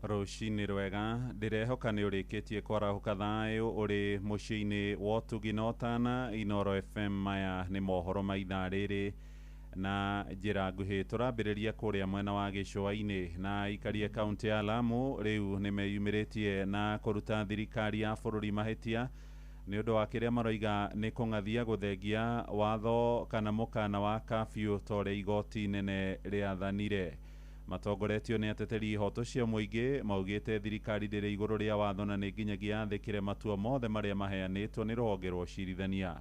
Rũcinĩ rwega, ndĩrehoka nĩ ũrĩkĩtie kwarahũka thayũ ũrĩ mũciĩ-inĩ wa ũtugi na ũtana. Inooro FM, maya nĩ mohoro ma ithaa rĩrĩ na njĩra nguhĩ. Tũrambĩrĩria kũrĩa mwena wa gĩcũa-inĩ, na aikaria kaunti ya Lamu rĩu nĩ meyumĩrĩtie na kũruta thirikari ya bũrũri mahĩtia nĩ ũndũ wa kĩrĩa maroiga nĩ kũng'athia gũthengia watho kana mũkana wa kafyu ta ũrĩa igoti inene rĩathanire. Matongoretio nĩ ateteri ihoto cia mũingĩ, maugĩte thirikari ndĩrĩ igũrũ rĩa watho na nĩ nginyagia yathĩkĩre matua mothe marĩa maheanĩtwo nĩ rũhonge rwa ũcirithania.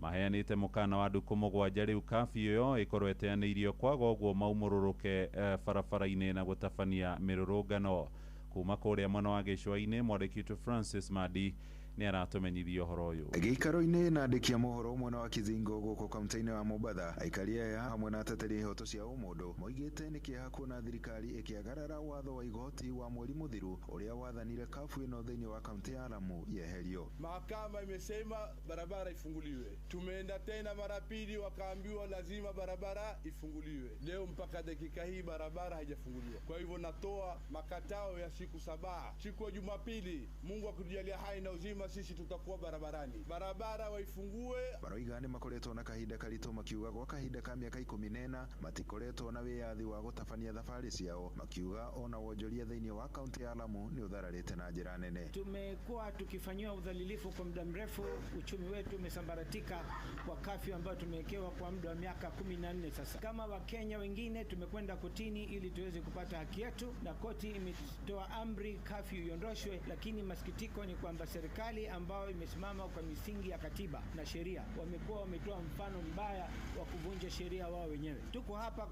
Maheanĩte mũkana wa ndukũ 7 rĩu kafyu ĩyo ĩkorwo ĩteanĩirio, kwaga ũguo maumũrũrũke barabara-inĩ na gũtabania mĩrũrũngano. Kuma kũrĩa mwena wa gĩcũa-inĩ, mwandĩki witũ Francis Madi nĩ aratũmenyithia ũhoro ũyũ. Gĩikaro-inĩ na andĩki a mohoro mwena wa Kizingo gũkũ kaunti-inĩ wa Mombatha, aikari aya hamwe na ateteri ihoto cia ũmũndũ moigĩte nĩ kĩeha kuona thirikari ĩkĩagarara watho wa igoti wa mweri mũthiru ũrĩa wathanire kafu ĩno thĩinĩ wa kaunti ya Lamu yeherio. Mahakama imesema barabara ifunguliwe. Tumeenda tena mara pili, wakaambiwa lazima barabara ifunguliwe. Leo mpaka dakika hii barabara haijafunguliwa. Kwa hivyo natoa makatao ya siku 7. Siku ya Jumapili, Mungu akitujalia hai na uzima, sisi tutakuwa barabarani. Barabara waifungue. Maroiga nĩ makoretwo na kahinda karitũ, makiuga gwa kahinda ka mĩaka 14 matikoretwo na wĩyathi wa gũtabania thabarĩ ciao, makiuga ona wonjoria thĩinĩ wa kaunti ya Lamu nĩ ũthararĩte na njĩra nene. Tumekuwa tukifanyiwa udhalilifu kwa muda mrefu, uchumi wetu umesambaratika kwa kafyu ambayo tumewekewa kwa muda wa miaka 14 sasa. Kama Wakenya wengine tumekwenda kotini ili tuweze kupata haki yetu, na koti imetoa amri kafyu iondoshwe, lakini masikitiko ni kwamba serikali ambayo imesimama kwa misingi ya katiba na sheria wamekuwa wametoa mfano mbaya wa kuvunja sheria wao wenyewe. Tuko hapa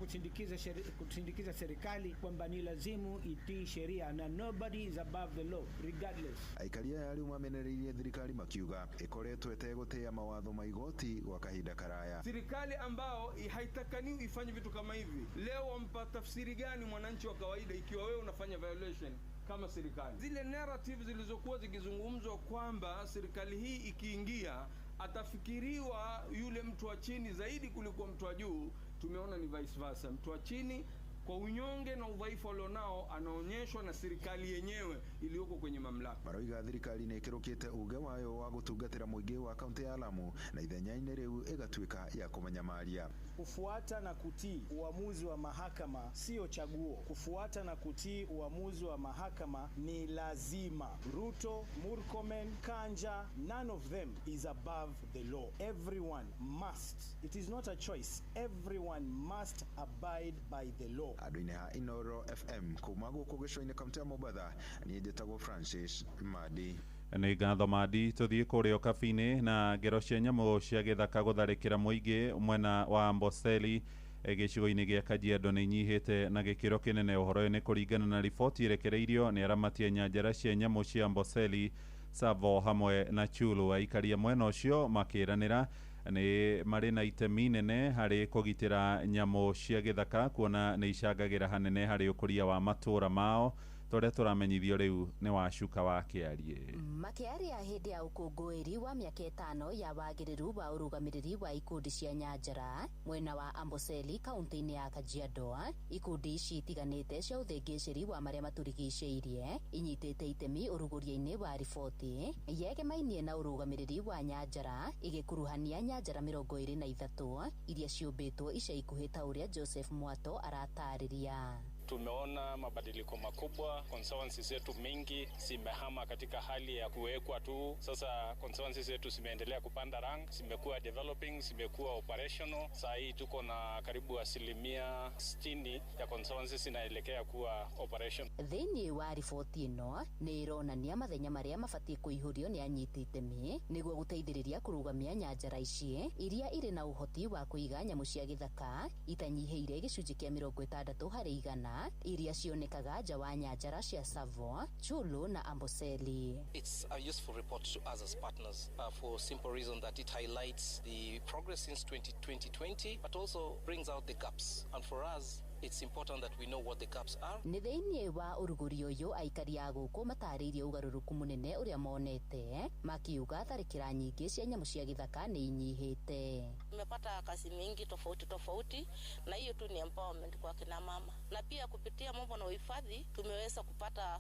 kusindikiza serikali kwamba ni lazimu itii sheria na nobody is above the law regardless. Aikari aya rĩu mamenereirie thirikari makiuga ĩkoretwo ĩtegũtĩĩa mawatho ma igoti gwa kahinda karaya. Serikali ambao haitakani ifanye vitu kama hivi, leo wampa tafsiri gani mwananchi wa kawaida ikiwa wewe unafanya violation kama serikali? Zile narrative zilizokuwa zikizungumzwa kwamba serikali hii ikiingia atafikiriwa yule mtu wa chini zaidi kuliko mtu wa juu, tumeona ni vice versa. Mtu wa chini kwa unyonge na udhaifu alionao anaonyeshwa na serikali yenyewe iliyoko kwenye mamlaka. Maroiga thirikari nĩ ĩkĩrũkĩte uge wayo wa gũtungatĩra mũingĩ wa kaunti ya Lamu na ithenya-inĩ rĩu ĩgatuĩka ya kũmanyamaria. Kufuata na kutii uamuzi wa mahakama sio chaguo. Kufuata na kutii uamuzi wa mahakama ni lazima. Ruto, Murkomen, Kanja, none of them is above the law. Everyone must. It is not a choice. Everyone must abide by the law. Andũ-inĩ ha Inooro FM kuma gũkũ gĩcũa-inĩ kaunti ya Mombatha, niĩ njĩtagwo Francis Madi. Nĩ ngatho Madi. Tũthiĩ kũrĩa Ũkabi-inĩ, na ngero cia nyamũ cia gĩthaka gũtharĩkĩra mũingĩ mwena wa Amboseli gĩcigo-inĩ gĩa Kajiado nĩ inyihĩte na gĩkĩro kĩnene. Ũhoro ũyũ nĩ kũringana na riboti ĩrekereirio nĩ aramati a nyanjara cia nyamũ cia Amboseli, Tsavo hamwe na Chyulu. Aikaria mwena ũcio makĩranĩra nĩ marĩ na itemi nene harĩ kũgitĩra nyamũ cia gĩthaka, kuona nĩ icangagĩra hanene harĩ ũkũria wa matũũra mao. Tũrĩa tũramenyithio rĩu nĩ Wacuka wa Kĩarie. Makĩaria hĩndĩ ya ũkũngũĩri wa mĩaka 5 ya wagĩrĩru wa ũrũgamĩrĩri wa ikundi cia nyanjara mwena wa Amboseli kaunti-inĩ ya Kajiado, ikundi ici itiganĩte cia ũthĩngĩcĩri wa marĩa matũrigicĩirie inyitĩte itemi ũrugũria-inĩ wa riboti yegemainie na ũrũgamĩrĩri wa nyanjara igĩkuruhania nyanjara 23 iria ciũmbĩtwo ica ikuhĩ ta ũrĩa Joseph Mwato aratarĩria. Tumeona mabadiliko makubwa, conservancy zetu mingi zimehama katika hali ya kuwekwa tu. Sasa conservancy zetu zimeendelea kupanda rank, zimekuwa developing, zimekuwa operational. Saa hii tuko na karibu 60% ya conservancy zinaelekea kuwa operation. Thĩinĩ wa riboti ĩno nĩ ĩronania mathenya marĩa mabatiĩ kũihũrio nĩ anyiti itemi nĩguo gũteithĩrĩria kũrũgamia nyanjara ici iria irĩ na ũhoti wa kũiga nyamũ cia gĩthaka itanyihĩire gĩcunjĩ kĩa 60% iria cionekaga nja wa nyanjara cia Tsavo, Chyulu na Amboseli. It's a useful report to us as partners for simple reason that it highlights the progress since 2020, but also brings out the gaps. And for us, It's important that we know what the gaps are. Nĩ thĩinĩ wa ũrugũri ũyũ aikari a gũkũ matarĩirie ũgarũrũku mũnene ũrĩa monete, makiuga tharĩkĩra nyingĩ cia nyamũ cia gĩthaka nĩ inyihĩte. Tumepata kazi mingi tofauti tofauti, na hiyo tu ni empowerment kwa kina mama, na pia kupitia mambo na uhifadhi tumeweza kupata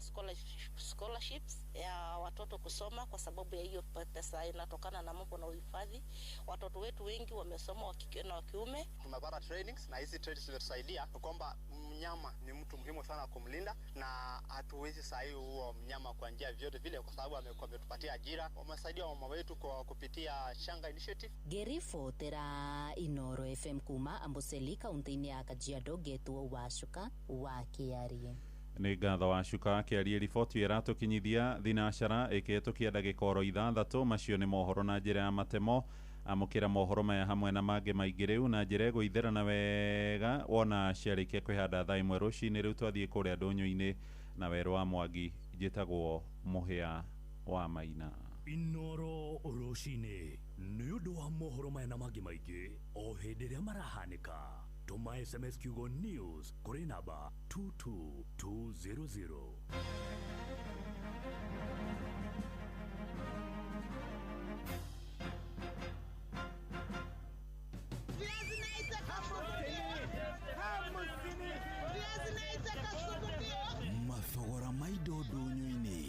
scholarships ya watoto kusoma kwa sababu ya hiyo pesa inatokana na mambo na uhifadhi. Watoto wetu wengi wamesoma wa kike na wa kiume. Tumepata trainings na hizi trainings zimetusaidia kwamba mnyama ni mtu muhimu sana kumlinda, na hatuwezi sahi huo mnyama kwa njia vyote vile, kwa sababu amekuwa ametupatia ajira. Wamesaidia mama wetu kwa kupitia Shanga Initiative. Ngĩribotera Inoro FM kuma Amboseli kaunti-inĩ ya Kajiado, ngetwo Wacuka wa Kĩarie. Nĩ ngatho Wacuka akĩaria. Riboti ĩyo ĩratũkinyithia thinacara ĩkĩhetũkia ndagĩka oro 6. Macio nĩ mohoro na njĩra ya matemo. Amũkĩra mohoro maya hamwe na mangĩ maingĩ rĩu na njĩra ĩgũitherana wega wona ciarĩkia kwĩhanda thaa 1 rũcinĩ. Rĩu twathiĩ kũrĩa ndũnyũ-inĩ na Werũ wa Mwangi. Njĩtagwo Mũhĩa wa Maina. Inoro rũcinĩ nĩ ũndũ wa mohoro maya na mangĩ maingĩ o hĩndĩ ĩrĩa marahanĩka, tũma SMS kiugo news kũrĩ namba 22200. Mathogora ma indo ndũnyũ-inĩ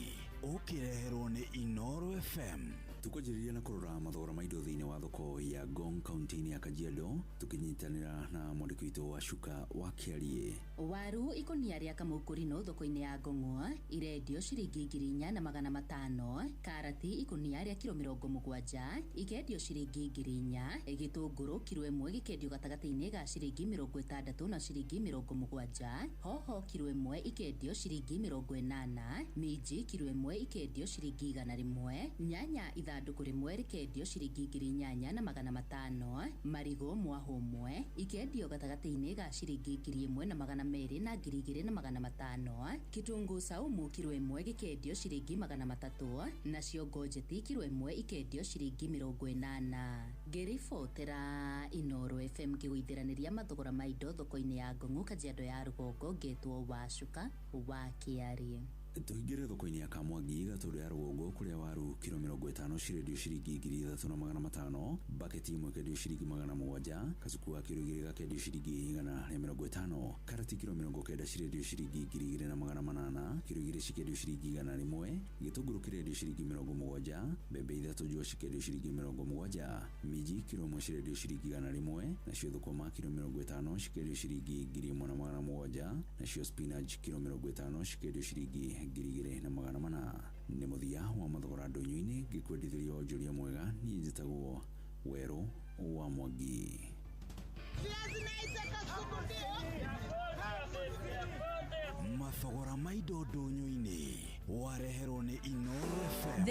ũkĩreherwo nĩ Inoro FM. Tukwanjĩrĩria na kũrora mathogora ma indo thĩinĩ wa thoko ya Ngong kaunti-inĩ ya Kajiado, tũkĩnyitanĩra na mwandĩki witũ wa Cuka wa Kĩarie. Waru ikunia rĩa kamũkũrino thoko-inĩ ya Ngong'o irendio ciringi 4500, karati ikunia rĩa kiro 70 ikendio ciringi 4000, gĩtũngũrũ kiro 1 gĩkendio gatagatĩ-inĩ ga ciringi 60 na ciringi 70, hoho kiro 1 ikendio ciringi 80, minji kiro 1 ikendio ciringi 100, nyanya ithandũkũ rĩmwe rĩkendio ciringi 8500, marigũ mwahũ ũmwe ikendio gatagatĩ-inĩ ga ciringi 1200 na 2500, kitunguu saumu kiro 1 gĩkendio ciringi 300, nacio ngojeti kiro 1 ikendio ciringi 80. Ngĩribotera Inoro FM ngĩgũithiranĩria mathogora ma indo thoko-inĩ ya Ngong'o Kajiado ya rũgongo, ngetwo Wacuka wa Kĩarie. Tũingĩre thoko-inĩ ya Kamwangi Gatũndũ ya rũgongo kũrĩa waru kiro 50 cirendio ciringi 3500, baketi ĩmwe ĩkendio ciringi 700, kacuku wa kiro 2 gakendio ciringi 150, karati kiro 90 cirendio ciringi 2800, kiro 2 cikendio ciringi 100, gĩtũngũrũ kĩrendio ciringi 70, mbembe 3 njũa cikendio ciringi 70, minji kiro 1 cirendio ciringi 100, nacio thũkũma kiro 50 cikendio ciringi 1700, nacio spinach kiro 50 cikendio ciringi 2400. Nĩ mũthia wa mathogora ndũnyũ-inĩ, ngĩkwendithĩria wonjoria mwega. Niĩ njĩtagwo Werũ wa Mwangi. Mathogora ma indo ndũnyũ-inĩ wareherwo nĩ Inoro FM.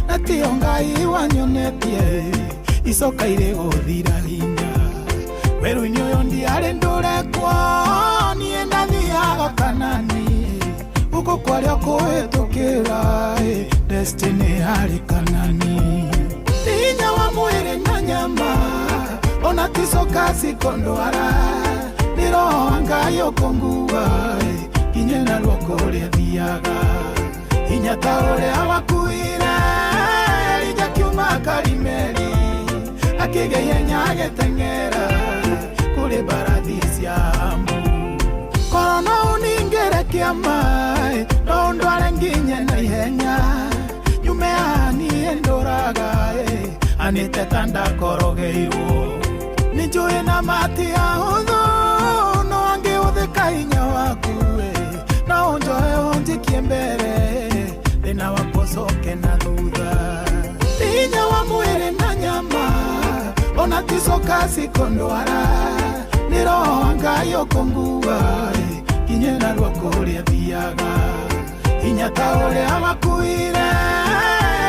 Natio Ngai wanyonetie icoka irĩ gũthira hinya werũ-inĩ ũyũ ndiarĩ ndũrekwo niĩ ndathiaga Kanani gũkũ kwarĩa kũhĩtũkĩra destiny yarĩ Kanani hinya wa mwĩrĩ na nyama ona ticoka cikondwara nĩ roho wa Ngai ũkũngua kinye na ruoko ũrĩa thiaga hinya ta ũrĩa wakuire Elija kiuma Karimeli akĩgĩa ihenya agĩteng'era kũrĩ mbarathi cia Amu. Korwo no ũningĩre kĩama no ũndware nginye na ihenya nyume haha niĩ ndũraga anĩte ta ndakorogeirwo nĩ njũĩ na mati ahũthũ no angĩhũthĩka hinya waku no ũnjoe ũnjikie mbere thĩna wakwa ũcoke na thutha hinya wa mwĩrĩ ticoka cikondwara nĩ roho wa Ngai ũkũngua nginye narua kũrĩa thiaga hinya ta ũrĩa wakuire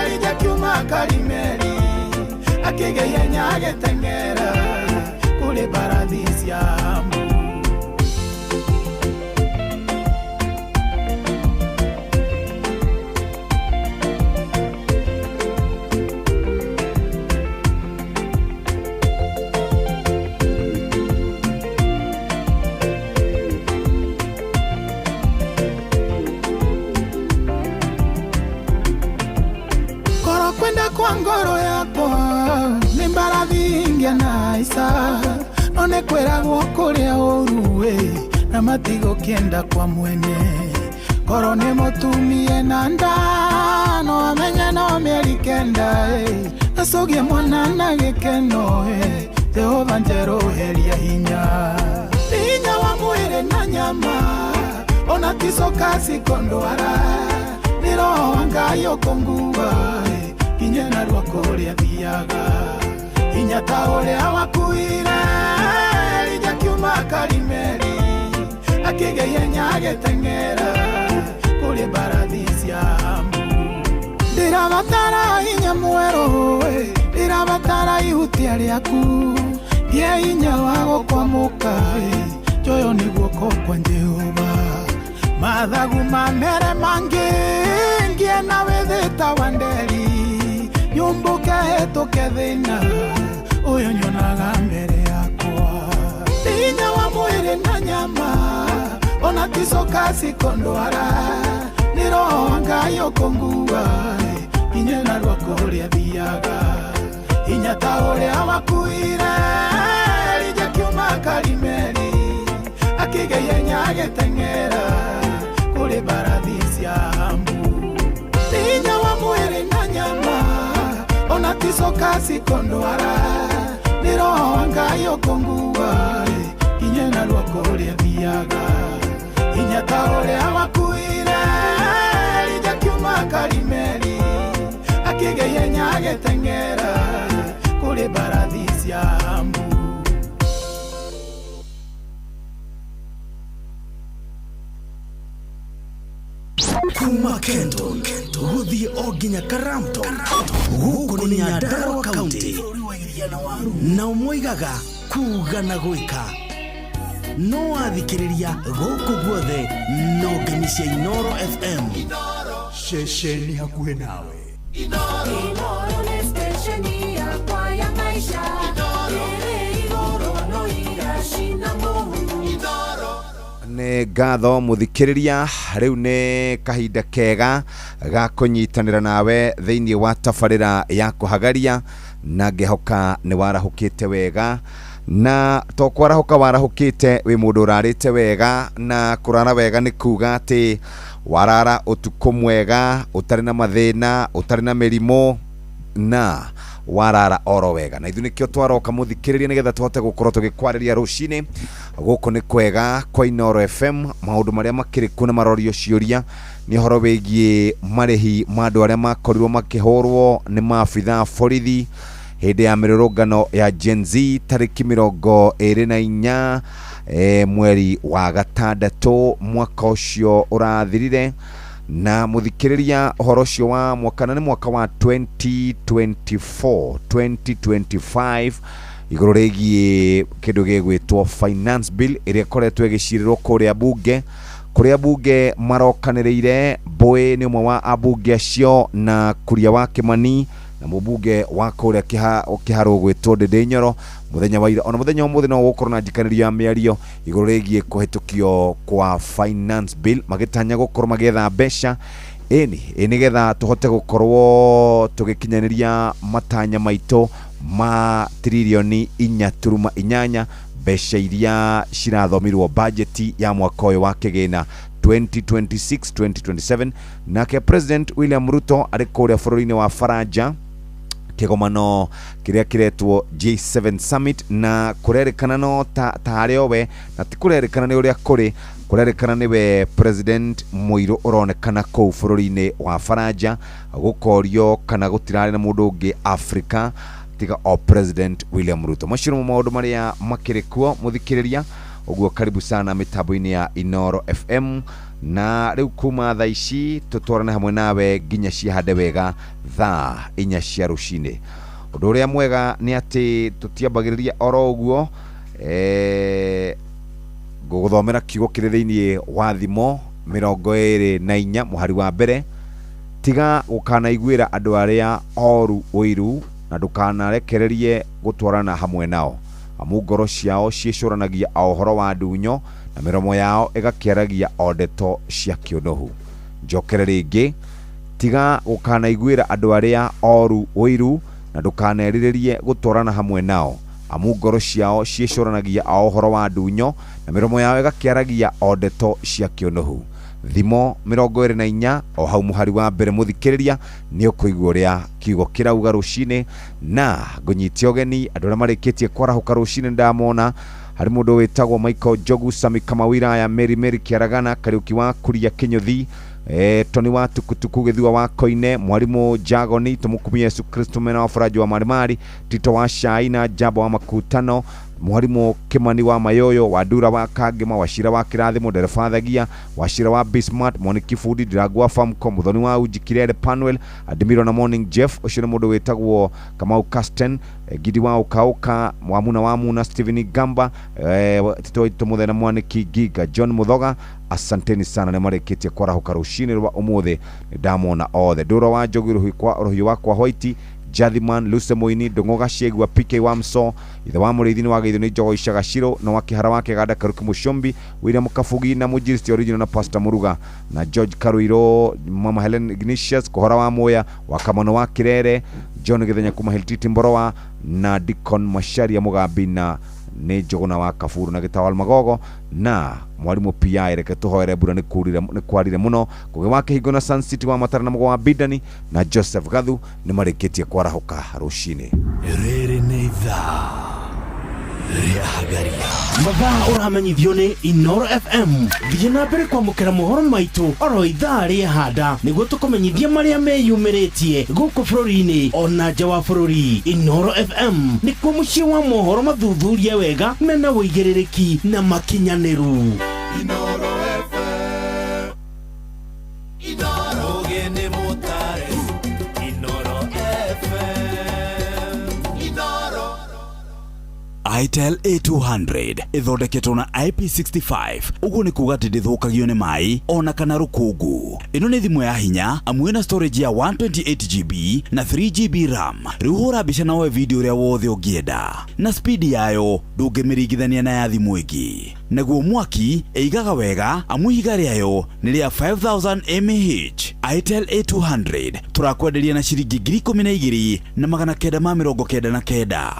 Elija kiuma Karimeli akĩgĩa ihenya agĩteng'era kũrĩ mbarathi cia Ahabu. Koro kwenda kwa ngoro yakwa nĩ mbarathi ingĩana ica no nĩ kwĩragwo kũrĩa ũru na matigũkĩenda kwa mwene koro nĩ mũtumie na nda no amenye no mĩeri kenda acũgie mwana na gĩkeno Jehova njerũheria hinya hinya wa mwĩrĩ na nyama ona ticoka cikondwara nĩ roho wa Ngai ũkũngua nginye narua kũrĩa thiaga hinya ta ũrĩa wakuire Elija kiuma Karimeli akĩgĩa ihenya agĩteng'era kũrĩ mbarathi cia Ahabu. Ndĩrabatara hinya mwerũ ndĩrabatara ihutia rĩaku ngĩe hinya wa gũkwamũka njoyo nĩ guoko kwa Jehova mathagu mamere mangĩ ngĩe na wĩthĩ ta wa nderi nyumbũke hĩtũke thĩna ũyũ nyonaga mbere yakwa hinya wa mwĩrĩ na nyama ona ticoka cikondwara nĩ roho wa Ngai ũkũngua nginye narua kũrĩa thiaga hinya ta ũrĩa wakuire Elija kiuma Karimeli akĩgĩa ihenya agĩteng'era kũrĩ mbarathi cia Ahabu. Hinya wa mwĩrĩ na nyama ona ticoka cikondwara nĩ roho wa Ngai ũkũngua nginye narua kũrĩa thiaga hinya ta ũrĩa wakuire Elija kiuma Karimeli akĩgĩa ihenya agĩteng'era kũrĩ mbarathi cia Ahabu. Kuma Kenton gũthiĩ o nginya Karamton gũkũ nĩ Nyandarua County nao moigaga kuga na gwĩka no wathikĩrĩria gũkũ guothe no ngemi cia Inooro FM ceceni hakuhĩ nawe. Inooro nĩ stesheni yakwa ya maisha ĩrĩ igũrũ no iracina mũhu. Nĩ ngatho mũthikĩrĩria rĩu nĩ kahinda kega ga kũnyitanĩra nawe thĩinĩ wa tabarĩra ya kũhagaria na ngĩhoka nĩ warahũkĩte wega na to kwarahũka warahũkĩte wĩ mũndũ ũrarĩte wega na kũrara wega nĩ kuga atĩ warara ũtukũ mwega ũtarĩ na mathĩna ũtarĩ na mĩrimũ na warara oro wega na ithuĩ nĩkĩo twaroka mũthikĩrĩria nĩgetha tũhote gũkorwo tũgĩkwarĩria rũcinĩ gũkũ nĩ kwega kwa Inooro FM maũndũ marĩa makĩrĩ kuo na marorio ciũria nĩ ũhoro wĩgiĩ marĩhi ma andũ arĩa makorirwo makĩhũrwo nĩ maabithaa borithi hĩndĩ ya mĩrũrũngano ya Gen Z tarĩki 24 mweri wa gatandatũ mwaka ũcio ũrathirire na mũthikĩrĩria ũhoro ũcio wa mwaka na nĩ mwaka wa 2024 2025 igũrũ rĩgiĩ kĩndũ gĩgwĩtwo finance bill ĩrĩa ĩkoretwo ĩgĩcirĩrwo kũrĩa bunge kũrĩa bunge marokanĩrĩire Mbũĩ nĩ ũmwe wa abunge acio na Kuria wa Kĩmani na mũbunge wa kũrĩa Kĩharũ gwĩtwo Ndĩndĩ Nyoro mũthenya wa ira ona mũthenya ũmũthĩ no gũkorwo na njikanĩrio ya mĩario igũrũ rĩgiĩ kũhĩtũkio kwa finance bill magĩtanya gũkorwo magĩetha mbeca ĩni nĩgetha tũhote gũkorwo tũgĩkinyanĩria matanya maitũ ma tiririoni 4.8 mbeca iria cirathomirwo bajeti ya mwaka ũyũ wa kĩgĩna 2026-2027 nake President William Ruto arĩ kũrĩa bũrũri-inĩ wa Faranja kĩgomano kĩrĩa kĩretwo G7 Summit na kũrerĩkana no ta harĩ o we na ti kũrerĩkana nĩ ũrĩa kũrĩ kũrerĩkana nĩwe President mũirũ ũronekana kũu bũrũri-inĩ wa Faranja gũkorio kana gũtirarĩ na mũndũ ũngĩ Afrika Tiga o President William Ruto. Macio nĩmo maũndũ marĩa makĩrĩ kuo, mũthikĩrĩria. Ũguo karibu sana mĩtambo-inĩ ya Inoro FM, na rĩu kuma thaa ici tũtwarane hamwe nawe nginya ciahande wega thaa 4 cia rũcinĩ. Ũndũ ũrĩa mwega nĩ atĩ tũtiambagĩrĩria oro ũguo, ngũgũthomera kiugo kĩrĩ thĩinĩ wa Thimo 24 mũhari wa mbere: tiga gũkanaiguĩra andũ arĩa oru ũiru, na ndũkanarekererie gũtwarana hamwe nao, amu ngoro ciao ciĩcũranagia o ũhoro wa ndunyo, na mĩromo yao ĩgakĩaragia o ndeto cia kĩũnũhu. Njokere rĩngĩ: tiga gũkanaiguĩra andũ arĩa oru ũiru, na ndũkanerirĩrie gũtwarana hamwe nao, amu ngoro ciao ciĩcũranagia o ũhoro wa ndunyo, na mĩromo yao ĩgakĩaragia o ndeto cia kĩũnũhu. Thimo 24 o hau mũhari wa mbere, mũthikĩrĩria, nĩ ũkũigua ũrĩa kiugo kĩrauga rũcinĩ. Na ngũnyitie ũgeni andũ arĩa marĩkĩtie kwarahũka rũcinĩ. Ndamona harĩ mũndũ wĩtagwo Michael Njogu, Sami Kamawiraya, Mary Mary Kĩaragana, Kariũki wa Kuria Kĩnyũthi, Toni wa Tukutuku, Gĩthua wa Koine, Mwalimu Jagoni, tũmũkumie Yesu Kristo, mena wa Faraji wa Marimari, Tito wa Shai na Jambo wa Makutano, Mwalimu Kimani wa Mayoyo, wa Dura wa Kangema, Wachira wa Kirathimo, Ndereba Thagia, Wachira wa Bismart, Moniki Fundi, Ndirangũ wa Famco, Muthoni wa Uji, Kirere Panuel, Adimiro na Morning Jeff. Ũcio nĩ mũndũ wĩtagwo Kamau Casten, Gidi wa Ũkaũka, Wamuna wa Muna, Stephen Gamba, Tito Waitũ Mũthena, Mwaniki Giga, John Muthoga. Asanteni sana, nĩ marĩkĩtie kwarahũka rũcinĩ rwa ũmũthĩ, nĩ ndamona othe. Ndũra wa Njogu, Rũhiũ wakwa White, Jathiman, Luce Moini, Ndũng'ũ Gaciegua, PK Wamso, ithe wa Mũrĩithi nĩ wageithio nĩ Njogo Icagaciro, na wa Kĩhara wa Kĩganda, Karuki Mũcombi, William Kabugi na Mũnjiristi Original na Pastor Muruga na George Karuiro, Mama Helen Ignatius, Kohora wa Moya, wa Kamano wa Kirere, John Gĩthenya kuma Hiltiti Mborowa na Deacon Macharia Mũgambi na nĩ Njũgũna wa Kaburu na Gĩtawal Magogo na Mwarimũ PI. Reke tũhoere mbura, nĩ kwarire mũno. Kũgĩ wa Kĩhingo na Sun City wa Matara na Mũgo wa Bidani na Joseph Gathu nĩ marĩkĩtie kwarahũka rũcinĩ. Rĩrĩ nĩ ithaa rĩa Hagaria. Mathaa ũramenyithio nĩ Inoro FM. Thiĩ na mbere kwamũkĩra mohoro maitũ oro ithaa rĩa handa, nĩguo tũkũmenyithia marĩa meyumĩrĩtie gũkũ bũrũri-inĩ ona nja wa bũrũri. Inoro FM nĩkuo mũciĩ wa mohoro mathuthurie wega, mena wũigĩrĩrĩki na makinyanĩru. Inoro FM. Inoro gene mutare. Inoro FM. Inoro. Itel A200 ĩthondeketwo na IP65, ũguo nĩ kuga atĩ ndĩthũkagio nĩ maĩ ona kana rũkũngũ. Ĩno nĩ thimũ ya hinya, amu ĩna storage ya 128 GB na 3 GB RAM. Rĩu hũra mbica na woe video ũrĩa wothe ũngĩenda, na speed yayo ndũngĩmĩringithania na ya thimũ ĩngĩ. Naguo mwaki ĩigaga wega, amu ihiga rĩayo nĩ rĩa 5000 mAh. Itel A200 tũrakwenderia na ciringi 12,999.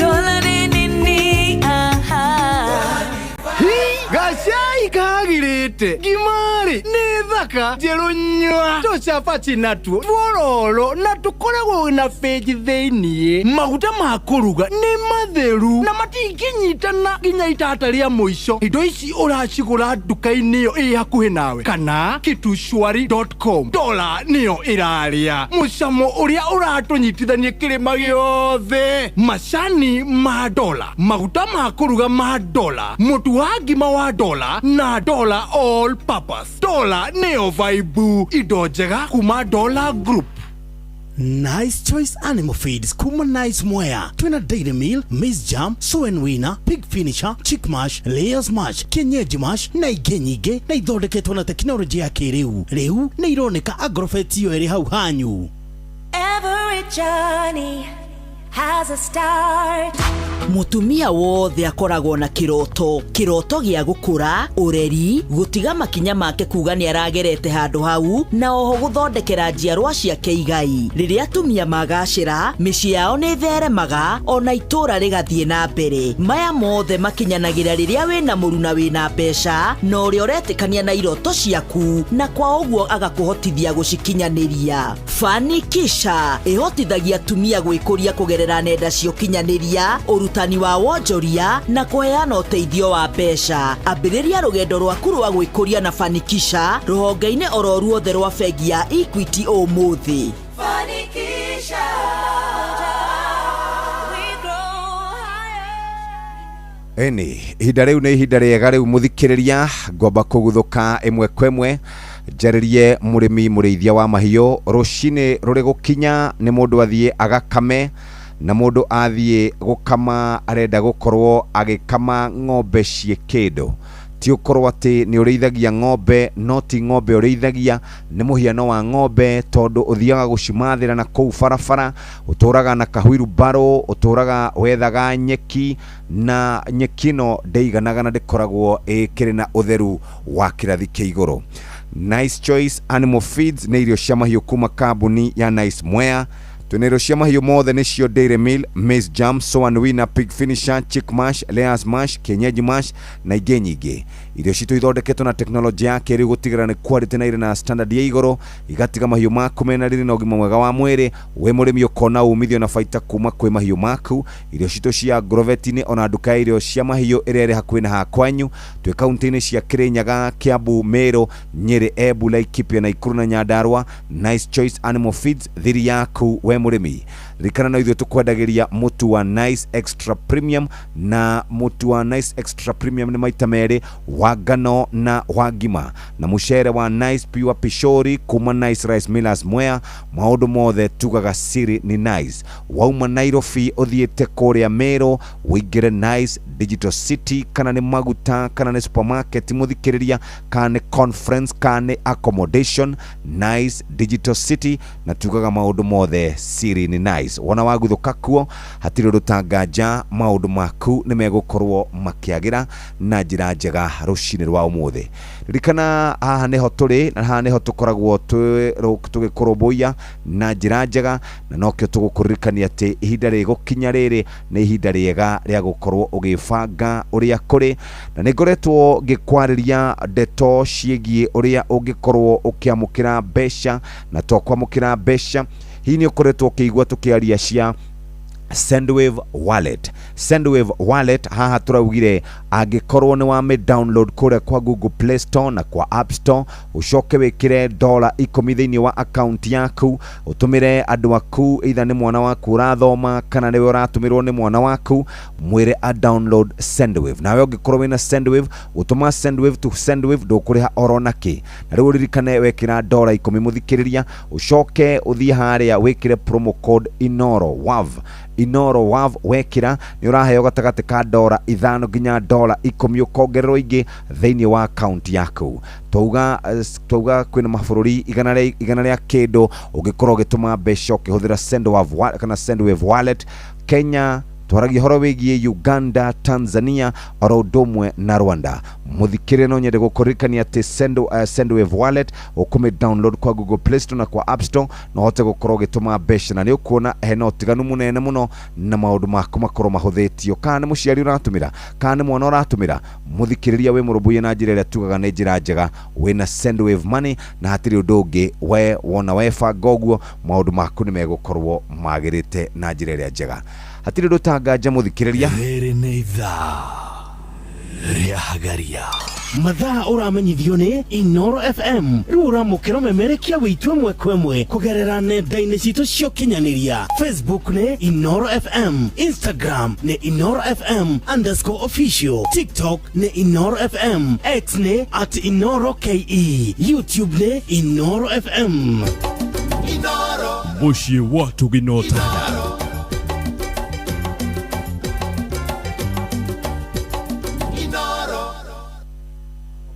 Dola ni nini? Aha. Gacai kagirĩte ngimari nĩ thaka njerũ nyua, tũcabaci natuo tuororo na tũkoragwo na benji thĩiniĩ. Maguta ma kũruga nĩ matheru na matingĩnyitana nginya itata rĩa mũico. Indo ici ũracigũra nduka-inĩ ĩyo ĩ hakuhĩ nawe kana kitushwari.com. Dola nĩyo ĩrarĩa mũcamo ũrĩa ũratũnyitithania kĩrĩma gĩothe. Macani ma Dola, maguta ma kũruga ma Dola, mũtu wa ngima wa Dola na Dola all purpose. Dola nĩyo vaibu, indo njega kuma Dola Group. Nice Choice Animal Feeds kuma Nice Mwea. Twina Dairy Meal, Maize Jam, Sow and Winner, Pig Finisher, Chick Mash, Layers Mash, Kienyeji Mash na ingĩ nyingĩ, na ithondeketwo na tekinoronjĩ ya kĩrĩu. Rĩu nĩ ironeka Agrovet iyo ĩrĩ hau hanyu. Every journey has a start. Mutumia wothe akoragwo na kiroto, kiroto gĩa gũkũra ũreri, gũtiga makinya make kuga nĩ aragerete handũ hau, na oho gũthondekera njiarwa ciake igai. Rĩrĩa atumia magacĩra, mĩciĩ yao nĩ theremaga, ona itũra rĩgathiĩ na mbere. Maya mothe makinyanagĩra rĩrĩa wĩna mũruna wĩna mbeca na ũrĩa ũretĩkania na iroto ciaku, na kwa ũguo agakũhotithia gũcikinyanĩria. Fanikisha ĩhotithagia atumia gwĩkũria kũgerera nenda cia ũkinyanĩria, ũrutani wa wonjoria na kũheana ũteithio wa mbeca. Ambĩrĩria rũgendo rwaku rwa gwĩkũria na Fanikisha rũhonge-inĩ oro ruothe rwa bengi ya Equity ũmũthĩ. Fanikisha. Ĩni ihinda rĩu nĩ ihinda rĩega rĩu mũthikĩrĩria, ngwamba kũguthũka ĩmwe kwa ĩmwe njarĩrie mũrĩmi mũrĩithia wa mahiũ. Rũcinĩ rũrĩ gũkinya nĩ mũndũ athiĩ agakame, na mũndũ athiĩ gũkama arenda gũkorwo agĩkama ng'ombe ciĩ kĩndũ. Ti ũkorwo atĩ nĩ ũrĩithagia ng'ombe, no ti ng'ombe ũrĩithagia, nĩ mũhiano wa ng'ombe, tondũ ũthiaga gũcimathĩra na kũu barabara, ũtũraga na kahuirubarũ, ũtũraga wethaga nyeki, na nyeki ĩno ndĩiganaga na ndĩkoragwo ĩkĩrĩ na ũtheru wa kĩrathi kĩa igũrũ. Nice Choice Animal Feeds nĩ irio cia mahiũ kuma kambuni ya Nice Mwea. Twĩna irio cia mahiũ mothe, nĩcio Dairy Meal, Maize Jam, Soan Winner, Pig Finisher, Chick Mash, Layers Mash, Kienyeji Mash na ingĩ nyingĩ. Irio citũ ithondeketwo na teknolojĩ ya kĩrĩu gũtigĩrĩra nĩ quality na irĩ na standard ya igũrũ, igatiga mahiũ maku mena riri na ũgima mwega wa mwĩrĩ. Wĩ mũrĩmi ũkona umithio na baita kuma kwĩ mahiũ maku. Irio citũ cia Agrovet-inĩ ona nduka ya irio cia mahiũ ĩrĩa ĩrĩ hakuhĩ na hakwanyu. Twĩ kaunti-inĩ cia Kirinyaga, Kiambu, Meru, Nyeri, Embu, Laikipia, Nakuru na Nyandarua. Nice Choice Animal Feeds, thiri yaku we mũrĩmi. Ririkana no ithuĩ tũkwendagĩria mũtu wa Nice Extra Premium, na mũtu wa Nice Extra Premium nĩ maita merĩ, wa ngano na wa ngima, na mũcere wa Nice Pure Pishori kuma Nice Rice Millers Mwea. Maũndũ mothe tugaga siri ni Nice. Wauma Nairobi ũthiĩte kũrĩa Meru, ũingĩre Nice Digital City, kana nĩ maguta, kana nĩ supermarket mũthikĩrĩria, kana nĩ conference, kana nĩ accommodation, Nice Digital City, na tugaga maũndũ mothe siri ni Nice. Wona waguthũka kuo hatirĩ ũndũ tanganja, maũndũ maku nĩ megũkorwo makĩagĩra na njĩra njega rũcinĩ rwa ũmũthĩ. Ririkana haha nĩho tũrĩ na haha nĩho tũkoragwo tũgĩkũrũmbũiya na njĩra njega, na nokĩo tũgũkũririkania atĩ ihinda rĩgũkinya rĩrĩ nĩ ihinda rĩega rĩa gũkorwo ũgĩbanga ũrĩa kũrĩ. Na nĩ ngoretwo ngĩkwarĩria ndeto ciĩgiĩ ũrĩa ũngĩkorwo ũkĩamũkĩra mbeca, na to kwamũkĩra mbeca, hihi nĩ ũkoretwo ũkĩigua tũkĩaria cia Sendwave Wallet. Sendwave Wallet haha tũraugire angĩkorwo nĩ wame download kũrĩa kwa Google Play Store na kwa App Store, ũcoke wĩkĩre $10 thĩinĩ wa account yaku, ũtũmĩre andũ aku, either nĩ mwana waku ũrathoma kana nĩwe ũratũmĩrwo nĩ mwana waku, mwĩre a download Sendwave. Nawe ũngĩkorwo wĩna Sendwave, gũtũma Sendwave to Sendwave ndũkũrĩha oro nakĩ. Na rĩu ũririkane wekĩra $10 mũthikĩrĩria, ũcoke ũthiĩ harĩa wĩkĩre promo code Inoro WAV. Inoro WAV wekĩra nĩ ũraheo gatagatĩ ka $5 nginya $10 ũkongererwo ingĩ thĩinĩ wa account yaku. Twauga kwĩna mabũrũri igana rĩa kĩndũ ũngĩkorwo ũgĩtũma mbeca ũkĩhũthĩra Sendwave kana Sendwave Wallet. Kenya, twaragia ũhoro wĩgiĩ Uganda, Tanzania oro ũndũ ũmwe na Rwanda. Mũthikĩrĩria no nyende gũkũririkania atĩ Sendwave Wallet ũkũmĩ download kwa Google Play Store na kwa App Store, na ũhote gũkorwo ũgĩtũma mbeca, na nĩ ũkuona hena ũtiganu mũnene mũno na maũndũ maku makorwo mahũthĩtio. Kana nĩ mũciari ũratũmĩra, kana nĩ mwana ũratũmĩra, mũthikĩrĩria wĩ mũrũmbũiye na njĩra ĩrĩa tugaga nĩ njĩra njega, wĩna Sendwave Money na hatirĩ ũndũ ũngĩ. We wona webanga ũguo maũndũ maku nĩ megũkorwo magĩrĩte na njĩra ĩrĩa njega. Hatirĩ ũndũ tanganja mũthikĩrĩria. Rĩrĩ nĩ ithaa rĩa Hagaria. Mathaa ũramenyithio nĩ Inoro FM. Rĩu ũramũkĩra ũmemerekia witũ ĩmwe kwa ĩmwe kũgerera nenda-inĩ citũ cia ũkinyanĩria. Facebook nĩ Inoro FM, Instagram nĩ Inoro FM _official, TikTok nĩ Inoro FM, X nĩ @InoroKE, YouTube nĩ Inoro FM. Mũciĩ wa Tũginotana.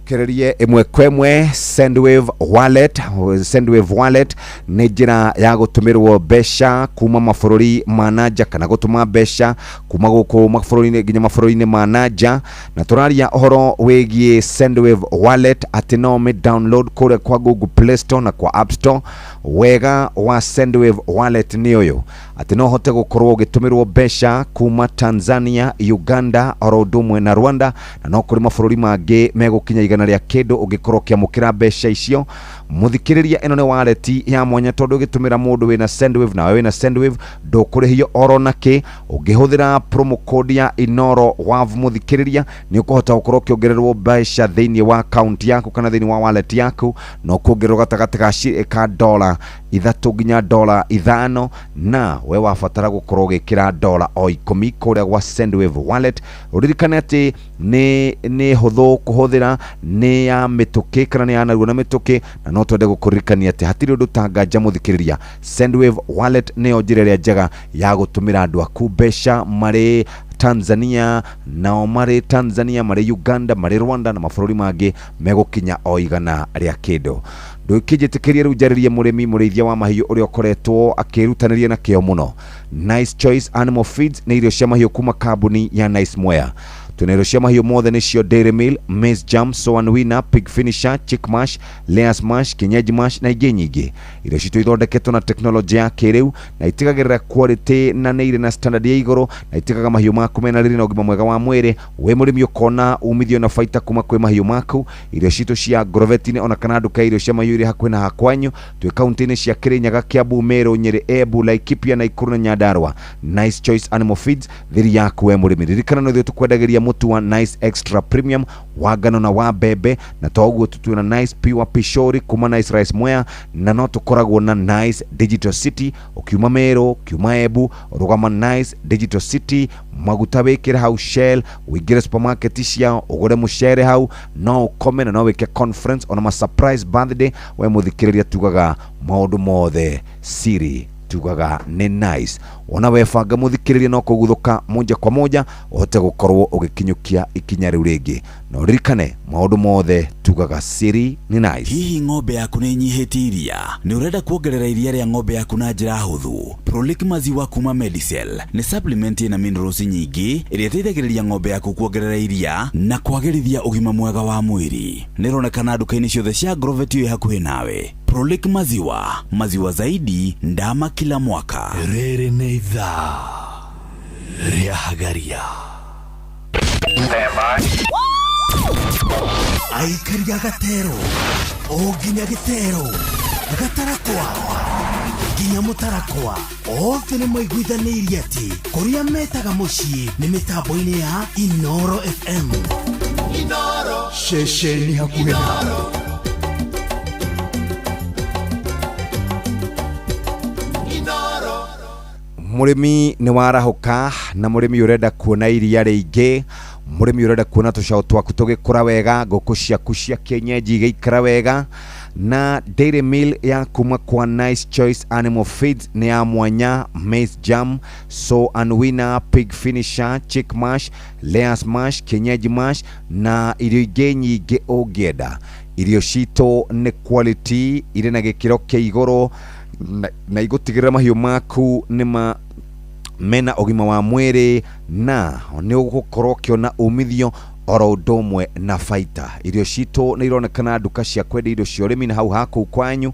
Kererie ĩmwe kwa ĩmwe Sendwave Wallet. Sendwave Wallet nĩ njĩra ya gũtũmĩrwo mbeca kuma mabũrũri ma nanja, kana gũtũma mbeca kuma gũkũ mabũrũri-inĩ nginya mabũrũri-inĩ ma nanja. Na tũraria ũhoro wĩgiĩ Sendwave Wallet atĩ no ũmĩ download kũrĩa kwa Google Play Store na kwa App Store. Wega wa Sendwave Wallet nĩ ũyũ atĩ no ũhote gũkorwo ũgĩtũmĩrwo mbeca kuma Tanzania, Uganda oro ũndũ ũmwe na Rwanda, na no kũrĩ mabũrũri mangĩ megũkinya igana rĩa kĩndũ ũngĩkorwo ũkĩamũkĩra mbeca icio. Mũthikĩrĩria, ĩno nĩ wallet ya mwanya tondũ ũgĩtũmĩra mũndũ wĩna Sendwave nawe wĩna Sendwave ndũkũrĩhio oro nakĩ. Ũngĩhũthĩra promo code ya Inoro Wav, mũthikĩrĩria, nĩ ũkũhota gũkorwo ũkĩongererwo mbeca thĩinĩ wa account yaku kana thĩinĩ wa wallet yaku, na ũkuongererwo gatagatĩ ka $3 nginya $5, na we wabatara gũkorwo ũgĩkĩra $10 kũrĩa gwa Sendwave wallet. Ũririkane atĩ nĩ hũthũ kũhũthĩra, nĩ ya mĩtũkĩ kana nĩ ya narua na mĩtũkĩ, na no twende gũkũririkania atĩ hatirĩ ũndũ tanganja. Mũthikĩrĩria, Sendwave wallet nĩyo njĩra ĩrĩa njega ya gũtũmĩra andũ aku mbeca marĩ Tanzania, nao marĩ Tanzania, marĩ Uganda, marĩ Rwanda na mabũrũri mangĩ megũkinya o igana rĩa kĩndũ. Ndũkĩnjĩtĩkĩrie rĩu njarĩrie mũrĩmi mũrĩithia wa mahiũ ũrĩa ũkoretwo akĩrutanĩria na kĩo mũno. Nice Choice Animal Feeds nĩ irio cia mahiũ kuma kambuni ya Nice Mwea. Twĩna irio cia mahiũ mothe, nĩcio Dairy Meal, Maize Jam, Soan Winner, Pig Finisher, Chick Mash, Layers Mash, Kienyeji Mash na ingĩ nyingĩ. Irio citũ ithondeketwo na tekinoronjĩ ya kĩrĩu na itigagĩrĩra quality na nĩ irĩ na standard ya igũrũ, na itigaga mahiũ maku mena riri na ũgima mwega wa mwĩrĩ. Wĩ mũrĩmi ũkona umithio na baita kuma kwĩ mahiũ maku. Irio citũ cia ngorobetinĩ ona kana nduka ya irio cia mahiũ irĩ hakuhĩ na hakwanyu. Twĩ kaunti-inĩ cia Kirinyaga, Kiambu, Meru, Nyeri, Embu, Laikipia, Nakuru na Nyandarua. Nice Choice Animal Feeds, thiri yaku we mũrĩmi. Ririkana no ithuĩ tũkwendagĩria mũtu wa Nice Extra Premium wa ngano na wa mbembe, na to ũguo tu, twĩna Nice Pure Pishori kuma Nice Rice Mwea, na no tũkoragwo na Nice Digital City. Ũkiuma Meru, ũkiuma Embu, rũgama Nice Digital City, maguta wĩkĩre hau Shell, ũingĩre supermarket ciao ũgũre mũcere hau, no ũkome na no wĩke conference ona ma surprise birthday. We mũthikĩrĩria, tugaga maũndũ mothe siri tugaga nĩ nice. Wona webanga, mũthikĩrĩria, no kũguthũka moja kwa moja ũhote gũkorwo ũgĩkinyũkia ikinya rĩu rĩngĩ, na ũririkane maũndũ mothe tugaga siri nĩ nice. Hihi ng'ombe yaku nĩ inyihĩtie iria? Nĩ ũrenda kuongerera iria rĩa ng'ombe yaku na njĩra hũthũ? Prolic maziwa kuma Medicel nĩ supplement ĩna minerals nyingĩ ĩrĩa ĩteithagĩrĩria ng'ombe yaku kuongerera iria na kwagĩrithia ũgima mwega wa mwĩrĩ. Nĩ ĩronekana nduka-inĩ ciothe cia Agrovet ĩ hakuhĩ nawe. Prolic maziwa, maziwa zaidi ndama kila mwaka. Rĩrĩ nĩ ithaa rĩa Hagaria. Aikari a Gatero o nginya Gĩtero, Gatarakwa nginya Mũtarakwa, othe nĩ maiguithanĩirie atĩ kũrĩa metaga mũciĩ nĩ mĩtambo-inĩ ya Inoro FM. Inoro. Ceceni hakuhĩ nawe. Inoro. Mũrĩmi nĩ warahũka, na mũrĩmi ũrenda kuona iria rĩingĩ, mũrĩmi ũrenda kuona tũcaũ twaku tũgĩkũra wega, ngũkũ ciaku cia kienyeji igĩikara wega, na Dairy Meal ya kuma kwa Nice Choice Animal Feeds nĩ ya mwanya: Maize Jam, So and Winner, Pig Finisher, Chick Mash, Layers Mash, Kienyeji Mash na irio ingĩ nyingĩ ũngĩenda. Irio citũ nĩ quality irĩ na gĩkĩro kĩa igũrũ na igũtigĩrĩra mahiũ maku nĩ ma mena ũgima wa mwĩrĩ, na nĩ ũgũkorwo ũkĩona umithio oro ũndũ ũmwe na baita. Irio citũ nĩ ironekana nduka cia kwendia irio cia ũrĩmi na hau hakũu kwanyu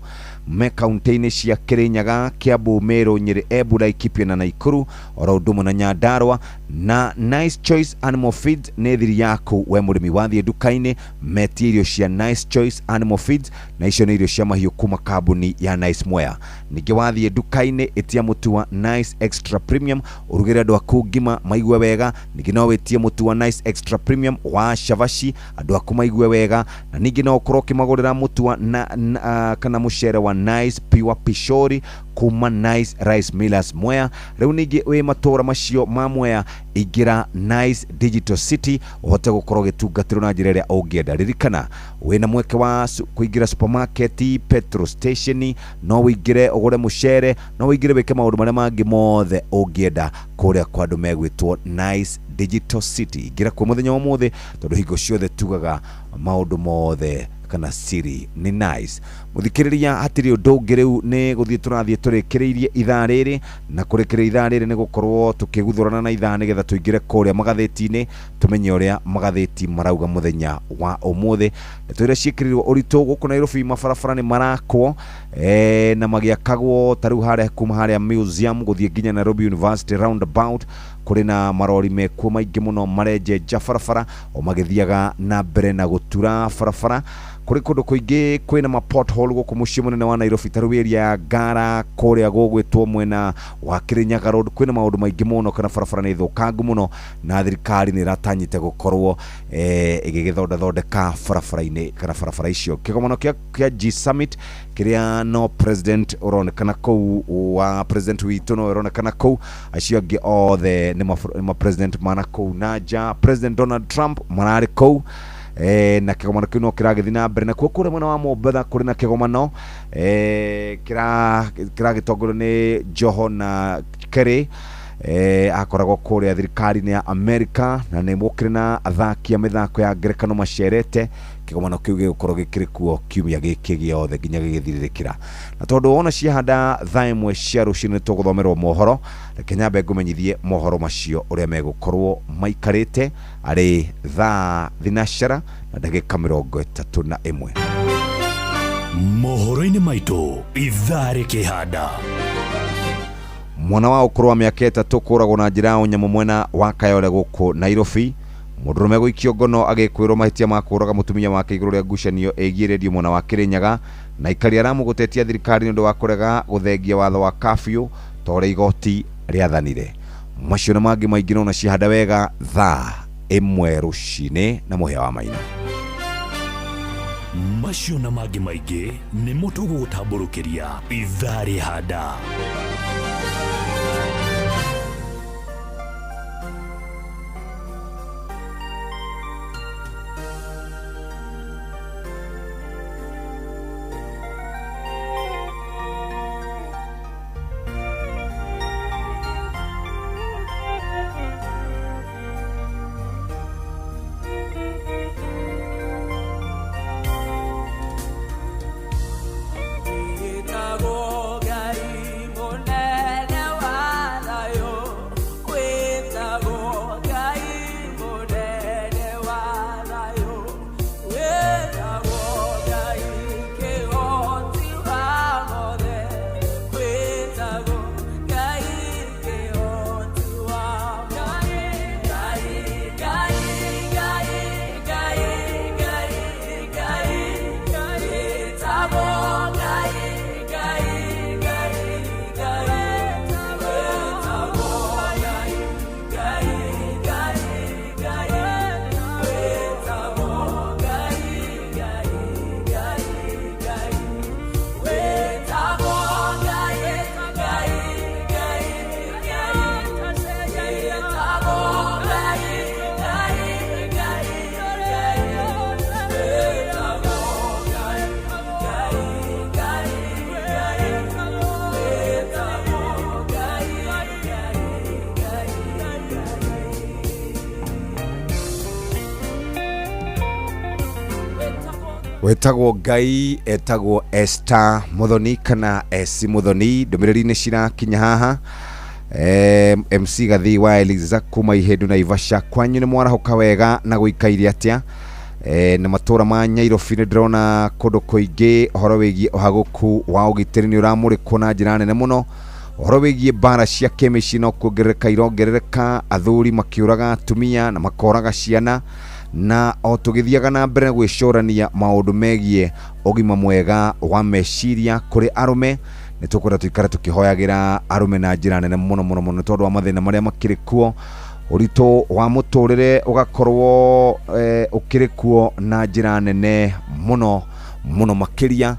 me kaunti-inĩ cia Kirinyaga, Kiambu, Meru, Nyeri, Embu, Laikipia na Nakuru, oro ũndũ ũmwe na Nyandarua. Na Nice Choice Animal Feeds nĩ thiri yaku we mũrĩmi. Wathiĩ nduka-inĩ, metie irio cia Nice Choice Animal Feeds, na icio nĩ irio cia mahiũ kuma kambuni ya Nice Mwea. Ningĩ wathiĩ nduka-inĩ, ĩtia mũtu wa Nice Extra Premium ũrugĩre andũ aku ngima maigue wega. Ningĩ no wĩtie mũtu wa Nice Extra Premium wa cabaci andũ aku maigue wega, na ningĩ no ũkorwo ũkĩmagũrĩra mũtu wa na kana mũcere wa Nice Pure Pishori kuma Nice Rice Millers Mwea. Rĩu ningĩ wĩ matũra macio ma Mwea, ingĩra Nice Digital City ũhote gũkorwo ũgĩtungatĩrwo na njĩra ĩrĩa ũngĩenda. Ririkana wĩna mweke wa kũingĩra supermarket, petrol station, no wĩingĩre ũgũre mũcere, no wĩingĩre wĩke maũndũ marĩa mangĩ mothe ũngĩenda kũrĩa kwa andũ megwĩtwo Nice Digital City. Ingĩra kuo mũthenya wa ũmũthĩ, tondũ hingo ciothe tugaga maũndũ mothe kana siri nĩ nice. Mũthikĩrĩria, hatirĩ ũndũ ũngĩ, rĩu nĩ gũthiĩ tũrathiĩ tũrĩkĩrĩirie ithaa rĩrĩ, na kũrĩkĩrĩria ithaa rĩrĩ nĩ gũkorwo tũkĩguthũrana na ithaa nĩgetha tũingĩre kũrĩa magathĩti-inĩ, tũmenye ũrĩa magathĩti marauga mũthenya wa ũmũthĩ. Ndeto iria ciĩkĩrĩirwo ũritũ gũkũ Nairobi, mabarabara nĩ marakwo na magĩakagwo ta rĩu harĩa kuma harĩa museum gũthiĩ nginya Nairobi University roundabout, kũrĩ na marori mekuo maingĩ mũno marenjenja barabara o magĩthiaga na mbere na gũtura barabara. Kũrĩ kũndũ kũingĩ kwĩna ma potholes. pothole gũkũ mũciĩ mũnene wa Nairobi, ta rĩu area ya Ngara kũrĩa gũgwĩtwo mwena wa Kirinyaga Road kwĩna maũndũ maingĩ mũno, kana barabara nĩ thũkangu mũno na thirikari nĩ ĩratanyĩte gũkorwo ĩgĩgĩthondathondeka barabara-inĩ kana barabara icio. Kĩgomano kĩa G Summit kĩrĩa no president ũronekana kũu, wa president witũ no ũronekana kũu, acio angĩ othe nĩ ma president mana kũu na nja. President Donald Trump mararĩ kũu na kĩgomano kĩu no kĩragĩthiĩ na mbere. Nakuo kũrĩa mwena wa Mombatha kũrĩ na kĩgomano kĩragĩtongorio nĩ Joho na Kerry, akoragwo kũrĩa thirikari-inĩ ya America, na nĩ gũkĩrĩ na athaki a mĩthako ya ngerekano macerete. Kĩgomano kĩu gĩgũkorwo gĩkĩrĩ kuo kiumia gĩkĩ gĩothe nginya gĩgĩthirĩrĩkĩra. Na tondũ wona ciahanda thaa 1 cia rũcinĩ tũgũthomerwo mohoro, reke nyambe ngũmenyithie mohoro macio ũrĩa megũkorwo maikarĩte arĩ thaa 9 na ndagĩka 31. Mohoro-inĩ maitũ ithaa rĩkĩhanda. Mwana wa ũkũrũ wa mĩaka 3 kũragwo na njĩra ya ũnyamũ mwena wa Kayole gũkũ Nairobi. Mũndũrũme gũikio ngono agĩkwĩrwo mahĩtia ma kũũraga mũtumia wake igũrũ rĩa ngucanio ĩgiĩ redio mwena wa Kirinyaga. Na aikari arĩa mũgũtetia thirikari nĩ ũndũ wa kũrega gũthengia watho wa curfew ta ũrĩa igoti rĩathanire. Macio na mangĩ maingĩ no na ciahanda wega thaa 1 rũcinĩ na Mũhĩa wa Maina. Macio na mangĩ maingĩ nĩmo tũgũgũtambũrũkĩria ithaa rĩhanda. Wetagwo Ngai etagwo Esther Muthoni kana Esi Muthoni. Ndũmĩrĩri nĩ cirakinya haha. MC Gathi wa Eliza kuma Ihindu na Ivasha, kwanyu nĩ mwarahoka wega na gũikaire atĩa? Na matũra ma Nyairobi nĩ ndĩrona kũndũ kũingĩ ũhoro wĩgiĩ ũhagũku wa ũgitĩri nĩ ũramũrĩkwo na njĩra nene mũno. Ũhoro wĩgiĩ mbara cia kĩmĩciĩ no kuongerereka irongerereka, athuri makĩũraga atumia na makoraga ciana, na o tũgĩthiaga na mbere gwĩcũrania maũndũ megiĩ ũgima mwega wa meciria kũrĩ arũme, nĩ tũkwenda tũikare tũkĩhoyagĩra arũme na njĩra nene mũno mũno mũno tondũ wa mathĩna marĩa makĩrĩ kuo. Ũritũ wa mũtũrĩre ũgakorwo ũkĩrĩ kuo na njĩra nene mũno mũno makĩria.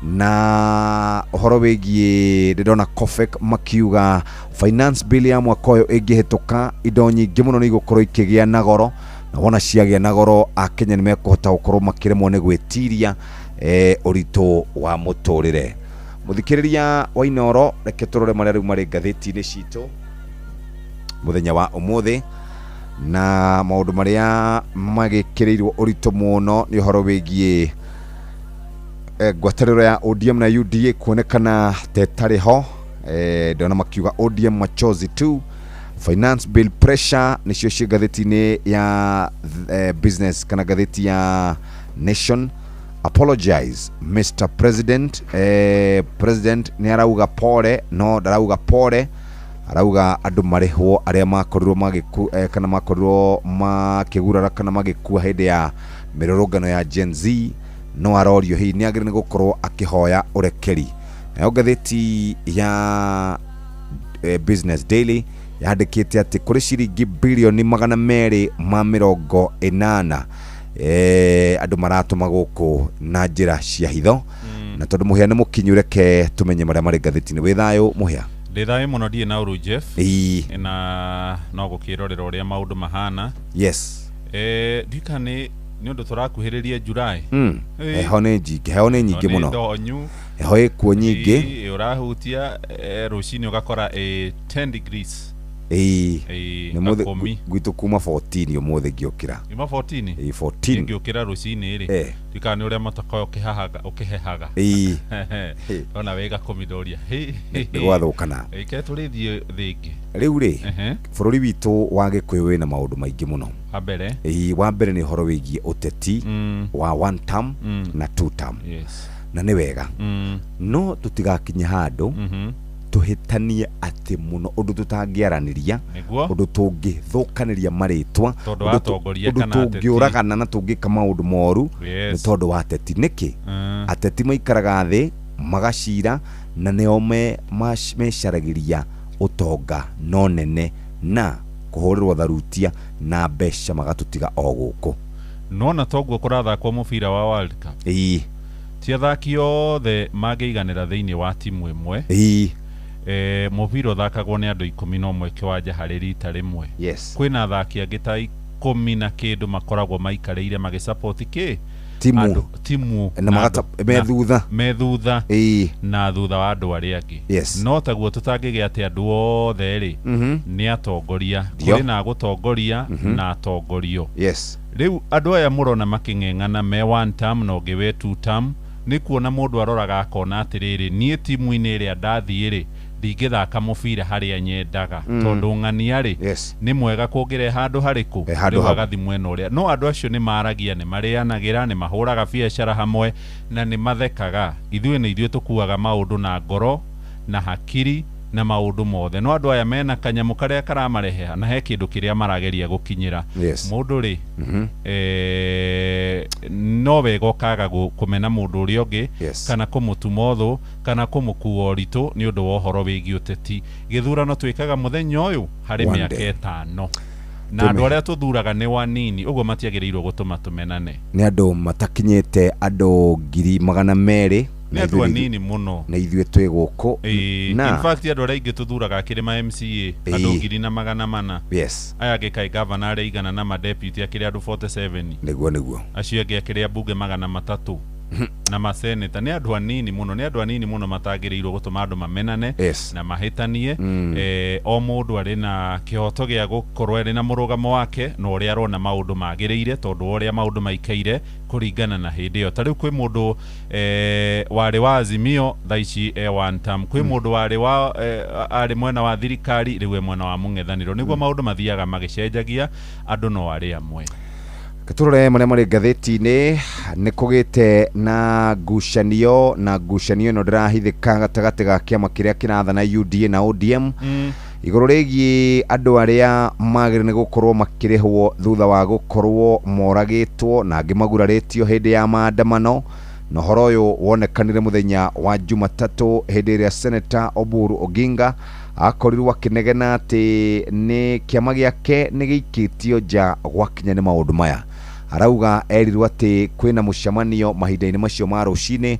Na ũhoro wĩgiĩ ndĩrona COFEC makiuga finance bill ya mwaka ũyũ ĩngĩhĩtũka indo nyingĩ mũno nĩ igũkorwo ikĩgĩa na goro, na wona ciagĩa na goro akenya nĩ mekũhota gũkorwo makĩremwo nĩ gwĩtiria ũritũ wa mũtũrĩre. Mũthikĩrĩria wa Inooro, reke tũrore marĩa rĩu marĩ ngathĩti-inĩ citũ mũthenya wa ũmũthĩ, na maũndũ marĩa magĩkĩrĩirwo ũritũ mũno nĩ ũhoro wĩgiĩ ngwatanĩro ya ODM na UDA kuonekana ta ĩtarĩ ho. Ndĩrona makiuga ODM machozi 2 finance bill pressure nĩcio ciĩ ngathĩti-inĩ ya business kana ngathĩti ya Nation. Apologize Mr President. President nĩ arauga pole, no ndarauga pole, arauga andũ marĩhwo arĩa makorirwo magĩku kana makorirwo makĩgurara kana magĩkua hĩndĩ ya mĩrũrũngano ya Gen Z. No arorio hihi nĩ agĩrĩire nĩ gũkorwo akĩhoya ũrekeri. Nayo ngathĩti ya Business Daily yandĩkĩte atĩ kũrĩ ciringi bilioni 280 andũ maratũma gũkũ na njĩra cia hitho. Na tondũ Mũhĩa nĩ mũkinyu, reke tũmenye marĩa marĩ ngathĩti-inĩ. Wĩ thayũ Mũhĩa? Ndĩ thayũ mũno, ndirĩ na ũru Jeff. Na no gũkĩrorera ũrĩa maũndũ mahana. Ndika nĩ ũndũ tũrakuhĩrĩria July. Heho nĩ nyingĩ, heho nĩ nyingĩ mũno. Ndonyu. Heho ĩkuo nyingĩ. Ũrahutia rũcinĩ ũgakora 10 degrees. Ĩĩ. Nĩ Nĩ mũthĩ gwitũ kuma 14 ũmũthĩ ngĩũkĩra. Ima 14? Ĩĩ, 14. Ngĩũkĩra rũcinĩ rĩ, ndika nĩ ũrĩa mũtoka ũkĩhahaga ũkĩhehaga. Ona wĩga kũmĩndoria. Nĩ gwathũkana. Ĩke tũrĩthiĩ thĩngĩ. Rĩu rĩ, bũrũri witũ wa Gĩkũyũ wĩna maũndũ maingĩ mũno. Wa mbere? Ĩĩ, wa mbere nĩ ũhoro wĩgiĩ ũteti wa one term na two term. Na nĩ wega. No tũtigakinye handũ tũhĩtanie atĩ mũno ũndũ tũtangĩaranĩria, ũndũ tũngĩthũkanĩria marĩtwa, ũndũ tũngĩũragana na tũngĩka maũndũ moru nĩ tondũ wa ateti. Nĩkĩ? Ateti maikaraga thĩ magacira na nĩo mecaragĩria ũtonga no nene na kũhũrĩrwo tharutia na mbeca magatũtiga o gũkũ. Nona toguo kũrathakwo mũbira wa World Cup. Ti athaki othe mangĩiganĩra thĩinĩ wa timu ĩmwe. Mũbira ũthakagwo nĩ andũ 11 kĩwanja harĩ rita rĩmwe. Kwĩna athaki angĩ ta 10 na kĩndũ makoragwo maikarĩire magĩsupport kĩ timu na magata me thutha na thutha wa andũ arĩa angĩ. No taguo tũtangĩgĩa atĩ andũ othe rĩ nĩ atongoria, kũrĩ na gũtongoria na atongorio. Rĩu andũ aya mũrona makĩng'eng'ana me one term na ũngĩ we two term, nĩ kuona mũndũ aroraga akona atĩrĩrĩ, niĩ timu-inĩ ĩrĩa ndathiĩ rĩ ndingĩthaka mũbira harĩa nyendaga tondũ ng'ania rĩ nĩ mwega kũngĩre handũ harĩkũ rĩu agathi mwena ũrĩa. No andũ acio nĩ maragia, nĩ marĩanagĩra, nĩ mahũraga biacara hamwe na nĩ mathekaga. Ithuĩ nĩ ithuĩ tũkuaga maũndũ na ngoro na hakiri na maũndũ mothe. No andũ aya mena kanyamũ karĩa karamarehe na he kĩndũ kĩrĩa marageria gũkinyĩra. Mũndũ rĩ no wega ũkaga kũmena mũndũ ũrĩa ũngĩ kana kũmũtuma ũthũ kana kũmũkua ũritũ nĩ ũndũ wa ũhoro wĩgiĩ ũteti. Gĩthurano twĩkaga mũthenya ũyũ harĩ mĩaka 5 na andũ arĩa tũthuraga nĩ wanini, ũguo matiagĩrĩirwo gũtũma tũmenane. Nĩ andũ matakinyĩte andũ 200,000, nĩ andũ anini mũno na ithuĩ twĩ gũkũ. In fact andũ arĩa aingĩ tũthuraga akĩrĩ ma MCA andũ 1,400. Aya angĩ kaĩ gavana arĩa 100 na madeputy akĩrĩ andũ 47. Nĩguo acio angĩ akĩrĩ ambunge 300 na maseneta. Nĩ andũ anini mũno, nĩ andũ anini mũno matagĩrĩirwo gũtũma andũ mamenane na mahĩtanie. O mũndũ arĩ na kĩhoto gĩa gũkorwo arĩ na mũrũgamo wake na ũrĩa arona maũndũ magĩrĩire, tondũ ũrĩa maũndũ maikaire kũringana na hĩndĩ ĩyo. Ta rĩu kwĩ mũndũ warĩ wa Azimio thaa ici one term, kwĩ mũndũ warĩ wa arĩ mwena wa thirikari rĩu e mwena wa mũng'ethanĩro. Nĩguo maũndũ mathiaga magĩcenjagia, andũ no arĩ amwe. Tũrore marĩa marĩ ngathĩti-inĩ. Nĩ kũgĩte na ngucanio, na ngucanio ĩno ndĩrahithĩka gatagatĩ ga kĩama kĩrĩa kĩrathana UDA na ODM igũrũ rĩgiĩ andũ arĩa magĩrĩire nĩ gũkorwo makĩrĩhwo thutha wa gũkorwo moragĩtwo na angĩ magurarĩtio hĩndĩ ya maandamano. Na ũhoro ũyũ wonekanire mũthenya wa Jumatatũ hĩndĩ ĩrĩa Senator Oburu Oginga akorirwo akĩnegena atĩ nĩ kĩama gĩake nĩ gĩikĩtio nja gwakinya nĩ maũndũ maya. Arauga erirwo atĩ kwĩna mũcemanio mahinda-inĩ macio ma rũcinĩ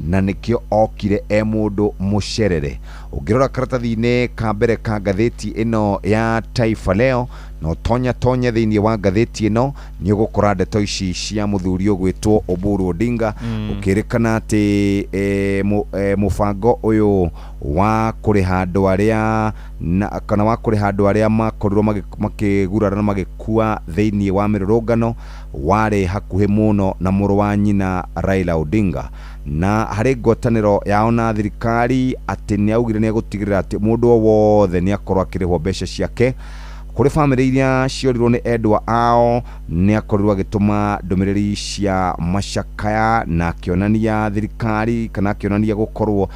na nĩkĩo okire e mũndũ mũcerere. Ũngĩrora karatathi-inĩ ka mbere ka ngathĩti ĩno ya Taifa Leo na ũtonya tonye thĩinĩ wa ngathĩti ĩno nĩ ũgũkora ndeto ici cia mũthuri ũgwĩtwo Oburu Odinga, ũkĩrĩkana atĩ mũbango ũyũ wa kũrĩha andũ arĩa kana wa kũrĩha andũ arĩa makorirwo makĩgurara na magĩkua thĩinĩ wa mĩrũrũngano warĩ hakuhĩ mũno na mũrũ wa nyina Raila Odinga, na harĩ ngwatanĩro yao na thirikari atĩ nĩ augire nĩ egũtigĩrĩra atĩ mũndũ o wothe nĩ akorwo akĩrĩhwo mbeca ciake. Kũrĩ bamĩrĩ iria ciorirwo nĩ endwa ao, nĩ akorirwo agĩtũma ndũmĩrĩri cia macakaya na akĩonania thirikari kana akĩonania gũkorwo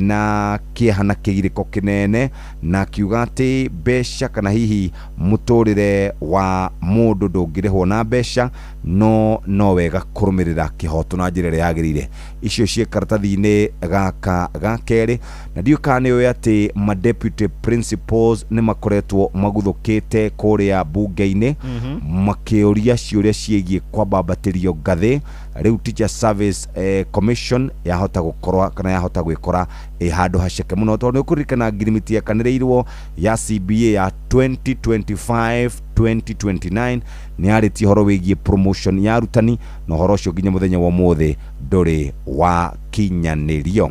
na kĩeha na kĩgirĩko kĩnene, na akiuga atĩ mbeca kana hihi mũtũrĩre wa mũndũ ndũngĩrĩhwo na mbeca, no wega kũrũmĩrĩra kĩhoto na njĩra ĩrĩa yagĩrĩire. Icio ciĩ karatathi-inĩ gaka ga kerĩ. Na ndiũĩ kana nĩ ũĩ atĩ ma deputy principals nĩ makoretwo maguthũkĩte kũrĩa bunge-inĩ makĩũria ciũria ciĩgiĩ kwambambatĩrio ngathĩ. Rĩu Teacher Service Commission yahota gũkorwo kana yahota gwĩkora ĩ handũ haceke mũno, tondũ nĩ ũkũririkana ngirimiti yekanĩrĩirwo ya CBA ya 2025 2029 nĩ yarĩtie ũhoro wĩgiĩ promotion ya arutani, na ũhoro ũcio nginya mũthenya wa ũmũthĩ ndũrĩ wakinyanĩrio.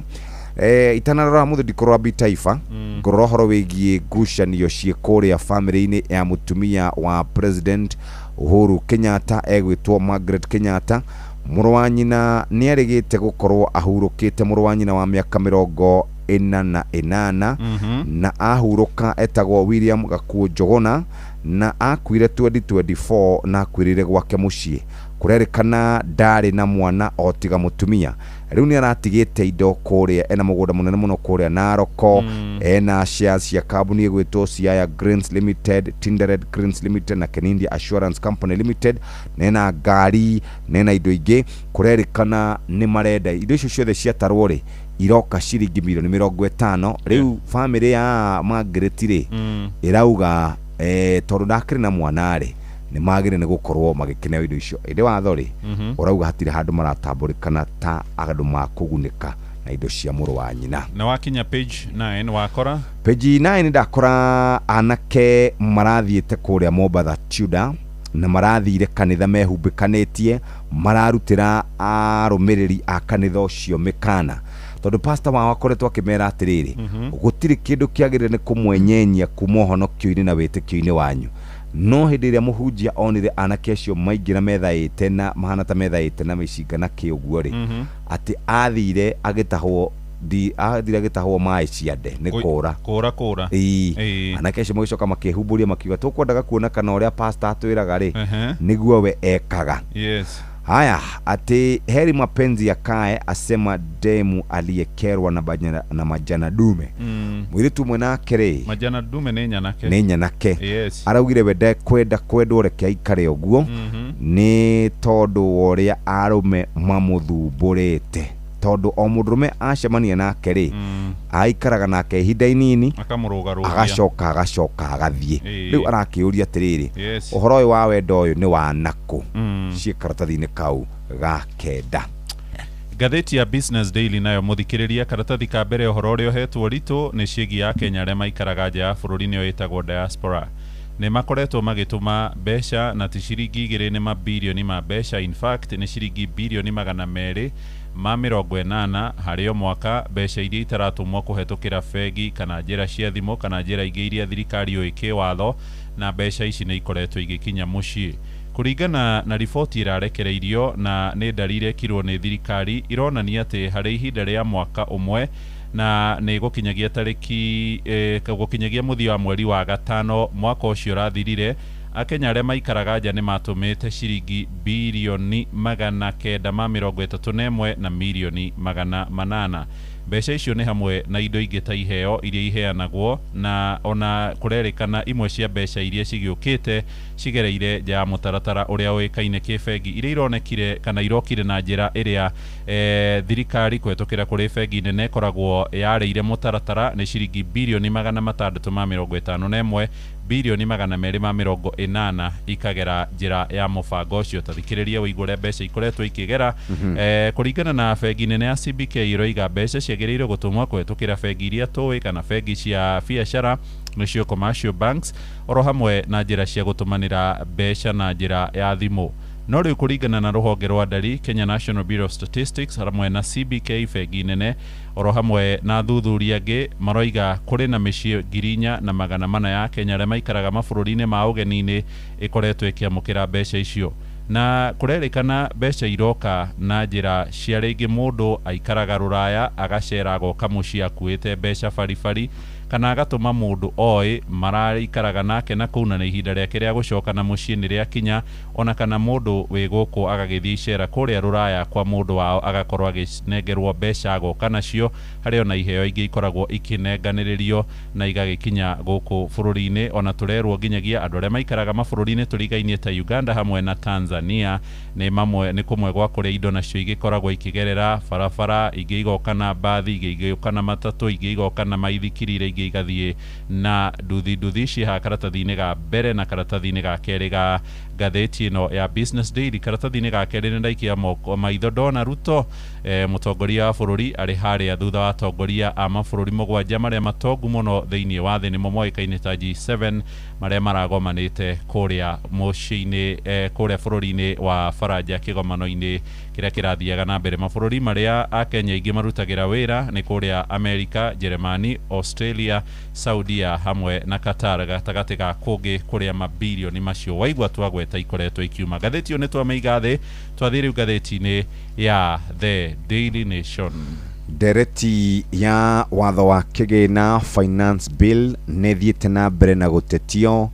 Itanarora mũthĩ ndikũrora Bitaifa, ngũrora ũhoro wĩgiĩ ngucanio ciĩ kũrĩa bamĩrĩ-inĩ ya mũtumia wa President Uhuru Kenyatta egwĩtwo Margaret Kenyatta. Mũrũ wa nyina nĩ arĩgĩte gũkorwo ahurũkĩte, mũrũ wa nyina wa mĩaka 48, na ahurũka etagwo William Gakuo Njuguna, na akuire 2024 na akuĩrĩire gwake mũciĩ. Kũrerĩkana ndarĩ na mwana o tiga mũtumia. Rĩu nĩ aratigĩte indo kũrĩa, ena mũgũnda mũnene mũno kũrĩa Naroko, ena shares cia kambuni ĩgwĩtwo Siaya Grains Limited, Tinderet Grains Limited na Kenindia Assurance Company Limited, na ena ngari na ena indo ingĩ. Kũrerĩkana nĩ marenda indo icio ciothe ciatarwo rĩ, iroka ciringi milioni 50. Rĩu bamĩrĩ ya Margaret rĩ, ĩrauga tondũ ndakĩrĩ na mwana rĩ, nĩ magĩrĩire nĩ gũkorwo magĩkĩneo indo icio. Ĩndĩ watho rĩ, ũrauga hatirĩ handũ maratambũrĩkana ta andũ makũgunĩka na indo cia mũrũ wa nyina. Na wakinya page 9 wakora page 9 ndakora anake marathiĩte kũrĩa Mombatha Tudor, na marathire kanitha mehumbĩkanĩtie, mararutĩra arũmĩrĩri a kanitha ũcio mĩkana, tondũ pastor wao akoretwo akĩmera atĩrĩrĩ, gũtirĩ kĩndũ kĩagĩrĩire nĩ kũmwenyenyia kuma ũhonokio-inĩ na wĩtĩkio-inĩ wanyu. No hĩndĩ ĩrĩa mũhunjia onire anake acio maingĩra methaĩte na mahana ta methaĩte na mĩcinga na kĩ ũguo rĩ, atĩ athire agĩtahwo athire agĩtahwo maĩ ciande nĩ kũra kũra. Ĩĩ, anake acio magĩcoka makĩhumbũria makiuga tũkwendaga kuona kana ũrĩa pastor atwĩraga rĩ, nĩguo we ekaga. Yes. Haya, ati heri mapenzi ya kae asema demu aliyekerwa na majana dume. Mũirĩtu ũmwe nake rĩ, majana dume nĩ nyanake, nĩ nyanake. Yes. Araugire we ndekwenda kwendwo, reke aikare ũguo, nĩ tondũ wa ũrĩa arũme mamũthumbũrĩte, tondũ o mũndũrũme acemania nake rĩ, aikaraga nake ihinda inini akamũrũgarũgia, agacoka agathiĩ. Rĩu arakĩũria atĩrĩrĩ, ũhoro ũyũ wa wendo ũyũ nĩ wa nakũ? Ciĩ karatathi-inĩ kau ga 9. Ngathĩti ya Business Daily nayo mũthikĩrĩria, karatathi ka mbere ũhoro ũrĩa ũhetwo ritũ nĩ ciĩgiĩ Akenya arĩa maikaraga nja ya bũrũri, nĩyo ĩtagwo diaspora. Nĩ makoretwo magĩtũma mbeca na ti ciringi 2, nĩ mabirioni ma mbeca, in fact nĩ ciringi birioni 280 harĩ o mwaka, mbeca iria itaratũmwo kũhetũkĩra bengi kana njĩra cia thimũ kana njĩra ingĩ iria thirikari yũĩ kĩwatho, na mbeca ici nĩ ikoretwo igĩkinya mũciĩ. Kũringana na riboti ĩrarekereirio na nĩ ndari irekirwo nĩ thirikari, ironania atĩ harĩ ihinda rĩa mwaka ũmwe na nĩ gũkinyagia tarĩki gũkinyagia mũthia wa mweri wa 5 mwaka ũcio ũrathirire, Akenya arĩa maikaraga nja nĩ matũmĩte ciringi birioni 931 na milioni 800. Mbeca icio nĩ hamwe na indo ingĩ ta iheo iria iheanagwo, na ona kũrerĩkana imwe cia mbeca iria cigĩũkĩte cigereire nja ya mũtaratara ũrĩa ũĩkaine kĩbengi, iria ironekire kana irokire na njĩra ĩrĩa thirikari kũhetũkĩra kũrĩ bengi nene ĩkoragwo yarĩire mũtaratara, nĩ ciringi birioni 651, birioni 280 ikagera njĩra ya mũbango ũcio. Tathikĩrĩria ũigue ũrĩa mbeca ikoretwo ikĩgera. Kũringana na bengi nene ya CBK, ĩroiga mbeca ciagĩrĩirwo gũtũmwo kũhetũkĩra bengi iria tũĩ kana bengi cia biacara, nĩcio commercial banks, oro hamwe na njĩra cia gũtũmanĩra mbeca na njĩra ya thimũ. No rĩu kũringana na rũhonge rwa ndari Kenya National Bureau of Statistics hamwe na CBK bengi nene oro hamwe na athuthuria angĩ, maroiga kũrĩ na mĩciĩ 4,400 ya Kenya arĩa maikaraga mabũrũri-inĩ ma ũgeni-inĩ ĩkoretwo ĩkĩamũkĩra mbeca icio. Na kũrerĩkana mbeca iroka na njĩra cia rĩngĩ mũndũ aikaraga rũraya agacera agoka mũciĩ akuĩte mbeca baribari, Kana agatũma mũndũ oĩ maraikaraga nake na kũu na nĩ ihinda rĩake rĩa gũcoka na mũciĩ nĩ rĩakinya, ona kana mũndũ wĩ gũkũ agagĩthiĩ icera kũrĩa rũraya kwa mũndũ wao agakorwo agĩnengerwo mbeca agoka nacio. Harĩ ona iheo ingĩ ikoragwo ikĩnenganĩrĩrio na igagĩkinya gũkũ bũrũri-inĩ. Ona tũrerwo nginyagia andũ arĩa maikaraga mabũrũri-inĩ tũrigainie ta Uganda hamwe na Tanzania nĩ mamwe nĩ kũmwe gwa kũrĩa indo nacio igĩkoragwo ikĩgerera barabara, ingĩ igoka na mbathi, ingĩ igoka na matatũ, ingĩ igoka na maithikiri, iria ingĩ igathiĩ na nduthi. Nduthi ici haha karatathi-inĩ ga mbere na karatathi-inĩ ga kerĩ ga ngathĩti ĩno ya Business Daily. Karatathi-inĩ ga kerĩ nĩ ndaikia moko maitho ndona Ruto mũtongoria wa bũrũri arĩ harĩa thutha wa atongoria a mabũrũri 7 marĩa matongu mũno thĩinĩ wa thĩ, nĩmo moĩkaine ta G7, marĩa maragomanĩte kũrĩa mũciĩ-inĩ kũrĩa bũrũri-inĩ wa Faranja kĩgomano-inĩ kĩrĩa kĩrathiaga na mbere. Mabũrũri marĩa Akenya aingĩ marutagĩra wĩra nĩ kũrĩa Amerika, Jeremani, Australia, Saudia hamwe na Qatar, gatagatĩ ga kũngĩ kũrĩa mabirioni macio waigua twagweta ikoretwo ikiuma. Ngathĩti ĩyo nĩ twamĩiga thĩ, twathiĩ rĩu ngathĩti-inĩ ya The Daily Nation. Ndereti ya watho wa kĩgĩna finance bill nĩ thiĩte na mbere na gũtetio.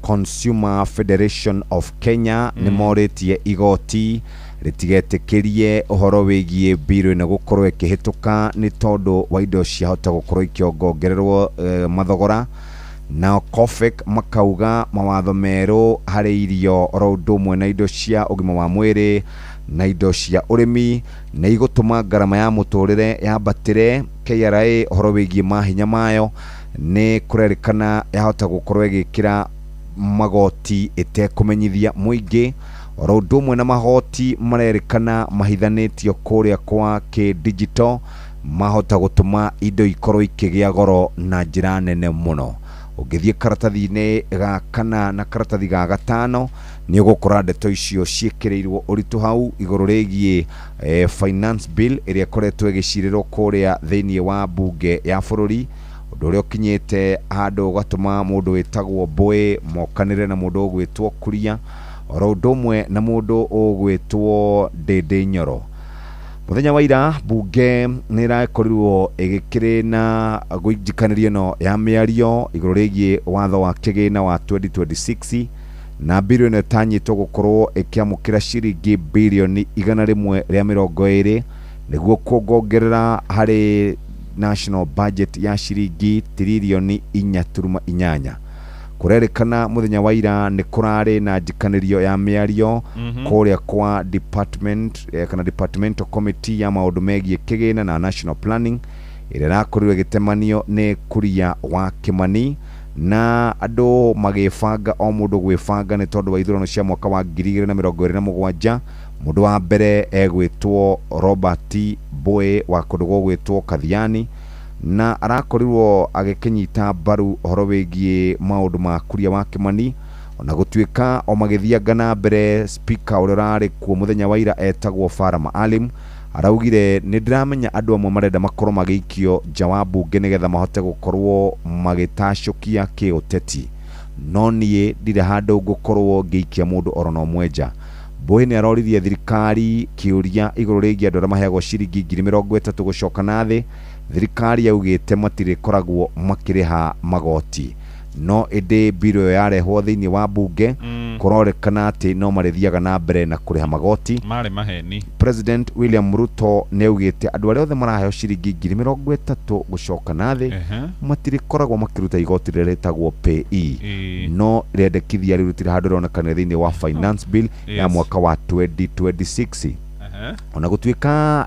Consumer Federation of Kenya nĩ morĩtie igoti rĩtigetĩkĩrie ũhoro wĩgiĩ bill ĩno gũkorwo ĩkĩhĩtũka nĩ tondũ wa indo ciahota gũkorwo ikĩongongererwo mathogora. Nao COFEC makauga mawatho merũ harĩ irio oro ũndũ ũmwe na indo cia ũgima wa mwĩrĩ na indo cia ũrĩmi nĩ igũtũma ngarama ya mũtũrĩre yambatĩre. KRA ũhoro wĩgiĩ mahinya mayo nĩ kũrerĩkana yahota gũkorwo ĩgĩkĩra magoti ĩtekũmenyithia mũingĩ, oro ũndũ ũmwe na mahoti marerĩkana mahithanĩtio kũrĩa kwa kĩ-digital mahota gũtũma indo ikorwo ikĩgĩa goro na njĩra nene mũno. Ũngĩthiĩ karatathi-inĩ ga kana na karatathi ga gatano nĩ ũgũkora ndeto icio ciĩkĩrĩirwo ũritũ hau igũrũ rĩgiĩ finance bill ĩrĩa ĩkoretwo ĩgĩcirĩrwo kũrĩa thĩinĩ wa bunge ya bũrũri, ũndũ ũrĩa ũkinyĩte handũ ũgatũma mũndũ wĩtagwo Mbũĩ mokanĩre na mũndũ ũgwĩtwo Kuria, oro ũndũ ũmwe na mũndũ ũgwĩtwo Ndĩndĩ Nyoro. Mũthenya wa ira bunge nĩ ĩrakorirwo ĩgĩkĩrĩ na gũijikanĩrio ĩno ya mĩario igũrũ rĩgiĩ watho wa kĩgĩna wa 2026, na bill ĩno ĩtanyĩtwo gũkorwo ĩkĩamũkĩra ciringi birioni 120 nĩguo kuongongerera harĩ national budget ya ciringi tiririoni 4.8. Kũrerĩkana mũthenya wa ira nĩ kũrarĩ na njikanĩrio ya mĩario kũrĩa kwa department kana departmental committee ya maũndũ megiĩ kĩgĩna na national planning ĩrĩa ĩrakorirwo ĩgĩtemanio nĩ Kuria wa Kĩmani, na andũ magĩbanga o mũndũ gwĩbanga nĩ tondũ wa ithurano cia mwaka wa 2027. Mũndũ wa mbere egwĩtwo Robert Mbũĩ wa kũndũ gũgwĩtwo Kathiani, na arakorirwo agĩkĩnyita mbaru ũhoro wĩgiĩ maũndũ ma Kuria wa Kĩmani, ona gũtuĩka o magĩthianga na mbere speaker ũrĩa ũrarĩ kuo mũthenya wa ira etagwo Farah Maalim araugire nĩ ndĩramenya andũ amwe marenda makorwo magĩikio nja wa bunge nĩgetha mahote gũkorwo magĩtacũkia kĩũteti, no niĩ ndirĩ handũ ngũkorwo ngĩikia mũndũ oro na ũmwe nja. Mbũĩ nĩ aroririe thirikari kĩũria igũrũ rĩgiĩ andũ arĩa maheagwo ciringi 30,000 gũcoka na thĩ. Thirikari yaugĩte matirĩkoragwo makĩrĩha magoti, no ĩndĩ bill ĩyo yarehwo thĩinĩ wa bunge kũrorekana atĩ no marĩthiaga na mbere na kũrĩha magoti. Marĩ maheni. President William Ruto nĩ augĩte andũ arĩa othe maraheo ciringi 30,000 gũcoka na thĩ matirĩkoragwo makĩruta igoti rĩrĩa rĩtagwo PAYE, no rĩendekithia rĩu rĩtirĩ handũ rĩronekanire thĩinĩ wa finance bill ya mwaka wa 2026. Ona gũtuĩka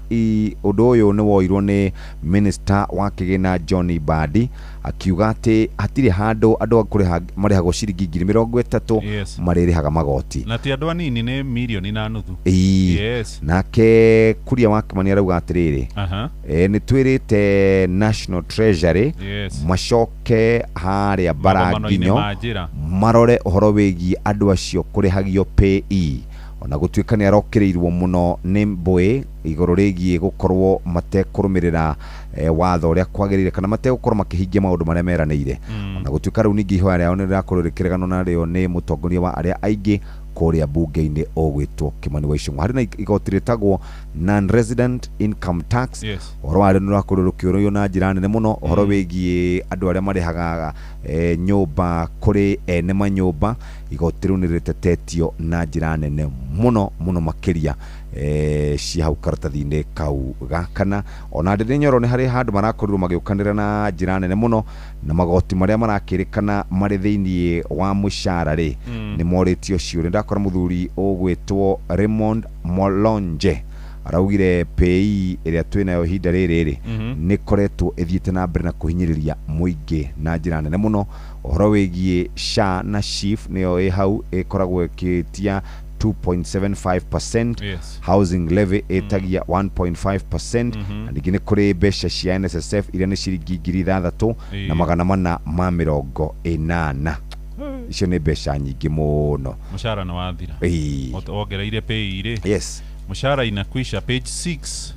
ũndũ ũyũ nĩ woirwo nĩ minister wa kĩgĩna John Mbadi akiuga atĩ hatirĩ handũ andũ a kũrĩha marĩhagwo ciringi 30,000 marĩrĩhaga magoti, na ti andũ anini, nĩ mirioni na nuthu. Nake Kuria wa Kĩmani arauga atĩrĩrĩ, nĩ twĩrĩte National Treasury macoke harĩa Magomano-inĩ Mbaranginyo ma njĩra. marore ũhoro wĩgiĩ andũ acio kũrĩhagio PAYE, ona gũtuĩka nĩ arokĩrĩirwo mũno nĩ Mbũĩ igũrũ rĩgiĩ gũkorwo matekũrũmĩrĩra watho ũrĩa kwagĩrĩire kana mategũkorwo makĩhingia maũndũ marĩa meranĩire. Ona gũtuĩka rĩu ningĩ ihoya rĩao nĩ rĩrakorwo rĩkĩreganwo narĩo nĩ mũtongoria wa arĩa aingĩ kũrĩa bunge-inĩ ũgwĩtwo Kimani wa Ichung'wa. Harĩ na igoti rĩtagwo non-resident income tax. Ũhoro warĩo nĩ ũrakorirwo rũkĩũrũrio na njĩra nene mũno, ũhoro wĩgiĩ andũ arĩa marĩhaga nyũmba kũrĩ ene manyũmba. Igoti rĩu nĩ rĩtetetio na njĩra nene mũno mũno makĩria cia hau karatathi-inĩ kau ga kana. Ona Ndĩndĩ Nyoro nĩ harĩ handũ marakorirwo magĩũkanĩra na njĩra nene mũno na magoti marĩa marakĩrĩkana marĩ thĩiniĩ wa mũcara rĩ, nĩ morĩtio ciũria. Ndakora mũthuri ũgwĩtwo Raymond Molonje araugire pay ĩrĩa twĩnayo ihinda rĩrĩ rĩ, nĩ koretwo ĩthiĩte na mbere na kũhinyĩrĩria mũingĩ na njĩra nene mũno. Ũhoro wĩgiĩ SHA na SHIF nĩyo ĩ hau ĩkoragwo ĩkĩtia 2.75%. Housing levy ĩtagia 1.5%, na ningĩ nĩ kũrĩ mbeca cia NSSF iria nĩ ciringi 6480. Icio nĩ mbeca nyingĩ mũno. Mũcara nĩ wathira. Wongereire pay rĩ. Mũcara inakwisha. Page 6.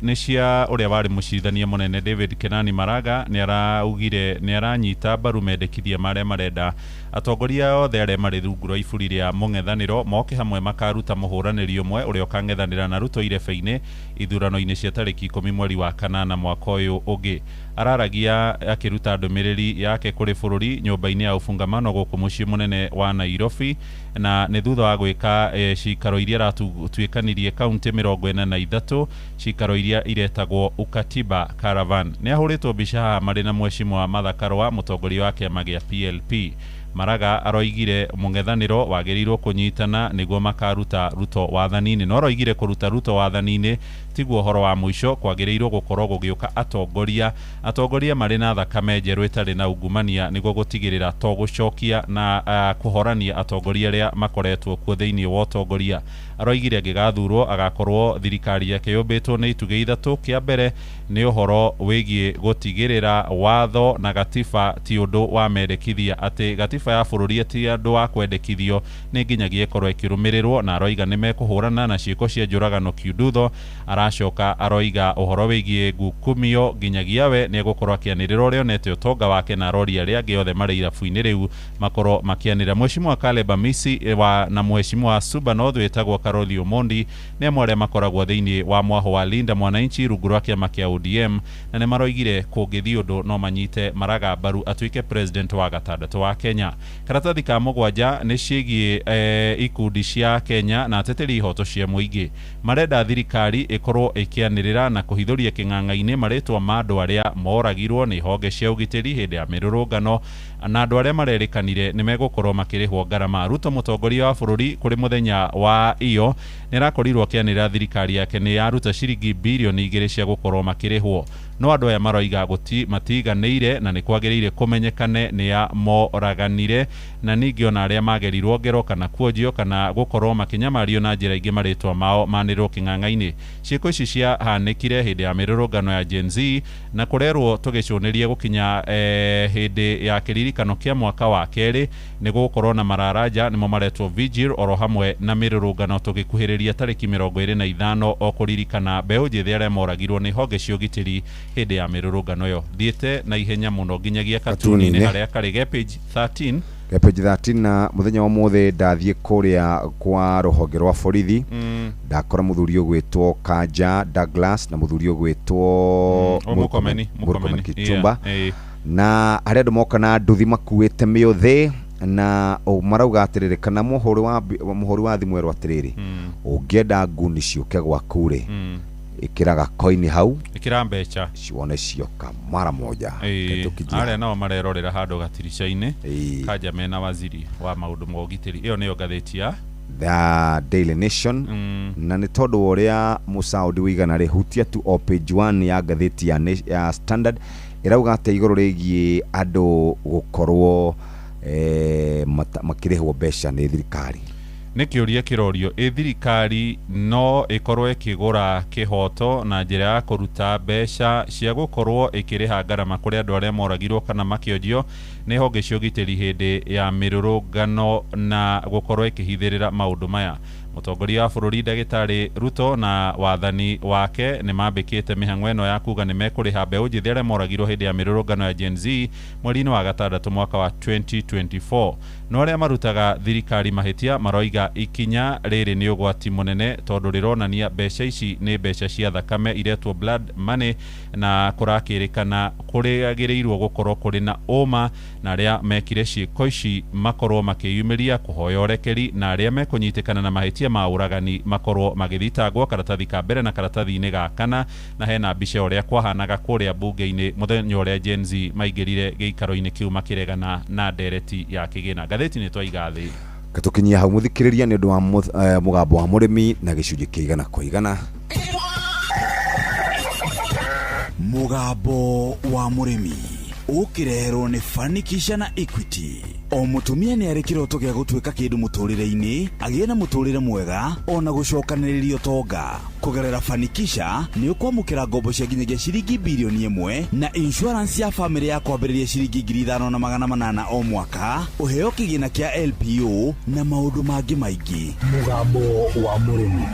Nĩ cia ũrĩa warĩ mũcirithania mũnene David Kenani Maraga. Nĩ araugire nĩ aranyita mbaru mendekithia marĩa marenda atongoria othe arĩa marĩ rungu rwa iburi rĩa mũng'ethanĩro moke hamwe makaruta mũhũranĩri ũmwe ũrĩa ũkang'ethanĩra na Ruto irebe-inĩ ithurano-inĩ cia tarĩki 10 mweri wa kanana mwaka ũyũ ũngĩ. Araragia akĩruta ndũmĩrĩri yake kũrĩ bũrũri nyũmba-inĩ ya ũfungamano gũkũ mũciĩ mũnene wa Nairobi, na nĩ thutha wa gwĩka cikaro iria aratuĩkanirie kaunti 43, cikaro iria iretagwo Ukatiba Caravan. Nĩ ahũrĩtwo mbica haha marĩ na mheshimiwa Martha Karũa, mũtongoria wa kĩama gĩa PLP. Maraga aroigire mũng'ethanĩro wagĩrĩirwo kũnyitana nĩguo makaruta Ruto wathani-inĩ, no aroigire kũruta Ruto wathani-inĩ tiguo ũhoro wa mũico, kwagĩrĩirwo gũkorwo gũgĩũka atongoria marĩ na thakame njerũ ĩtarĩ na ungumania nĩguo gũtigĩrĩra to gũcokia na kũhorania atongoria arĩa makoretwo kuo thĩinĩ wa ũtongoria. Aroigire angĩgathurwo agakorwo thirikari yake yũmbĩtwo nĩ itugĩ ithatũ. Kĩa mbere nĩ ũhoro wĩgiĩ gũtigĩrĩra watho na gatiba ti ũndũ wa mendekithia, atĩ gatiba ya bũrũri ti ũndũ wa kwendekithio, nĩ nginyagia ĩkorwo ĩkĩrũmĩrĩrwo, na aroiga nĩ mekũhũrana na ciĩko cia njũragano kiundutho. Aracoka aroiga ũhoro wĩgiĩ ngukumio nginyagia we nĩ egũkorwo akĩanĩrĩra ũrĩa onete ũtonga wake, na aroria arĩa angĩ othe marĩ irabu-inĩ rĩu makorwo makĩanĩrĩra. Mheshimiwa Caleb Amisi na mheshimiwa Suba North wĩtagwo Caroli Omondi nĩ amwe arĩa makoragwo thĩinĩ wa mwaho wa Linda Mwananchi rungu rwa kĩama kĩa ODM, na nĩ maroigire kũngĩthiĩ ũndũ no manyite Maraga mbaru atuĩke president wa gatandatũ wa Kenya. Karatathi ka mũgwanja nĩ ciĩgiĩ ikundi cia Kenya na ateteri ihoto cia mũingĩ. Marenda thirikari ĩkorwo ĩkĩanĩrĩra na kũhithũria kĩng'ang'a-inĩ marĩtwa ma andũ arĩa moragirwo nĩ honge cia ũgitĩri hĩndĩ ya mĩrũrũngano, na andũ arĩa marerĩkanire nĩ megũkorwo makĩrĩhwo ngarama. Ruto mũtongoria wa bũrũri kũrĩ mũthenya wa iyo nĩ arakorirwo akĩanĩrĩra thirikari yake nĩ yaruta ciringi birioni 2 cia gũkorwo makĩrĩhwo, no andũ aya maroiga matiganĩire na nĩ kwagĩrĩire kũmenyekane nĩ a moraganire, na ningĩ ona arĩa magerirwo ngero kana kuonjio kana gũkorwo makĩnyamario na njĩra ingĩ marĩtwa mao manĩrĩrwo kĩng'ang'a-inĩ. Ciĩko ici ciahanĩkire hĩndĩ ya mĩrũrũngano ya Gen Z na kũrerwo tũgĩcũnĩrie gũkinya hĩndĩ ya kĩririkano kĩa mwaka wa kerĩ nĩ gũgũkorwo na mararanja nĩmo maretwo vigil oro hamwe na mĩrũrũngano tũgĩkuhĩrĩria tarĩki 25 o kũririkana mbeũ njĩthĩ arĩa moragirwo nĩ honge cia ũgitĩri hĩndĩ ya mĩrũrũngano ĩyo. Thiĩte na ihenya mũno nginyagia katuni-inĩ harĩa karĩ ge page 13. Page 13. Na mũthenya wa ũmũthĩ ndathiĩ kũrĩa kwa rũhonge rwa borithi, ndakora mũthuri ũgwĩtwo Kanja Douglas na mũthuri ũgwĩtwo Murkomen Kipchumba, na harĩa andũ moka na nduthi makuĩte mĩũthĩ na marauga atĩrĩrĩ, kana mũhũri wa thimũ erwo atĩrĩrĩ, ũngĩenda nguni ciũke gwaku rĩ, ĩkĩraga koini hau, ĩkĩra mbeca cione cioka mara moja. Arĩa nao marerorera handũ gatirica-inĩ Kanja mena waziri wa maũndũ ma ũgitĩri. Ĩyo nĩyo ngathĩti ya The Daily Nation. Na nĩ tondũ wa ũrĩa mũcaũndi wĩigana rĩ, hutia tu o page 1 ya ngathĩti ya Standard ĩrauga atĩ igũrũ rĩgiĩ andũ gũkorwo makĩrĩhwo mbeca nĩ thirikari. Nĩ kĩũria kĩrorio, ĩ thirikari no ĩkorwo ĩkĩgũra kĩhoto na njĩra ya kũruta mbeca cia gũkorwo ĩkĩrĩha ngarama kũrĩ andũ arĩa moragirwo kana makĩonjio nĩ honge cia ũgitĩri hĩndĩ ya mĩrũrũngano na gũkorwo ĩkĩhithĩrĩra maũndũ maya. Mũtongoria wa bũrũri Ndagĩtarĩ Ruto na wathani wake nĩ mambĩkĩte mĩhang'o ĩno ya kuga nĩ mekũrĩha mbeũ njĩthĩ arĩa moragirwo hĩndĩ ya mĩrũrũngano ya Gen Z mweri-inĩ wa gatandatũ mwaka wa 2024. No arĩa marutaga thirikari mahĩtia maroiga ikinya rĩrĩ nĩ ũgwati mũnene tondũ rĩronania mbeca ici nĩ mbeca cia thakame iretwo blood money, na kũrakĩrĩkana kũrĩagĩrĩirwo gũkorwo kũrĩ na ũma, na arĩa mekire ciĩko ici makorwo makĩyumĩria kũhoya ũrekeri, na arĩa mekũnyitĩkana na mahĩtia ma ũragani makorwo magĩthitangwo. Karatathi ka mbere na karatathi-inĩ ga kana, na hena mbica ũrĩa kwahanaga kũrĩa mbunge-inĩ mũthenya ũrĩa Gen Z maingĩrire gĩikaro-inĩ kĩu makĩregana na ndereti ya kĩgĩna. Ngathĩti nĩ twaiga thĩ. Gatukinyia hau muthikiriria ni undu wa mugambo wa murimi na gicunjĩ kĩa igana kwa igana. Mugambo wa murimi ũkĩreherwo nĩ Fanikisha na Equity. O mũtumia nĩ arĩ kĩroto gĩa gũtuĩka kĩndũ mũtũrĩre-inĩ, agĩe na mũtũrĩre mwega ona gũcokanĩrĩria ũtonga. Kũgerera Fanikisha nĩ ũkwamũkĩra ngombo cia nginyagia ciringi bilioni 1 na insurance ya famĩlĩ ya kwambĩrĩria ciringi 5800 o mwaka, ũheo kĩgĩna kĩa LPO na maũndũ mangĩ maingĩ. Mũgambo wa mũrĩmi.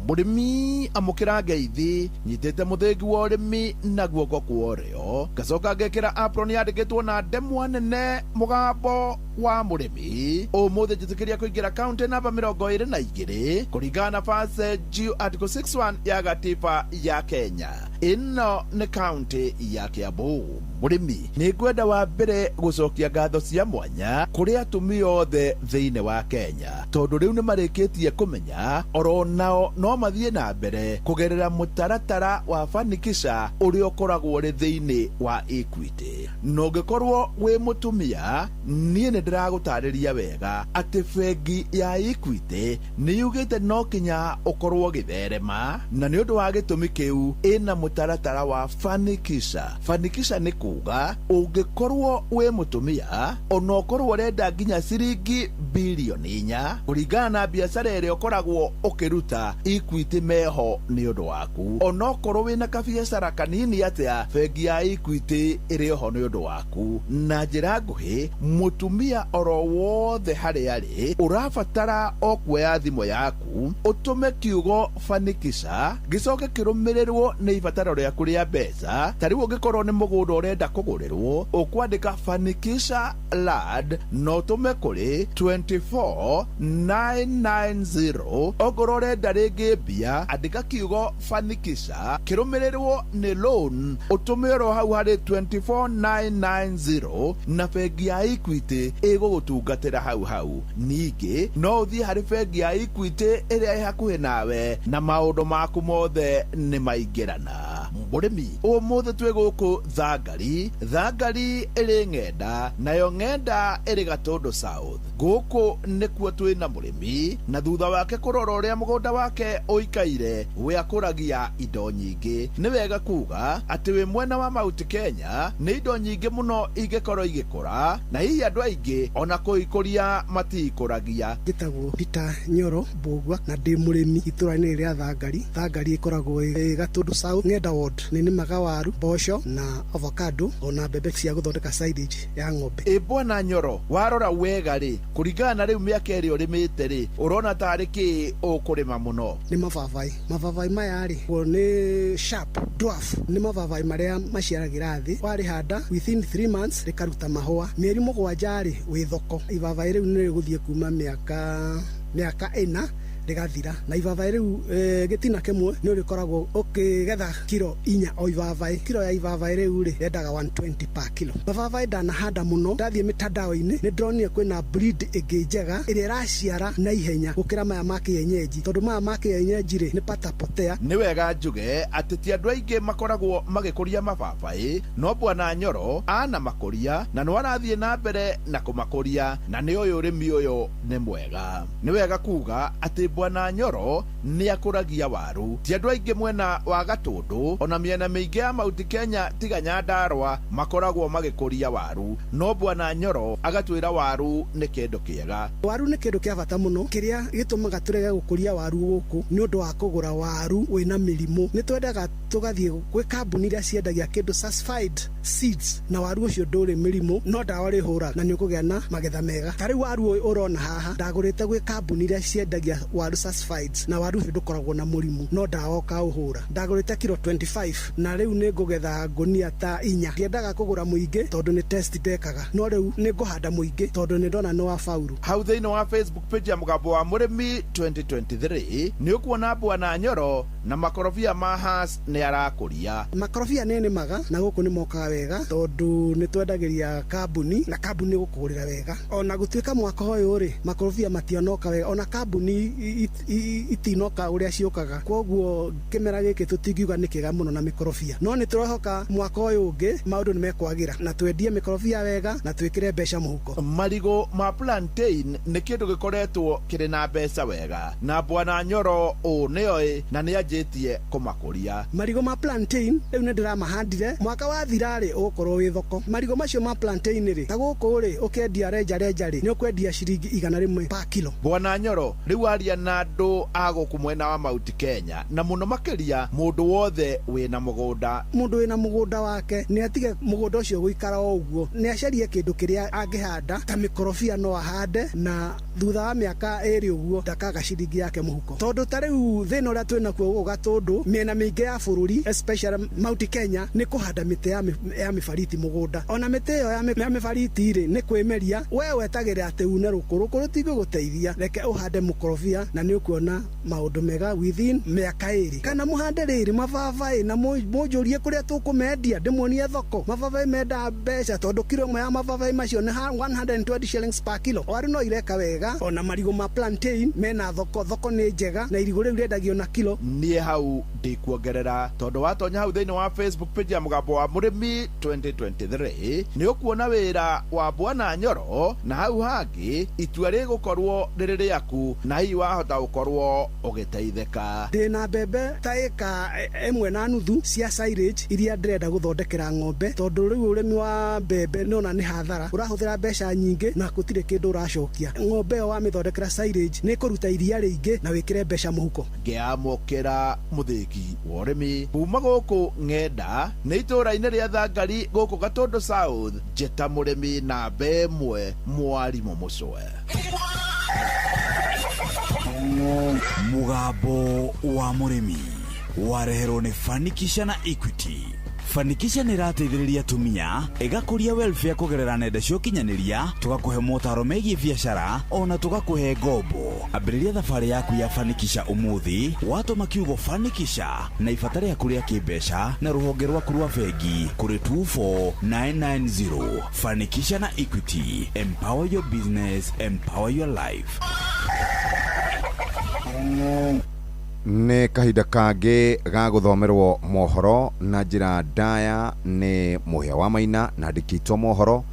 Mũrĩmi amũkĩra ngeithi nyitĩte mũthĩgi wa ũrĩmi na guoko kwa ũrĩo, ngacoka ngekĩra apron yandĩkĩtwo na ndemwa nene mũgambo wa mũrĩmi. Ũmũthĩ njĩtĩkĩria kũingĩra kaunti namba 22 kũringana na Verse G Article 61 ya gatiba ya Kenya. Ĩno nĩ kaunti ya Kiambu. Mũrĩmi nĩ ngwenda wa mbere gũcokia ngatho cia mwanya kũrĩ atumia othe thĩinĩ wa Kenya, tondũ rĩu nĩ marĩkĩtie kũmenya oro nao no mathiĩ na mbere kũgerera mũtaratara wa Fanikisha ũrĩa ũkoragwo ũrĩ thĩinĩ wa Equity. Na ũngĩkorwo wĩ mũtumia, niĩ nĩ ndĩragũtarĩria wega atĩ bengi ya Equity nĩ yugĩte no kinya ũkorwo ũgĩtherema, na nĩ ũndũ wa gĩtũmi kĩu ĩna mũtaratara wa Fanikisha. Fanikisha nĩ kuga ũngĩkorwo wĩ mũtumia ona ũkorwo ũrenda nginya ciringi bilioni 4 kũringana na biacara ĩrĩa ũkoragwo ũkĩruta, Equity meho nĩ ũndũ waku. Ona ũkorwo wĩna kabiacara kanini atĩa, bengi ya Equity ĩrĩ oho nĩ ũndũ waku. Na njĩra nguhĩ, mũtumia oro wothe harĩa arĩ ũrabatara o kuoya thimũ yaku ũtũme kiugo Fanikisha gĩcoke kĩrũmĩrĩrwo nĩ ibataro rĩaku rĩa mbeca. Ta rĩu ũngĩkorwo nĩ mũgũnda ũrenda kũgũrĩrwo, ũkwandĩka Fanikisha land na ũtũme kũrĩ 24990. Ongorwo ũrenda rĩngĩ mbia, andĩka kiugo Fanikisha kĩrũmĩrĩrwo nĩ loan ũtũme oro hau harĩ 24990 na bengi ya Equity ĩgũgũtungatĩra hau hau. Ningĩ no ũthiĩ harĩ bengi ya Equity ĩrĩa ĩ hakuhĩ nawe na maũndũ maku mothe nĩ maingĩrana. Mũrĩmi ũmũthĩ twĩ gũkũ Thangari. Thangari ĩrĩ Ng'enda, nayo Ng'enda ĩrĩ Gatũndũ South. Gũkũ nĩkuo twĩna mũrĩmi, na thutha wake kũrora ũrĩa mũgũnda wake ũikaire, we akũragia indo nyingĩ. Nĩ wega kuga atĩ wĩ mwena wa Mount Kenya nĩ indo nyingĩ mũno ingĩkorwo igĩkũra, na hihi andũ aingĩ ona kũikũria matiikũragia. Njĩtagwo Peter Nyoro Mbũgua na ndĩ mũrĩmi itũra-inĩ rĩa Thangari. Thangari ĩkoragwo ĩ Gatũndũ South, Ng'enda Ward. Nĩ nĩmaga waru, mboco na avocado ona mbembe cia gũthondeka silage ya ng'ombe. Ĩ bwana Nyoro, warora wega rĩ, kũringana na rĩu mĩaka ĩrĩa ũrĩmĩte rĩ, ũrona tarĩ kĩ ũkũrĩma mũno? Nĩ mababai. Mababai maya rĩ, nĩ sharp dwarf, nĩ mababai marĩa maciaragĩra thĩ. Warĩhanda within 3 months rĩkaruta mahũa, mĩeri 7 rĩ wĩ thoko. Ibabai rĩu nĩ rĩgũthiĩ kuma mĩaka 4 rĩgathira. Na ibabai rĩu gĩtina kĩmwe nĩ ũrĩkoragwo ũkĩgetha kiro 4 o ibabai. Kiro ya ibabai rĩu rĩ yendaga 120 per kilo. Mababai ndanahanda mũno, ndathiĩ mĩtandao-inĩ nĩ ndĩronire kwĩna breed ĩngĩ njega ĩrĩa ĩraciara na ihenya gũkĩra maya ma kĩenyenji, tondũ maya ma kĩenyenji rĩ nĩ patapotea. Nĩ wega njuge atĩ ti andũ aingĩ makoragwo magĩkũria mababai, no bwana Nyoro ana makũria na no arathiĩ na mbere na kũmakũria, na nĩ ũyũ ũrĩmi ũyũ nĩ mwega. Nĩ wega kuga atĩ Bwana Nyoro nĩ akũragia waru. Ti andũ aingĩ mwena wa Gatũndũ ona mĩena mĩingĩ ya Mount Kenya tiga Nyandarua makoragwo magĩkũria waru, no Bwana Nyoro agatwĩra waru nĩ kĩndũ kĩega. Waru nĩ kĩndũ kĩa bata mũno kĩrĩa gĩtũmaga tũrege gũkũria waru gũkũ nĩ ũndũ wa kũgũra waru wĩna mĩrimũ. Nĩ twendaga tũgathiĩ gwĩ kambuni iria ciendagia kĩndũ certified seeds, na waru ũcio ndũrĩ mĩrimũ, no ndawa rĩhũraga na nĩ ũkũgĩa na magetha mega. Ta rĩu waru ũyũ ũrona haha ndagũrĩte gwĩ kambuni iria ciendagia waru certified, na waru ũcio ndũkoragwo na mũrimũ, no ndawa ũkaũhũra. Ndagũrĩte kiro 25 na rĩu nĩ ngũgetha ngũnia ta 4. Ndiendaga kũgũra mũingĩ tondũ nĩ test ndekaga, no rĩu nĩ ngũhanda mũingĩ tondũ nĩ ndona nĩ wa faulu. Hau thĩinĩ wa Facebook page ya Mũgambo wa Mũrĩmi 2023 nĩ ũkuona Bwana Nyoro na makorobia ma Hass nĩ arakũria. Makorobia nĩ nĩmaga na gũkũ nĩ mokaga wega tondũ nĩ twendagĩria kambuni na kambuni gũkũgũrĩra wega. Ona gũtuĩka mwaka ũyũ rĩ, makorobia mationoka wega, ona kambuni itinoka ũrĩa ciũkaga, koguo kĩmera gĩkĩ tũtingiuga nĩ kĩega mũno na mĩkorobia, no nĩ tũrehoka mwaka ũyũ ũngĩ maũndũ nĩ mekwagĩra na twendie mĩkorobia wega na twĩkĩre mbeca mũhuko. Marigũ ma plantain nĩ kĩndũ gĩkoretwo kĩrĩ na mbeca wega na Bwana Nyoro ũũ nĩoĩ na nĩanjĩtie kũmakũria. Marigũ ma plantain rĩu nĩ ndĩramahandire mwaka wathira rĩ, ũgũkorwo wĩ thoko. Marigũ macio ma plantain rĩ, ta gũkũ rĩ, ũkendia renja renja rĩ, nĩ ũkwendia ciringi 100 per kilo. Bwana Nyoro rĩu aria na andũ a gũkũ mwena wa Mount Kenya na mũno makĩria mũndũ wothe wĩna mũgũnda. Mũndũ wĩna mũgũnda wake nĩ atige mũgũnda ũcio gũikara o ũguo, nĩ acarie kĩndũ kĩrĩa angĩhanda ta mĩkorobia no ahande, na thutha wa mĩaka 2 ũguo ndakaga ciringi yake mũhuko. Tondũ ta rĩu thĩna ũrĩa twĩnakuo gũkũ Gatũndũ mĩena mĩingĩ ya bũrũri especially Mount Kenya nĩ kũhanda mĩtĩ ya mĩbariti mũgũnda. Ona mĩtĩ ĩyo ya mĩbariti rĩ, nĩ kwĩmeria, we wetagĩrĩra atĩ une rũkũ, rũkũ rũtigũgũteithia, reke ũhande mũkorobia na nĩ ũkuona maũndũ mega within mĩaka 2. Kana mũhande rĩrĩ mababaĩ na mũnjũrie kũrĩa tũkũmendia ndĩmuonie thoko. Mababaĩ mendaga mbeca tondũ kiro ĩmwe ya mababaĩ macio nĩ 120 shillings per kilo. Waru no ireka wega, ona marigũ ma plantain mena thoko, thoko nĩ njega na irigũ rĩu rĩendagio na kilo. Niĩ hau ndikuongerera tondũ watonya hau thĩinĩ wa Facebook page ya Mũgambo wa Mũrĩmi 2023 nĩ ũkuona wĩra wa Bwana Nyoro na hau hangĩ itua rĩgũkorwo rĩrĩ rĩaku na hihi wahota gũkorwo ũgĩteithĩka. Ndĩna mbembe ta ĩka 1.5 cia silage iria ndĩrenda gũthondekera ng'ombe tondũ rĩu ũrĩmi wa mbembe nĩona nĩ hathara, ũrahũthĩra mbeca nyingĩ na gũtirĩ kĩndũ ũracokia. Ng'ombe ĩyo wamĩthondekera silage nĩ ĩkũruta iria rĩingĩ na wĩkĩre mbeca mũhuko. Ngĩamũkĩra mũthĩgi wa ũrĩmi kuma gũkũ ng'enda nĩ itũũra-inĩ rĩa Thangari gũkũ Gatũndũ South, njĩta mũrĩmi namba 1 mwarimũ Mũcwe. Mũgambo wa Mũrĩmi wareherwo nĩ Fanikisha na Equity. Fanikisha nĩ ĩrateithĩrĩria atumia ĩgakũria welfare kũgerera nenda cia ũkinyanĩria, tũgakũhe motaro megiĩ biacara ona tũgakũhe ngombo. Ambĩrĩria thabarĩ yaku ya Fanikisha ũmũthĩ watũma kiugo Fanikisha na ibata rĩaku rĩa kĩmbeca na rũhonge rwaku rwa bengi kũrĩ 24990. Fanikisha na Equity, empower your business, empower your life. Nĩ kahinda kangĩ ga gũthomerwo mohoro na njĩra ndaya nĩ Mũhĩa wa Maina na ndĩkĩtwo mohoro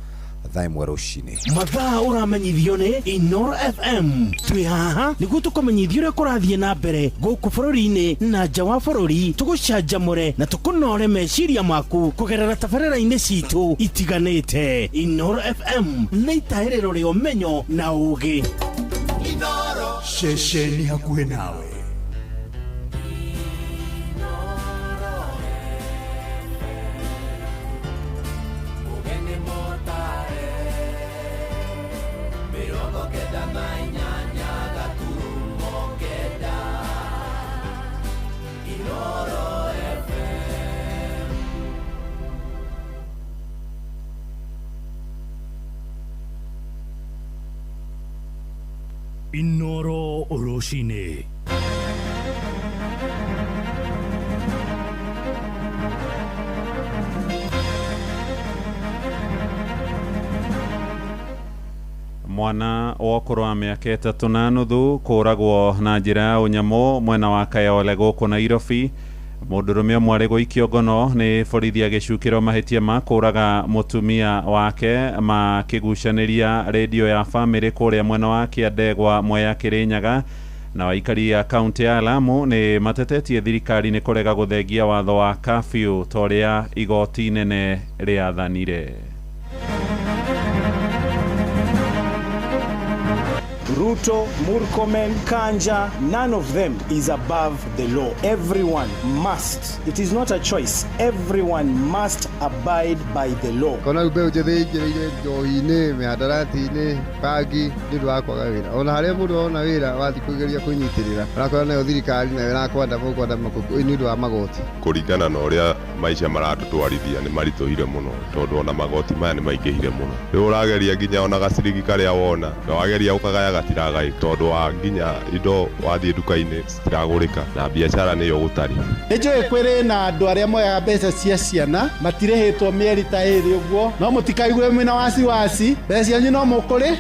thaa 1 rũcinĩ. Mathaa ũramenyithio nĩ Inoro FM. Twĩ haha nĩguo tũkũmenyithia ũrĩa kũrathiĩ na mbere gũkũ bũrũri-inĩ na nja wa bũrũri, tũgũcanjamũre na tũkũnore meciria maku kũgerera tabarĩra-inĩ citũ itiganĩte. Inoro FM nĩ itahĩrĩro rĩa ũmenyo na ũũgĩ. Ceceni hakuhĩ nawe. Inoro rũcinĩ. Mwana wa ũkũrũ wa mĩaka 3.5 kũragwo na njĩra ya ũnyamũ mwena wa Kayole gũkũ Nairobi. Mũndũrũme ũmwe arĩ gũikio ngono nĩ borithi agĩcukĩrwo mahĩtia ma kũraga mũtumia wake makĩgucanĩria rĩndiũ ya bamĩrĩ kũrĩa mwena wa Kĩandegwa Mwea Kĩrĩnyaga. Na aikari a kaunti ya Lamu nĩ matetetie thirikari nĩ kũrega gũthengia watho wa curfew ta ũrĩa igoti inene rĩathanire. Ruto, Murkomen, Kanja, none of them is above the law. Everyone must. It is not a choice. Everyone must abide by the law. Kona rĩu mbeũ njĩthĩ ĩingĩrĩire njohi-inĩ, mĩhandarati-inĩ, bangi nĩ ũndũ wa kwaga wĩra. Ona harĩa mũndũ ona wĩra wathiĩ kũgeria kwĩnyitĩrĩra ũrakora nayo thirikari nayo ĩrakwandama ũkwandama nĩ ũndũ wa magoti. Kũringana na ũrĩa maica maratũtwarithia nĩ maritũhire mũno tondũ ona magoti maya nĩ maingĩhire mũno. Rĩu ũrageria nginya ona gaciringi karĩa wona na wageria ũkagaya gatiragaĩ tondũ wa nginya indo wathiĩ nduka-inĩ citiragũrĩka na biacara nĩyo gũtarĩ. Nĩ njũĩ kwĩrĩ na andũ arĩa moyaga mbeca cia ciana matirĩhĩtwo mĩeri ta ĩrĩ ũguo, no mũtikaigue mwĩna wasiwasi, mbeca cianyu no mũkũrĩ.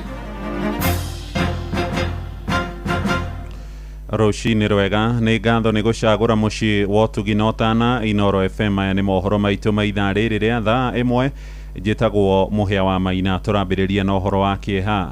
Rũcinĩ rwega, nĩ ngatho nĩ gũcagũra mũciĩ wa ũtugi na ũtana Inoro FM. Maya nĩ mohoro maitũ ma ithaa rĩrĩ rĩa thaa ĩmwe. Njĩtagwo Mũhĩa wa Maina. Tũrambĩrĩria na ũhoro wa kĩeha.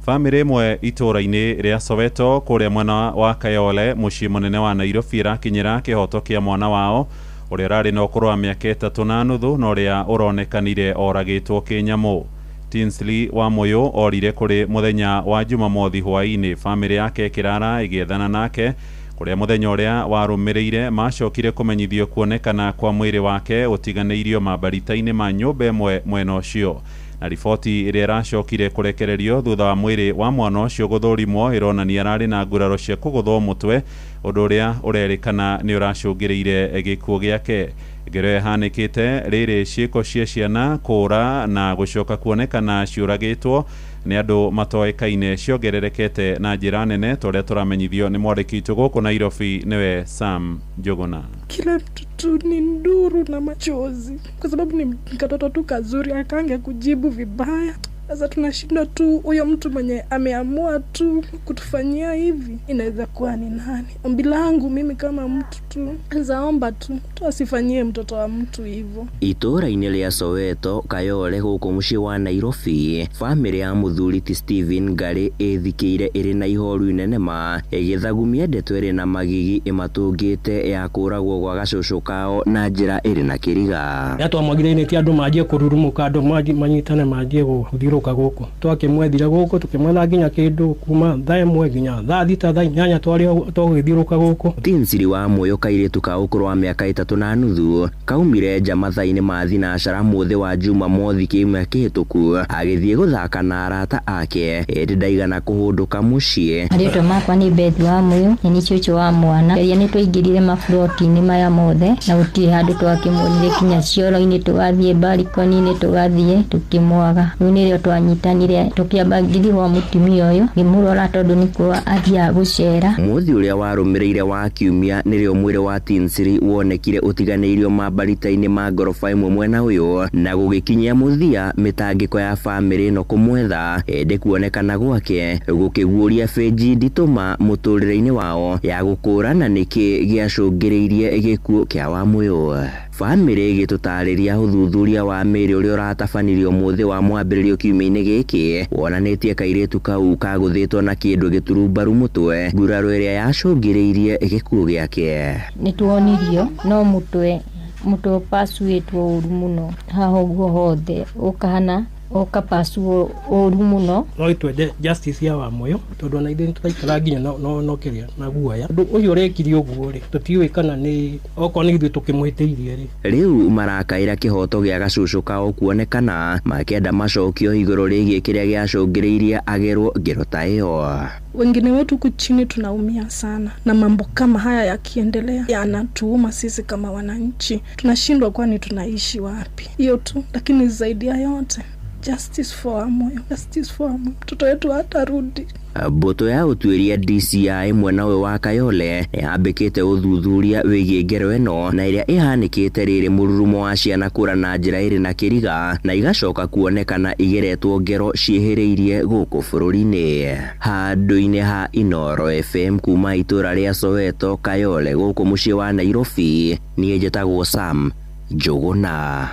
Bamĩrĩ ĩmwe itũũra-inĩ rĩa Soweto kũrĩa mwena wa Kayole mũciĩ mũnene wa Nairobi ĩrakinyĩra kĩhoto kĩa mwana wao ũrĩa ũrarĩ na ũkũrũ wa mĩaka 3.5 na ũrĩa ũronekanire oragĩtwo kĩnyamũ. Tinsley wa Moyo orire kũrĩ mũthenya wa Jumamothi hwaĩ-inĩ, bamĩrĩ yake ĩkĩrara ĩgĩethana nake kũrĩa mũthenya ũrĩa warũmĩrĩire macokire kũmenyithio kuonekana kwa mwĩrĩ wake ũtiganĩirio mambarita-inĩ ma nyũmba ĩmwe mwena ũcio. Na riboti ĩrĩa ĩracokire kũrekererio thutha wa mwĩrĩ wa mwana ũcio gũthũrimwo ĩronania ararĩ na nguraro cia kũgũthwo mũtwe, ũndũ ũrĩa ũrerĩkana nĩ ũracũngĩrĩire gĩkuũ gĩake. Ngero ĩhanĩkĩte rĩrĩ ciĩko cia ciana kũũra na gũcoka kuonekana ciũragĩtwo nĩ andũ matoĩkaine ciongererekete na njĩra nene ta ũrĩa tũramenyithio nĩ mwandĩki witũ gũkũ Nairobi nĩwe Sam Njuguna. Kila mtu ni nduru na machozi kwa sababu ni katoto tu kazuri, akange kujibu vibaya. Sasa tunashindwa tu, huyo mtu mwenye ameamua tu kutufanyia hivi inaweza kuwa ni nani? Ombi langu mimi kama mtu tu, zaomba tu mtu asifanyie mtoto wa mtu hivyo. Itũũra-inĩ rĩa Soweto Kayole gũkũ mũciĩ wa Nairobi, bamĩrĩ ya mũthuri ti Stephen Ngari ĩthikĩire ĩrĩ na ihoru inene ma ĩgĩthagumia ndeto ĩrĩ na magigi ĩmatũngĩte ya kũragwo gwa gacũcũ kao na njĩra ĩrĩ na kĩriga. Yatwamwagire ti andũ manjie kũrurumũka, andũ manyitane manjie gũthiũrũrũka gũkũ. Twakĩmwethire gũkũ tũkĩmwetha nginya kĩndũ kuma thaa 1 nginya thaa 6 thaa 8 twarĩ tũgĩthiũrũrũka gũkũ. Tinsiri wa Moyo kairĩtu ka ũkũrũ wa mĩaka 3.5 kaumire nja mathaa-inĩ ma thinacara mũthĩ wa Jumamothi kiumia kĩhĩtũku agĩthiĩ gũthaka na arata ake ĩndĩ ndaigana kũhũndũka mũciĩ. Marĩtwa makwa nĩ Beth wa Moyo, nĩ cũcũ wa mwana. Geria nĩ twaingĩrire maburoti-inĩ maya mothe na gũtirĩ handũ twakĩmuonire, kinya cioro-inĩ tũgathiĩ, barikoni-inĩ tũgathiĩ tũkĩmwaga. Rĩu nĩrĩo twanyitanire tũkĩamba ngiri wa mũtumia ũyũ ngĩmũrora tondũ nĩkuo athiaga gũcera. Mũthĩ ũrĩa warũmĩrĩire wa kiumia nĩrĩo mwĩrĩ wa Tinsiri wonekire ũtiganĩirio mambarita-inĩ ma ngoroba ĩmwe mwena ũyũ na gũgĩkinyia mũthia mĩtangĩko ya bamĩrĩ ĩno kũmwetha ĩndĩ kuonekana gwake gũkĩguũria benji nditũma mũtũrĩre-inĩ wao ya gũkũrana nĩkĩ gĩacũngĩrĩirie gĩkuũ kĩa Wamuyu. Bamĩrĩ ĩgĩtũtarĩria ũthuthuria wa mĩĩrĩ ũrĩa ũratabanirio mũthĩ wa mwambĩrĩrio kiumia-inĩ gĩkĩ wonanĩtie kairĩtu kau kagũthĩtwo na kĩndũ gĩturumbaru mũtwe, nguraro ĩrĩa yacũngĩrĩirie gĩkuũ gĩake. Nĩ tuonirio no mũtwe ũpasuĩtwo ũru mũno haha ũguo hothe ũkahana ũkapasuo ũru mũno. No twende justice ya Wamuyu tondũ ona ithuĩ tũraikara nginya no kĩrĩa na guoya. Ũndũ ũyũ ũrekire ũguo rĩ, tũtiũĩ kana nĩ okorwo nĩ ithuĩ tũkĩmũhĩtĩirie rĩ. Rĩu marakaĩra kĩhoto gĩa gacũcũ kao kuonekana makĩenda macokio igũrũ rĩgiĩ kĩrĩa gĩacũngĩrĩirie agerwo ngero ta ĩyo. Wengine wetu huku chini tunaumia sana na mambo kama haya yakiendelea yanatuuma sisi kama wananchi, tunashindwa kwani tunaishi wapi? Hiyo tu, lakini zaidi ya yote justice for Wamuyu, justice for Wamuyu. Mtoto wetu hatarudi. Mbũtũ ya ũtuĩria DCI mwena ũyũ wa Kayole nĩyambĩkĩte ũthuthuria wĩgiĩ ngero ĩno na ĩrĩa ĩhanĩkĩte rĩrĩ mũrurumo wa ciana kũra na njĩra ĩrĩ na kĩriga na igacoka kuonekana igeretwo ngero ciĩhĩrĩirie gũkũ bũrũri-inĩ. Handũ-inĩ ha Inoro FM kuma itũũra rĩa Soweto Kayole gũkũ mũciĩ wa Nairobi, niĩ njĩtagwo Sam Njuguna.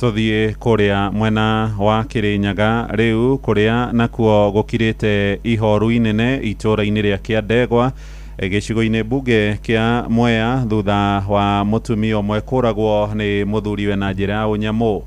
Tuthiĩ kũrĩa mwena wa Kĩrĩnyaga rĩu, kũrĩa nakuo gũkirĩte ihoru inene itũũra-inĩ rĩa Kĩandegwa gĩcigo-inĩ mbunge kĩa Mwea thutha wa mũtumia ũmwe kũragwo nĩ mũthuriwe na njĩra ya ũnyamũ.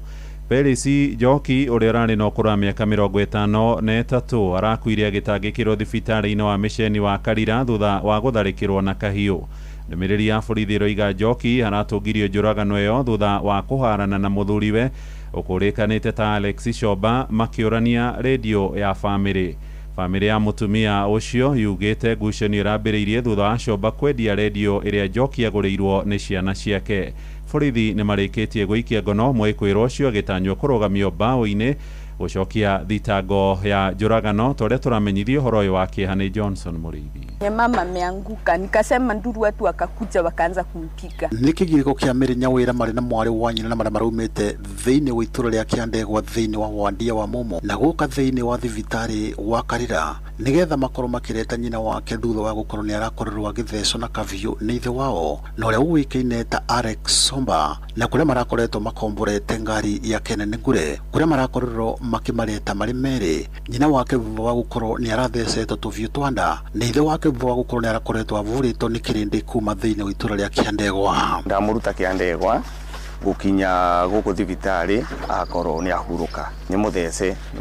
Peris Njoki ũrĩa ũrarĩ na ũkũrũ wa mĩaka 53 arakuire agĩtangĩkĩrwo thibitarĩ-inĩ wa mĩceni wa Karira thutha wa gũtharĩkĩrwo na kahiũ. Ndũmĩrĩri ya borithi ĩroiga Njoki aratũngirio njũragano ĩyo thutha wa kũharana na mũthuriwe ũkũrĩkanĩte ta Alex Shomba makĩũrania rĩndiũ ya bamĩrĩ. Bamĩrĩ ya mũtumia ũcio yugĩte ngucanio ĩrambĩrĩirie thutha wa Shomba kwendia rĩndiũ ĩrĩa Njoki agũrĩirwo nĩ ciana ciake. Borithi nĩ marĩkĩtie gũikia ngono mwĩkũĩrwo ũcio agĩtanywo kũrũgamio mbaũ-inĩ gũcokia thitango ya njũragano ta ũrĩa tũramenyithio ũhoro ũyũ wa kĩeha nĩ Johnson Mũrĩithi. Mama ameanguka, nikasema nduru, watu wakakuja wakaanza kumpiga. Nĩ kĩgirĩko kĩa Mary Nyawĩra marĩ na mwarĩ wa nyina na marĩa maraumĩte thĩinĩ wa itũra rĩa Kĩandegwa thĩinĩ wa Wandia wa Mumo na gũka thĩinĩ wa thibitarĩ wa Karira nĩgetha makorwo makĩreta nyina wake thutha wa gũkorwo nĩ arakorirwo agĩthecwo na kabiũ nĩ ithe wao na ũrĩa ũĩkaine ta Alex Somba, na kũrĩa marakoretwo makomborete ngari yake nene ngure kũrĩa marakorirwo makĩmareta marĩ merĩ nyina wake thutha wa gũkorwo nĩ arathecetwo tũbiũ twa nda nĩ ithe wake thutha wa gũkorwo nĩ arakoretwo avurĩtwo nĩ kĩrĩndĩ kuma thĩinĩ wa itũra rĩa Kĩandegwa. Ndamũruta Kĩandegwa gũkinya gũkũ thibitarĩ akorwo nĩ ahurũka, nĩ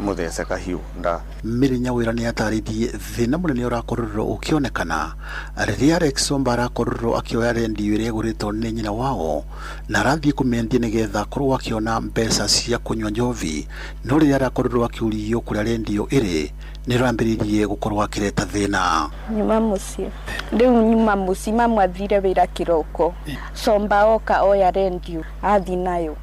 mũthece kahiũ nda. Mary Nyawĩra nĩ atarĩirie thĩna mũnene ũrakorirwo ũkĩonekana rĩrĩa Alex Somba arakorirwo akĩoya rendio ĩrĩa ĩgũrĩtwo nĩ nyina wao na arathiĩ kũmĩendia nĩgetha akorwo akĩona mbeca cia kũnyua njovi, no rĩrĩa arakorirwo akĩũrio kũrĩa rendio ĩrĩ nĩ rambĩrĩirie gũkorwo akĩreta thĩna. Nyuma mũciĩ rĩu, nyuma mũciĩ mamu athire wĩra kĩroko, Somba oka oya rendio athi nayo,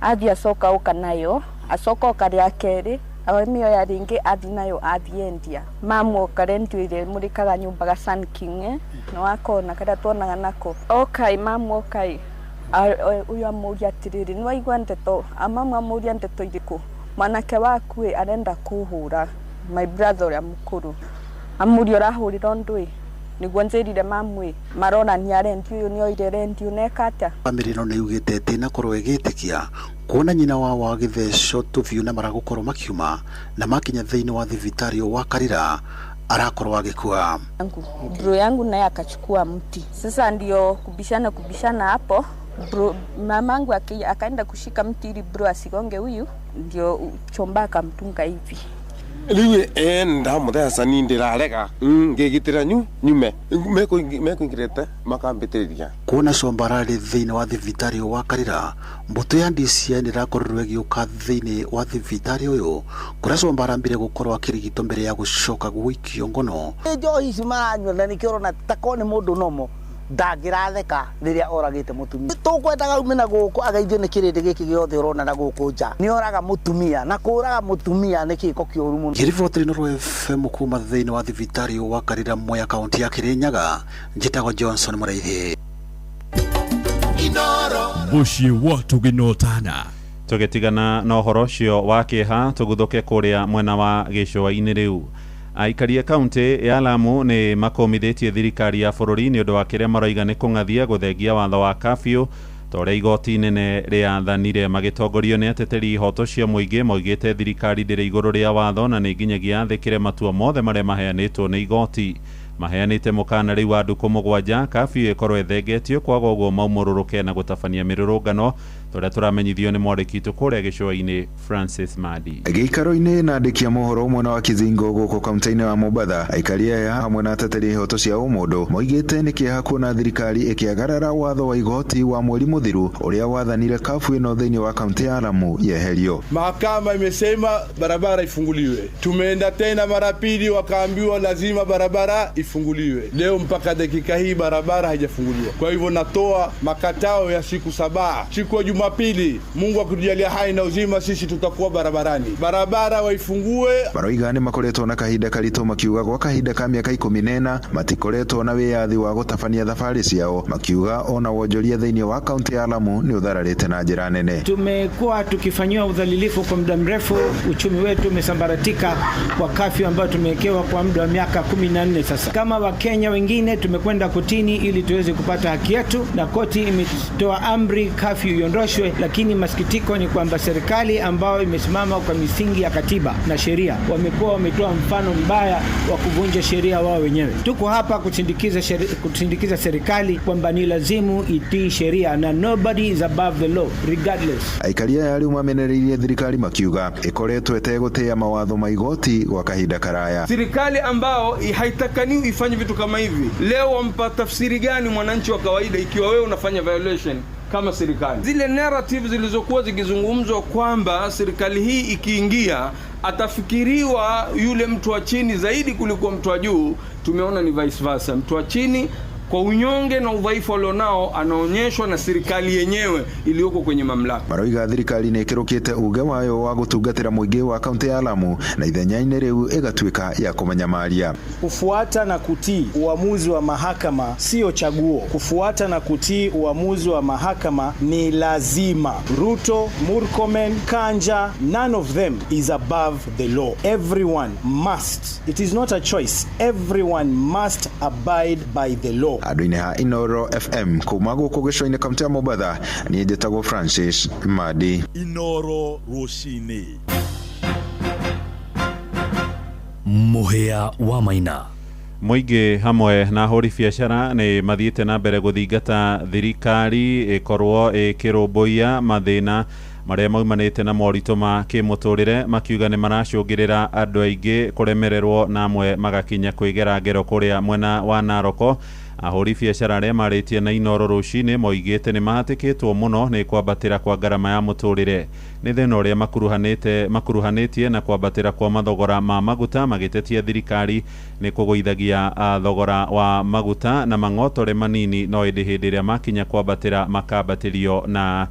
athi acoka oka nayo, acoka oka rĩa kerĩ amĩoya rĩngĩ athi nayo athi endia. Mamu oka rendio ĩrĩa ĩmũrĩkaga nyũmba ga Sun King nĩ wakona karĩa tuonaga nako, okai mamu okai, ũyũ amũria atĩrĩrĩ nĩ waigua ndeto, mamu amũria ndeto irĩkũ, mwanake waku ĩ arenda kũhũra my brother ũrĩa mũkũrũ, amũria ũrahũrĩra ũndũ ĩ nĩguo njĩrire mamu ĩ maronania rendio ũyũ nĩoire rendio neka atĩa. Bamĩrĩ ĩno nĩ yugĩte atĩ ĩnakorwo ĩgĩtĩkia kuona nyina wao agĩthecwo tũbiũ na maragũkorwo makiuma na makinya thĩinĩ wa thibitarĩ wa Karira arakorwo agĩkua. Bro yangu naye akachukua mti, sasa ndio kubishana hapo, bro mamangu akaenda kushika mti ili bro asigonge huyu, ndio Chomba akamtunga hivi. Riu ndamutheca ni ndirarega ngigitira nyume mekuingirite makambitiriria. Kuona Somba ararĩ thĩinĩ wa thibitarĩ wa Karira, mbũtũ ya DCI nĩrakorirwo ĩgĩũka thĩinĩ wa thibitarĩ ũyũ kũrĩa Somba arambire gũkorwo akĩrigitwo mbere ya gũcoka gũikio ngono. Njohi ici maranyua na nĩkĩo ũrona ta korwo nĩ mũndũ nomo ndangĩratheka rĩrĩa oragĩte mũtumia. Tũkwendaga aume na gũkũ ageithio nĩ kĩrĩndĩ gĩkĩ gĩothe ũrona na gũkũ nja. Nĩ oraga mũtumia na kũraga mũtumia nĩ gĩko kĩũru mũno. Ngĩribotera Inooro FM kuma thĩinĩ wa thibitarĩ wa Karira Mwea kaunti ya Kĩrĩnyaga, njĩtagwo Johnson Mũrĩithi. Mũciĩ wa tũgĩnotana. Tũgĩtigana na ũhoro ũcio wa kĩeha tũguthũke kũrĩa mwena wa gĩcũa-inĩ rĩu. Aikari a kaunti ya Lamu nĩ makũmithĩtie thirikari ya bũrũri nĩ ũndũ wa kĩrĩa maroiga nĩ kũng'athia gũthengia watho wa kafyu ta ũrĩa igoti inene rĩathanire. Magĩtongorio nĩ ateteri ihoto cia mũingĩ moigĩte thirikari ndĩrĩ igũrũ rĩa watho na nĩ nginyagia yathĩkĩre matua mothe marĩa maheanĩtwo nĩ igoti. Maheanĩte mũkana rĩu wa ndukũ 7 kafyu ĩkorwo ĩthengetio kwaga ũguo maumũrũrũke na gũtabania mĩrũrũngano ta ũrĩa tũramenyithio nĩ mwandĩki witũ kũrĩa gĩcũa-inĩ Francis Madi. Gĩikaro-inĩ na andĩki a mohoro mwena wa Kizingo gũkũ kaunti-inĩ ya Mombatha, aikari aya hamwe na ateteri ihoto cia ũmũndũ moigĩte nĩ kĩeha kuona thirikari ĩkĩagarara watho wa igoti wa mweri mũthiru ũrĩa wathanire kafu ĩno thĩinĩ wa kaunti ya Lamu yeherio. Mahakama imesema barabara ifunguliwe, tumeenda tena mara pili wakaambiwa lazima barabara ifunguliwe. Leo mpaka dakika hii barabara haijafunguliwa. Kwa hivyo natoa makatao ya siku 7, siku ya Jumapili, Mungu akitujalia hai na uzima, sisi tutakuwa barabarani, barabara waifungue. Maroiga nĩ makoretwo na kahinda karitũ makiuga gwa kahinda ka mĩaka 14 matikoretwo na wĩyathi wa gũtabania thabarĩ ciao, makiuga ona wonjoria thĩinĩ wa kaunti ya Lamu nĩ ũthararĩte na njĩra nene. Tumekuwa tukifanyiwa udhalilifu kwa muda mrefu, uchumi wetu umesambaratika kwa kafyu ambayo tumewekewa kwa muda wa miaka 14 sasa. Kama Wakenya wengine tumekwenda kotini ili tuweze kupata haki yetu, na koti imetoa amri kafyu iondoshwe. iboreshwe, lakini masikitiko ni kwamba serikali ambayo imesimama kwa misingi ya katiba na sheria wamekuwa wametoa mfano mbaya wa kuvunja sheria wao wenyewe. Tuko hapa kusindikiza serikali kwamba ni lazimu itii sheria na nobody is above the law regardless. Aikari aya rĩu mamenereirie thirikari makiuga ĩkoretwo ĩtegũtĩĩa mawatho ma igoti gwa kahinda karaya. Serikali ambao haitakaniwi ifanye vitu kama hivi, leo wampa tafsiri gani mwananchi wa kawaida ikiwa wewe unafanya violation kama serikali? Zile narrative zilizokuwa zikizungumzwa kwamba serikali hii ikiingia atafikiriwa yule mtu wa chini zaidi kuliko mtu wa juu, tumeona ni vice versa. Mtu wa chini kwa unyonge na udhaifu alionao anaonyeshwa na serikali yenyewe iliyoko kwenye mamlaka. Maroiga thirikari nĩ ĩkĩrũkĩte uge wayo wa gũtungatĩra mũingĩ wa kaunti ya Lamu na ithenya-inĩ rĩu ĩgatuĩka ya kũmanyamaria. Kufuata na kutii uamuzi wa mahakama sio chaguo. Kufuata na kutii uamuzi wa mahakama ni lazima. Ruto, Murkomen, Kanja, none of them is above the law. Everyone must. It is not a choice. Everyone must abide by the law. Andũ-inĩ ha Inoro FM kuma gũkũ gĩcũa-inĩ kaunti ya Mombatha, niĩ njĩtagwo Francis Madi. Inoro rũcinĩ. Mũhĩa wa Maina. Mũingĩ hamwe na ahũri biacara nĩ mathiĩte na mbere gũthingata thirikari ĩkorwo ĩkĩrũmbũiya mathĩna marĩa maumanĩte na moritũ ma kĩmũtũrĩre, makiuga nĩ maracũngĩrĩra andũ aingĩ kũremererwo na amwe magakinya kwĩgera ngero kũrĩa mwena wa Naroko. Ahũri biacara arĩa marĩtie na Inoro rũcinĩ moigĩte nĩ mahatĩkĩtwo mũno nĩ kwambatĩra kwa ngarama ya mũtũrĩre. Nĩ thĩna ũrĩa makuruhanĩtie na kwambatĩra kwa mathogora ma maguta, magĩtetia thirikari nĩ kũgũithagia thogora wa maguta na mang'otore manini, no ĩndĩ hĩndĩ ĩrĩa makinya kwambatĩra makambatĩrio na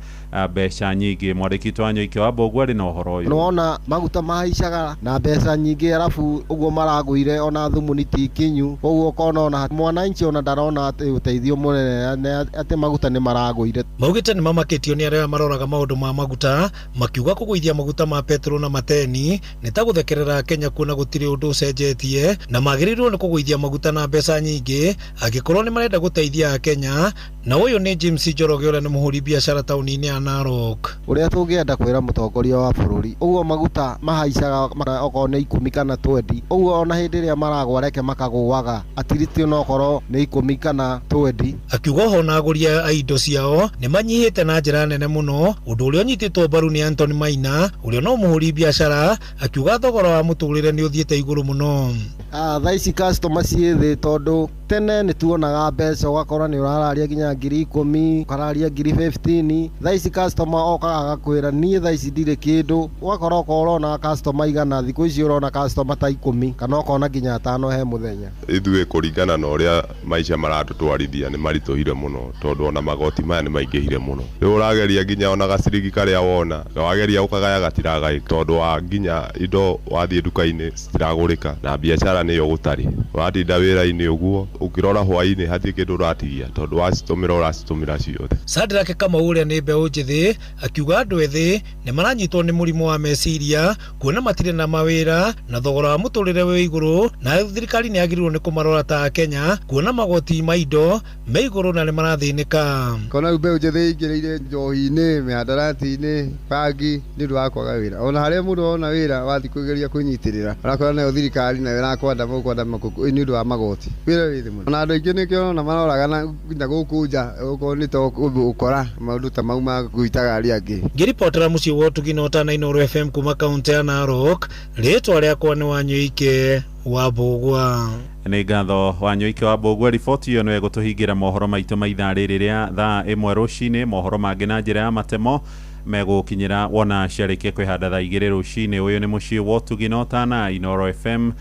mbeca nyingĩ. Mwandĩki wa Nyoike wa Mbũgua arĩ na ũhoro ũyũ. Nĩwona maguta mahaicaga na mbeca nyingĩ, arabu ũguo maragũire ona thumuni ti kinyu, koguo ũkona ona mwananchi ona ndarona atĩ ũteithio mũnene atĩ maguta nĩ maragũire. Maugĩte nĩ mamakĩtio nĩ arĩa maroraga maũndũ ma maguta, makiuga kũgũithia maguta ma petro na mateni nĩ ta gũthekerera Kenya kuona gũtirĩ ũndũ ũcenjetie, na magĩrĩirwo nĩ kũgũithia maguta na mbeca nyingĩ angĩkorwo nĩ marenda gũteithia Kenya. Na ũyũ nĩ James Njoroge ũrĩa nĩ mũhũri biacara taũni-inĩ ya Narok. Ũrĩa tũngĩenda kwĩra mũtongoria wa bũrũri, ũguo maguta mahaicaga okorwo nĩ 10 kana 20, ũguo ona hĩndĩ ĩrĩa maragwa reke makagũaga atiriti onokorwo nĩ 10 kana 20. Akiuga oho na agũri a indo ciao nĩ manyihĩte na njĩra nene mũno, ũndũ ũrĩa ũnyitĩtwo mbaru nĩ Anthony Maina ũrĩa no mũhũri biacara, akiuga thogora wa mũtũrĩre nĩ ũthiĩte igũrũ mũno. Thaa ici customer ciĩ thĩ tondũ tene nĩ tuonaga mbeca ũgakora nĩ ũrararia nginya 10,000, ũkararia 15,000. Thaa ici customer okaga agakwĩra niĩ thaa ici ndirĩ kĩndũ, ũgakora okorwo ũrona customer 100, thikũ ici ũrona customer ta 10 kana ũkona nginya 5 he mũthenya. Ithuĩ kũringana na ũrĩa maica maratũtwarithia nĩ maritũhire mũno, tondũ ona magoti maya nĩ maingĩhire mũno. Rĩu ũrageria nginya ona gaciringi karĩa wona wageria ũkagaya gatiragaĩka, tondũ wa nginya indo wathiĩ nduka-inĩ citiragũrĩka na biacara nĩyo gũtarĩ. Watinda wĩra-inĩ ũguo ũkĩrora hwaĩ-inĩ hatirĩ kĩndũ ũratigia, tondũ wacitũmĩra ũracitũmĩra ciothe. Sadrack Kamau ũrĩa nĩ mbeũ njĩthĩ akiuga andũ ethĩ nĩ maranyitwo nĩ mũrimũ wa meciria kuona matirĩ na mawĩra na thogora wa mũtũrĩre wĩ igũrũ, na thirikari nĩ yagĩrĩirwo nĩ kũmarora ta Kenya kuona magoti ma indo me igũrũ na nĩ marathĩnĩka. Kona rĩu mbeũ njĩthĩ ĩingĩrĩire njohi-inĩ, mĩhandarati-inĩ, bangi nĩ ũndũ wa kwaga wĩra. Ona harĩa mũndũ ona wĩra wathiĩ kũgeria kwĩnyitĩrĩra, ũrakora nayo thirikari nayo ĩrakwenda nĩ ũndũ wa magoti. Wĩra wĩ thĩ mũno. Ona andũ aingĩ nĩkĩo ũrona maroragana nginya gũkũ nja, okorwo nĩ ta ũkora maũndũ ta mau ma gũitaga arĩa angĩ. Ngĩribotera mũciĩ wa Ũtugi na Ũtana Inoro FM kuma kaunti ya Narok, rĩtwa rĩakwa nĩ Wanyoike wa Mbũgua. Nĩ ngatho Wanyoike wa Mbũgua. Riboti ĩyo nĩyo ĩgũtũhingĩra mohoro maitũ ma ithaa rĩrĩ rĩa thaa 1 rũcinĩ. Mohoro mangĩ na njĩra ya matemo megũkinyĩra wona ciarĩkia kwĩhanda thaa 2 rũcinĩ. Ũyũ nĩ mũciĩ wa Ũtugi na Ũtana Inoro FM.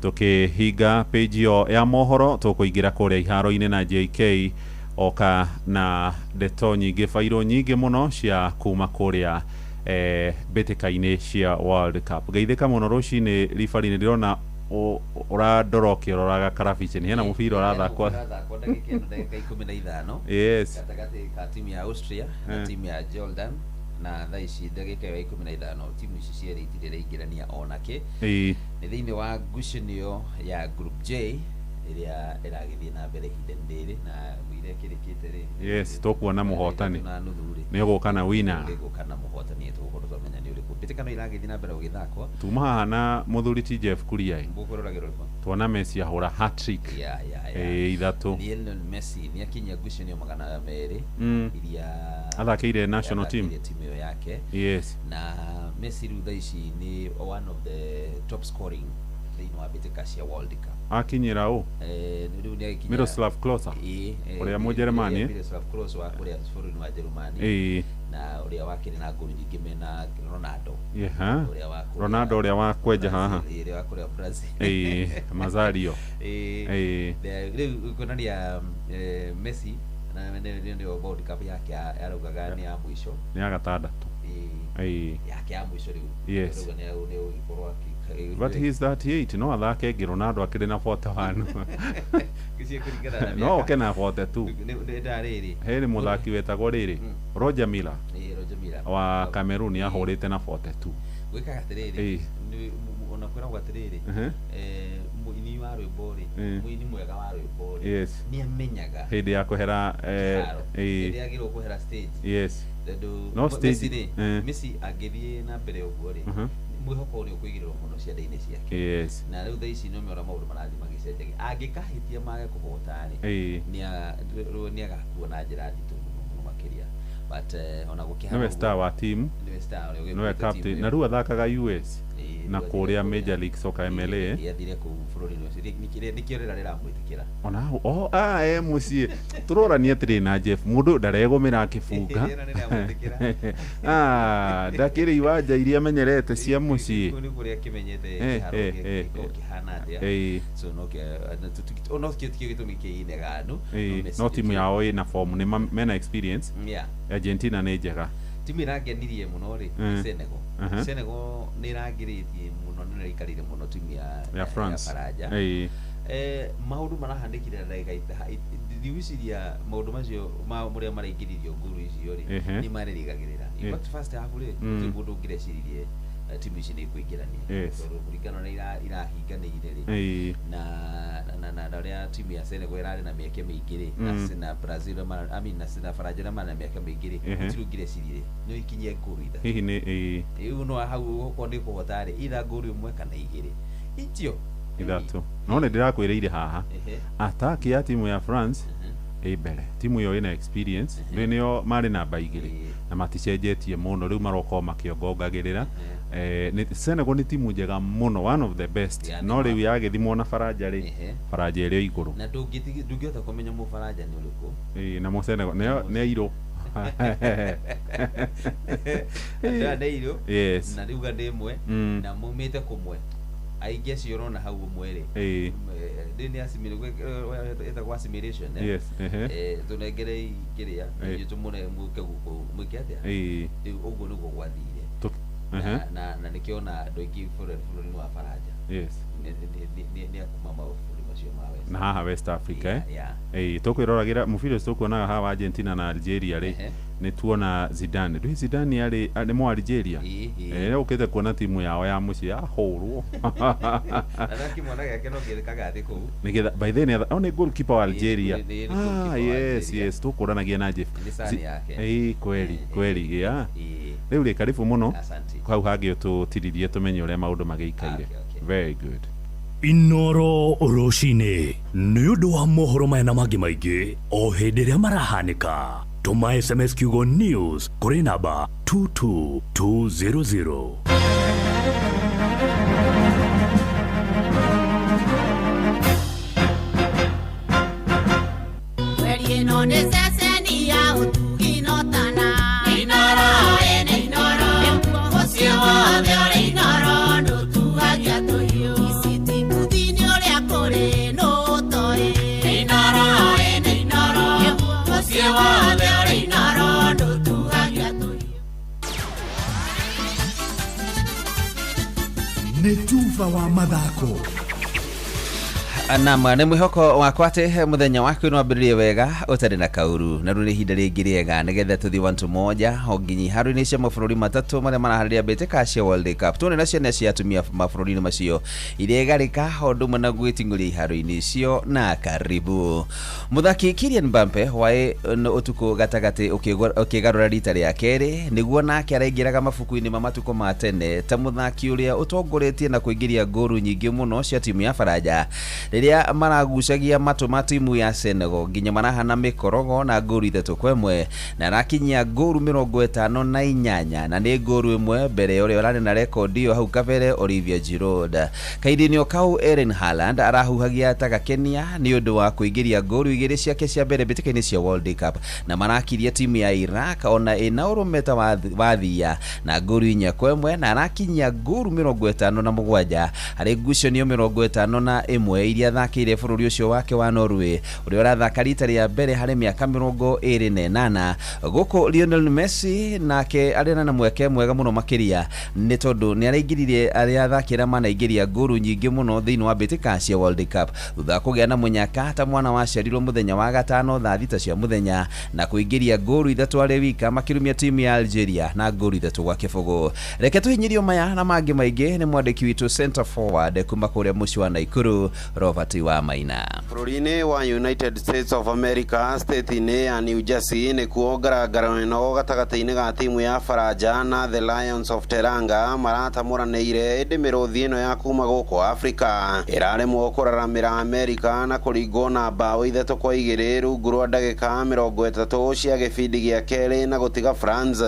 Tũkĩhinga page ĩyo ya mohoro tũkũingĩra kũrĩa iharo-inĩ na JK oka na ndeto nyingĩ, bairũ nyingĩ mũno cia kuma kũrĩa mbĩtĩka-inĩ cia World Cup. Geithĩka mũno rũcinĩ ribari-inĩ, ndĩrona ũrandora ũkĩroraga karabiceni hena mũbira ũrathakwo ndagĩka ĩno ndagĩka 15. Yes. Gatagatĩ ka timu ya Austria na timu ya Jordan, na thaa ici ndagĩka ĩyo ya 15 timu ici cierĩ itirĩ iraingĩrania onakĩ. Nĩ thĩinĩ wa ngucanio ya Group J Ĩrĩa ĩragĩthiĩ na mbere ihinda-inĩ rĩrĩ na mũira ĩkĩrĩkĩte rĩ. Yes, tũkuona mũhotani. Na nuthu rĩ. Nĩ ũgũka na winner. Nĩgũka na mũhotani, tũgũkorwo twamenya nĩ ũrĩkũ. Mbĩtĩkano iragĩthiĩ na mbere gũgĩthakwo. Tuma haha na mũthuri ti Jeff Kuria ĩ. Mũkũroragĩra ũrĩkũ? Tuona Messi ahũra hat-trick. Yeah. Ĩ, ithatũ. Lionel Messi nĩ akinyia ngucanio 200 iria Athakĩire national team. Athakĩire timu ĩyo yake. Yes. Na Messi rĩu thaa ici nĩ one of the top scoring thĩinĩ wa mbĩtĩka cia World Cup. Akinyĩra ũ? Rĩu nĩ agĩkinya Miroslav Klose. Ĩĩ, Ũrĩa Mũjerumani, eh? Miroslav Klose wa kũrĩa bũrũri wa Jerumani. Ĩĩ. Na ũrĩa wakĩrĩ na ngolu nyingĩ mena Ronaldo. Yeah. Ũrĩa wa kũrĩa Ronaldo ũrĩa wa kwenja haha. Brazil, ũrĩa wa kũrĩa Brazil. Ĩĩ, Mazario. Ĩĩ. Ĩĩ. Rĩu kuonania Messi na nĩyo World Cup yake yaraugaga nĩ ya mũico. Nĩ ya gatandatũ. Ĩĩ. Ĩĩ. Yake ya mũico rĩu. Yes. Arauga nĩ ũgĩkorwo But he is 38, no athake ĩngĩ. Ronaldo akĩrĩ na 41. Gĩcie kũringana na No mĩaka. oke na 42. Nĩ rĩrĩ. Hĩrĩ mũthaki wetagwo rĩrĩ Roger Milla. Ĩĩ, Roger Milla. Wa Cameroon ahũrĩte na 42. Gwĩkaga atĩrĩrĩ, Ĩĩ. ona kwĩragwo atĩrĩrĩ, mũini wa rwĩmbo rĩ, mũini mwega wa rwĩmbo rĩ, nĩ amenyaga hĩndĩ ya kwehera kĩharo, ĩĩ. hĩndĩ yagĩrĩirwo kwehera stage. Yes. Tondũ No stage Messi rĩ, Messi angĩthiĩ na mbere ũguo rĩ, mwĩhoko nĩ ũkũigĩrĩrwo mũno ciande-inĩ ciake. Yes. Na rĩu thaa ici nĩ ũmĩona maũndũ marathiĩ magĩcenjagia. Angĩkahĩtia mage kũhota rĩ, nĩ agakuo na njĩra nditũ mũno mũno makĩria. But ona gũkĩhana Nĩwe ũguo, star wa team. Nĩwe star ũrĩa Nĩwe ũgĩkuĩte captain. timu Na ĩyo. rĩu athakaga US Ĩĩ, na rĩu kũrĩa athire Major League Soccer MLA. Ĩĩ, athire kũu bũrũri-inĩ ũcio. Nĩkĩo rĩera rĩramwĩtĩkĩra. Ona hau oh, e mũciĩ tũrorania atĩrĩ na Jeff, mũndũ ndaregũmĩra akĩbunga. Rĩera rĩramwĩtĩkĩra. Ndakĩrĩ iwanja iria amenyerete cia mũciĩ. Kũu nĩ kũrĩa akĩmenyete kĩharo gĩkoragwo kĩhana atĩa. So no no kĩo tikĩo gĩtũmi kĩa ineganu. Ĩĩ, no timu yao ĩna form, nĩ mena experience. Argentina nĩ njega. Timu ĩrangenirie mũno rĩ nĩ Senegal. Senegal nĩ ĩrangĩrĩtie mũno na nĩ ĩraikarire mũno timu ya Ya France. Faranja. Maũndũ marahanĩkire na ndagĩka ndigwĩciria maũndũ macio ma mũrĩa maraingĩririo ngolu icio rĩ, nĩ marerĩgagĩrĩra. In fact, first half rĩ, gũtirĩ mũndũ ũngĩreciririe timu ici nĩ ikũingĩrania, tondũ kũringana na irahinganĩire rĩ, na ũrĩa timu ya Senegal ĩrarĩ na mĩeke mĩingĩ rĩ, na Brazil ũrĩa I mean, na Faranja ũrĩa marĩ na mĩeke mĩingĩ rĩ, gũtirĩ ũngĩreciririe no ikinyie ngolu ithatũ. Hihi nĩ ĩĩ. Rĩu no hau okorwo nĩ kũhota rĩ, either ngolu ĩmwe kana igĩrĩ icio. Ithatũ. No nĩ ndĩrakwĩrĩire haha ataki ya timu ya France ĩ mbere, timu ĩyo ĩna experience. Rĩu nĩo marĩ namba 2 na maticenjetie mũno, rĩu maroka o makĩongongagĩrĩra. Senegal nĩ timu njega mũno, one of the best. Yeah, no nĩ rĩu yagĩthimwo na Faranja rĩ, Faranja ĩrĩ o igũrũ. Na ndũngĩhota kũmenya mũfaranja nĩ ũrĩkũ. Ĩĩ, na Mũsenegal nĩ airũ. Andũ aya nĩ airũ. Yes. Na riuga nĩ ĩmwe, na maumĩte kũmwe aingĩ acio ũrona hau ũmwe rĩ, rĩ nĩ ĩtagwo assimilation, eh? Yes, ehe. Tũnengerei kĩrĩa ithuĩ tũmũne mũke gũkũ mwĩke atĩa. Rĩu ũguo nĩguo gwathire. Na nĩkĩo ona andũ aingĩ bũrũri-inĩ wa Faranja nĩ akuma mabũrũri macio ma West. Na haha West Africa, eh? Yeah. Ĩĩ, tũkwĩroragĩra mũbira ũcio tũkuonaga haha wa Argentina na Algeria rĩ, nĩ tuona Zidane. Ndũĩ Zidane arĩ nĩ mũ Algeria. Ĩĩ, ĩĩ. Ũkĩte kuona timu yao ya mũciĩ yahũrwo. Na kĩmwana gĩake no kĩrĩkaga thĩ kũu. Nĩgetha by then oh, nĩ goalkeeper wa Algeria. Nĩ goalkeeper wa Yes. Algeria. Yes, tũkũranagia na Jeff. Nĩ sani yake. Ĩĩ, kweli kweli, yeah. Rĩu rĩ, karibu mũno. Asante. Hau hangĩ ũtũtiririe tũmenye ũrĩa maũndũ magĩikaire. Very good. Inoro rũcinĩ nĩ ũndũ wa mohoro maya na mangĩ maingĩ o hĩndĩ ĩrĩa marahanĩka, tũma SMS kiugo news kũrĩ namba 22200. Mweri ĩno nĩ ceceni ya ũtugi no tana. Inoro, ĩnĩ Inoro. Mũciĩ wothe ũrĩ Inoro ndũtuagia tũhiũ. Iciti kuthi-inĩ ũrĩa kũrĩ nũ ũtoĩ. Inoro, ĩnĩ Inoro. Mũciĩ wothe ũrĩ Inoro ndũtuagia tũhiũ. Nĩ tuba wa mathako. Nama nĩ mwĩhoko wakwa atĩ mũthenya waku nĩ wambĩrĩrie wega ũtarĩ na kauru, na rĩu nĩ ihinda rĩngĩ rĩega nĩgetha tũthiĩ wantu moja o nginya iharo-inĩ cia mabũrũri matatũ marĩa maraharĩria mbĩtĩka cia World Cup. Tuone na ciana cia atumia mabũrũri-inĩ macio iregarĩka o ũndũ ũmwe na gwĩting'ũria iharo-inĩ icio. Na karibu mũthaki Kylian Mbappe waĩ ũtukũ gatagatĩ ũkĩgarũra rita rĩa kerĩ nĩguo nake araingĩraga mabuku-inĩ ma matukũ ma tene ta mũthaki ũrĩa ũtongoretie na kũingĩria ngũru nyingĩ mũno cia timu ya Faranja rĩrĩa maragucagia matũ ma timu ya Senegal nginya marahana mĩkorogo na ngũru 3-1, na arakinyia ngũru 58, na nĩ ngũru 1 mbere ya ũrĩa ũrarĩ na rekondi ĩyo hau kabere Olivier Giroud. Kahinda-inĩ kau Erling Haaland arahuhagia ta gakenia nĩ ũndũ wa kũingĩria ngũru 2 ciake cia mbere mbĩtĩka-inĩ cia World Cup, na marakirie timu ya Iraq ona ĩna ũrũme ta wathia na ngũru 4-1, na arakinyia ngũru 57 harĩ ngucanio 51 iria athakĩire bũrũri ũcio wake wa Norway ũrĩa ũrathaka rita rĩa mbere harĩ mĩaka 28. Gũkũ Lionel Messi nake arĩ na mweke mwega mũno makĩria nĩ tondũ nĩ araingĩririe arĩa athakĩra manaingĩria ngũru nyingĩ mũno thĩinĩ wa mbĩtĩka cia World Cup thutha wa kũgĩa na mũnyaka ta mwana waciarirwo mũthenya wa gatano thaa 6 cia mũthenya na kũingĩria ngũru 3 arĩ wika makĩrumia timu ya Algeria na ngũru 3-0. Reke tũhinyĩrio maya na mangĩ maingĩ nĩ mwandĩki witũ center forward kuma kũrĩa mũciĩ wa Naikuru Robert wa Maina. Bũrũri-inĩ wa United States of America, state-inĩ ya New Jersey nĩkuo ngarangaro ĩno gatagatĩ-inĩ ga timu ya Faranja na The Lions of Teranga maratamũranĩire, ĩndĩ mĩrũthi ĩno ya kuma gũkũ Afrika ĩraremwo kũraramĩra Amerika na kũringwo na mbaũ 3-2 rungu rwa ndagĩka 30 cia gĩbindi gĩa kerĩ na gũtiga France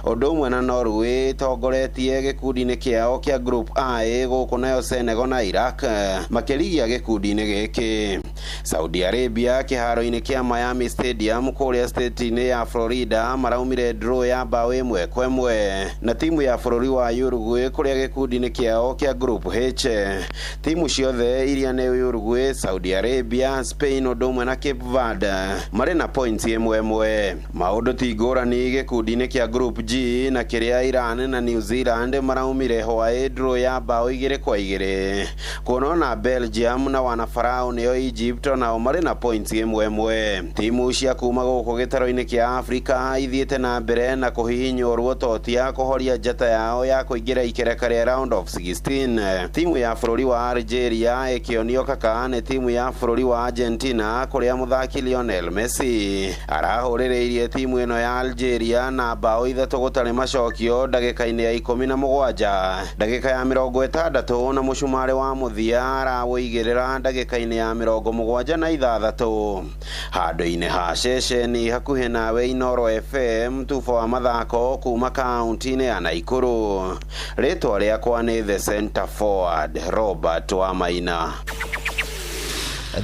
ũndũ ũmwe na Norway ĩtongoretie gĩkundi-inĩ kĩao kĩa Group I, gũkũ nayo Senegal na Iraq makĩrigia gĩkundi-inĩ gĩkĩ. Saudi Arabia kĩharo-inĩ kĩa Miami Stadium kũrĩa state-inĩ ya Florida maraumire draw ya mbaũ 1-1 na timu ya bũrũri wa Uruguay kũrĩa gĩkundi-inĩ kĩao kĩa Group H. Timu ciothe iria nĩ Uruguay, Saudi Arabia, Spain ũndũ ũmwe na Cape Verde marĩ na points 1-1. Maũndũ ti ngũrani gĩkundi-inĩ kĩa Group G na kĩrĩa Iran na New Zealand maraumire hwaĩ draw ya mbaũ 2-2, kuona na Belgium na wanafarao nĩo Egypt nao marĩ na points 1-1. Timu cia kuma gũkũ gĩtaro-inĩ kĩa Afrika ithiĩte na mbere na kũhihinywo ruototia kũhoria njata yao ya kũingĩra ikereka rĩa round of 16. Timu ya bũrũri wa Algeria ĩkĩonio kaka nĩ timu ya bũrũri wa Argentina kũrĩa mũthaki Lionel Messi arahũrĩrĩirie timu ĩno ya Algeria na mbaũ 3 gũtarĩ macokio ndagĩka-inĩ ya 17, ndagĩka ya 60 na mũcumarĩ wa mũthia arawũigĩrĩra ndagĩka-inĩ ya 76. Handũ-inĩ ha ceceni hakuhĩ nawe Inoro FM tubo wa mathako kuma kaunti-inĩ ya Naikuru. Rĩtwa rĩakwa nĩ The Center Forward Robert wa Maina.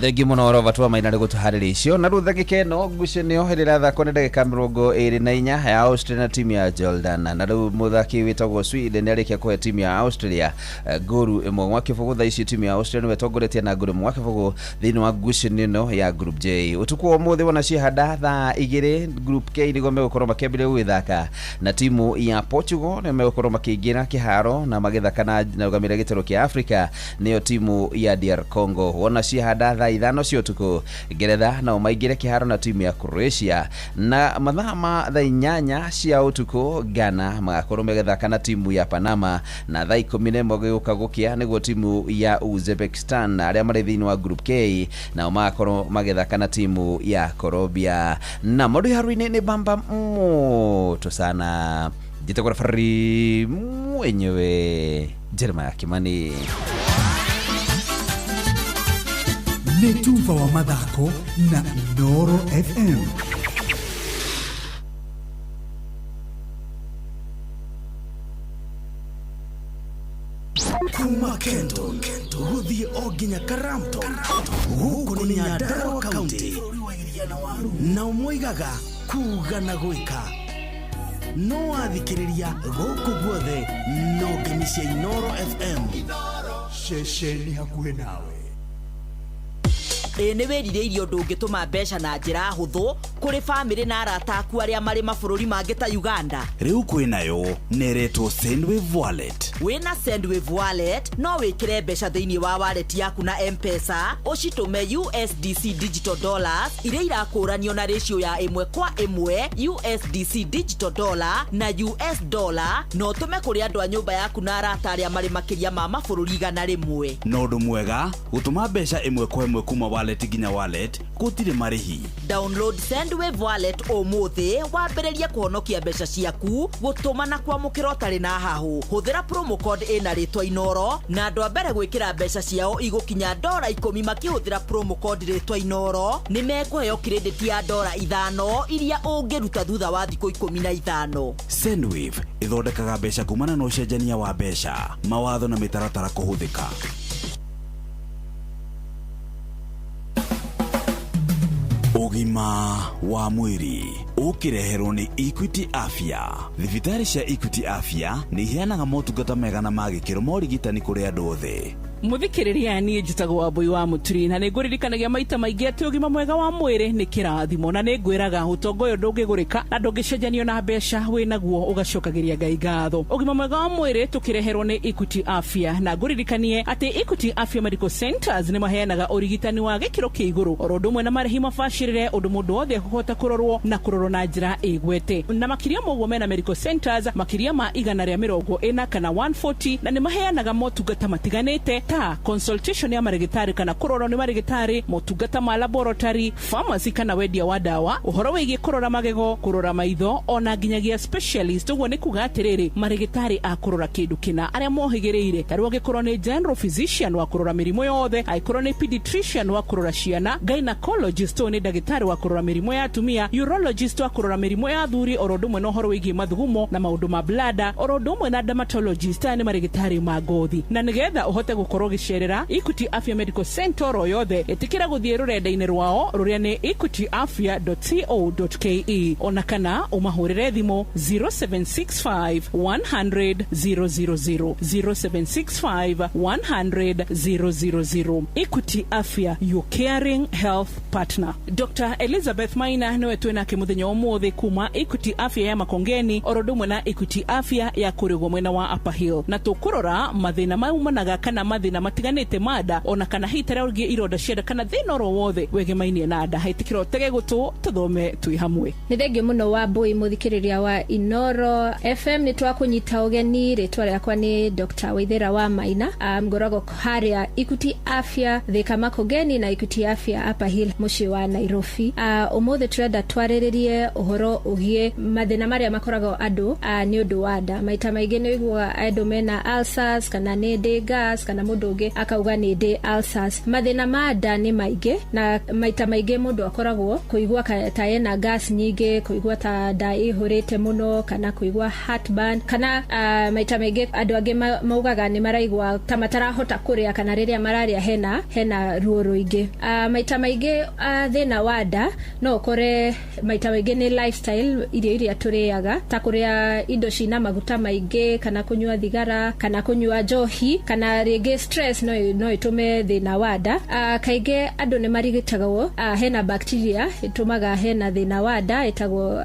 Thengi muno Robert wa Maina nĩ gũtũharĩria icio. Na rĩu ndagĩka ĩno ngucanio ĩrĩa ĩrathakwo nĩ ndagĩka 24 ya Austria na timu ya Jordan, na rĩu mũthaki wĩtagwo Sweden nĩ arĩkia kũhe timu ya Austria ngũru 1-0. Thaa ici timu ya Austria nĩwe ĩtongoretie na ngũru 1-0 thĩinĩ wa ngucanio ĩno ya Group J. Ũtukũ wa ũmũthĩ wona ciahanda thaa 2 Group K nĩguo megũkorwo makĩambĩrĩria gũgĩthaka na timu ya Portugal nĩo megũkorwo makĩingĩra kĩharo na magĩthaka na rũgamĩrĩra gĩtarũ kĩa Africa nĩyo timu ya DR Congo. Wona ciahanda thaa 5 cia ũtukũ Ngeretha nao maingĩre kĩharo na timu ya Croatia, na mathaa ma thaa 8 cia ũtukũ Ghana magakorwo magĩthaka na timu ya Panama, na thaa 11 gũgĩũka gũkĩa nĩguo timu ya Uzbekistan arĩa marĩ thĩinĩ wa Group K nao magakorwo magĩthaka na timu ya Colombia. Na maũndũ iharo-inĩ nĩ bamba moto sana. Njĩtagwo referee mwenyewe Jeremiah Kimani. Nĩ tuba wa mathako na Inoro FM. Kuma Kenton gũthiĩ o nginya Karamton, gũkũ nĩ Nyandarua County, nao moigaga kuga na gwĩka no wathikĩrĩria gũkũ guothe no ngemi cia Inoro FM, ceceni hakuhĩ nawe. Ĩ nĩ wĩrirĩirie ũndũ ũngĩtũma mbeca na njĩra hũthũ Kũrĩ bamĩrĩ na arata aku arĩa marĩ mabũrũri mangĩ ta Uganda? Rĩu kwĩnayo neretwo Sendwave Wallet. Wĩna Sendwave Wallet no wĩkĩre mbeca thĩinĩ wa wallet yaku na M-Pesa, ũcitũme USDC digital dollars iria irakũranio na ratio ya 1:1 USDC digital dollar na US dollar, na ũtũme kũrĩ andũ a nyũmba yaku na arata arĩa marĩ makĩria ma mabũrũri 100. Na ũndũ mwega, gũtũma mbeca 1:1 kuma wallet nginya wallet gũtirĩ marĩhi. Download Sendwave Wallet ũmũthĩ wambĩrĩrie kũhonokia mbeca ciaku, gũtũma na kwamũkĩra ũtarĩ na hahũ. Hũthĩra promo code ĩna rĩtwa Inoro, na andũ a mbere gwĩkĩra mbeca ciao igũkinya $10 makĩhũthĩra promo code rĩtwa Inoro nĩ mekũheo credit ya $5 iria ũngĩruta thutha wa thikũ 15. Sendwave ĩthondekaga mbeca kumana na ũcenjania wa mbeca, mawatho na mĩtaratara kũhũthĩka. Ũgima wa mwĩrĩ ũkĩreherwo nĩ Equity Afya. Thibitarĩ cia Equity Afya nĩ iheanaga motungata mega na ma gĩkĩro ma ũrigitani kũrĩ andũ othe. Muthikiriria niĩ njĩtagwo Wambui wa Mũturi na nĩngũririkanagia maita maingĩ atĩ ũgima mwega wa mwĩrĩ nĩ kĩrathimo, na nĩngwĩraga ũtonga ũyũ ndũngĩgũrĩka na ndũngĩcenjanio na mbeca, wĩnaguo ũgacokagĩria Ngai ngatho. Ũgima mwega wa mwĩrĩ tũkĩreherwo nĩ Equity Afya, na ngũririkanie atĩ Equity Afya Medical Centers nĩ maheanaga ũrigitani wa gĩkĩro kĩa igũrũ oro ũndũ ũmwe na marĩhi mabacĩrĩre, ũndũ mũndũ wothe akũhota kũrorwo na kũrorwo na njĩra ĩgwete. Na makĩria ma ũguo mena medical centers makĩria ma 140 kana 140, na nĩ maheanaga motungata matiganĩte ta consultation ya marĩgĩtarĩ kana kũrorwo nĩ marĩgĩtarĩ, motungata ma laboratory, pharmacy kana wendia wa ndawa, ũhoro wĩgiĩ kũrora magego, kũrora maitho, ona nginyagia specialist. Ũguo nĩ kuga atĩrĩrĩ, marĩgĩtarĩ a kũrora kĩndũ kĩna arĩa mohĩgĩrĩire, ta rĩu angĩkorwo nĩ general physician wa kũrora mĩrimũ yothe, angĩkorwo nĩ pediatrician wa kũrora ciana, gynecologist ũyũ nĩ ndagĩtarĩ wa kũrora mĩrimũ ya atumia, urologist wa kũrora mĩrimũ ya athuri, oro ũndũ ũmwe na ũhoro wĩgiĩ mathugumo na maũndũ ma bladder, oro ũndũ ũmwe na dermatologist, aya nĩ marĩgĩtarĩ ma ngothi. Na nĩgetha ũhote gũkorwo ũgĩcerera Equity Afya Medical Center oro yothe, ĩtĩkĩra gũthiĩ rũrenda-inĩ rwao rũrĩa nĩ equityafya.co.ke, ona kana ũmahũrĩre thimũ 0765 100 000, 0765 100 000. Equity Afya, your caring health partner. Dr. Elizabeth Maina niwe twĩ nake mũthenya ũmũthĩ kuma Equity Afya ya Makongeni oro ũndũ ũmwe na Equity Afya ya kũrĩgwo mwena wa Upper Hill, na tũkũrora mathĩna maumanaga kana mathĩna matiganĩte ma nda, ona kana hihi ta rĩa ironda cia nda kana thĩna oro wothe wegemainie na nda. Ĩtĩkĩra ũtege gũtũ tũthome twĩ hamwe. Nĩ thengio mũno Wambui mũthikĩrĩria wa Inoro FM, nĩ twakũnyita ũgeni. Rĩtwa rĩakwa nĩ Dr. Waithera wa Maina, ngoragwo harĩa Equity Afya Thika Makongeni na Equity Afya Upper Hill mũciĩ wa Nairobi. Ũmũthĩ tũrenda twarĩrĩrie ũhoro ũgiĩ mathĩna marĩa makoragwo andũ nĩ ũndũ wa nda. Maita maingĩ nĩ ũiguaga andũ mena ulcers kana nĩ ndĩ gas, kana mũndũ ũngĩ akauga nĩ ndĩ ulcers. Mathĩna ma nda nĩ maingĩ, na maita maingĩ mũndũ akoragwo kũigua ta ena gas nyingĩ, kũigua ta nda ĩihũrĩte mũno, kana kũigua heartburn, kana maita maingĩ andũ angĩ maugaga nĩ maraigua ta matarahota kũrĩa, kana rĩrĩa mararĩa hena ruo rũingĩ. Maita maingĩ thĩna wa nda no ũkore maita maingĩ nĩ lifestyle, irio iria tũrĩaga, ta kũrĩa indo cina maguta maingĩ, kana kũnyua thigara, kana kũnyua njohi, kana rĩngĩ stress no ĩtũme thĩna wa nda. Kaingĩ andũ nĩ marigitagwo, hena bacteria ĩtũmaga hena thĩna wa nda ĩtagwo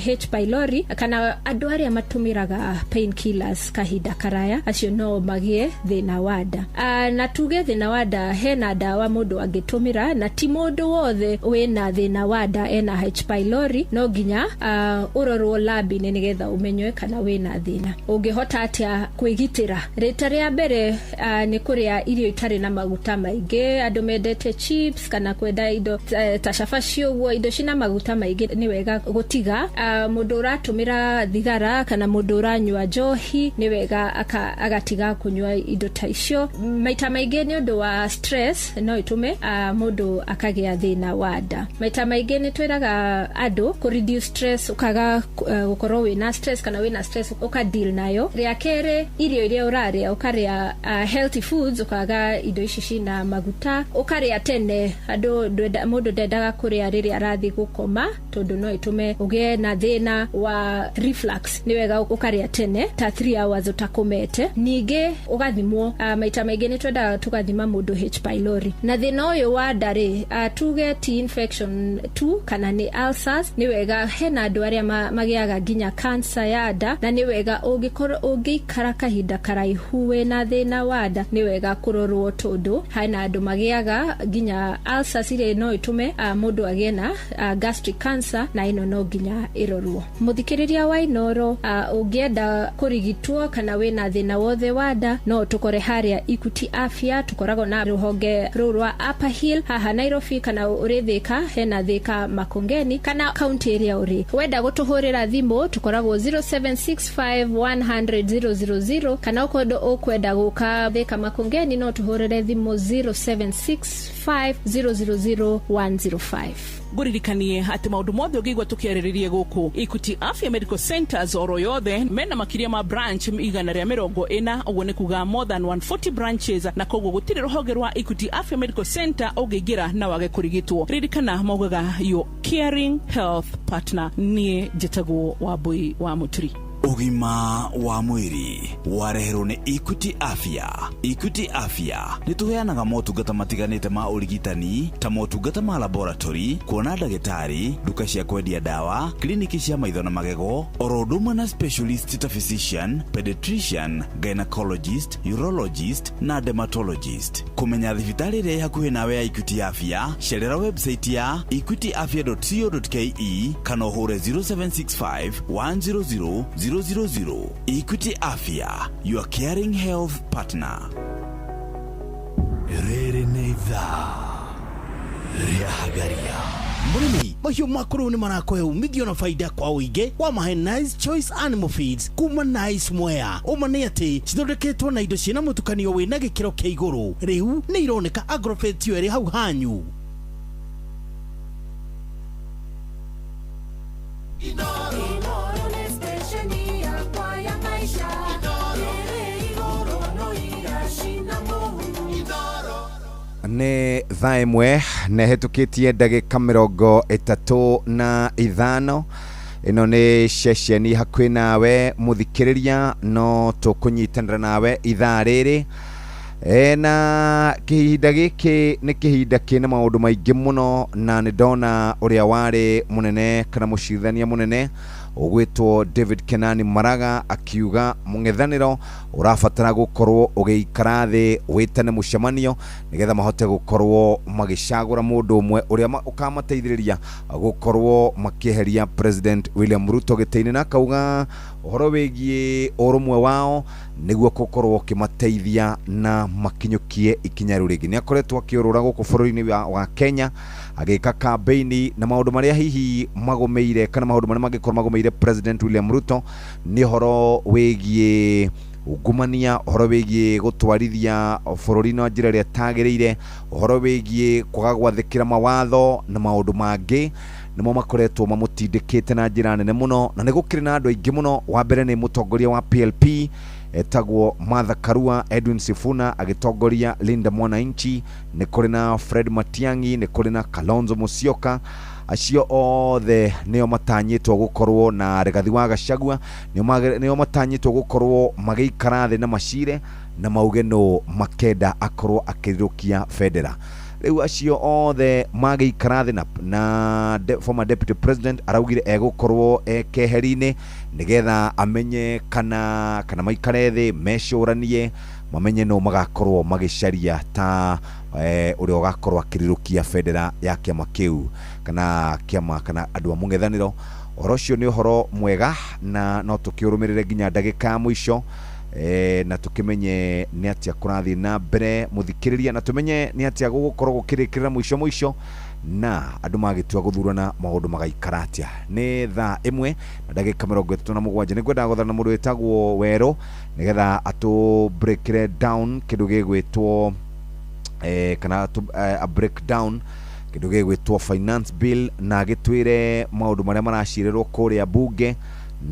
H pylori, kana andũ arĩa matũmĩraga painkillers kahinda karaya, acio no magĩe thĩna wa nda. Na tuge thĩna wa nda hena ndawa mũndũ angĩtũmĩra, na ti mũndũ wothe wĩna thĩna wa nda ena H pylori, no nginya ũrorwo lab-inĩ nĩgetha ũmenywe kana wĩna thĩna. Ũngĩhota atĩa kwĩgitĩra? Rita rĩa mbere nĩ kũrĩa irio itarĩ na maguta maingĩ. Andũ mendete chips kana kwenda indo ta cabaci ũguo, indo cina maguta maingĩ nĩ wega gũtiga. Mũndũ ũratũmĩra thigara kana mũndũ ũranyua njohi nĩ wega agatiga kũnyua indo ta icio. Maita maingĩ nĩ ũndũ wa stress no ĩtũme mũndũ akagĩa thĩna wa nda. Maita maingĩ nĩ twĩraga andũ kũ reduce stress, ũkaga gũkorwo wĩna stress, kana wĩna stress ũka deal nayo. Rĩa kerĩ, irio iria ũrarĩa ũkarĩa healthy Healthy foods, ũkaga indo ici cina maguta, ũkarĩa tene. Andũ mũndũ ndendaga kũrĩa rĩrĩa arathiĩ gũkoma, tondũ no ĩtũme ũgĩe na thĩna wa reflux. Nĩ wega ũkarĩa tene ta 3 hours ũtakomete. Ningĩ ũgathimwo, maita maingĩ nĩ twendaga tũgathima mũndũ H pylori. Na thĩna ũyũ wa nda rĩ, tuge ti infection tu kana nĩ ulcers, nĩ wega hena andũ arĩa magĩaga nginya cancer ya nda, na nĩ wega ũngĩkorwo ũngĩikara kahinda karaihu wĩna thĩna wa nda, nĩ wega kũrorwo, tondũ hena andũ magĩaga nginya ulcers iria no ĩtũme mũndũ agĩe na gastric cancer, na ĩno no nginya ĩrorwo. Mũthikĩrĩria wa Inooro, ũngĩenda kũrigitwo kana wĩna thĩna wothe wa nda, no tũkore harĩa Equity Afya. Tũkoragwo na rũhonge rũu rwa Upper Hill haha Nairobi, kana ũrĩ Thika, hena Thika Makongeni, kana kaunti ĩrĩa ũrĩ. Wenda gũtũhũrĩra thimũ, tũkoragwo 0765 100 000, kana ũkorwo ũkwenda gũka Thika Makongeni, no tũhũrĩre thimũ 0765 000 105. Ngũririkanie atĩ maũndũ mothe ũngĩigua tũkĩarĩrĩrie gũkũ, Equity Afya Medical Centers oro yothe mena makĩria ma branch 140, ũguo nĩ kuga more than 140 branches, na koguo gũtirĩ rũhonge rwa Equity Afya Medical Center ũngĩingĩra na wage kũrigitwo. Ririkana maugaga your caring health partner. Niĩ njĩtagwo Wambui wa Mũturi. Ũgima wa mwĩrĩ wareherwo nĩ Equity Afya. Equity Afya nĩ tũheanaga motungata matiganĩte ma ũrigitani ta motungata ma laboratory, kuona ndagĩtarĩ, nduka cia kwendia ndawa, kliniki cia maitho na magego, oro ũndũ ũmwe na specialist ta physician, pediatrician, gynecologist, urologist na dermatologist. Kũmenya thibitarĩ ĩrĩa ĩ hakuhĩ nawe ya Equity Afya, cerera website ya equityafya.co.ke kana ũhũre 0765 100 000. Equity Afya, your caring health partner. Rĩrĩ nĩ ithaa rĩa Hagaria. Mũrĩmi, mahiũ maku rĩu nĩ marakũhe umithio na faida kwa ũingĩ wa mahe Nice Choice Animal Feeds kuma Nice Mwea. Ũma nĩ atĩ cithondeketwo na indo ciĩna mũtukanio wĩna gĩkĩro kĩa igũrũ. Rĩu nĩ ironeka Agrovet yo ĩrĩ hau hanyu. Inooro nĩ stesheni yakwa ya maisha, ĩrĩ igũrũ no iracina mũhu. Nĩ thaa 1 na ĩhĩtũkĩtie ndagĩka 35. Ĩno nĩ ceceni hakuhĩ nawe mũthikĩrĩria, no tũkũnyitanĩra nawe ithaa rĩrĩ. Na kĩhinda gĩkĩ nĩ kĩhinda kĩna maũndũ maingĩ mũno, na nĩ ndona ũrĩa warĩ mũnene kana mũcirithania mũnene ũgwĩtwo David Kenani Maraga akiuga mũng'ethanĩro ũrabatara gũkorwo ũgĩikara thĩ wĩtane mũcemanio nĩgetha mahote gũkorwo magĩcagũra mũndũ ũmwe ũrĩa ũkamateithĩrĩria gũkorwo makĩeheria President William Ruto gĩtĩ-inĩ, na akauga ũhoro wĩgiĩ ũrũmwe wao nĩguo gũkorwo ũkĩmateithia na makinyũkie ikinya rĩu rĩngĩ. Nĩ akoretwo akĩũrũra gũkũ bũrũri-inĩ wa Kenya agĩka kambeini, na maũndũ marĩa hihi magũmĩire kana maũndũ marĩa mangĩkorwo magũmĩire President William Ruto nĩ ũhoro wĩgiĩ ungumania, ũhoro wĩgiĩ gũtwarithia bũrũri na njĩra ĩrĩa ĩtagĩrĩire, ũhoro wĩgiĩ kwaga gwathĩkĩra mawatho na maũndũ mangĩ nĩmo makoretwo mamũtindĩkĩte na njĩra nene mũno, na nĩ gũkĩrĩ na andũ aingĩ mũno. Wa mbere nĩ mũtongoria wa PLP etagwo Martha Karua, Edwin Sifuna agĩtongoria Linda Mwananchi, nĩ kũrĩ na Fred Matiang'i, nĩ kũrĩ na Kalonzo Musyoka. Acio othe nĩo matanyĩtwo gũkorwo na Rigathi wa Gachagua, nĩo matanyĩtwo gũkorwo magĩikara thĩ na macire na mauge no makenda akorwo akĩrirũkia bendera. Rĩu acio othe magĩikara thĩ na former deputy president araugire egũkorwo keheri-inĩ nĩgetha amenye kana maikare thĩ mecũranie mamenye no magakorwo magĩcaria ta ũrĩa ũgakorwo akĩrirũkia bendera ya kĩama kĩu kana kĩama kana andũ a mũng'ethanĩro. Ũhoro ũcio nĩ ũhoro mwega na no tũkĩũrũmĩrĩre nginya ndagĩka ya mũico, na tũkĩmenye nĩ atĩa kũrathiĩ na mbere mũthikĩrĩria, na tũmenye nĩ atĩa gũgũkorwo gũkĩrĩkĩrĩra mũico mũico na andũ magĩtua gũthurana maũndũ magaikara atĩa. Nĩ thaa 1 na ndagĩka 37. Nĩ ngwendaga gũthana na mũndũ wĩtagwo Werũ nĩgetha atũ breakre down kĩndũ gĩgwĩtwo kana a break down kĩndũ gĩgwĩtwo finance bill, na agĩtwĩre maũndũ marĩa maracirĩrwo kũrĩa bunge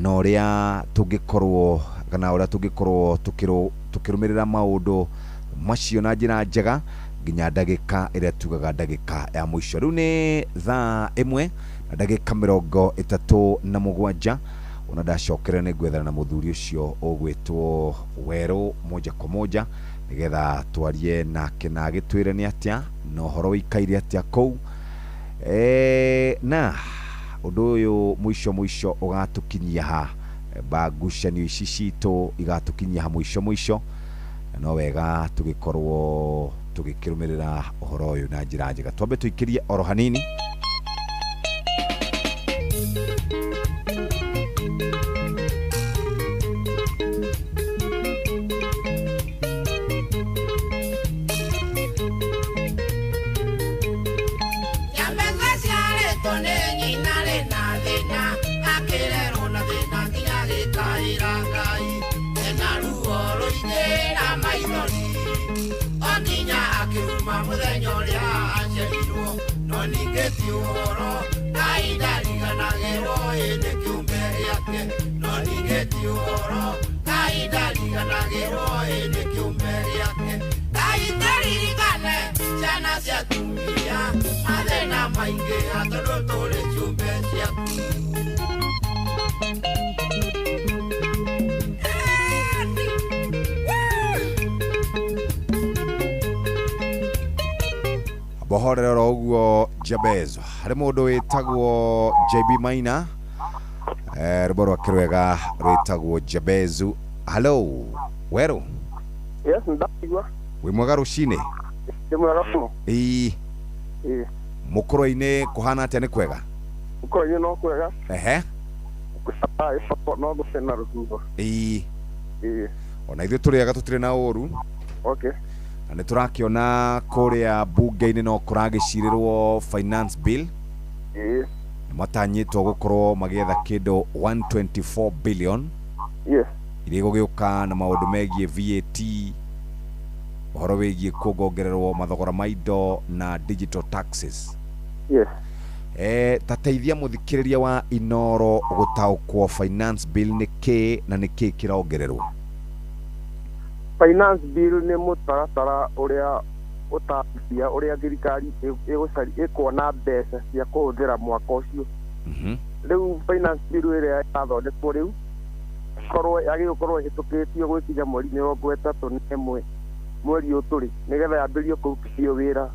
na ũrĩa tũngĩkorwo kana ũrĩa tũngĩkorwo tũkĩrũmĩrĩra maũndũ Macio na njĩra njega nginya ndagĩka ĩrĩa tugaga ndagĩka ya mũico. Rĩu nĩ thaa 1 na ndagĩka 37. Ona ndacokera nĩ ngwethana na mũthuri ũcio ũgwĩtwo Werũ moja kwa moja nĩgetha twarie nake na agĩtwĩre nĩ atĩa na ũhoro wĩikaire atĩa kũu. Na ũndũ ũyũ mũico mũico ũgatũkinyia ha, ngucanio ici citũ igatũkinyia ha mũico mũico, no wega tũgĩkorwo tũgĩkĩrũmĩrĩra ũhoro ũyũ na njĩra njega. Twambe tũikĩrie oro hanini. Bohorero oro ũguo Jabez. Harĩ mũndũ wĩtagwo JB Maina, rwĩmbo rwake rwega rwĩtagwo Jabezu. Hello Werũ. Yes, ndaigua. Wĩ mwega rũcinĩ? Ndĩ mwega mũno. Ĩĩ. Ĩĩ. Mũkũrũ-inĩ kũhana atĩa, nĩ kwega? Mũkũrũ-inĩ no kwega. Ehe. No gũtirĩ na rũhuho. Ĩĩ. Ĩĩ. Ona ithuĩ tũrĩega tũtirĩ na ũru. Okay. Na nĩ tũrakĩona kũrĩa bunge-inĩ no kũragĩcirĩrwo finance bill. Ĩĩ. Nĩ matanyĩtwo gũkorwo magĩetha kĩndũ 124 billion. Yes. Iria igũgĩũka na maũndũ megiĩ VAT, ũhoro wĩgiĩ kuongongererwo mathogora ma indo na digital taxes. Yes. Tateithia mũthikĩrĩria wa Inoro gũtaũkwo finance bill nĩ kĩ na nĩ kĩ kĩrongererwo. Finance bill nĩ mũtaratara ũrĩa ũtarĩria ũrĩa thirikari ĩkuona mbeca cia kũhũthĩra mwaka ũcio. Rĩu finance bill ĩrĩa ĩrathondekwo rĩu korwo yagĩrĩirwo gũkorwo ĩhĩtũkĩtio gwĩkinya mweri 31 mweri ũyũ tũrĩ, nĩgetha yambĩrĩrie kũrutithio wĩra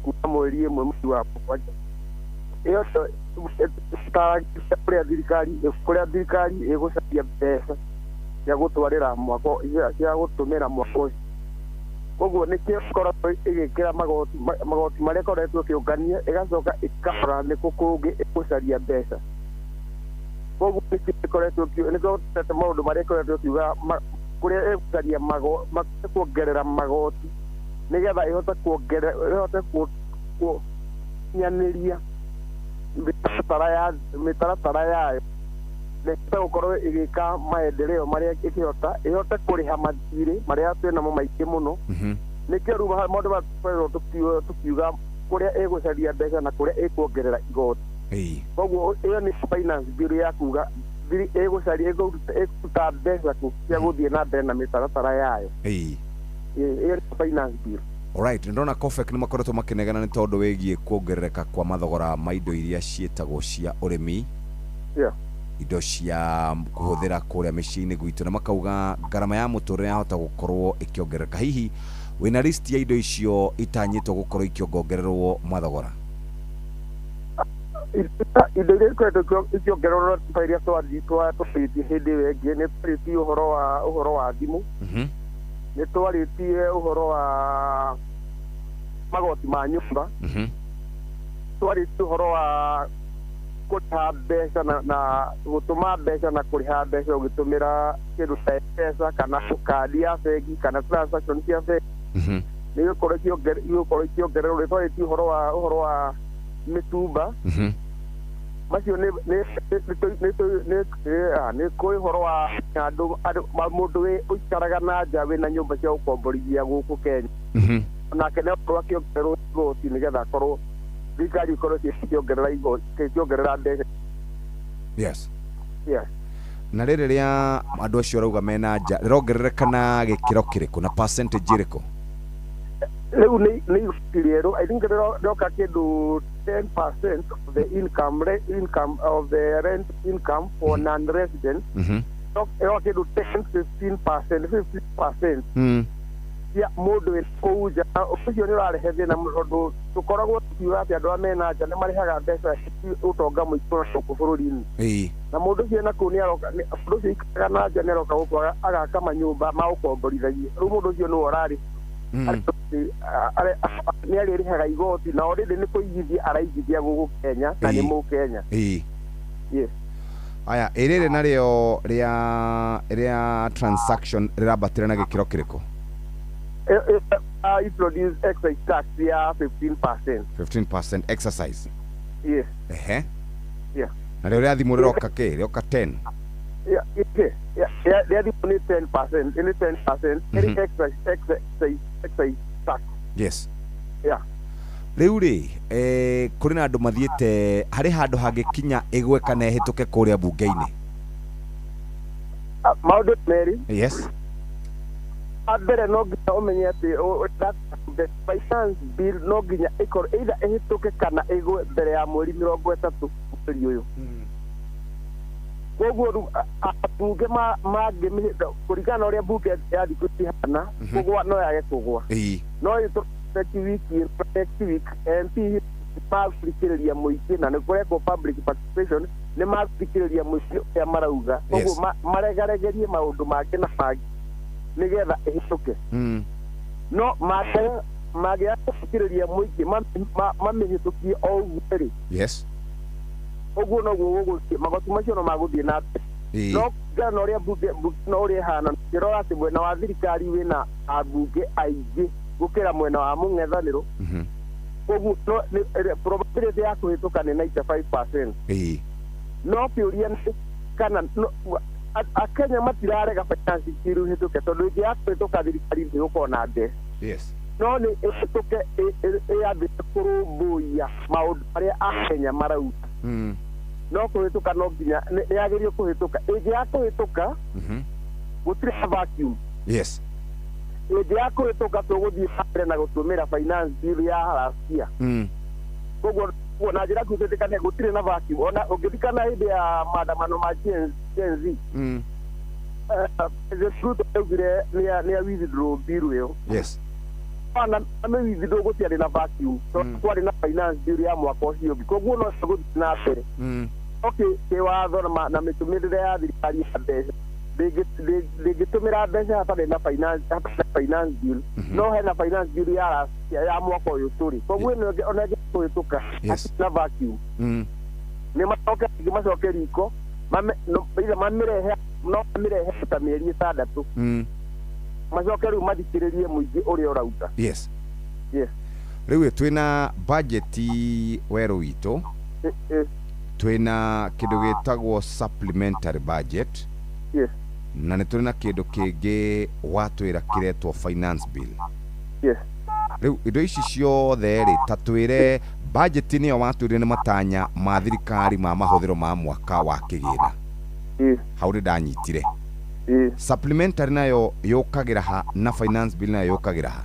kuma mweri 1 mweri wa 7. Ĩyo ĩtaragĩria kũrĩa thirikari ĩgũcaria mbeca cia gũtwarĩra mwaka, cia gũtũmĩra mwaka ũcio. Koguo nĩkĩo ĩkoragwo ĩgĩkĩra magoti marĩa ĩkoretwo ĩkĩũngania, ĩgacoka ĩkarora nĩkũ kũngĩ ĩgũcaria mbeca. Koguo nĩkĩo ĩkoretwo nĩkĩo maũndũ marĩa ĩkoretwo ĩkiuga kũrĩa ĩgũcaria kuongerera magoti nĩgetha ĩhote kuongerera ĩhote gũkinyanĩria mĩtaratara yayo, nĩgetha gũkorwo ĩgĩka maendeleo marĩa ĩkĩhota, ĩhote kũrĩha mathirĩ marĩa twĩnamo maingĩ mũno. Nĩkĩo rĩu maũndũ maya tũkoretwo tũkiuga kũrĩa ĩgũcaria mbeca na kũrĩa ĩkuongerera igoti. Koguo ĩyo nĩ finance bill ya kuga ĩgũcaria ĩkũruta mbeca kũ cia gũthiĩ na mbere na mĩtaratara yayo. Ĩyo nĩ finance bill. Alright, ndona Kofek nĩ makoretwo makĩnegena nĩ tondũ wĩgiĩ kuongerereka kwa mathogora ma indo iria ciĩtagwo cia ũrĩmi. Yeah. Indo cia kũhũthĩra kũrĩa mĩciĩ-inĩ gwitũ, na makauga ngarama ya mũtũrĩre yahota gũkorwo ĩkĩongerereka. Hihi wĩna list ya indo icio itanyĩtwo gũkorwo ikĩongererwo mathogora? Indo iria ikoretwo ikĩongererwo ta iria twarĩtie hĩndĩ ĩyo ĩngĩ, nĩ twarĩtie ũhoro wa thimũ, nĩ twarĩtie ũhoro wa magoti ma nyũmba, twarĩtie ũhoro wa kũrĩha mbeca na gũtũma mbeca na kũrĩha mbeca ũgĩtũmĩra kĩndũ ta M-Pesa kana kandi ya bengi kana transaction cia bengi, nĩ igũkorwo ikĩongererwo. Nĩ twarĩtie ũhoro wa mĩtumba, macio nĩ kũrĩ ũhoro wa andũ mũndũ ũikaraga na nja wĩna nyũmba cia gũkomborithia gũkũ Kenya, nake no akorwo akĩongererwo igoti nĩgetha akorwo thirikari ĩkorwo ĩkĩongerera igoti, ĩkĩongerera mbeca. Yes. Yes. Na rĩrĩ rĩa andũ acio ũrauga mena nja rĩrongerereka na gĩkĩro kĩrĩkũ na percentage ĩrĩkũ? Rĩu nĩ igoti rĩerũ, I think rĩroka kĩndũ 10% of the income of the rent income for non-residents. Ĩroka kĩndũ 10 15%, 50% ya mũndũ wĩ kũu nja. Ũcio nĩ ũrarehe thĩna mũno tondũ tũkoragwo tukiuga atĩ andũ arĩa mena nja nĩ marĩhaga mbeca ũtonga mũingĩ mũno gũkũ bũrũri-inĩ. Na mũndũ ũcio ena kũu nĩ aroka, mũndũ ũcio aikaraga na nja nĩ aroka gũkũ agaka manyũmba ma ũkomborithagia. Rĩu mũndũ ũcio nĩwe ũrarĩ nĩ arĩrĩhaga igoti na already nĩ kũigithia araigithia gũkũ Kenya na nĩ mũkenya. Yes. Aya, ĩrĩrĩ narĩo rĩa transaction rĩrambatĩra na gĩkĩro kĩrĩkũ? Introduce excise tax ya 15%. 15% exercise. Yes. Ehe. Yeah. Na rĩo rĩa thimũ rĩroka kĩ? Rĩoka 10. Yeah, yeah. Rĩa thimũ nĩ 10%, nĩ 10%. Ĩrĩ excise tax. Yes. Yeah. Rĩu rĩ, kũrĩ na andũ mathiĩte harĩ handũ hangĩkinya ĩgwe kana ĩhĩtũke kũrĩa mbunge-inĩ? Maũndũ merĩ. Yes. Mbere no nginya ũmenye atĩ the finance bill no nginya ĩkorwo either ĩhĩtũke kana ĩgwe mbere ya mweri 30 mweri ũyũ. Koguo rĩu ambunge mangĩmĩhĩtũka kũringana na ũrĩa mbunge ya thikũ ici ihana, kũgwa no yage kũgwa. No next week MP magũthikĩrĩria mũingĩ na nĩ kũrekwo public participation, nĩ magũthikĩrĩria mũingĩ ũrĩa marauga. Koguo maregaregerie maũndũ mangĩ na mangĩ nĩgetha ĩhĩtũke. No mangĩaga gũthikĩrĩria mũingĩ mamĩhĩtũkie o ũguo rĩ, yes, ũguo noguo gũgũthiĩ, magoti macio no magũthiĩ na mbere. No kũringana na ũrĩa mbunge na ũrĩa ĩhana, ndĩrora atĩ mwena wa thirikari wĩna ambunge aingĩ gũkĩra mwena wa mũng'ethanĩro. Koguo probability ya kũhĩtũka nĩ 95%. No kĩũria nĩ kana Akenya matirarega finance bill ĩhĩtũke tondũ ĩngĩaga kũhĩtũka thirikari ndĩgũkorwo na mbeca. Yes. No nĩ ĩhĩtũke ĩyambĩte kũrũmbũiya maũndũ marĩa Akenya marauga. No kũhĩtũka no nginya nĩ yagĩrĩirwo kũhĩtũka. Ĩngĩaga kũhĩtũka gũtirĩ na vacuum. Yes. Ĩngĩaga kũhĩtũka tũgũthiĩ na mbere na gũtũmĩra finance bill ya last year. Koguo na njĩra kũhĩtũka gũtirĩ na vacuum. Ona ũngĩririkana hĩndĩ ya maandamano ma Gen Z, President Ruto augire nĩ a withdraw bill ĩyo. Yes. Ona ame withdraw gũtiarĩ na vacuum, tondũ kwarĩ na finance bill ya mwaka ũcio ũngĩ. Koguo no gũthiĩ na mbere. Okay, kĩwatho na mĩtũmĩrĩre ya thirikari ya mbeca ndĩngĩtũmĩra mbeca hatarĩ na finance bill. No hena finance bill ya mwaka ũyũ tũrĩ. Koguo ĩno ona ĩngĩkũhĩtũka hatirĩ na vacuum. Nĩ macoke riko mamĩrehe no mamĩrehe ta mĩeri 6. Macoke rĩu mathikĩrĩrie mũingĩ ũrĩa ũrauga. Yes. Yes. Rĩu twĩna bajeti werũ witũ, twĩna kĩndũ gĩtagwo supplementary budget. Yes. Na nĩ tũrĩ na kĩndũ kĩngĩ watwĩra kĩretwo finance bill. Yes. Rĩu indo ici ciothe rĩ, ta twĩre budget nĩyo watwĩrire nĩ matanya ma thirikari ma mahũthĩro ma mwaka wa kĩgĩna. Hau nĩ ndanyitire. Supplementary nayo yũkagĩra ha na finance bill nayo yũkagĩra ha?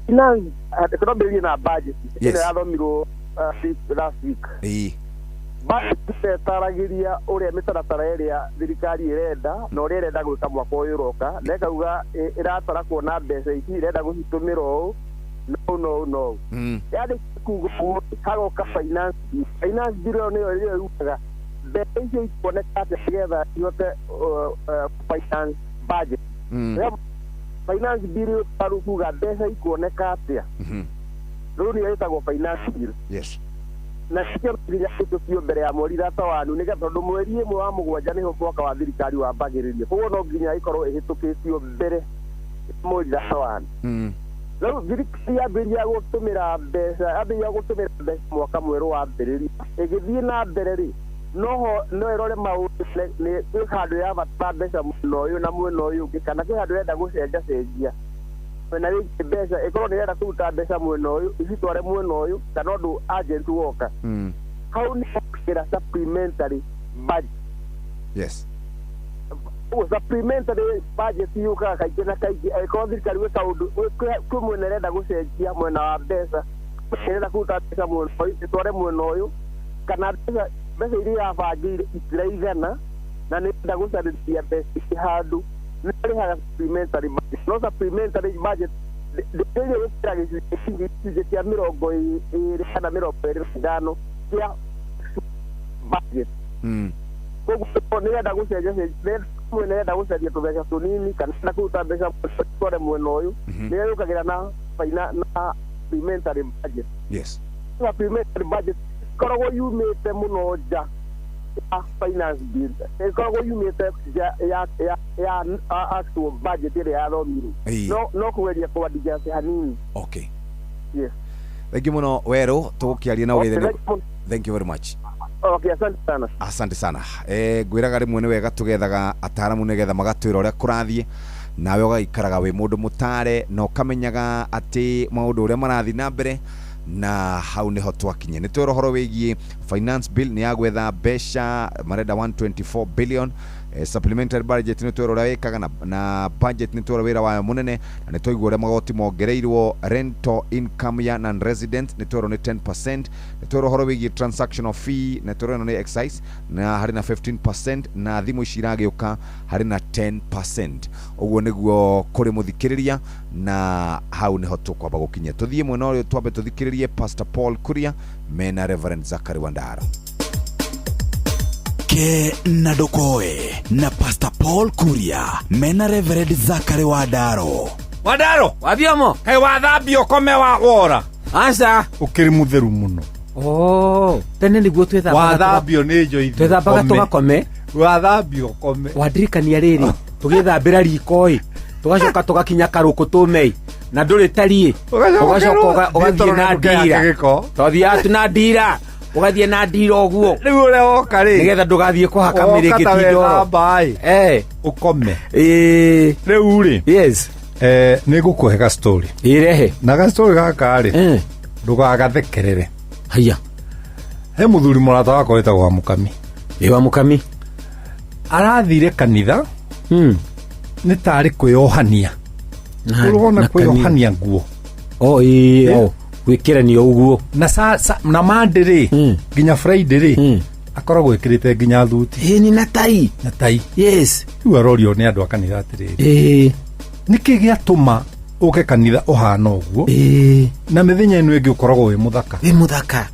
Finance twambĩrĩrie na budget ĩrĩa yathomirwo last week. Budget ĩtaragĩria ũrĩa mĩtaratara ĩrĩa thirikari ĩrenda na ũrĩa ĩrenda gwĩka mwaka ũyũ ũroka, na ĩkauga ĩratara kuona mbeca ici ĩrenda gũcitũmĩra ũũ na ũũ na ũũ na ũũ. Yarĩkia kuga ũguo hagoka finance bill. Finance bill ĩyo nĩyo ĩrĩa yugaga mbeca icio ikuoneka atĩa nĩgetha ihote finance budget. Finance bill ĩyo kuga mbeca ikuoneka atĩa. Rĩu nĩyo ĩtagwo finance bill. Yes. Na cikĩo nginya ĩhĩtũkio mbere ya mweri 31 nĩgetha tondũ mweri 1 wa 7 nĩho mwaka wa thirikari wambagĩrĩria. Koguo no nginya ĩkorwo ĩhĩtũkĩtio mbere mweri 31. Rĩu thirikari yambĩrĩria gũtũmĩra mbeca mwaka mwerũ wambĩrĩria ĩgĩthiĩ na mbere rĩ, noho no ĩrore maũndũ nĩ kwĩ handũ ĩrabatara mbeca mwena ũyũ na mwena ũyũ ũngĩ, kana kwĩ handũ ĩrenda gũcenjacenjia mwena wĩgiĩ mbeca, ĩkorwo nĩ ĩrenda kũruta mbeca mwena ũyũ icitware mwena ũyũ, kana ũndũ agent woka. Hau nĩ hokĩra supplementary budget. Yes. Koguo supplementary budget yũkaga kaingĩ na kaingĩ angĩkorwo thirikari gwĩ kaũndũ kwĩ mwena ĩrenda gũcenjia mwena wa mbeca, ĩrenda kũruta mbeca mwena ũyũ ĩtware mwena ũyũ, kana mbeca iria irabangĩire itiraigana na nĩ ĩrenda gũcarĩria mbeca ingĩ handũ, nĩ ĩrĩhaga supplementary budget. No supplementary budget ndĩgĩrĩire gũkĩra gĩcunjĩ kĩa 25 kana 25 kĩa budget. Koguo nĩ ĩrenda gũcenjia, mwena ĩrenda gũcaria tũbeca tũnini kana ĩrenda kũruta mbeca tware mwena ũyũ, nĩ yũkagĩra na na supplementary budget. Yes. Supplementary budget ĩkoragwo yumĩte mũno nja ya finance bill, ĩkoragwo yumĩte nja ya actual budget ĩrĩa yathomirwo, no kũgeria kũadjust hanini. Okay. Yes. Thank you mũno Werũ, tũgũkĩaria na ũgĩthĩ. Thank you very much. Okay, asante sana. Asante sana. Ngwĩraga rĩmwe nĩ wega tũgethaga ataaramu nĩgetha magatwĩra ũrĩa kũrathiĩ, nawe ũgaikaraga wĩ mũndũ mũtare na ũkamenyaga atĩ maũndũ ũrĩa marathiĩ na mbere, na hau nĩho twakinya. Nĩ twĩra ũhoro wĩgiĩ finance bill nĩ ya gwetha mbeca marenda 124 billion. Supplementary budget nĩ twĩra ũrĩa wĩkaga, na budget nĩ twĩra wĩra wayo mũnene, na nĩ twaigua ũrĩa magoti mongereirwo. Rental income ya non-resident nĩ twĩrwo nĩ 10%. Nĩ twĩra ũhoro wĩgiĩ transactional fee, nĩ twĩrwo ĩno nĩ excise na harĩ na 15%, na thimũ ici iragĩũka harĩ na 10%. Ũguo nĩguo kũrĩ mũthikĩrĩria, na hau nĩho tũkwamba gũkinyia. Tũthiĩ mwena ũrĩa twambe tũthikĩrĩrie Pastor Paul Kuria mena Reverend Zachary Wandaro. Ke na Ndokoe na Pastor Paul Kuria mena Reverend Zachary Wandaro. Wandaro, wathiomo kaĩ wathambia ũkome wa wora? Aca, ũkĩrĩ mũtheru mũno. Oh, tene nĩguo twethambaga. Wathambio nĩ njoithi. Twethambaga tũgakome. Wathambio ũkome. Wandirikania rĩrĩ, tũgĩthambĩra riko ĩ, tũgacoka tũgakinya karũkũ tũme na ndũrĩ tariĩ, ũgacoka ũgathiĩ na ndira. Twathiaga tu na ndira. Ũgathiĩ na ndira ũguo. Rĩu ũrĩa woka rĩ, nĩgetha ndũgathiĩ kũhaka mĩrĩngĩti ndoro. Ũkome. Rĩu rĩ, yes, nĩ ngũkũhe ga story. Irehe. Na ga story gaka rĩ, ndũgagathekerere. Haya. He mũthuri mũrata wakwa wĩtagwo wa Mũkami. Ĩ wa Mũkami. Arathire kanitha. Nĩ tarĩ kwĩyohania. Ũrona kwĩyohania nguo. Oh, ĩ, oh. Gwĩkĩranio ũguo. Na na Monday rĩ, nginya Friday rĩ, akoragwo ĩkĩrĩte nginya thuti. Ĩ, na tai. Na tai. Yes. Rĩu arorio nĩ andũ a kanitha atĩrĩrĩ. Ĩ. Nĩkĩ gĩatũma ũke kanitha ũhana ũguo? Ĩ. Na mĩthenya ĩno ĩngĩ ũkoragwo wĩ mũthaka. Wĩ mũthaka.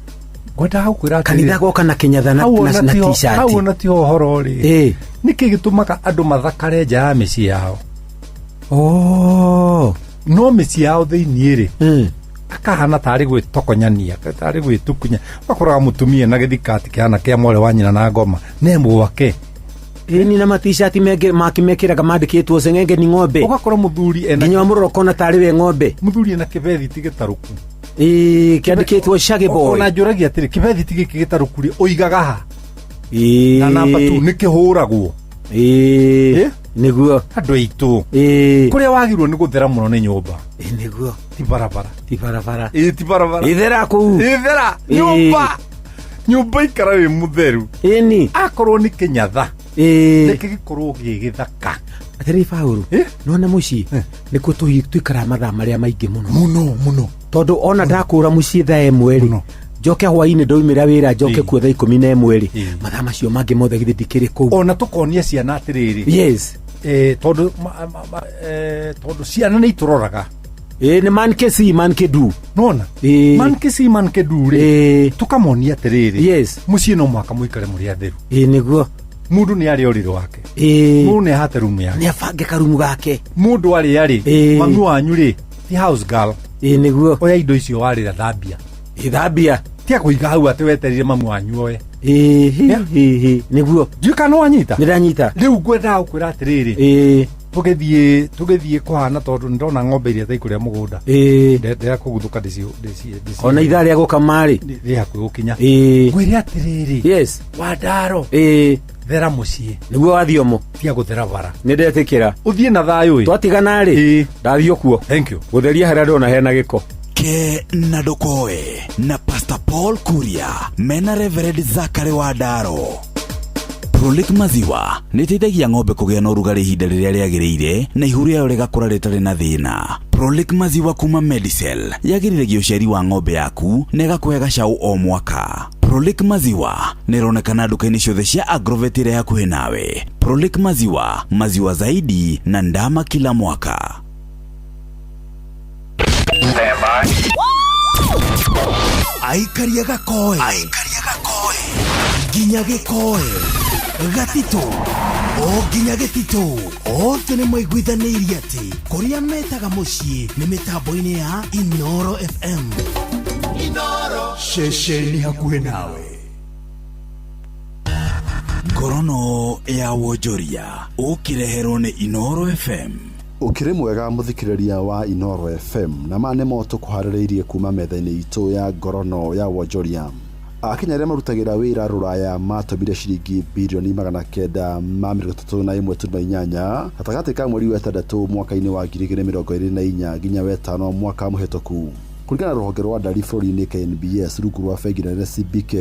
Ngwendaga gũkwĩra atĩrĩrĩ. Kanitha goka na kĩnyatha na t-shirt. Hau ona tiho ũhoro rĩ. Ĩ. Nĩkĩ gĩtũmaga andũ mathakare nja ya mĩciĩ yao? Oh. No mĩciĩ yao thĩiniĩ rĩ, akahana tarĩ gwĩtokonyania, tarĩ gwĩtukunya. Ũgakoraga mũtumia na gĩthikati kĩhana kĩa mwarĩ wa nyina na ngoma, nĩ mwake. Ĩni na matishati makĩmekĩraga mandĩkĩtwo ceng'enge ni ng'ombe. Ũgakora mũthuri ena nginya wamũrora ũkona tarĩ we ng'ombe. Mũthuri ena kĩbethiti gĩtarũku. Ĩ, kĩandĩkĩtwo Shaggy Boy. Ona njũragia atĩrĩ, kĩbethiti gĩkĩ gĩtarũku rĩ, ũigaga ha? Ĩ. Na namba 2 nĩ kĩhũragwo. Ĩ, nĩguo. Andũ aitũ. Ĩ. Kũrĩa wagĩrĩirwo nĩ gũthera mũno nĩ nyũmba. Ĩ, nĩguo. Ti barabara. Ti barabara. Ĩ, ti barabara. Ithera kũu. Ithera. Nyũmba. Nyũmba ikara wĩ mũtheru. Ĩni. Akorwo nĩ kĩnyatha. Ĩ. Reke gĩkorwo gĩ gĩthaka. Atĩrĩ Paũlũ, nĩwona mũciĩ nĩkuo tũikaraga mathaa marĩa maingĩ mũno. Mũno, mũno. Tondũ ona ndakũra mũciĩ thaa 1 rĩ, njoke hwainĩ ndaumĩra wĩra njoke kuo thaa 11 rĩ, mathaa macio mangĩ mothe githĩ ndikĩrĩ kũu. Ona tũkonia ciana atĩrĩrĩ. Yes. Tondũ tondũ ciana nĩ itũroraga. Ĩ, nĩ man ke si man ke du. Nona? Ĩ. Man ke si man ke du rĩ, tũkamonia atĩrĩrĩ. Yes. Mũciĩ no mũhaka mũikare mũrĩ atheru. Ĩ, nĩguo. Mũndũ nĩ arĩa ũrĩrĩ wake. Ĩ. Mũndũ nĩ ahate rumu yake. Nĩ abange karumu gake. Mũndũ arĩa rĩ, mami wanyu rĩ, ti house girl. Ĩ, nĩguo. Oya indo icio warĩra thambia. Ĩ, thambia. Tia kũiga hau atĩ weterire mami wanyu oe. Ĩ, hi, hi, nĩguo. Ndiũĩ kana wanyita? Nĩ ndanyita. Rĩu ngwendaga gũkwĩra atĩrĩrĩ. Ĩ. Tũgĩthiĩ kũhana tondũ nĩndona ng'ombe iria taikũrĩa mũgũnda. Ĩ. Ndĩra kũguthũka ndĩci. Ona ithaa rĩa gũkama rĩ. Rĩ hakuhĩ gũkinya. Ĩ. Ngwĩre atĩrĩrĩ. Yes. Wandaro. Ĩ. Thera mũciĩ. Nĩguo wathiomo. Tia gũthera bara. Nĩ ndetĩkĩra. Ũthiĩ na thayũ ĩ. Twatigana rĩ. Ndathiĩ kuo. Thank you. Gũtheria harĩa ndona hena gĩko. Ke na Ndokoe na Pastor Paul Kuria mena Reverend Zachary Wandaro. Prolic maziwa nĩ ĩteithagia ng'ombe kũgĩa na ũrugarĩ ihinda rĩrĩa rĩagĩrĩire na ihu rĩayo rĩgakũra rĩtarĩ na thĩna. Prolic maziwa kuma Medicel yagĩrĩragia ũciari wa ng'ombe yaku na ĩgakũhe gacaũ o mwaka. Prolic maziwa nĩ ĩronekana nduka-inĩ ciothe cia Agrovet ĩrĩa hakuhĩ nawe. Prolic maziwa, maziwa zaidi na ndama kila mwaka. Aikaria gakoe nginya gĩkoe gatitũ o nginya gĩtitũ othe nĩ maiguithanĩirie atĩ kũrĩa metaga mũciĩ nĩ mĩtambo-inĩ ya Inoro FM. Inoro ceceni hakuhĩ nawe. Ngorono ya wonjoria ũkĩreherwo nĩ Inoro FM. Ũkĩrĩ mwega mũthikĩrĩria wa Inoro FM na ma nĩmo tũkũharĩrĩirie kuma metha-inĩ itũ ya ngorono ya wonjoria. Akenya arĩa marutagĩra wĩra rũraya matũmire ciringi birioni 931.8 gatagatĩ ka mweri wa ĩtandatũ mwaka-inĩ wa 2024 nginya wetano mwaka mũhĩtũku. Kũringana na rũhonge rwa ndari bũrũri-inĩ KNBS rungu rwa bengi nene CBK,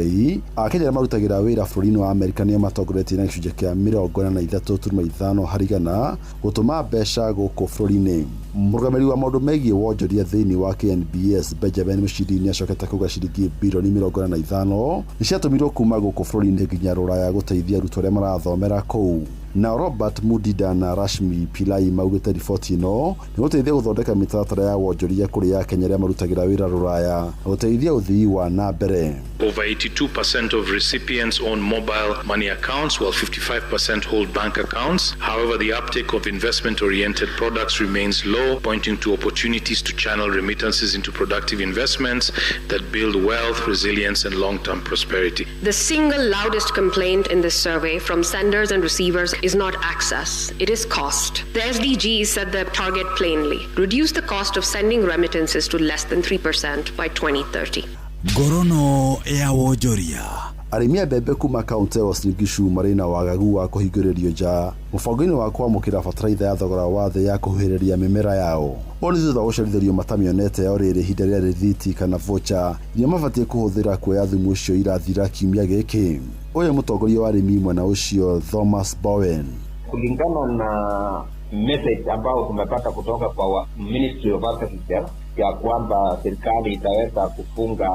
Akenya arĩa marutagĩra wĩra bũrũri-inĩ wa Amerika nĩo matongoretie na gĩcunjĩ kĩa 43.5 harĩ igana gũtũma mbeca gũkũ bũrũri-inĩ. Mũrũgamĩrĩri wa maũndũ megiĩ wonjoria thĩinĩ wa KNBS Benjamin Mushiri nĩacokete kuga ciringi birioni 45 nĩciatũmirwo kuma gũkũ bũrũri-inĩ nginya rũraya gũteithia arutwo arĩa marathomera kũu. Na Robert Mudida na Rashmi Pillai maugĩte riboti ĩno nĩ gũteithia gũthondeka mĩtaratara ya wonjoria kũrĩ Akenya arĩa marutagĩra wĩra rũraya na gũteithia ũthii wa na mbere. Over 82% of recipients own mobile money accounts, while 55% hold bank accounts. However, the uptake of investment-oriented products remains low, pointing to opportunities to channel remittances into productive investments that build wealth, resilience, and long-term prosperity. The single loudest complaint in this survey from senders and receivers is not access, it is cost. The SDGs set the target plainly: reduce the cost of sending remittances to less than 3% by 2030. Ngorono ya wonjoria. Arĩmi a mbembe kuma kaũntĩ ya Uasin Gishu marĩ na wagagu wa kũhingũrĩrio nja mũbango-inĩ wa kwamũkĩra bataraitha ya thogora wa thĩ ya kũhuhĩrĩria mĩmera yao. Ũũ nĩ thutha wa gũcerithĩrio matamĩonete o rĩrĩ ihinda rĩa rĩthiti kana voucher iria mabatiĩ kũhũthĩra kuoya thumu ũcio irathira kiumia gĩkĩ. Ũyũ mũtongoria wa arĩmi mwena ũcio Thomas Bowen. Kulingana na message ambao tumepata kutoka kwa Ministry of Agriculture ya kwamba serikali itaweza kufunga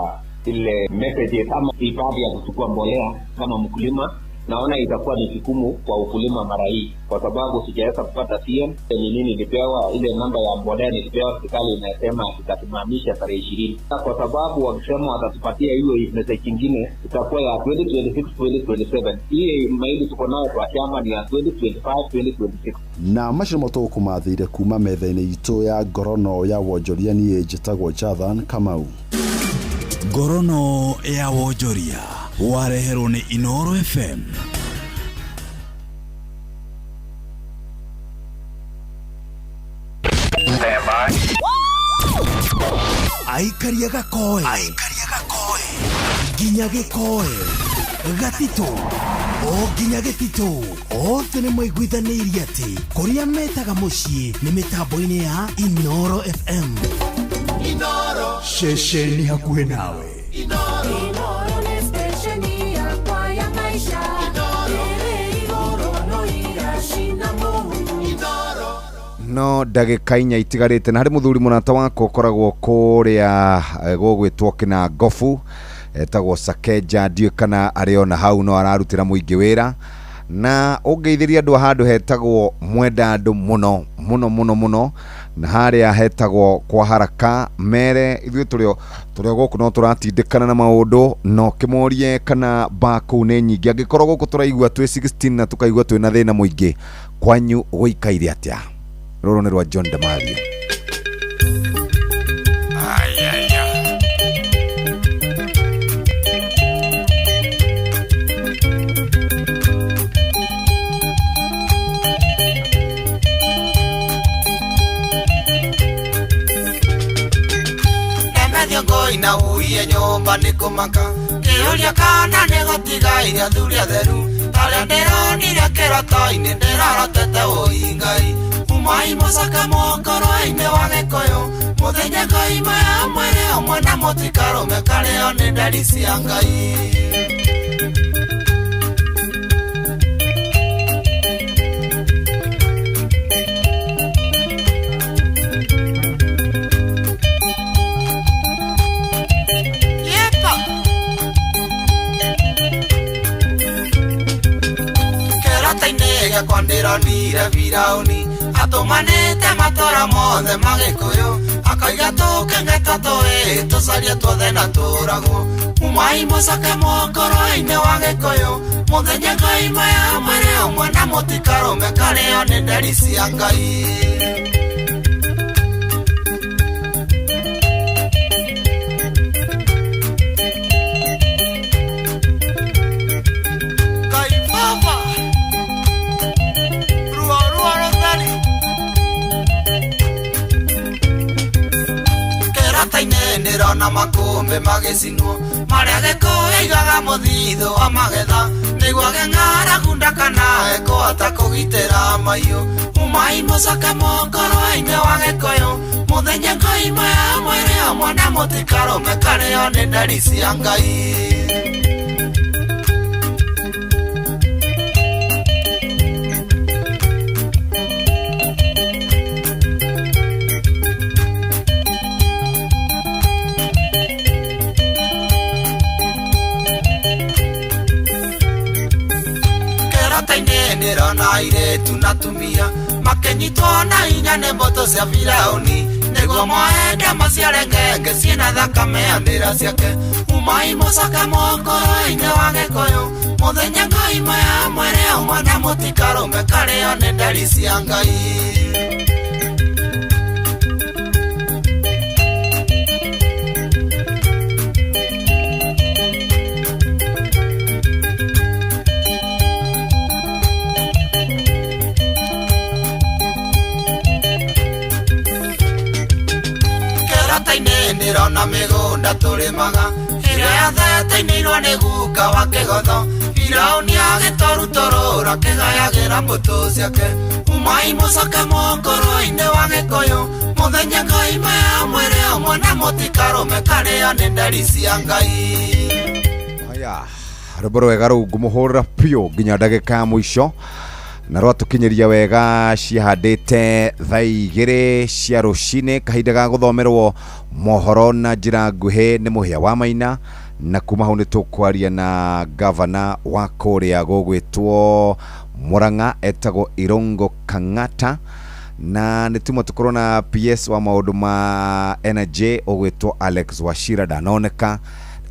ile message kama ibada ya kuchukua mbolea kama mkulima, naona itakuwa ni vigumu kwa ukulima mara hii, kwa sababu sijaweza kupata CM ni nini nilipewa, ile namba ya mbolea nilipewa, serikali inasema itasimamisha tarehe 20, kwa sababu wakisema watatupatia hiyo message nyingine itakuwa ya 2026 2027. Hii mahindi tuko nayo kwa chama ni ya 2025 2026. Na macio nĩmo tũgũkũmathĩire kuma metha-inĩ itũ ya ngorono ya wonjoria. Niĩ njĩtagwo Jathan Kamau. Ngorono ya wonjoria wareherwo nĩ Inoro FM. Aikaria gakoe nginya gĩkoe gatitũ o nginya gĩtitũ othe nĩ maiguithanĩirie atĩ kũrĩa metaga mũciĩ nĩ mĩtambo-inĩ ya Inoro FM. Inoro ceceni hakuhĩ nawe. Inoro nĩ stesheni yakwa ya maisha. No ndagĩka inya itigarĩte na harĩ mũthuri mũrata wakwa ũkoragwo kũrĩa gũgwĩtwo kĩna ngobu etagwo Sakeja, ndiũĩ kana arĩ ona hau no ararutĩra mũingĩ wĩra na ũngeithĩria andũ a handũ hetagwo mwenda andũ mũno mũno mũno mũno na harĩa hetagwo kwa haraka mere ithuĩ tũrĩ gũkũ no tũratindĩkana na maũndũ no kĩmorie kana ba kũu nĩ nyingĩ. Angĩkorwo gũkũ tũraigua twĩ 16 na tũkaigua twĩ na thĩna mũingĩ, kwanyu gũikaire atĩa? Rũrũ nĩ rwa John Demario. Ina uiye nyũmba nĩ kũmaka kĩũria kana nĩ gũtiga iria athuri atheru arĩa ndĩronire kĩroto-inĩ ndĩrarotete ũi Ngai umai mũcaka mũkoro-inĩ wa Gĩkũyũ mũthenya ngoima ya mwĩrĩ ũmwe na mũtikarũme karĩo nĩ ndari cia Ngai. Rĩakwa ndĩronire Firaũni atũmanĩte matũra mothe ma Gĩkũyũ akaiga tũkeng'eta tũĩ tũcarie tuothe na tũragwo umai mũcoke mũkoro-inĩ wa Gĩkũyũ mũthenya Ngai maya mwĩrĩ ũmwe na mũtikarũme karĩo nĩ nderi cia Ngai. Ndĩrona makũmbĩ magĩcinwo marĩa Gĩkũyũ aigaga mũthithũ wa magetha nĩguo ng'aragu ndakanae kũhota kũgitĩra mahiũ umai mũcoke mũkoro-inĩ wa Gĩkũyũ mũthenya Ngai maya mwĩrĩ ũmwe na mũtikarũme karĩo nĩ nderi cia Ngai. Ndĩrona airĩtu na atumia makĩnyitwo na hinya nĩ mbũtũ cia Firaũni nĩguo moende maciare ngenge ciĩna thakame ya ndĩra ciake umai mũcoke mũkoro-inĩ wa Gĩkũyũ mũthenya Ngai maya mwĩrĩ ũmwe na mũtikarũme karĩo nĩ nderi cia Ngai. Ndĩrona mĩgũnda tũrĩmaga ĩrĩa yathetainĩirwo nĩ guka wa kĩgotho Firaũni agĩtũrutũrũra kĩgayagĩra mbũtũ ciake umai mũcoke mũkoro-inĩ wa Gĩkũyũ mũthenya Ngai maya mwĩrĩ ũmwe na mũtikarũme karĩo nĩ nderi cia Ngai. Haya rwĩmbo rwega rũu ngũmũhũrĩra biũ nginya ndagĩka ya mũico na rwatũkinyĩria wega ciahandĩte thaa 2 cia rũcinĩ kahinda ga gũthomerwo mohoro na njĩra nguhĩ nĩ Mũhĩa wa Maina na kuma hau nĩ tũkwaria na gavana wa kũrĩa gũgwĩtwo Murang'a etagwo Irungu Kang'ata na nĩ tuma tũkorwo na PS wa maũndũ ma energy ũgwĩtwo Alex Wachira ndanoneka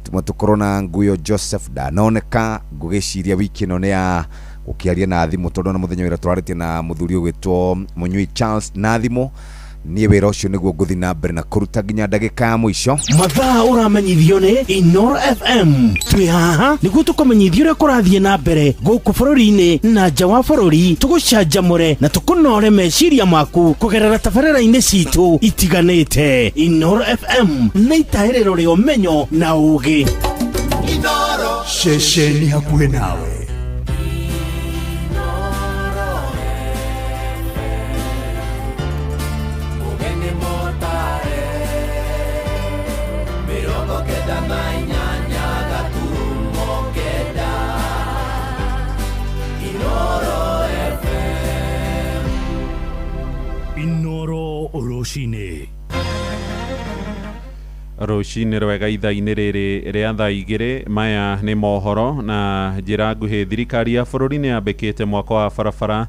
tuma tũkorwo na Nguyo Joseph ndanoneka ngũgĩciria wiki ĩno nĩ ya gũkĩaria na thimũ tondũ na mũthenya wĩra tũrarĩtie na mũthuri ũgwĩtwo Mũnyui Charles na thimũ niĩ wĩra ũcio nĩguo ngũthiĩ na mbere na kũruta nginya ndagĩka ya mũico. Mathaa ũramenyithio nĩ Inooro FM twĩ haha nĩguo tũkũmenyithie ũrĩa kũrathiĩ na mbere gũkũ bũrũri-inĩ na nja wa bũrũri tũgũcanjamũre na tũkũnore meciria maku kũgerera tabarĩra-inĩ citũ itiganĩte. Inooro FM nĩ itahĩrĩro rĩa ũmenyo na ũũgĩ. Inooro ceceni hakuhĩ nawe. Rũcinĩ rũcinĩ rwega ithaa-inĩ rĩrĩ rĩa thaa 2 maya nĩ mohoro na njĩra nguhĩ. Thirikari ya bũrũri nĩ yambĩkĩte mwako wa barabara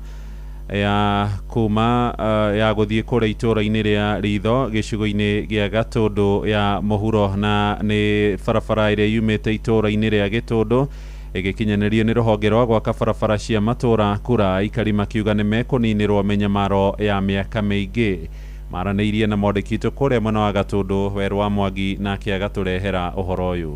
ya kuma ya gũthiĩ kũrĩa itũũra-inĩ rĩa Ritho gĩcigo-inĩ gĩa Gatũndũ ya mũhuro na nĩ barabara ĩrĩa yumĩte itũũra-inĩ rĩa Gĩtũndũ ĩgĩkinyanĩrio nĩ rũhonge rwa gwaka barabara cia matũũra kura aikari makiuga nĩ mekũninĩrwo mĩnyamaro ya mĩaka mĩingĩ. Maranĩirie na mwandĩki witũ kũrĩa mwena wa Gatũndũ Werũ wa Mwangi nake agatũrehera ũhoro ũyũ.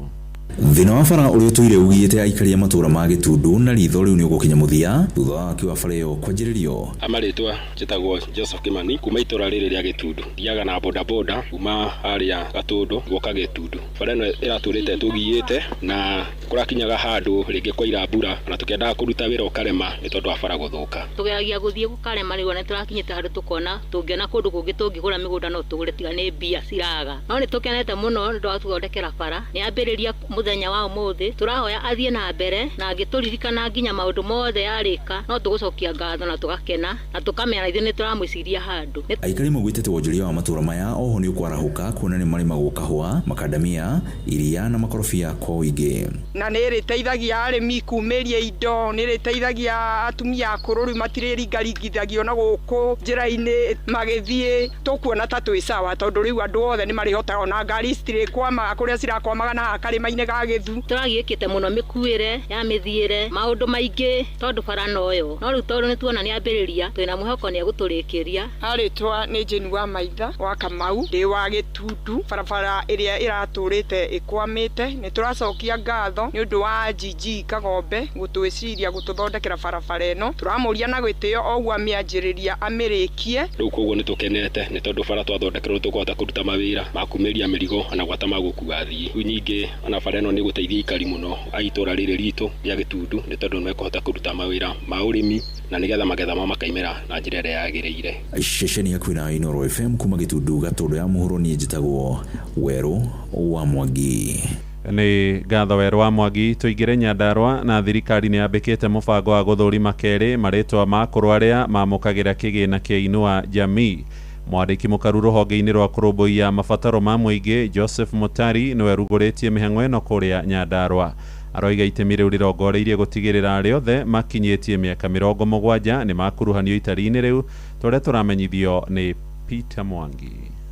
Thĩna wa bara ũrĩa ũtũire ugiyĩte aikari a matũũra ma Gĩtũndũ na Ritho rĩu nĩ ũgũkinya mũthia thutha wa waki wa bara ĩyo kwanjĩrĩrio. Amarĩtwa njĩtagwo Joseph Kimani kuma itũũra rĩrĩ rĩa Gĩtũndũ. Thiaga na bodaboda kuma harĩa Gatũndũ gũka Gĩtũndũ. Bara ĩno ĩratũrĩte tũgiyĩte na kũrakinyaga handũ rĩngĩ kwaira mbura na tũkĩendaga kũruta wĩra ũkarema nĩ tondũ wa bara gũthũka. Tũgeragia gũthiĩ gũkarema rĩu ona tũrakinyĩte handũ tũkona tũngĩona kũndũ kũngĩ tũngĩgũra mĩgũnda no tũgũre tiga nĩ mbia ciraga. No nĩ tũkenete mũno nĩ ũndũ wa gũthondekera bara. Nĩ yambĩrĩria Mũthenya wa ũmũthĩ tũrahoya athiĩ na mbere na angĩtũririkana nginya maũndũ mothe yarĩka, no tũgũcokia ngatho na tũgakena na tũkamenya ithuĩ nĩ tũramwĩciria handũ. Aikari maugĩte atĩ wonjoria wa matũra maya oho nĩ ũkwarahũka kuona nĩ marĩmagwo kahũa, makandamia, iria na makorobia kwa ũingĩ. Na nĩ ĩrĩteithagia arĩmi kumĩria indo, nĩ ĩrĩteithagia atumia akũrũ rĩu matirĩringaringithagio na gũkũ njĩra-inĩ magĩthiĩ. Tũkuona ta twĩ sawa tondũ rĩu andũ othe nĩ marĩhotaga, ona ngari citirĩkwamaga kũrĩa cirakwamaga na haha karĩma-inĩ ga Gĩthu. Tũragiĩkĩte mũno mĩkuĩre ya mĩthiĩre maũndũ maingĩ tondũ bara noyo, no rĩu tondũ nĩ tuona nĩ ambĩrĩria twĩna mwĩhoko nĩ egũtũrĩkĩria. Arĩtwa nĩ Jane wa Maitha wa Kamau, ndĩ wa Gĩtundu. Barabara ĩrĩa ĩratũrĩte ĩkwamĩte, nĩ tũracokia ngatho nĩ ũndũ wa GG Kagombe gũtwĩciria gũtũthondekera barabara ĩno. Tũramũria na gĩtĩo oguo amĩanjĩrĩria amĩrĩkie. Rĩu koguo nĩ tũkenete nĩ tondũ bara twathondekerwo nĩ tũkũhota kũruta mawĩra ma kumĩria mĩrigo ona gwata ma gũkua athiĩ. Rĩu ningĩ ona bara ĩno nĩ ĩgũteithia aikari mũno a itũra rĩrĩ ritũ rĩa Gĩtundu nĩ tondũ nĩ mekũhota kũruta mawĩra ma ũrĩmi na nĩgetha magetha mao makaimĩra na njĩra ĩrĩa yagĩrĩire. Ceceni ya kwĩna Inooro FM kuma Gĩtundu Gatũndũ ya mũhuro, niĩ njĩtagwo Werũ wa Mwangi. Nĩ ngatho Werũ wa Mwangi. Tũingĩre Nyandarua na thirikari nĩ yambĩkĩte mũbango wa gũthũrima kerĩ marĩtwa ma akũrũ arĩa mamũkagĩra kĩgĩna kĩa Inua Jamii. Mwandĩki mũkaru rũhonge-inĩ rwa kũrũmbũiya mabataro ma mũingĩ Joseph Mutari nĩwe rugũrĩtie mĩhang'o ĩno kũrĩa Nyandarua. Aroiga itemi rĩu rĩrongoreirie gũtigĩrĩra arĩa othe makinyĩtie mĩaka 70 nĩ makuruhanio itari-inĩ rĩu, tũrĩa tũramenyithio nĩ Peter Mwangi.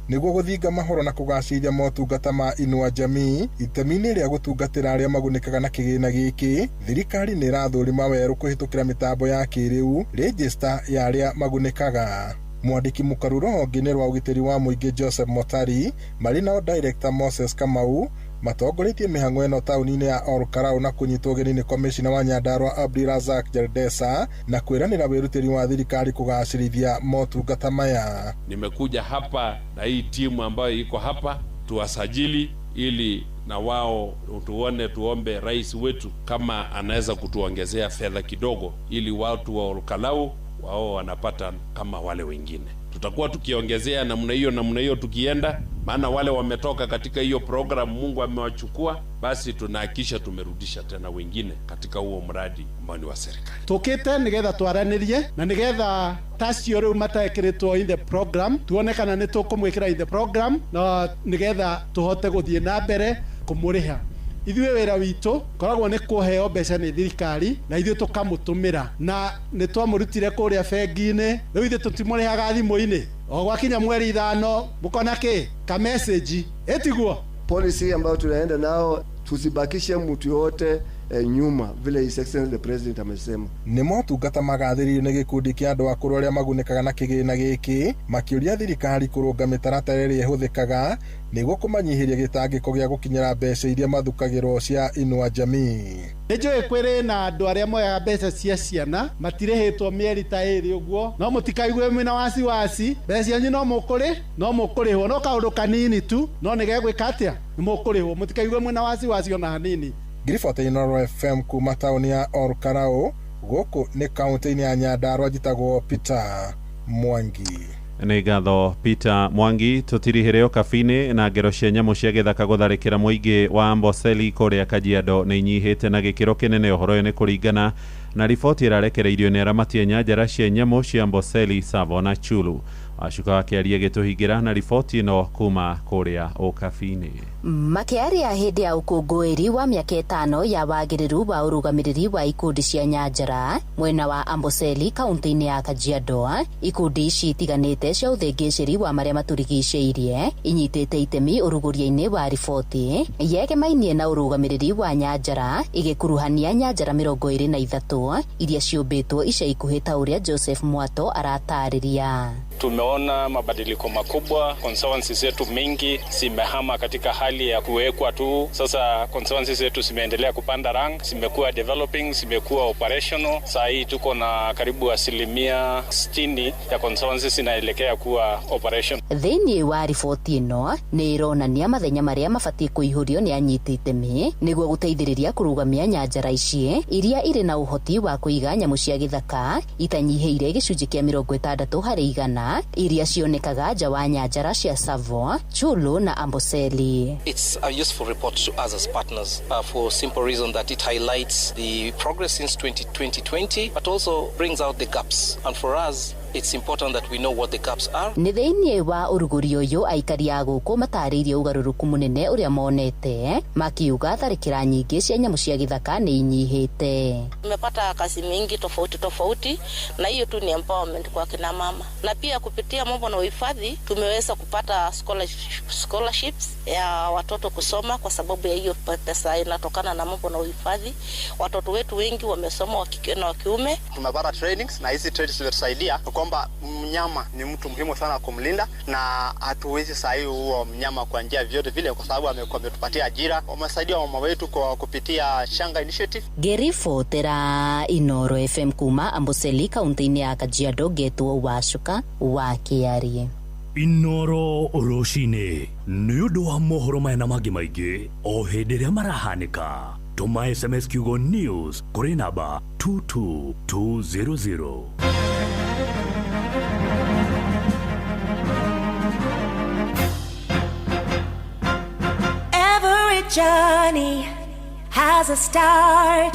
Nĩguo gũthinga mahoro na kũgacĩria motungata ma Inua Jamii itemi-inĩ rĩa gũtungatĩra arĩa magunĩkaga na kĩgĩna gĩkĩ, thirikari nĩ ĩrathũrima werũ kũhĩtũkĩra mĩtambo ya kĩrĩu rejista ya arĩa magunĩkaga. Mwandĩki mũkaru rũhonge-inĩ rwa ũgitĩri wa mũingĩ Joseph Motari marĩ nao Director Moses Kamau matongoretie mĩhang'o ĩno taũni-inĩ ya Olkalau na kũnyitwo ũgeni nĩ komishina wa Nyandarua Abdirazak Jaldesa na kwĩranĩra wĩrutĩri wa thirikari kũgacĩrithia motungata maya. Nimekuja hapa na hii timu ambayo iko hapa tuwasajili ili na wao tuone, tuombe rais wetu kama anaweza kutuongezea fedha kidogo ili watu wa Olkalau wao wanapata kama wale wengine. Tutakuwa tukiongezea namna hiyo tukienda, maana wale wametoka katika hiyo program Mungu amewachukua, basi tunahakikisha tumerudisha tena wengine katika huo mradi ambao ni wa serikali. Tukite nigetha twaranirie na nigetha tacio riu matekiritwo in the program tuone kana ni tukumwikira in the program na nigetha tuhote guthie na mbere kumuriha. Ithuĩ wĩra witũ koragwo nĩ kũheo mbeca nĩ thirikari na ithuĩ tũkamũtũmĩra na nĩ twamũrutire kũrĩa bengi-inĩ, rĩu ithuĩ tũtimũrĩhaga thimũ-inĩ. O gwakinya mweri 5 mũkona kĩ ka message ĩtiguo. Policy ambayo tunaenda nao, tusibakishe mtu yote nyuma, vile His Excellency the President amesema. Nĩ motungata magathĩrĩirio nĩ gĩkundi kĩa andũ akũrũ arĩa magunĩkaga na kĩgĩna gĩkĩ, makĩũria thirikari kũrũnga mĩtaratara ĩrĩa ĩhũthĩkaga nĩguo kũmanyihĩria gĩtangĩko gĩa gũkinyĩra mbeca iria mathukagĩrwo cia Inua Jamii. Nĩ njũĩ kwĩrĩ na andũ arĩa moyaga mbeca cia ciana matirĩhĩtwo mĩeri ta ĩrĩ ũguo, no mũtikaigue mwĩna wasiwasi, mbeca cianyu no mũkũrĩhwo, no kaũndũ kanini tu, no nĩgegwĩka atĩa, nĩ mũkũrĩhwo, mũtikaigue mwĩna wasiwasi ona hanini. Ngiribota Inooro FM kuma taũni ya Olkalau, gũkũ nĩ kaũntĩ-inĩ ya Nyandarua, njĩtagwo Peter Mwangi. Nĩ ngatho Peter Mwangi. Tũtirihĩre ũkabi-inĩ na ngero cia nyamũ cia gĩthaka gũtharĩkĩra mũingĩ wa Amboseli kũrĩa Kajiado nĩ inyihĩte na gĩkĩro kĩnene. Ũhoro ũyũ nĩ kũringana na riboti ĩrarekereirio nĩ aramati a nyanjara cia nyamũ cia Amboseli, Tsavo na Chulu. Wacuka wakĩaria gĩtũhingĩra na riboti ĩno kuma kũrĩa ũkabi-inĩ. Makĩaria hĩndĩ ya ũkũngũĩri wa mĩaka 5 ya wagĩrĩru wa ũrũgamĩrĩri wa ikundi cia nyanjara mwena wa Amboseli kaunti-inĩ ya Kajiado, ikundi ici itiganĩte cia ũthĩngĩcĩri wa marĩa matũrigicĩirie inyitĩte itemi ũrugũria-inĩ wa riboti yegemainie na ũrũgamĩrĩri wa nyanjara igĩkuruhania nyanjara 23 iria ciũmbĩtwo ica ikuhĩ ta ũrĩa Joseph Mwato aratarĩria. Tumeona mabadiliko makubwa, conservancy zetu mingi zimehama katika hali ya kuwekwa tu. Sasa conservancy zetu zimeendelea kupanda rank, zimekuwa developing, zimekuwa operational. Saa hii tuko na karibu 60% ya conservancy zinaelekea kuwa operation. Thĩinĩ wa riboti ĩno nĩ ĩronania mathenya marĩa mabatiĩ kũihũrio nĩ anyiti itemi nĩguo gũteithĩrĩria kũrũgamia nyanjara ici iria irĩ na ũhoti wa kũiga nyamũ cia gĩthaka itanyihĩire gĩcunjĩ kĩa 60% gĩthaka iria cionekaga nja wa nyanjara cia Tsavo, Chyulu na Amboseli. It's a useful report to us as partners for simple reason that it highlights the progress since 2020 but also brings out the gaps, and for us it's important that we know what the gaps are. Nĩ thĩinĩ wa ũrugũri ũyũ aikari a gũkũ matarĩirie ũgarũrũku mũnene ũrĩa monete, makiuga tharĩkĩra nyingĩ cia nyamũ cia gĩthaka nĩ inyihĩte. Tumepata kazi mingi tofauti tofauti, na hiyo tu ni empowerment kwa kina mama, na pia kupitia mambo na uhifadhi tumeweza kupata scholarships ya watoto kusoma kwa sababu ya hiyo pesa inatokana na mambo na uhifadhi. Watoto wetu wengi wamesoma wa kike na wa kiume. Tumepata trainings na hizi trainings zimetusaidia kwamba mnyama ni mtu muhimu sana kumlinda, na hatuwezi sahi huo mnyama kwa njia vyote vile kwa sababu amekuwa ametupatia ajira. Wamesaidia mama wetu kwa kupitia Shanga Initiative. Ngĩribotera Inoro FM kuma Amboseli kaunti-inĩ ya Kajiado, ngetwo Wacuka wa Kĩarie. Inoro rũcinĩ nĩ ũndũ wa mohoro maya na mangĩ maingĩ o hĩndĩ ĩrĩa marahanĩka, tũma SMS kiugo news kũrĩ namba 22200. Every journey has a start.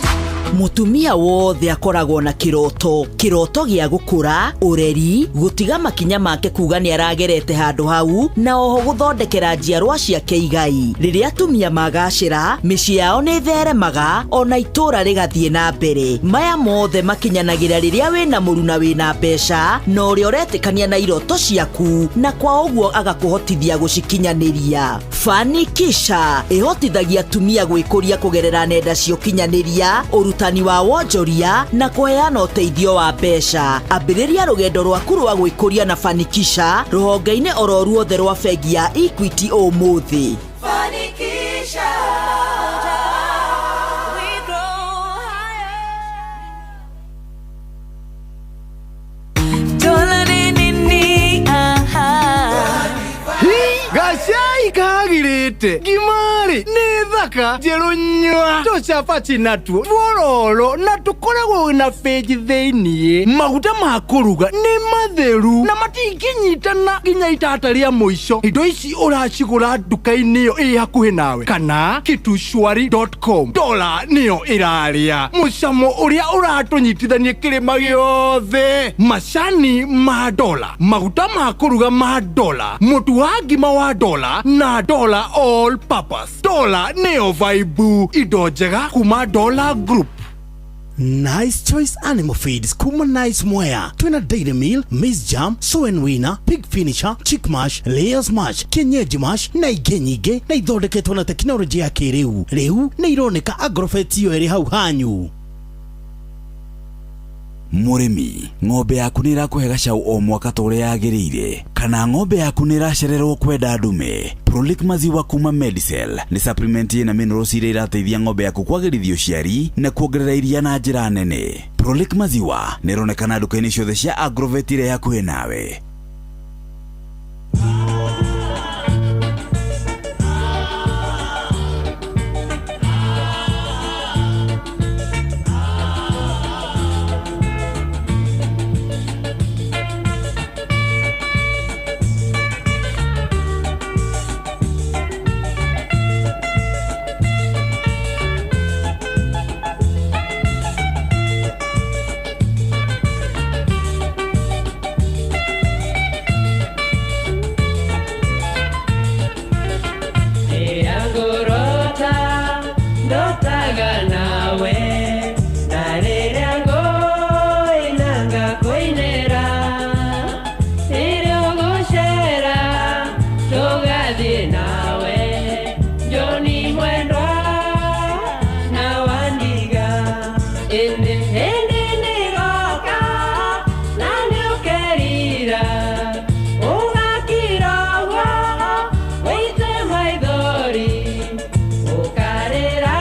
Mutumia wothe akoragwo na kiroto, kiroto gĩa gũkũra, ũreri, gũtiga makinya make kuga nĩ aragerete handũ hau, na oho gũthondekera njiarwa ciake igai. Rĩrĩa atumia magacĩra, mĩciĩ yao nĩ ĩtheremaga, ona itũũra rĩgathiĩ na mbere. Maya mothe makinyanagĩra rĩrĩa wĩna mũruna wĩna mbeca, na ũrĩa ũretĩkania na iroto ciaku, na kwa ũguo agakũhotithia gũcikinyanĩria. Fanikisha ĩhotithagia atumia gwĩkũria kũgerera nenda cia ũkinyanĩria, ũrutani wa wonjoria na kũheana ũteithio wa mbeca. Ambĩrĩria rũgendo rwaku rwa gwĩkũria na Fanikisha rũhonge-inĩ oro ruothe rwa bengi ya Equity ũmũthĩ. Fanikisha, we grow higher. Dola ni ni aha. Gacai kagirite ngimari nĩ thaka njerũ nyua tũcabaci natuo tuororo na tũkoragwo na benji thĩiniĩ. Maguta ma kũruga nĩ matheru na matingĩnyitana nginya itata rĩa mũico. Indo ici ũracigũra nduka-inĩ ĩyo ĩ hakuhĩ nawe kana kitushwari.com. Dola nĩyo ĩrarĩa mũcamo ũrĩa ũratũnyitithania kĩrĩma gĩothe. Macani ma dola, maguta ma kũruga ma dola, mũtu wa ngima wa dola na dola all purpose. Dola nĩyo vibe, indo njega kuma Dola Group. Nice Choice Animal Feeds kuma Nice Mwea. Twina Dairy Meal, Maize Jam, Sow and Winner, Pig Finisher, Chick Mash, Layers Mash, Kienyeji Mash na ingĩ nyingĩ, na ithondeketwo na tekinoronjĩ ya kĩrĩu. Rĩu nĩ ironeka Agrovet iyo ĩrĩ hau hanyu. Mũrĩmi, ng'ombe yaku nĩ ĩrakũhe gacau o mwaka ta ũrĩa yagĩrĩire, kana ng'ombe yaku nĩ ĩracererwo kwenda ndume? Prolic maziwa kuma Medicel nĩ supplement ĩna minerals iria irateithia ng'ombe yaku kwagĩrithia ũciari na kuongerera iria na njĩra nene. Prolic maziwa nĩ ĩronekana nduka-inĩ ciothe cia Agrovet iria hakuhĩ nawe. Ukarira.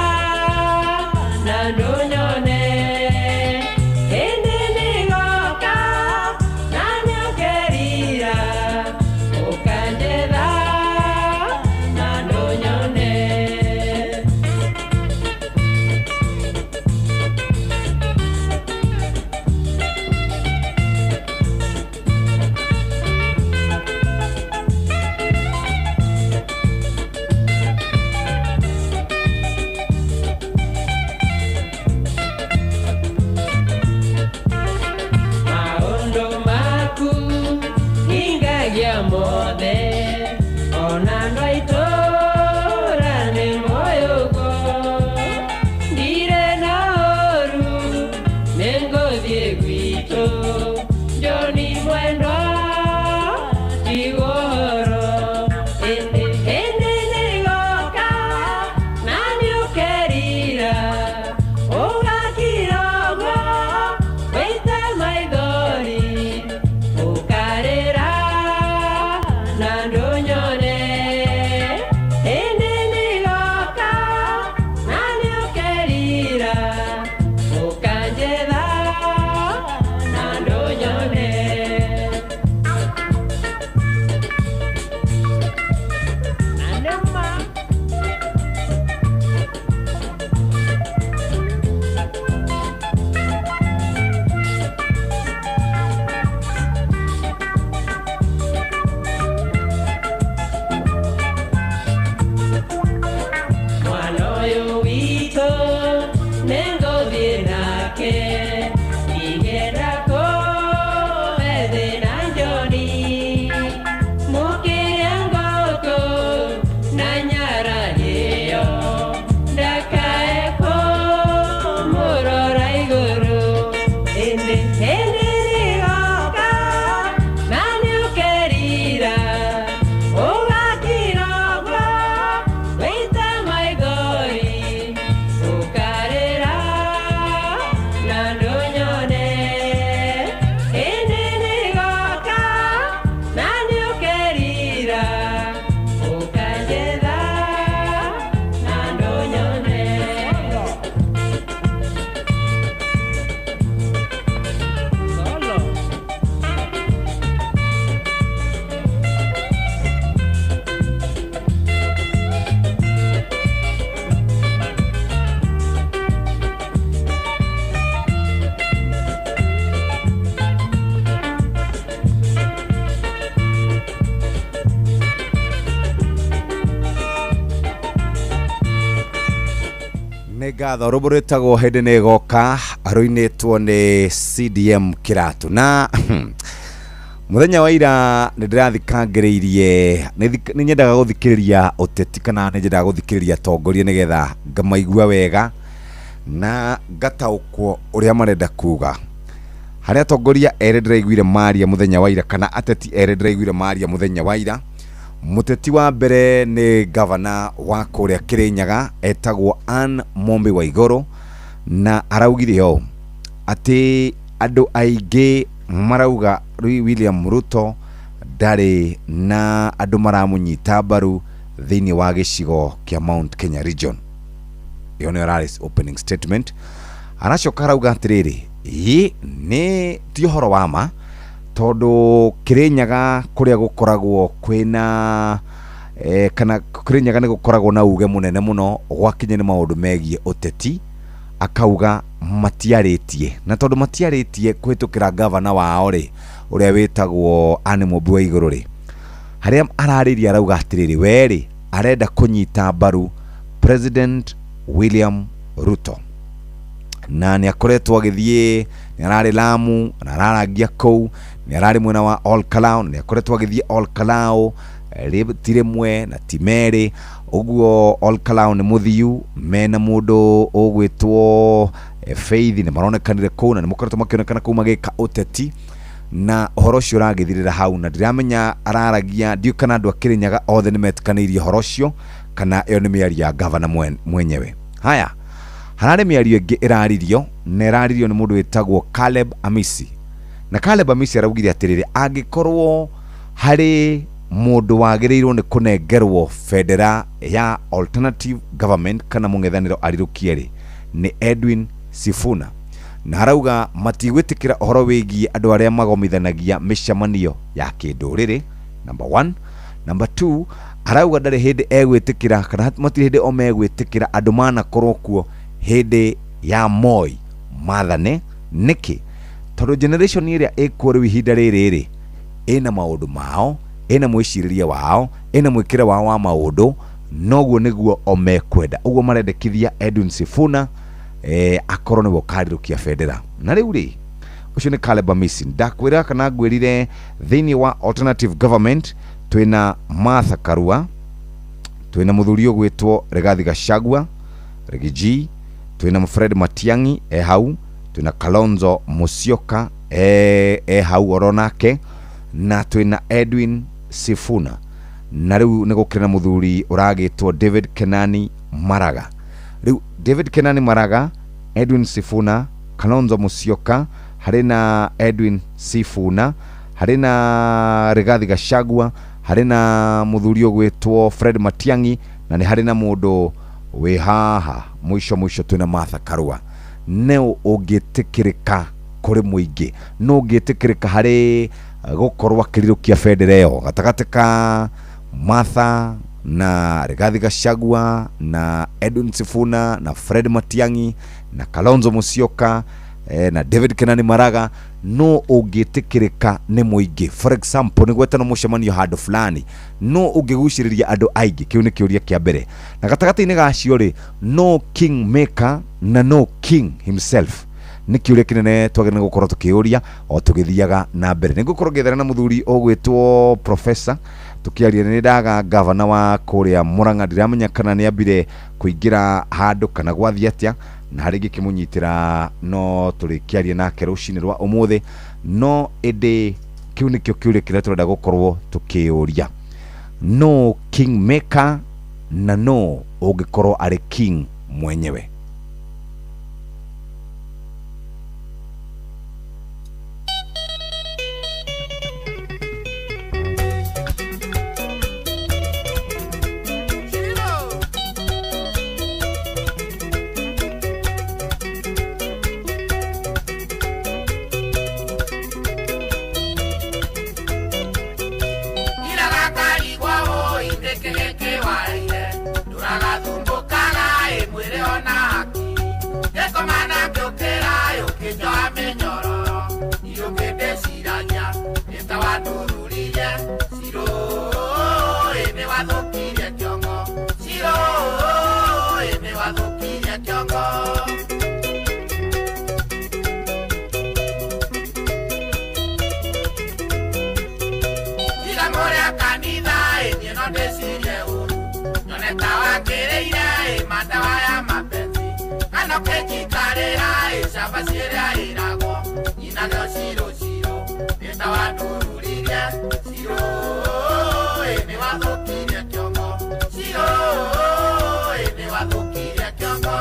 Nĩ ngatho. Rwĩmbo rwĩtagwo Hĩndĩ nĩ ĩgoka, rũinĩtwo nĩ CDM Kĩratũ. Na mũthenya wa ira nĩ ndĩrathikangĩrĩirie, nĩ nyendaga gũthikĩrĩria ũteti kana nĩ nyendaga gũthikĩrĩria atongoria nĩgetha ngamaigua wega na ngataũkwo ũrĩa marenda kuga. Harĩ atongoria erĩ ndĩraiguire maria mũthenya wa ira, kana ateti erĩ ndĩraiguire maria mũthenya wa ira. Mũteti wa mbere nĩ gavana wa kũrĩa Kĩrĩnyaga etagwo Ann Mombi wa Igũrũ, na araugire ũũ atĩ andũ aingĩ marauga William Ruto ndarĩ na andũ maramũnyita mbaru thĩinĩ wa gĩcigo kĩa Mount Kenya region. Ĩyo nĩyo ĩrarĩ opening statement. Aracoka arauga atĩrĩrĩ, ĩ nĩ ti ũhoro wa ma tondũ Kĩrĩnyaga kũrĩa gũkoragwo kwĩna kana Kĩrĩnyaga nĩ gũkoragwo na uge mũnene mũno gwakinya nĩ maũndũ megiĩ ũteti. Akauga matiarĩtie, na tondũ matiarĩtie kũhĩtũkĩra gavana wao rĩ, ũrĩa wĩtagwo Anne Mũmbi wa Igũrũ rĩ, harĩa ararĩria arauga atĩrĩrĩ, we rĩ arenda kũnyita mbaru President William Ruto, na nĩ akoretwo agĩthiĩ, nĩ ararĩ Lamu na ararangia kũu, nĩ ararĩ mwena wa Ol Kalou, nĩ akoretwo agĩthiĩ Ol Kalou ti rĩmwe na ti merĩ. Ũguo Ol Kalou nĩ mũthiu mena mũndũ ũgwĩtwo Faith, nĩ maronekanire kũu na nĩ makoretwo makĩonekana kũu magĩka ũteti, na ũhoro ũcio ũragĩthirĩra hau. Na ndiramenya araragia, ndiũĩ kana andũ a Kĩrĩnyaga othe nĩ metĩkanĩirie ũhoro ũcio kana ĩyo nĩ mĩario ya gavana mwenyewe. Haya, hararĩ mĩario ĩngĩ ĩraririo, na ĩraririo nĩ mũndũ wĩtagwo Caleb Amisi. Na Caleb Amisi araugire atĩrĩrĩ, angĩkorwo harĩ mũndũ wagĩrĩirwo nĩ kũnengerwo bendera ya alternative government kana mũng'ethanĩro arirũkie rĩ, nĩ Edwin Sifuna. Na arauga matigwĩtĩkĩra ũhoro wĩgiĩ andũ arĩa magomithanagia mĩcemanio ya kĩndũrĩrĩ, number 1. Number 2, arauga ndarĩ hĩndĩ egwĩtĩkĩra kana matirĩ hĩndĩ o megwĩtĩkĩra andũ manakorwo kuo hĩndĩ ya Moi mathane. Nĩkĩ? Tondũ generation ĩrĩa ĩkuo rĩu ihinda rĩrĩ rĩ, ĩna maũndũ mao, ĩna mwĩcirĩrie wao, ĩna mwĩkĩre wao wa maũndũ, noguo nĩguo o mekwenda. Ũguo marendekithia Edwin Sifuna akorwo nĩwe ũkarirũkia bendera. Na rĩu rĩ, ũcio nĩ Caleb Amisi. Ndakwĩra kana ngwĩrire thĩinĩ wa alternative government twĩna Martha Karua, twĩna mũthuri ũgwĩtwo Rigathi Gachagua Rigiji, twĩna Fred Matiang'i e hau, twĩna Kalonzo Musyoka e hau oro nake, na twĩna Edwin Sifuna. Na rĩu nĩ gũkĩrĩ na mũthuri ũragĩtwo David Kenani Maraga. Rĩu David Kenani Maraga, Edwin Sifuna, Kalonzo Musyoka, harĩ na Edwin Sifuna, harĩ na Rigathi Gachagua, harĩ na mũthuri ũgwĩtwo Fred Matiang'i, na nĩ harĩ na mũndũ wĩ haha mũico mũico twĩna Martha Karua. Nĩ ũngĩtĩkĩrĩka kũrĩ mũingĩ, nũ ũngĩtĩkĩrĩka harĩ gũkorwo akĩrirũkia bendera ĩyo gatagatĩ ka Martha na Rigathi Gachagua na Edwin Sifuna na Fred Matiang'i na Kalonzo Musyoka na David Kenani Maraga, no ũngĩtĩkĩrĩka nĩ mũingĩ? For example, nĩ gwetana mũcemanio handũ fulani, no ũngĩgucĩrĩria andũ aingĩ? Kĩu nĩ kĩũria kĩa mbere. Na gatagatĩ-inĩ gacio rĩ, no king maker na no king himself? Nĩ kĩũria kĩnene twagĩrĩire gũkorwo tũkĩũria o tũgĩthiaga na mbere. Nĩ ngũkorwo ngĩethana na mũthuri ũgwĩtwo professor tũkĩaria. Nĩ ndaga gavana wa kũrĩa Murang'a, ndiramenya kana nĩ ambire kũingĩra handũ kana gwathiĩ atĩa, na harĩ ngĩkĩmũnyitĩra no tũrĩkĩaria nake rũcinĩ rwa ũmũthĩ. No ĩndĩ kĩu nĩkĩo kĩũria kĩrĩa tũrenda gũkorwo tũkĩũria, no king maker na no ũngĩkorwo arĩ king mwenyewe? Ndũragathumbũkaga ĩ mwĩrĩ ona. Cabaci ĩrĩa ĩragwo nyinagĩo Ciro Ciro nĩ ta wandururirie Ciro ĩ nĩ wathũkirie kĩongo Ciro ĩ nĩ wathũkirie kĩongo.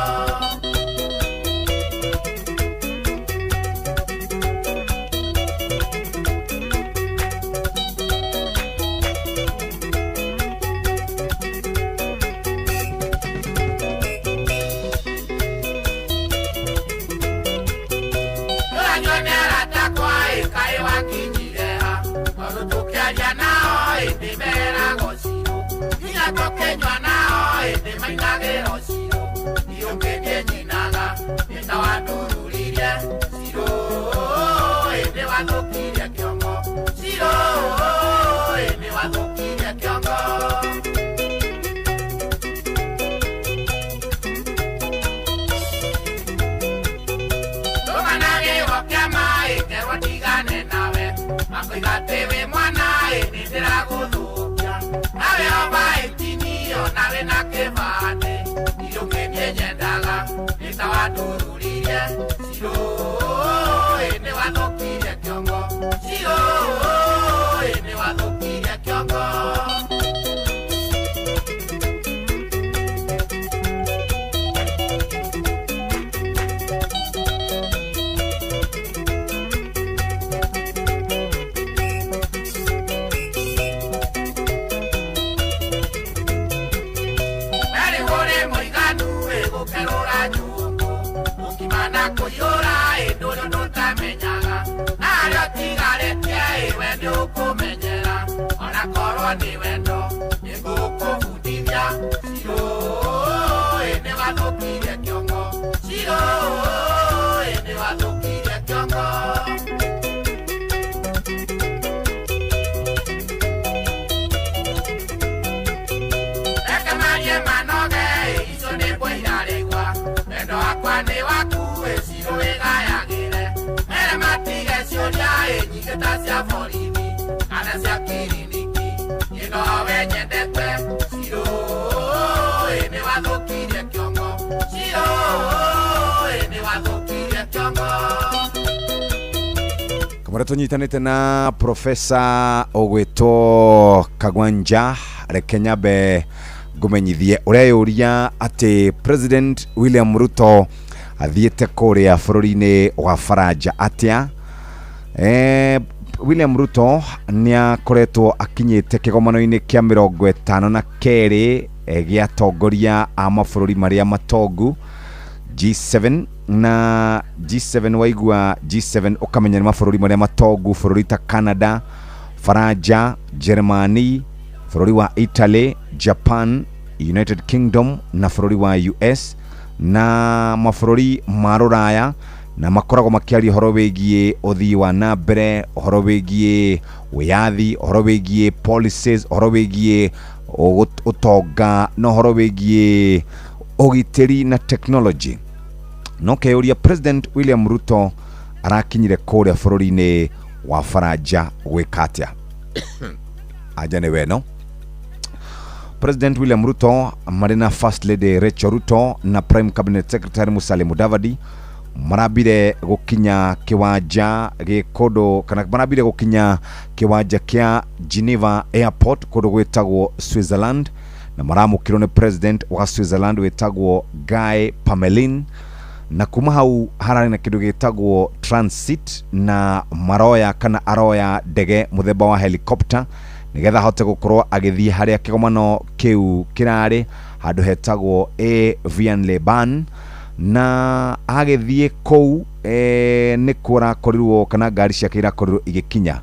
Ũranyua nĩ arata akwa ĩ kaĩ wakinyire ha tondũ tũkĩaria nao ĩ nĩmeragwo Ciro nginya tũkĩnyua nao ĩ nĩmainagĩrwo Ciro niũkĩndie nyinaga nĩ ta wandururirie Ciro ĩ nĩ wathũkirie kĩongo Ciro ĩ nĩ wathũkirie kĩongo. Ndũganagĩrwo kĩama ĩ kerwo ndigane nawe makoiga atĩ wĩ mwana ĩ nĩ ndĩragũthũkia nawe omba ĩtinio nawe na kĩbandĩ iriũkĩtie nyendaga nĩ ta wandururirie Ciro ĩ nĩ wathũkirie kĩongo Ciro ĩ nĩ wathũkirie kĩongo. Meri ũrĩ mũiganu ĩ gũkerũra nyũngũ ũkima na kũiyũra ĩ ndũrĩ ũndũ ũtamenyaga na harĩa ũtigarĩtie ĩ we nĩ ũkũmenyera ona korwo nĩ wendo nĩ ngũkũbundithia Ciro ĩ nĩ wathũkirie kĩongo Ciro ĩ nĩ wathũkirie kĩongo. Reke marie manoge icio nĩ mbwa irarĩgwa wendo wakwa nĩ waku ĩ Ciro wĩgayagĩre mere matige ciũria ĩ nyingĩ ta cia borithi kana cia kiriniki niĩ nowe nyendete Ciro ĩ nĩ wathũkirie kĩongo Ciro ĩ nĩ wathũkirie kĩongo. Kamũra tũnyitanĩte na profesa ũgwĩtwo Kagwanja, reke nyambe ngũmenyithie ũreyũria atĩ President William Ruto athiĩte kũrĩa bũrũri-inĩ wa Faranja atĩa. William Ruto nĩ akoretwo akinyĩte kĩgomano-inĩ kĩa 52 gĩa atongoria a mabũrũri marĩa matongu G7 na G7. Waigua G7 ũkamenya nĩ mabũrũri marĩa matongu, bũrũri ta Canada, Faranja, Germany, bũrũri wa Italy, Japan, United Kingdom na bũrũri wa US na mabũrũri ma rũraya, na makoragwo makĩaria ũhoro wĩgiĩ ũthii wa na mbere, ũhoro wĩgiĩ wĩyathi, ũhoro wĩgiĩ policies, ũhoro wĩgiĩ ũtonga na ũhoro wĩgiĩ ũgitĩri na technology. No keyũria President William Ruto arakinyire kũrĩa bũrũri-inĩ wa Faranja gwĩka atĩa? Anja nĩ weno. President William Ruto marĩ na First Lady Rachel Ruto na Prime Cabinet Secretary Musalia Mudavadi marambire gũkinya kĩwanja gĩ kũndũ kana marambire gũkinya kĩwanja kĩa Geneva Airport kũndũ gwĩtagwo Switzerland, na maramũkĩrwo nĩ President wa Switzerland wĩtagwo Guy Parmelin, na kuma hau hararĩ na kĩndũ gĩtagwo transit na maroya kana aroya ndege mũthemba wa helicopter nĩgetha ahote gũkorwo agĩthiĩ harĩa kĩgomano kĩu kĩrarĩ handũ hetagwo Avian-le-Bain, na agĩthiĩ kũu nĩkuo arakorirwo kana ngari ciake irakorirwo igĩkinya.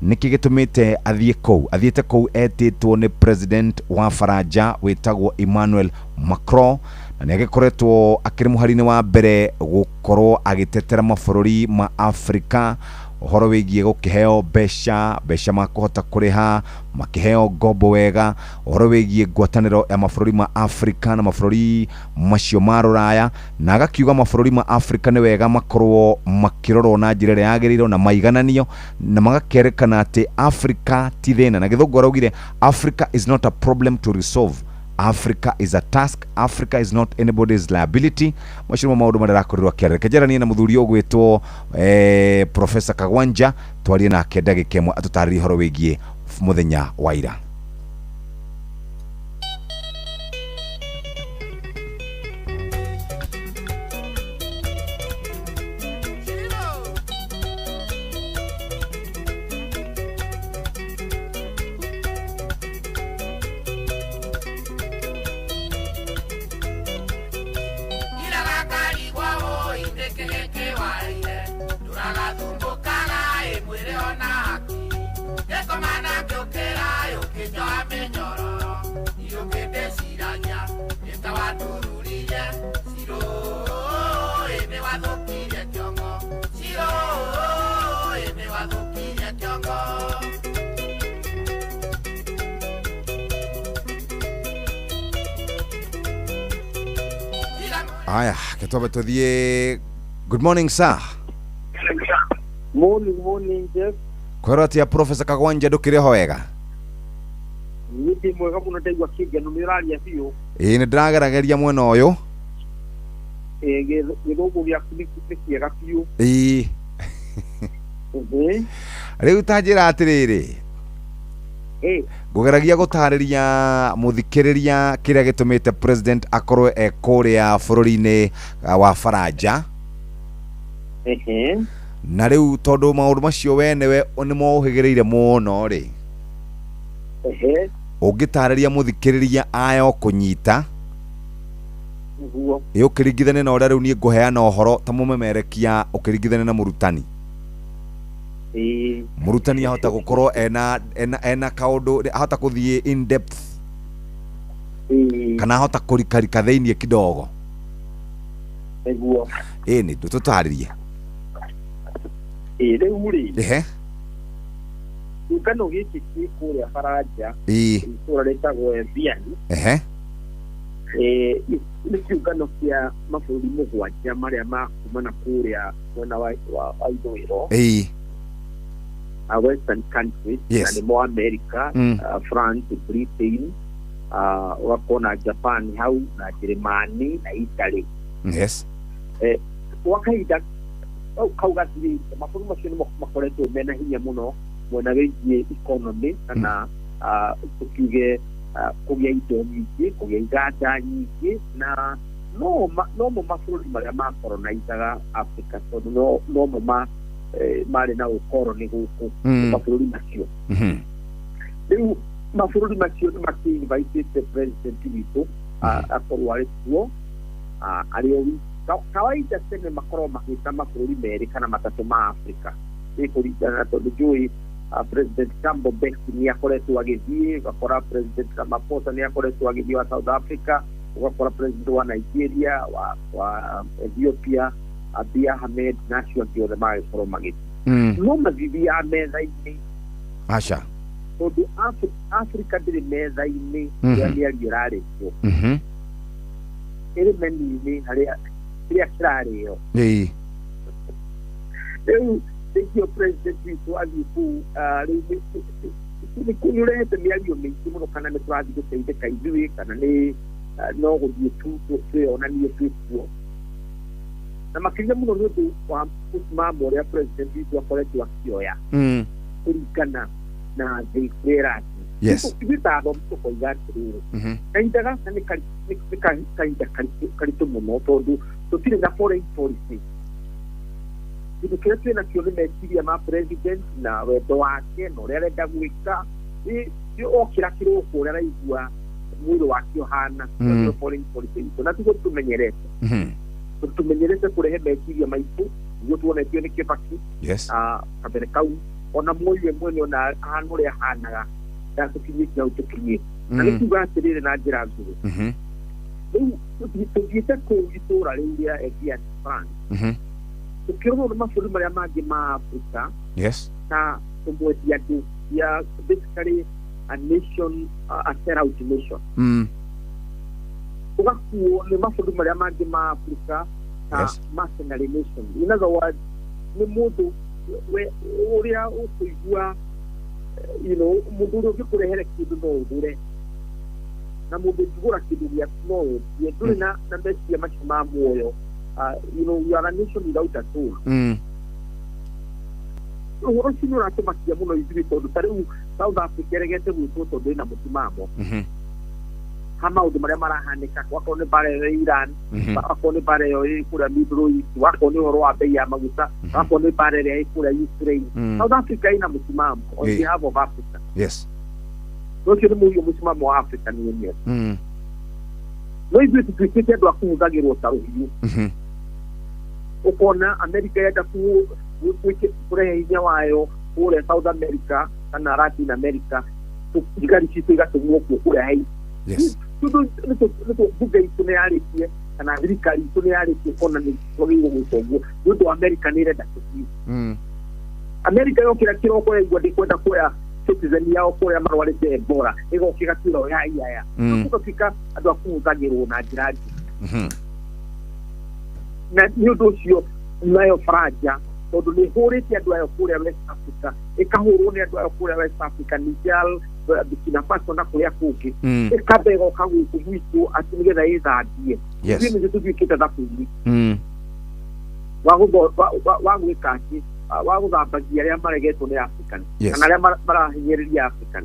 Nĩkĩ gĩtũmĩte athiĩ kũu? Athiĩte kũu etĩtwo nĩ President wa Faranja wĩtagwo Emmanuel Macron, na nĩ agĩkoretwo akĩrĩ mũhari-inĩ wa mbere gũkorwo agĩtetera mabũrũri ma Afrika ũhoro wĩgiĩ gũkĩheo mbeca mbeca makũhota kũrĩha, makĩheo ngombo wega, ũhoro wĩgiĩ ngwatanĩro ya mabũrũri ma Afrika na mabũrũri macio ma rũraya, na agakiuga mabũrũri ma Afrika nĩ wega makorwo makĩrorwo na njĩra ĩrĩa yagĩrĩirwo na maigananio, na magakerekana atĩ Afrika ti thĩna, na gĩthũngũ araugire Africa is not a problem to resolve, Africa is a task, Africa is not anybody's liability. Macio nĩmo maũndũ marĩa arakorirwo akĩaria. Reke njaranie na mũthuri ũgwĩtwo Professor Kagwanja, twarie nake ndagĩka ĩmwe atũtarĩrie ũhoro wĩgiĩ mũthenya wa ira. Aya, ketwambe tuthie. Good morning, sir. Morning, morning, Jeff. Kwĩrwo atia, Professor Kagwanja, ndũkĩrĩ ho wega? Niĩ ndĩ mwega mũno, ndaigua kĩngeno nĩ ũraria biũ. Ĩĩ, nĩ ndĩragerageria mwena ũyũ. Ĩ, gĩthũngũ gĩaku nĩ kĩega biũ. Ĩĩ. Rĩu ta njĩra atĩrĩrĩ, ngũgeragia gũtarĩria mũthikĩrĩria kĩrĩa gĩtũmĩte president akorwo e kũrĩa bũrũri-inĩ wa Faranja. Na rĩu tondũ maũndũ macio we nĩwe nĩmohĩgĩrĩire mũno rĩ, ũngĩtarĩria mũthikĩrĩria ayo kũnyita nĩguo ĩ ũkĩringithania na ũrĩa rĩu niĩ ngũheana ũhoro ta mũmemerekia, ũkĩringithania na mũrutani. Mũrutani ahota gũkorwo ena kaũndũ, ahota gũthiĩ in depth kana ahota kũrikarika thĩiniĩ kidogo. Nĩguo. Ĩni tũtarĩrie. Ĩ, rĩu rĩ, ehe, kĩũngano gĩkĩ kĩ kũrĩa Faranja, ĩĩ, itũũra rĩtagwo Evian. Ehe. Nĩ kĩũngano kĩa mabũrũri 7 marĩa makumana kũrĩa mwena wa ithũĩro. Ĩĩ. Western countries. Yes. Na nĩmo America, France, Britain, ũgakona Japan hau na Jeremani na Italy. Yes. Kwa kahinda kau gathirĩte, mabũrũri macio nĩmo makoretwo mena hinya mũno mwena wĩgiĩ economy kana tũkiuge kũgĩa indo nyingĩ, kũgĩa iganda nyingĩ, na no mo mabũrũri marĩa makoronaizaga Africa, tondũ no mo marĩ na ũkoroni gũkũ mabũrũri macio. Rĩu mabũrũri macio nĩ makĩ-invitĩte president witũ akorwo arĩ kuo, arĩ o kawaida tene makorwo magĩta mabũrũri 2 kana 3 ma Africa, nĩ kũringana tondũ njũĩ President Thabo Mbeki nĩ akoretwo agĩthiĩ, ũgakora President Ramaphosa nĩ akoretwo agĩthiĩ wa South Africa, ũgakora President wa Nigeria, wa Ethiopia, Abiy Ahmed, na acio angĩ othe magagĩkorwo magĩthiĩ. No mathithiaga metha-inĩ. Aca. Tondũ Africa ndĩrĩ metha-inĩ ĩrĩa mĩario ĩrarĩtwo. Ĩrĩ menu-inĩ harĩa kĩrĩa kĩrarĩo. Ĩĩ. Rĩu nĩkĩo president witũ athiĩ kũu, rĩu nĩ ũrehete mĩario mĩingĩ mũno, kana nĩ tũrathiĩ gũteithĩka ithuĩ, kana nĩ no gũthiĩ tu twĩonanie twĩ kuo. Na makĩria mũno nĩ ũndũ wa mũsimamo ũrĩa president witũ akoretwo akĩoya kũringana na thĩ kũrĩa ĩrathiĩ. Yes. Ithuĩ ta athomi tũkoiga atĩrĩrĩ, kahinda gaka nĩ kahinda karitũ mũno, tondũ tũtirĩ na foreign policy. Kĩndũ kĩrĩa twĩ nakĩo nĩ meciria ma president na wendo wake na ũrĩa arenda gwĩka. Okĩra kĩroko ũrĩa araigua mwĩrĩ wake ũhana, foreign policy itũ na tiguo tũmenyerete. Tũmenyerete kũrehe meciria maitũ nĩguo tuonetio nĩ Kĩbaki. Yes. Kabere kau ona Moi we mwene ona ahana ũrĩa ahanaga ndatũkinyĩtie hau tũkinyĩte. Na nĩ kuga atĩrĩrĩ na njĩra nguhĩ, rĩu tũthiĩte kũu itũũra rĩu rĩa Evian, France, tũkĩrorwo nĩ mabũrũri marĩa mangĩ ma Africa. Yes. Na kũmwendia andũ ya basically a nation, a sellout nation. Ũgakuo nĩ mabũrũri marĩa mangĩ ma Africa ta mercenary nation. In other words, nĩ mũndũ ũrĩa ũkũigua, you know, mũndũ ũrĩa ũngĩkũrehere kĩndũ no ũgũre. na mũndũ ũngĩgũra kĩndũ gĩaku no wendie, ndũrĩ na meciria macio ma muoyo. You are a nation without a soul. Ũhoro ũcio nĩ ũratũmakia mũno ithuĩ, tondũ ta rĩu South Africa ĩregete gwĩtwo tondũ ĩna mũtimamo ha maũndũ marĩa marahanĩka, wakorwo nĩ mbara ĩyo ya Iran, wakorwo nĩ mbara ĩyo ĩ kũrĩa Middle East, wakorwo nĩ ũhoro wa bei ya maguta, wakorwo nĩ mbara ĩrĩa ĩ kũrĩa Ukraine. South Africa ĩna mũsimamo on behalf of Africa. No ũcio nĩ mũhiũ mũsimamo wa African Union. No ithuĩ tũtuĩkĩte andũ a kũhũthagĩrwo ta rũhiũ. Ũkona America yenda kũrehe hinya wayo kũrĩa South America kana Latin America, thigari citũ igatũmwo kuo kũrĩa Haiti. Tondũ bunge itũ nĩ yarĩtie kana thirikari itũ nĩ yarĩtie kona nĩ twagĩrĩirwo gwĩka ũguo nĩ ũndũ wa America nĩ ĩrenda tũthiĩ. America yokĩra kĩroko yaigua ndĩkwenda kuoya citizen yao kũrĩa marwarĩte Ebola, ĩgoka ĩgatuĩra oyai aya. Tũgatuĩka andũ a kũhũthagĩrwo na njĩra njũru. Na nĩ ũndũ ũcio nayo Faranja, tondũ nĩ ĩhũrĩte andũ ayo kũrĩa West Africa, ĩkahũrwo nĩ andũ ayo kũrĩa West Africa, Niger, Burkina Faso na kũrĩa kũngĩ, ĩkamba ĩgoka gũkũ gwitũ atĩ nĩgetha ĩthambie. Ithuĩ nĩthuĩ tũtuĩkĩte thabuni wa gwĩka atĩ wa gũthambagia arĩa maregetwo nĩ African kana arĩa marahinyĩrĩria African.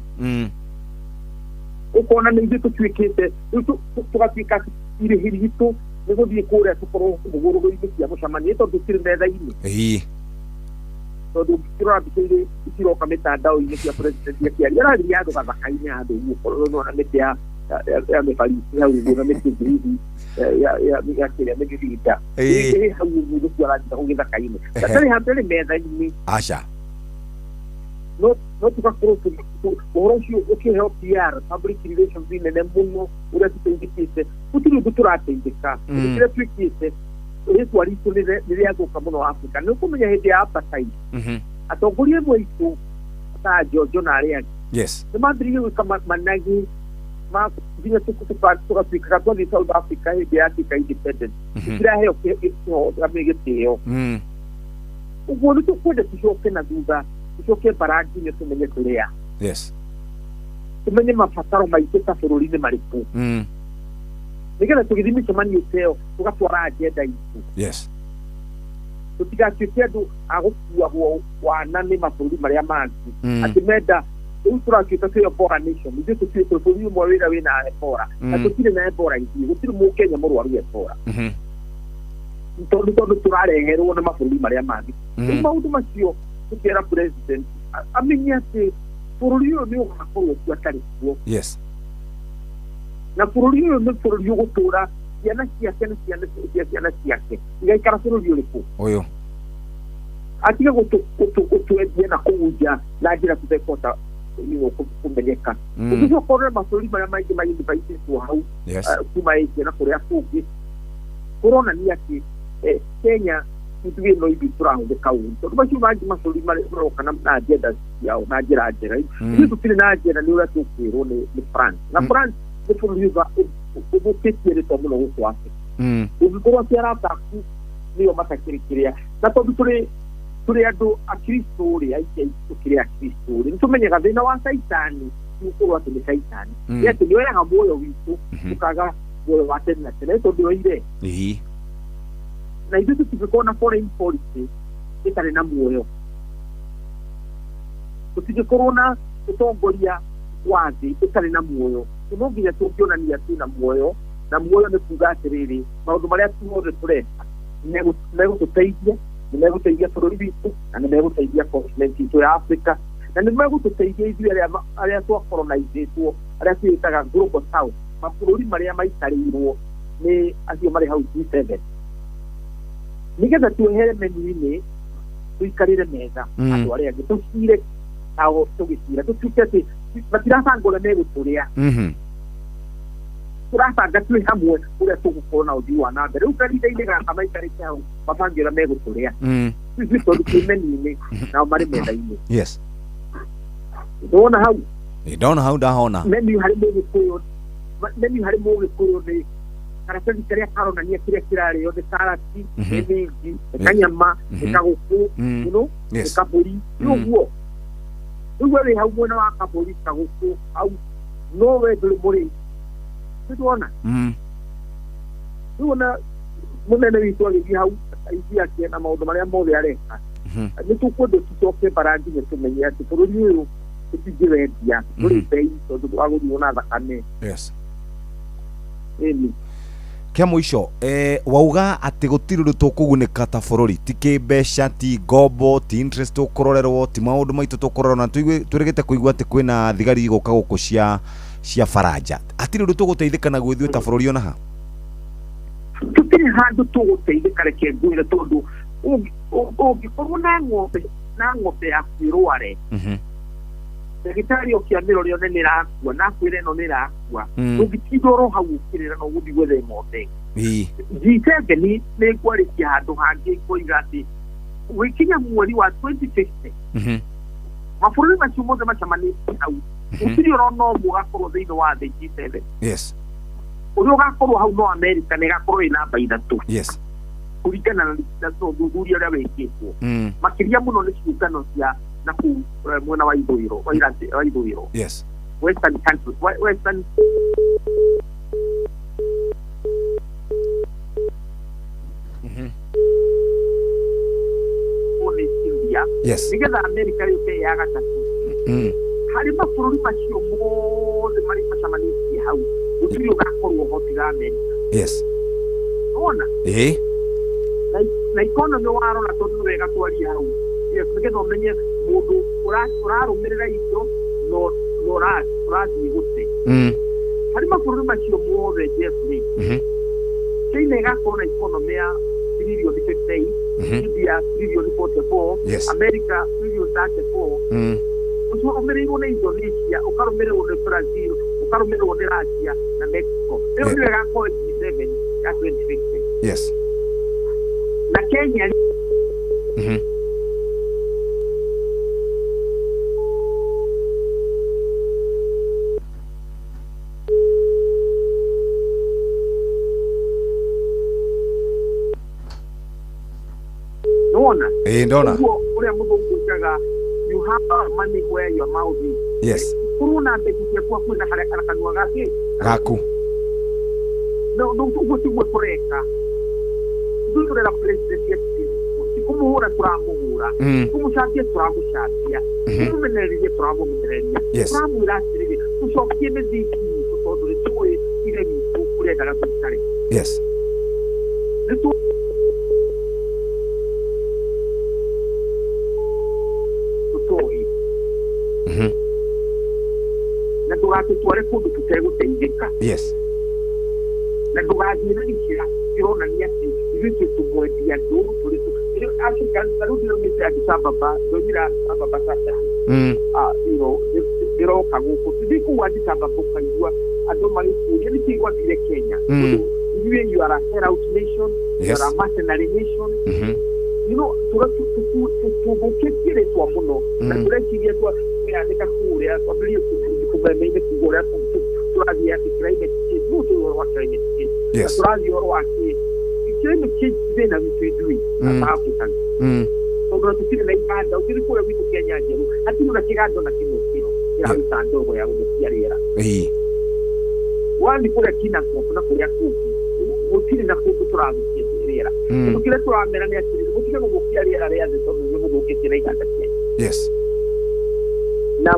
Ũkona nĩ ithuĩ tũtuĩkĩte rĩu tũgatuĩka atĩ irĩhi ritũ nĩ gũthiĩ kũrĩa tũkorwo mũgũrũgũ-inĩ cia mũcemanio tondũ tũtirĩ metha-inĩ. Tondũ ũngĩrora mbica iria ciroka mĩtandao-inĩ cia president akĩaria, ararĩria handũ gathaka-inĩ handũ ũguo, ũkorwo nĩwona mĩtĩ ya mĩbariti hau ũguo na mĩtĩ ĩngĩ hihi ya kĩrĩa mĩgĩrinda ĩ hau ũguo nĩkuo arathiĩ hau gĩthaka-inĩ, gatarĩ handũ arĩ metha-inĩ. Aca. No tũgakorwo ũhoro ũcio ũkĩheo PR, public relations nene mũno, ũrĩa tũteithĩkĩte, gũtirĩ ũndũ tũrateithĩka. Kĩrĩa twĩkĩte, rĩtwa ritũ nĩ rĩathũka mũno Africa. Nĩ ũkũmenya hĩndĩ ya apartheid, atongoria amwe aitũ ta Jojo na arĩa angĩ nĩ mambĩrĩirie gwĩka managĩ ma nginya tũgatuĩkaga twathiĩ South Africa hĩndĩ ya Africa independence, tũtiraheo gĩtĩo. Ũguo nĩ tũkwenda tũcoke na thutha, tũcoke mbarangi-inĩ, tũmenye tũrĩa, tũmenye mabataro maitũ ta bũrũri nĩ marĩkũ, nĩgetha tũgĩthiĩ mĩcemanio ta ĩyo tũgatwara agenda itũ. Tũtigatuĩke andũ a gũkuagwo wana nĩ mabũrũri marĩa mangĩ, atĩ menda rĩu tũratuĩka twĩ Ebola nation, ithuĩ tũtuĩte bũrũri ũmwe wĩra wĩna Ebola, na tũtirĩ na Ebola ithuĩ, gũtirĩ mũkenya mũrwaru Ebola, tondũ tũrareherwo nĩ mabũrũri marĩa mangĩ. Rĩu maũndũ macio tũkĩra president amenye atĩ bũrũri ũyũ nĩ ũgakorwo kuo atarĩ kuo. Na bũrũri ũyũ nĩ bũrũri ũgũtũra ciana ciake na ciana cia ciana ciake igaikara bũrũri ũrĩkũ ũyũ. Atige gũtwendia na kũu nja na njĩra tũtekũhota kũmenyeka. Ũndũ ũcio ũkorwo mabũrũri marĩa maingĩ mainvaitĩtwo hau kuma Asia na kũrĩa kũngĩ, kũronania atĩ Kenya ithuĩ no ithuĩ tũrahũthĩka ũru, tondũ macio mangĩ mabũrũri maroka na agenda ciao na njĩra njega. Ithuĩ tũtirĩ na agenda, nĩ ũrĩa tũkwĩrwo nĩ France, na France nĩ bũrũri ũthũkĩtie rĩtwa mũno gũkũ Africa. Ũngĩkorwo atĩ arata aku nĩo matakĩrĩ kĩrĩa, na tondũ tũrĩ andũ akristo rĩ, aingĩ aitũ tũkĩrĩ akristo rĩ, nĩ tũmenyaga thĩna wa caitani ti gũkorwo atĩ nĩ caitani, nĩ atĩ nĩ oyaga muoyo witũ tũkaga muoyo wa tene na tene tondũ oire. Na ithuĩ tũtingĩkorwo na foreign policy ĩtarĩ na muoyo, tũtingĩkorwo na ũtongoria wa thĩ ĩtarĩ na muoyo. No nginya tũngĩonania twĩna muoyo, na muoyo nĩ kuga atĩrĩrĩ, maũndũ marĩa tuothe tũreka nĩ megũtũteithia, nĩ megũteithia bũrũri witũ, na nĩ megũteithia continent itũ ya Africa, na nĩ megũtũteithia ithuĩ arĩa twakolonizĩtwo, arĩa twĩtaga global south, mabũrũri marĩa maikarĩirwo nĩ acio marĩ hau G7, nĩgetha twehere menu-inĩ tũikarĩre metha andũ arĩa angĩ, tũcire nao tũgĩcira, tũtuĩke atĩ matirabanga ũrĩa megũtũrĩa, tũrabanga twĩ hamwe ũrĩa tũgũkorwo na ũthii wa na mbere. Rĩu kahinda-inĩ gaka maikarĩte hau mabange ũrĩa megũtũrĩa, ithuĩ tondũ twĩ menu-inĩ nao marĩ metha-inĩ. Ndona hau? Ndona hau, ndahona. Menu harĩ mũgĩkũyũ, menu harĩ mũgĩkũyũ nĩ karatathi karĩa karonania kĩrĩa kĩrarĩo, nĩ karati, nĩ minji, nĩ kanyama, nĩ kagũkũ, nĩ kabũri, nĩ ũguo. Rĩu we wĩ hau mwena wa kabũri, kagũkũ hau, no we ndũrĩ mũrĩi. Nĩtuona rĩu ona mũnene witũ agĩthiĩ hau aithia ake na maũndũ marĩa mothe areka, nĩ tũkwenda tũcoke bara nginya tũmenye atĩ bũrũri ũyũ tũtingĩwendia, ndũrĩ bei tondũ wagũrirwo na thakame. Yes. Ĩni. Kĩa mũico, wauga atĩ gũtirĩ ũndũ tũkũgunĩka ta bũrũri, ti kĩmbeca, ti ngombo, ti interest tũkũrorerwo, ti maũndũ maitũ tũkũrorerwo, na twĩrĩgĩte kũigua atĩ kwĩna thigari igũka gũkũ cia Faranja. Hatirĩ ũndũ tũgũteithĩka naguo ithuĩ ta bũrũri ona ha? Tũtirĩ handũ tũgũteithĩka, reke ngwĩre, tondũ ũngĩkorwo na ng'ombe yaku ĩrware, ndagĩtarĩ oke amĩrore one nĩ ĩrakua na akwĩre ĩno nĩ ĩrakua, ndũngĩtinda oro hau ũkĩrĩra na ũgũthiĩ gwetha ng'ombe. G7 nĩ ngwarĩkia handũ hangĩ ngoiga atĩ gwĩkinya mweri wa 2050 mabũrũri macio mothe macemanĩtie hau, gũtirĩ ũrona ũmwe ũgakorwo thĩinĩ wa thĩ G7. Yes. Ũrĩa ũgakorwo hau no America na ĩgakorwo ĩ namba 3. Yes. Kũringana na ũthuthuria ũrĩa wĩkĩtwo. Makĩria mũno nĩ ciũngano cia na kũu mwena wa ithũĩro wa ithũĩro. Yes. Western countries, Western nĩ India. Yes. Nĩgetha America yũke ya gatatũ. Harĩ mabũrũri macio mothe marĩ macemanĩtie hau, gũtirĩ ũgakorwo ho tiga America. Yes. Nĩwona? Ĩĩ. Na economy warora tondũ nĩ wega twarie hau. Yes, nĩgetha ũmenye mũndũ ũrarũmĩrĩra indo no ũrathiĩ gũte. Harĩ mabũrũri macio mothe, Jeffrey, China ĩgakorwo na economy ya tririoni 58, India tririoni 44, Yes. America tririoni 34, ũcio ũrũmĩrĩirwo nĩ Indonesia, ũkarũmĩrĩrwo nĩ Brazil, ũkarũmĩrĩrwo nĩ Russia na Mexico. Ĩyo nĩyo ĩgakorwo G7 ya 2050. Yes. Na Kenya nĩwona? Ĩĩ, ndona. Ũguo ũrĩa mũthũngũ oigaga, you have money where your mouth is. Yes. Korwo na mbeca ciaku hakuhĩ na harĩa kanua gake gaku. No, ũguo tiguo tũreka. Ithuĩ tũrera president ti kũmũhũra tũramũhũra, kũmũcambia tũramũcambia, kũmũmenereria tũramũmenereria. Yes. Tũramwĩra atĩrĩrĩ, tũcokie mĩthingi itũ tondũ nĩ tũĩ ithe witũ ũrĩa endaga tũikare. Yes. Nĩ tũtoĩ na ndũgatũtware kũndũ tũtegũteithĩka. Yes. Na ndũgathiĩ na gĩkĩra kĩronania atĩ ithuĩ twĩ tũmwendia andũ tũrĩ Africa. Ta rĩu ndĩraumĩte Addis Ababa, ndoimire Addis Ababa Saturday. You know, ndĩroka gũkũ ndĩ kũu Addis Ababa ũkaigua andũ magĩkũria nĩkĩ gwathire Kenya. Ithuĩ you are a sellout nation, you Yes. are a mercenary nation. You know, tũthũkĩtie rĩtwa mũno na tũreciria twĩyandĩka kũrĩa twambĩrĩrie kũmeme-inĩ kuga ũrĩa tũrathiĩ atĩ climate change, no tũĩ ũhoro wa climate change. Yes. Na tũrathiĩ ũhoro wa kĩ climate change ti thĩna witũ ithuĩ as Africans, tondũ na tũtirĩ na iganda. Ũkĩrĩ kũrĩa gwitũ Kenya njerũ hatirĩ na kĩganda ona kĩmwe kĩro kĩraruta ndogo ya gũthũkia rĩera. Ĩĩ. Wathiĩ kũrĩa Kinangop na kũrĩa kũngĩ gũtirĩ na kũndũ tũrathũkia rĩera. Kĩndũ kĩrĩa tũramera nĩ atĩrĩrĩ, mũtige gũthũkia rĩera rĩa thĩ tondũ nĩ mũthũkĩtie na iganda cianyu. Yes. Na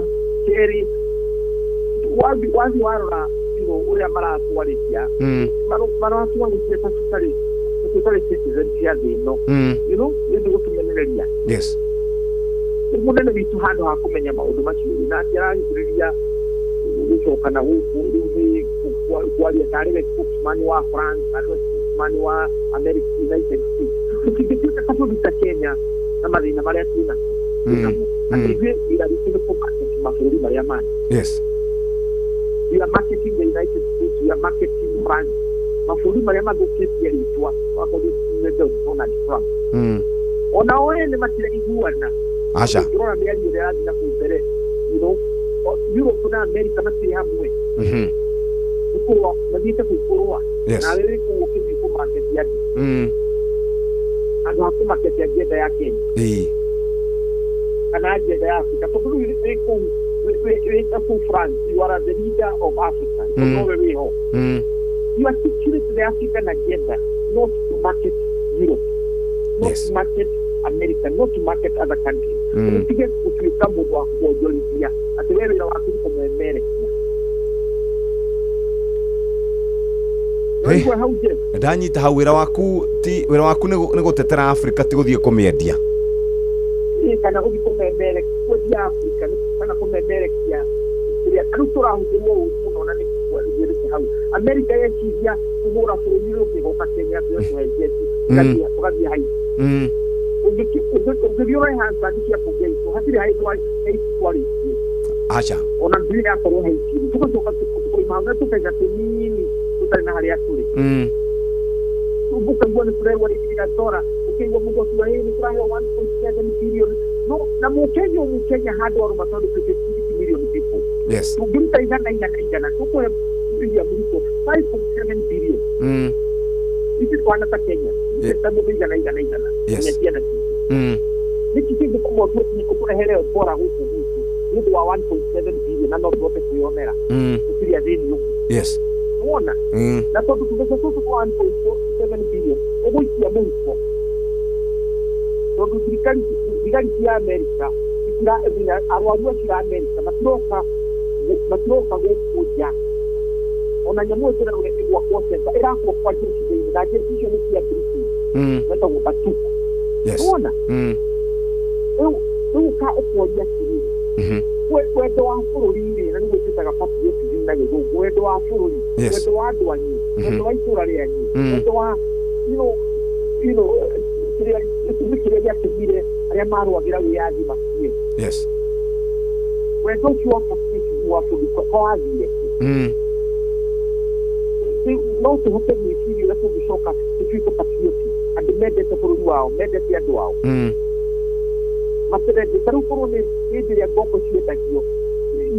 kerĩ, wathiĩ warora you know, ũrĩa maratwarĩria, maratwarĩria ta tũtarĩ citizen cia thĩ ĩno. You know, nĩ ũndũ gũtũmenereria. Yes. Rĩu mũnene witũ handũ ha kũmenya maũndũ macio rĩ, nake aragĩtĩrĩria gũcoka na gũkũ rĩu nĩ kwaria tarĩ we spokesman wa France, tarĩ we spokesman wa America United States. Tũtingĩtuĩka kabũrũri ta Kenya na mathĩna marĩa twĩnamo, atĩ ithuĩ wĩra witũ nĩ kũmarket mabũrũri marĩa mangĩ. Yes. We are marketing the United States, we are marketing France, mabũrũri marĩa mathũkĩtie rĩtwa wakorwo nĩ Donald Trump. Ona o ene matiraiguana. Aca. Ũngĩrora mĩario ĩrĩa ĩrathiĩ na kũu mbere, you know, Europe na America matirĩ hamwe. Nĩ kũrũa mathiĩte kũu kũrũa. Yes. Nawe wĩ kũu ũkĩthiĩ kũmarket andũ handũ ha kũmarket agenda ya Kenya Ĩĩ. kana agenda ya Africa, tondũ rĩu wĩ kũu wĩ kũu France, you are the leader of Africa. Nowe wĩho. You articulate the African agenda, not to market Europe, not to market America, not to market other countries. Ũtige gũtuĩka mũndũ wa kuonjorithia atĩ we wĩra waku nĩ kũmemerekia. Waigua hau, Jeff? Ndanyita hau. Wĩra waku ti wĩra waku nĩ gũtetera Afrika, ti gũthiĩ kũmĩendia. Ĩ, kana gũthiĩ kũmemerekia, kwendia Afrika kana kũmemerekia kĩrĩa rĩu tũrahũthĩrwo ũru mũno na nĩgĩrĩte hau. Amerika yeciria kũhũra bũrũri ũrĩa ũngĩ goka Kenya tũhe jeci tũgathiĩ Haiti. Ũngĩthiĩ ũroe Hansard cia mbunge itũ, hatirĩ handũ Haiti twarĩtie. Aca. Ona ndũrĩ yakorwo Haiti tũgacoka tũkoima hau na tũbeca tũnini tũtarĩ na harĩa tũrĩ. Ũkaigua nĩ tũrerwo rĩngĩ dora, ũkaigua mũndũ akiuga ĩ nĩ tũraheo 1.7 billion, no na mũkenya mũkenya handũ arũma tondũ twĩ 50 million people. Tũngĩruta igana igana igana tũkũhe William Ruto 5.7 billion. Ici twana ta Kenya ta mũndũ igana igana igana. Ciana citũ nĩkĩ kĩngĩtũma ũtue ũtũrehere bora gũkũ gwitũ nĩ ũndũ wa 1.7 billion na no tũhote kwĩyonera? Tũtirĩ athĩni ũguo. Wona na tondũ tũbeca tũtũ twa 1.7 billion ũgũikia mũhuko, tondũ thigari cia Amerika arwaru acio a Amerika matiroka gũkũ nja. Ona nyamũ ĩyo tũrerwo ĩgwakwo center ĩrakwo kwa jeshi thĩinĩ, na jeshi icio nĩ cia Britain. Metagwo Batuk. Wona rĩu ũkoria atĩrĩrĩ, wendo wa bũrũri rĩ, na nĩguo twĩtaga patriotism na gĩthũngũ, wendo wa bũrũri, wendo wa andũ anyu, wendo wa itũra rĩanyu, wendo wa kĩrĩa gĩtũmi kĩrĩa gĩatũmire arĩa marũagĩra wĩyathi makue. Wendo ũcio wa patriotism wa bũrũri ko wathire kũ? No tũhote gwĩciria ũrĩa tũngĩcoka tũtuĩke patriotic, andũ mendete bũrũri wao, mendete andũ ao. Materende ta rĩu korwo nĩ hĩndĩ ĩrĩa ngombo ciendagio,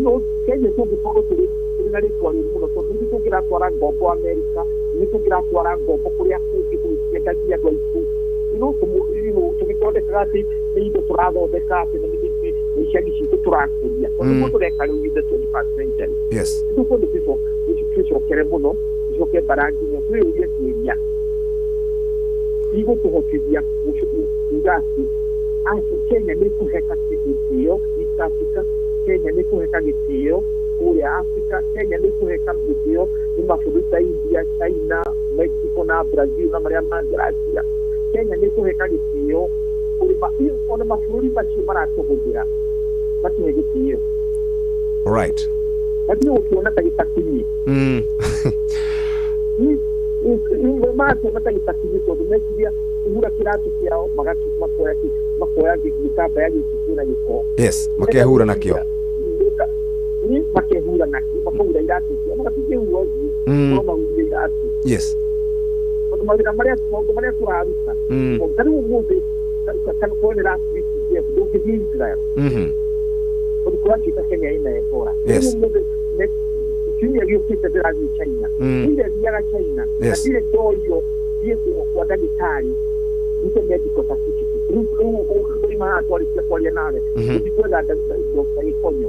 no Kenya tũngĩkorwo tũrĩ na rĩtwa rĩũru mũno, tondũ nĩ tũngĩratwara ngombo Amerika, nĩ tũngĩratwara ngombo kũrĩa kũngĩ tũgĩciendagia andũ aitũ, tũgĩthondekaga atĩ nĩ indo tũrathondeka, atĩ nĩ icagi citũ tũrakũria, tondũ nĩguo tũreka rĩu in the 21st century. Tũkwenda twĩcokere mũno, tũcoke mbara nginya twĩyũrie kĩũria igũtũhotithia kuga atĩ Kenya nĩ kũheka gĩtĩo East Africa, Kenya nĩ kũheka gĩtĩo kũrĩa Africa, Kenya nĩ kũheka gĩtĩo nĩ mabũrũri ta India, China, Mexico na Brazil na marĩa mangĩ Russia. Kenya nĩ kũheka gĩtĩo kũrĩ ona mabũrũri macio maratũhũthĩra matũhe gĩtĩo. Matige gũtuona ta gĩtakinyi. Maratuona ta gĩtakinyi tondũ meciria kũhura kĩratũ kĩao makoya gĩtambaya gĩkĩ kĩna gĩko. Makehura nakĩo. Makehura nakĩo, makahura iratũ ciao, magatingĩhura ũthiũ, no mahurire iratũ. Tondũ mawĩra marĩa maũndũ marĩa tũraruta, ta rĩu ũmũthĩ korwo nĩ last week, Jeff, ndũngĩthiĩ Israel tondũ kũratuĩka Kenya ĩna Ebola. Rĩu ũmũthĩ kiumia gĩũkĩte ndĩrathiĩ China. Ndirĩ thiaga China na ndirĩ ndorio thiĩ kwa ndagĩtarĩ ndute medical certificate. Rĩu ndoima haha twarĩkia kwaria nawe gũthiĩ gwetha Dr. Gĩkonyo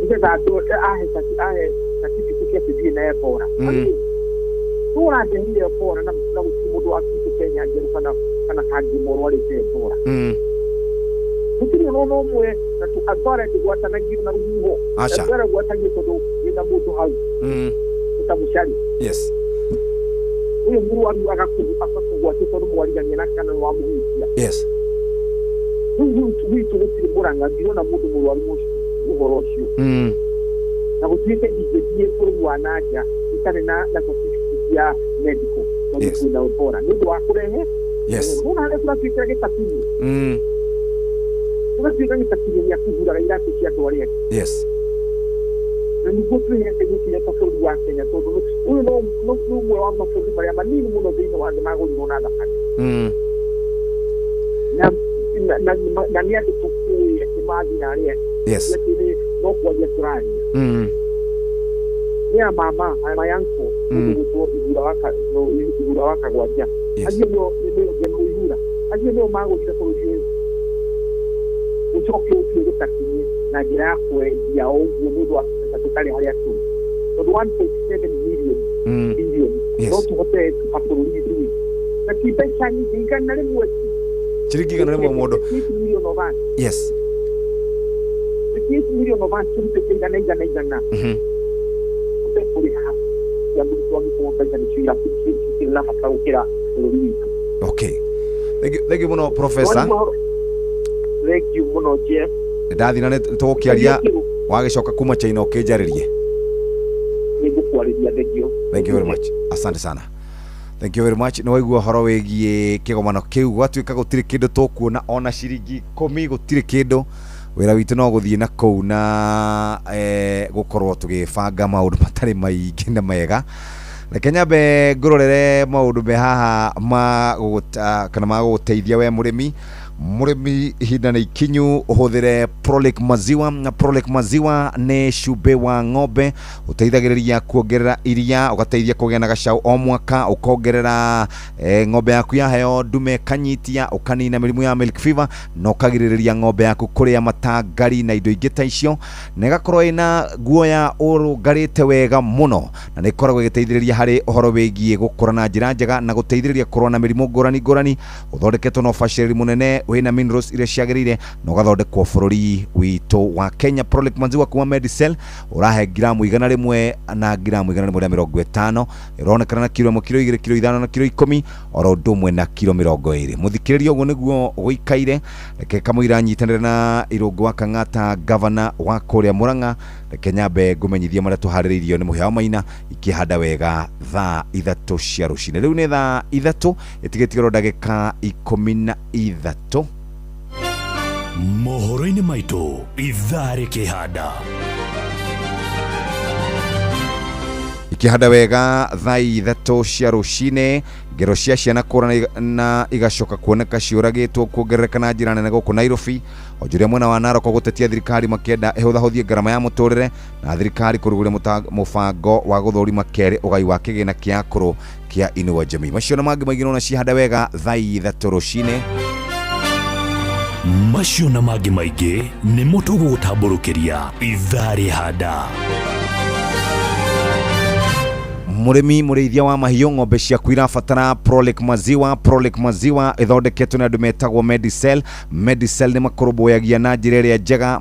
nĩgetha ahe certificate atĩ ndirĩ na Ebola. Rĩu ũrandeheire Ebola na gũtirĩ mũndũ wa gwitũ Kenya njerũ kana kangĩma ũrwarĩte Ebola. Gũtirĩ ona ũmwe, na Ebola ndĩgwatanagio na rũhuho. Ebola ĩgwatagio tondũ wĩna mũndũ hau ta mũcari. Ũyũ mũrwaru agakũgwatia tondũ mwarigania nake kana nĩ wamũhutia. Rĩu gwitũ gũtirĩ Mũrang'a ndirona mũndũ mũrwaru ũhoro ũcio. Na gũtuĩke ndingĩthiĩ bũrũri wa na nja itarĩ na certificate ya medical tondũ kwĩna Ebola nĩ ũndũ wa kũrehe. Nĩwona harĩa tũratuĩkĩra gĩtakinyi. Tũgatuĩka gĩtakinyi gĩa kũhuraga iratũ cia andũ arĩa angĩ. Na nĩguo twĩhete gĩkinya ta bũrũri wa Kenya, tondũ ũyũ no ũmwe wa mabũrũri marĩa manini mũno thĩinĩ wa thĩ magũrirwo na thakame. Na nĩ andũ tũkũĩ atĩ mathiĩ na arĩa angĩ. Atĩ no kwaria tũraria. Nĩ a mama, my uncle, mũndũ gwĩtwo Ihura wa Kagwanja. Acio nĩo General Ihura. Acio nĩo magũrire bũrũri ũyũ. Ũcoke ũtue gĩtakinye na njĩra ya kwendia o ũguo nĩ ũndũ wa mbeca tũtarĩ harĩa tũrĩ. Tondũ 1.7 million billion no tũhote bũrũri ithuĩ na ti mbeca nyingĩ, 100. Ciringi 100 mũndũ. 58 million of us. Yes. 58 million of us tũrutĩte igana igana igana. Tũhote kũrĩha cia mũrutwo angĩkorwo mbeca nĩcio cikĩrĩ na bata gũkĩra bũrũri witũ. Okay, thank you mũno, professor. Thank you mũno, Jeff. Ndathiĩ na nĩtũgũkĩaria wagĩcoka kuma China ũkĩnjarĩrie. Nĩngũkwarĩria, thank you. Thank you very much, asante sana, thank you very much. Nĩ waigua ũhoro wĩgiĩ kĩgomano kĩu, gwatuĩka gũtirĩ kĩndũ tũkuona ona ciringi 10, gũtirĩ kĩndũ. Wĩra witũ no gũthiĩ na kũu na gũkorwo tũgĩbanga maũndũ matarĩ maingĩ na mega. Reke nyambe ngũrorere maũndũ me haha ma gũgũta kana ma gũgũteithia we mũrĩmi. Mũrĩmi, ihinda nĩ ikinyu ũhũthĩre Prolic Maziwa. Na Prolic Maziwa nĩ cumbĩ wa ng'ombe ũteithagĩrĩria kuongerera iria, ũgateithia kũgĩa na gacau o mwaka, ũkongerera ng'ombe yaku yaheo ndume kanyitia, ũkanina mĩrimũ ya milk fever na ũkagirĩrĩria ng'ombe yaku kũrĩa matangari na indo ingĩ ta icio, na ĩgakorwo ĩna guoya ũrũngarĩte wega mũno, na nĩ ĩkoragwo ĩgĩteithĩrĩria harĩ ũhoro wĩgiĩ gũkũra na njĩra njega na gũteithĩrĩria kũrũa na mĩrimũ ngũrani ngũrani. Ũthondeketwo na ũbacĩrĩri mũnene, wĩna minerals iria ciagĩrĩire na ũgathondekwo bũrũri witũ wa Kenya. Prolic Maziwa kuma Medicel ũrahe ngiramu 100 na ngiramu 150, ĩronekana na kiro 1, kiro 2, kiro 5 na kiro 10, oro ũndũ ũmwe na kiro 20. Mũthikĩrĩria, ũguo nĩguo gũikaire. Reke kamũira nyitanĩre na Irũngũ wa Kang'ata, gavana wa kũrĩa Mũrang'a, reke nyambe ngũmenyithie marĩa tũharĩrĩirio nĩ Mũhĩa wa Maina ikĩhanda wega thaa 3 cia rũcinĩ. Rĩu nĩ thaa 3 ĩtigĩtigĩrwo ndagĩka 13. Mohoro-inĩ maitũ ithaa rĩkĩhanda. Ikĩhanda wega thaa 3 cia rũcinĩ, ngero cia ciana kũra na igacoka kuoneka ciũragĩtwo kuongerereka na njĩra nene gũkũ Nairobi. Onjoria mwena wa Narok gũtetia thirikari makĩenda ĩhũthahũthie ngarama ya mũtũrĩre, na thirikari kũrugũria mũbango wa gũthũrima kerĩ ũgai wa kĩgĩna kĩa akũrũ kĩa Inua Jamii. Macio na mangĩ maingĩ nona cihanda wega thaa 3 rũcinĩ. Macio na mangĩ maingĩ nĩmo tũgũgũtambũrũkĩria ithaa rĩhanda. Mũrĩmi mũrĩithia wa mahiũ, ng'ombe ciaku irabatara Prolic Maziwa. Prolic Maziwa ĩthondeketwo nĩ andũ metagwo Medicel. Medicel nĩ makũrũmbũyagia na njĩra ĩrĩa njega,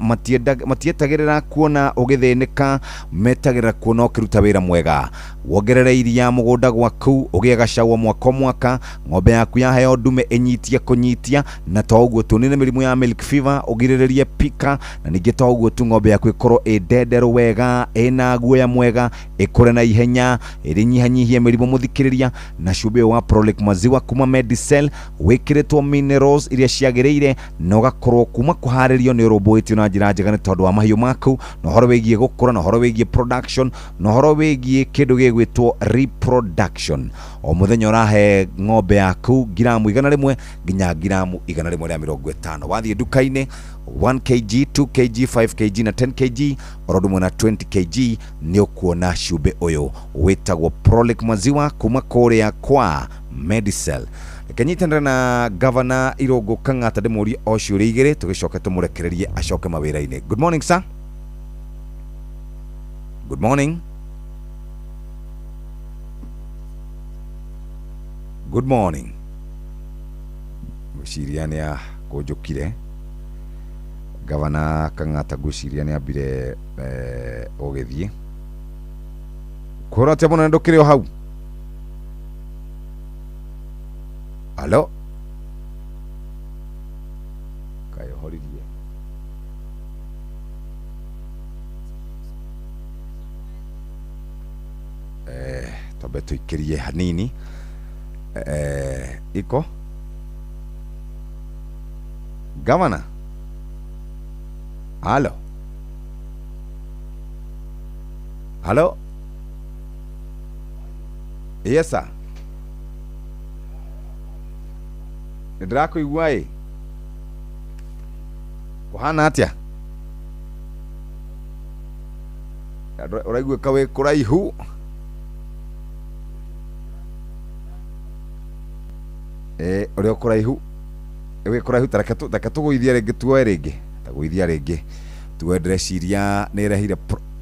matietagĩrĩra kuona ũgĩthĩnĩka, metagĩrĩra kuona ũkĩruta wĩra mwega. Wongerere iria mũgũnda gwaku, ũgĩe gacau o mwaka o mwaka, ng'ombe yaku yaheo ndume ĩnyitie kũnyitia, na to ũguo tu nĩ mĩrimũ ya milk fever ũgirĩrĩrie pika, na ningĩ to ũguo tu ng'ombe yaku ĩkorwo ĩ ndenderũ wega, ĩna guoya mwega, ĩkũre na ihenya, ĩrĩnyihanyihie mĩrimũ. Mũthikĩrĩria, na cumbĩ wa Prolic Maziwa kuma Medicel wĩkĩrĩtwo minerals iria ciagĩrĩire na ũgakorwo kuma kũharĩrio nĩ ũrũmbũĩtio na njĩra njega nĩ tondũ wa mahiũ maku, na ũhoro wĩgiĩ gũkũra, na ũhoro wĩgiĩ production, na ũhoro wĩgiĩ kĩndũ gĩgwĩtwo reproduction. O mũthenya ũrahe ng'ombe yaku ngiramu 100 nginya ngiramu 150. Wathiĩ nduka-inĩ 1 kg, 2 kg, 5 kg na 10 kg oro ũndũ ũmwe na 20 kg nĩ ũkuona cumbĩ ũyũ wĩtagwo Prolic Maziwa kuma kũrĩa kwa Medicel. Reke nyitanĩre na gavana Irũngũ Kang'ata ndĩmũrie o ciũria igĩrĩ tũgĩcoke tũmũrekererie acoke mawĩra-inĩ. Good morning, sir. Good morning. Good morning. Ngwĩciria nĩ akũnjũkire gavana Kang'ata, ngwĩciria nĩ ambire gũgĩthiĩ kwĩrwo atĩa mũnene, ndũkĩrĩ o hau? Alo, kaĩ ũhoririe? Twambe tũikĩrie hanini iko gavana. Halo, halo. Yes sir, nĩ ndĩrakũigua. Ĩ kũhana atĩa? Ũraiguĩka wĩ kũraihu. Ũrĩ o kũraihu, wĩ kũraihu. Ta reke tũgũithie rĩngĩ, tuoe rĩngĩ. Gũithia rĩngĩ tuwe ndĩreciria nĩ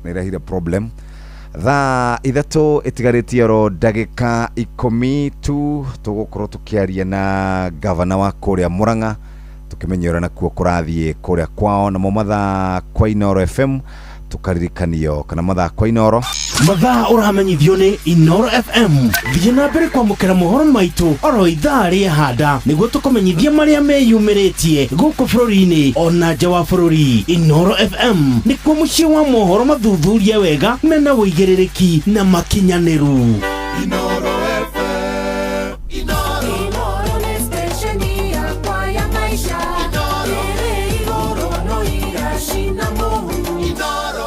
ĩrehire problem. Thaa 3 ĩtigarĩtie oro ndagĩka 10 tu, tũgũkorwo tũkĩaria na gavana wa kũrĩa Murang'a, tũkĩmenya ũrĩa nakuo kũrathiĩ kũrĩa kwao. Namo mathaa kwa Inoro FM tũkaririkanio kana mathaa kwa Inoro. Mathaa ũramenyithio nĩ Inoro FM. Thiĩ na mbere kwamũkĩra mohoro maitũ oro ithaa rĩa handa nĩguo tũkũmenyithia marĩa meyumĩrĩtie gũkũ bũrũri-inĩ ona nja wa bũrũri. Inoro FM nĩkuo mũciĩ wa mohoro mathuthurie wega, mena ũigĩrĩrĩki na makinyanĩru. Inoro FM. Inoro nĩ stesheni yakwa ya maisha ĩrĩ igũrũ no iracina mũhu. Inoro.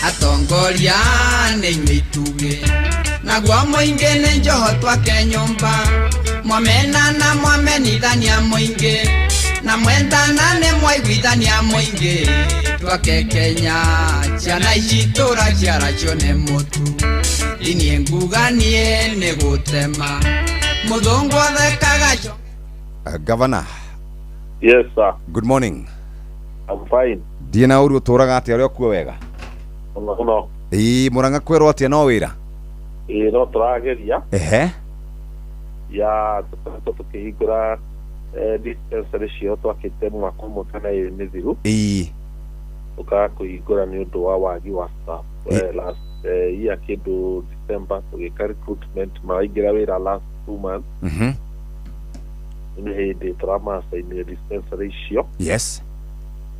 Atongoria nĩ inyuĩ itugĩ, naguo mũingĩ nĩ njoho twake nyũmba. Mwamenana mwamenithania mũingĩ, na mwendana nĩ mwaiguithania mũingĩ. Twake Kenya, ciana ici tũra ciaracio nĩ mũtu. Niĩ nguga niĩ nĩ gũtema mũthũngũ athekaga. Governor. Yes, sir. Good morning. I'm fine. Ndiĩ na ũru, ũtũraga atĩa? Ũrĩa ũkuo wega? Mũno mũno. Ĩĩ, Murang'a kwĩrwo atĩa? No wĩra? Ĩĩ, no tũrageria. Ya tũkoretwo tũkĩhingũra dispensary ciao twakĩte mwaka ũmwe kana ĩrĩ mĩthiru. Tũkaga kũhingũra nĩ ũndũ wa wagi wa staff. Last year kĩndũ December tũgĩka recruitment, maraingĩra wĩra last 2 months. Nĩ hĩndĩ tũramacainire dispensary icio.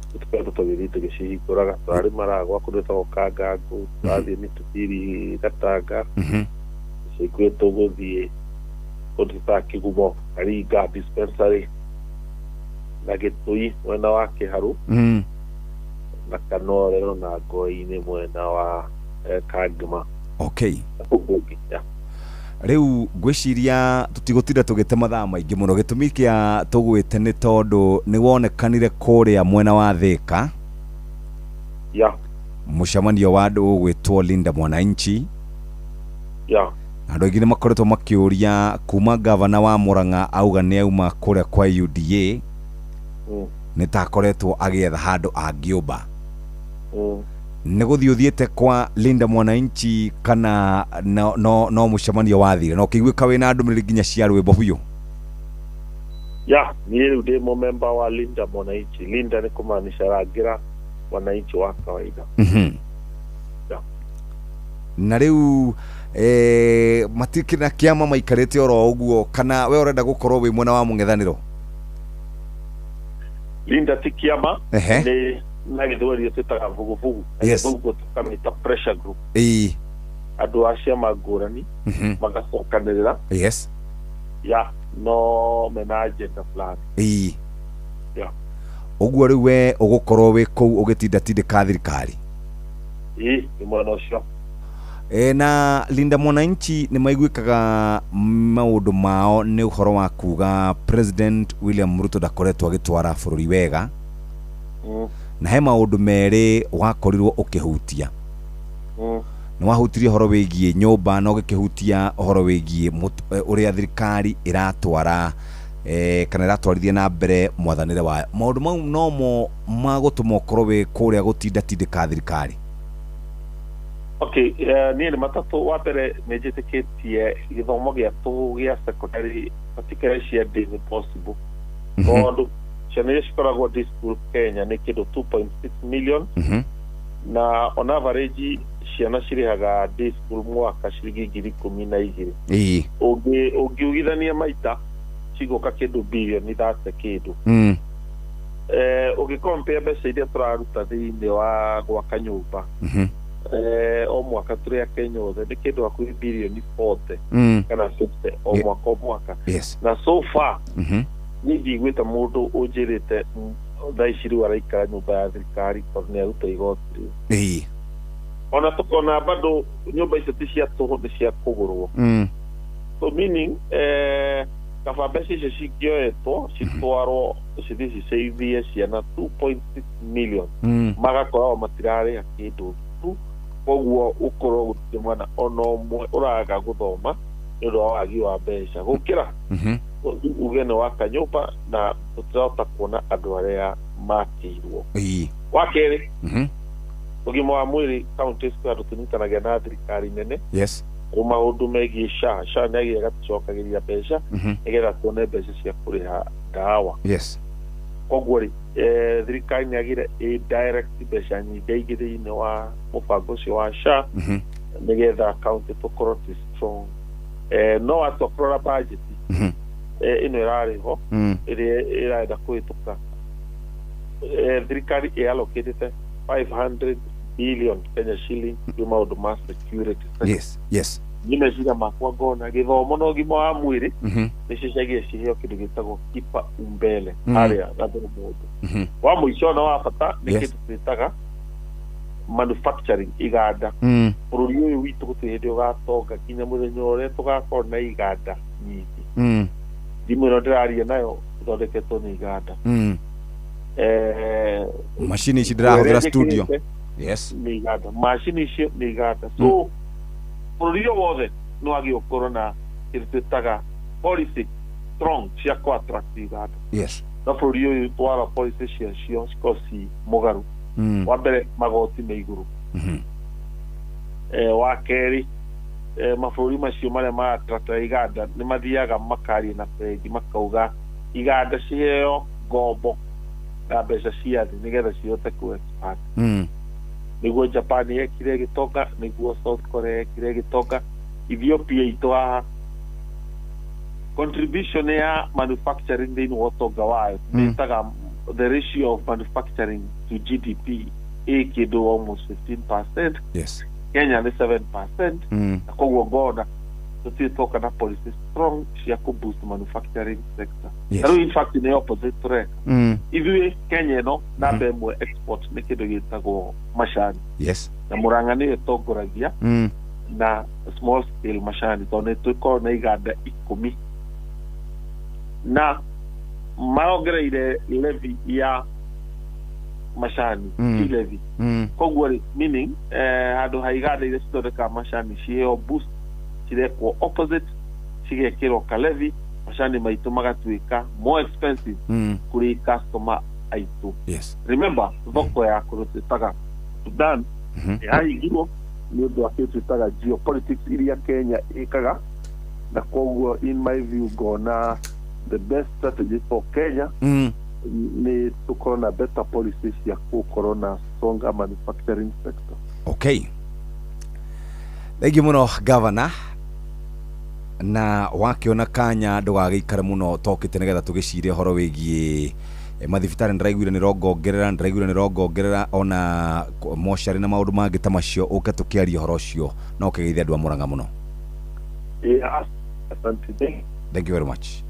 Tũkoretwo tũgĩthiĩ tũgĩcihingũraga. Tũrarĩ Maragwa kũndũ gwĩtagwo Kangangũ, tũrathiĩ Mĩtubiri Gatanga. Ica ikuhĩ tũgũthiĩ kũndũ tũtaga Kĩgumo, Karinga dispensary, na Gĩtũi mwena wa Kĩharũ, na Kanorero na Ngoi-inĩ mwena wa Kangema. Na kũu kũngĩ, yeah. Rĩu ngwĩciria tũtigũtinda tũgĩte mathaa maingĩ mũno. Gĩtũmi kĩa tũgwĩte nĩ tondũ nĩ wonekanire kũrĩa mwena wa Thĩka, mũcemanio wa andũ ũgwĩtwo Linda Mwananchi. Andũ aingĩ nĩ makoretwo makĩũria kuma gavana wa Murang'a auga nĩ auma kũrĩa kwa UDA, nĩ ta akoretwo agĩetha handũ angĩũmba. Nĩ gũthiĩ ũthiĩte kwa Linda Mwananchi kana no mũcemanio wathire na ũkĩiguĩka wĩna ndũmĩrĩri nginya cia rwĩmbo biũ? Ya, niĩ rĩu ndĩ mũmemba wa Linda Mwananchi. Linda nĩ kũmaanisha rangĩra mwananchi wa kawaida. Yeah. Na rĩu matikĩrĩ na kĩama, maikarĩte oro ũguo, kana we ũrenda gũkorwo wĩ mwena wa mũng'ethanĩro? Linda ti kĩama. Nĩ na gĩthweri twĩtaga vuguvugu, na gĩthũngũ tũkamĩta pressure group. Andũ a ciama ngũrani magacokanĩrĩra. Ya, no mena agenda fulani. Ya. Ũguo rĩu we ũgũkorwo wĩ kũu ũgĩtinda tindĩka thirikari? Ĩĩ, nĩ mwena ũcio. Na Linda Mwananchi nĩ maiguĩkaga maũndũ mao nĩ ũhoro wa kuga President William Ruto ndakoretwo agĩtwara bũrũri wega, na he maũndũ merĩ wakorirwo ũkĩhutia. Nĩ wahutirie ũhoro wĩgiĩ nyũmba na ũgĩkĩhutia ũhoro wĩgiĩ ũrĩa thirikari ĩratwara kana ĩratwarithia na mbere mwathanĩre wayo. Maũndũ mau nomo magũtũma ũkorwo wĩ kũrĩa gũtinda tindĩka thirikari? Okay, niĩ nĩ matatũ. Wa mbere, nĩ njĩtĩkĩtie gĩthomo gĩa tũhũ gĩa secondary, particularly cia ndĩ, nĩ possible, tondũ ciana iria cikoragwo day school Kenya nĩ kĩndũ 2.6 million, na on average ciana cirĩhaga day school mwaka ciringi 12,000. Ũngiugithania maita cigũka kĩndũ birioni 30 kĩndũ. Ũgĩkompea mbeca iria tũraruta thĩinĩ wa gwaka nyũmba o mwaka tũrĩ a Kenya othe nĩ kĩndũ hakuhĩ birioni 40 kana 50 o mwaka o mwaka. Na so far niĩ ndiguĩte mũndũ ũnjĩrĩte thaa ici rĩu araikara nyũmba ya thirikari tondũ nĩ aruta igoti rĩu. Ona tũkona bado nyũmba icio ti cia tũhũ, nĩ cia kũgũrwo. So meaning Kaba mbeca icio cingĩoetwo citwarwo cithiĩ ciceithie ciana 2.6 million, magakorwo matirarĩha kĩndũ tu, koguo ũkorwo gũtirĩ mwana ona ũmwe ũraga gũthoma nĩ ũndũ wa wagi wa mbeca, gũkĩra uge nĩ waka nyũmba na tũtirahota kuona andũ arĩa makĩirwo. Wa kerĩ, ũgima wa mwĩrĩ, counties kwĩ andũ tũnyitanagia na thirikari nene. Rĩu maũndũ megiĩ SHA, SHA nĩ agĩrĩire gatũcokagĩria mbeca nĩgetha tuone mbeca cia kũrĩha ndawa. Koguo rĩ, thirikari nĩ agĩrĩire ĩ direct mbeca nyingĩ ingĩ thĩinĩ wa mũbango ũcio wa SHA nĩgetha county tũkorwo twĩ strong. No watua kũrora budget ĩno ĩrarĩ ho, ĩrĩa ĩrenda kũhĩtũka, thirikari ĩ allocatĩte 500 billion Kenya shilling kwĩ maũndũ ma security sector. Niĩ meciria makwa ngona gĩthomo na ũgima wa mwĩrĩ nĩcio ciagĩrĩire ciheo kĩndũ gĩtagwo kipaumbele harĩa gathero mũndũ. Wa mũico na wa bata nĩ kĩndũ twĩtaga manufacturing, iganda. Bũrũri ũyũ witũ gũtirĩ hĩndĩ ũgatonga nginya mũthenya ũrĩa tũgakorwo na iganda nyingĩ. Thimũ ĩno ndĩraria nayo ĩthondeketwo nĩ iganda. Macini ici ndĩrahũthĩra studio. Njĩkĩrĩte nĩ iganda, macini icio nĩ iganda. So bũrũri ũyũ wothe nĩ wagĩrĩirwo gũkorwo na kĩndũ twĩtaga policy strong cia kũ attract iganda. No bũrũri ũyũ twara policy ciacio cikorwo ci mũgarũ. Wa mbere, magoti me igũrũ. Wa kerĩ, mabũrũri macio marĩa marattracta iganda nĩ mathiaga makaria na bengi makauga iganda ciheo ngombo na mbeca cia thĩ nĩgetha cihote kũ expand. Nĩguo Japan yekire gĩtonga, nĩguo South Korea yekire gĩtonga. Ethiopia itũ haha, contribution ya manufacturing thĩinĩ wa ũtonga wayo, metaga the ratio of manufacturing to GDP, ĩ kĩndũ almost 15%. Kenya nĩ 7%. Na koguo ngona tũtirĩ twoka na policy strong cia kũ boost manufacturing sector. Na rĩu in fact nĩ opposite tũreka. Ithuĩ Kenya ĩno namba ĩmwe export nĩ kĩndũ gĩtagwo macani, na Mũrang'a nĩyo ĩtongoragia na small scale macani, tondũ nĩ tũkoragwo na iganda 10 na marongereire levy ya macani, tea levy. Koguo rĩ, meaning handũ ha iganda iria cithondekaga macani ciheo boost, cirekwo opposite, cigekĩrwo ka levy, macani maitũ magatuĩka more expensive kũrĩ customer aitũ. Remember, thoko ya kũndũ twĩtaga Sudan yahingirwo nĩ ũndũ wa kĩndũ twĩtaga geopolitics iria Kenya ĩkaga, na koguo in my view ngona the best strategy for Kenya nĩ tũkorwo na better policies cia gũkorwo na stronger manufacturing sector. Okay, thengiũ mũno, Governor, na wakĩona kanya ndũgagĩikare mũno tokĩte nĩgetha tũgĩcire ũhoro wĩgiĩ mathibitarĩ. Ndĩraiguire nĩ rongongerera, ndĩraiguire nĩ rongongerera ona mocarĩ na maũndũ mangĩ ta macio, ũke tũkĩaria ũhoro ũcio na ũkĩgeithia andũ a Mũrang'a mũno. Yeah, asante. Thank you very much.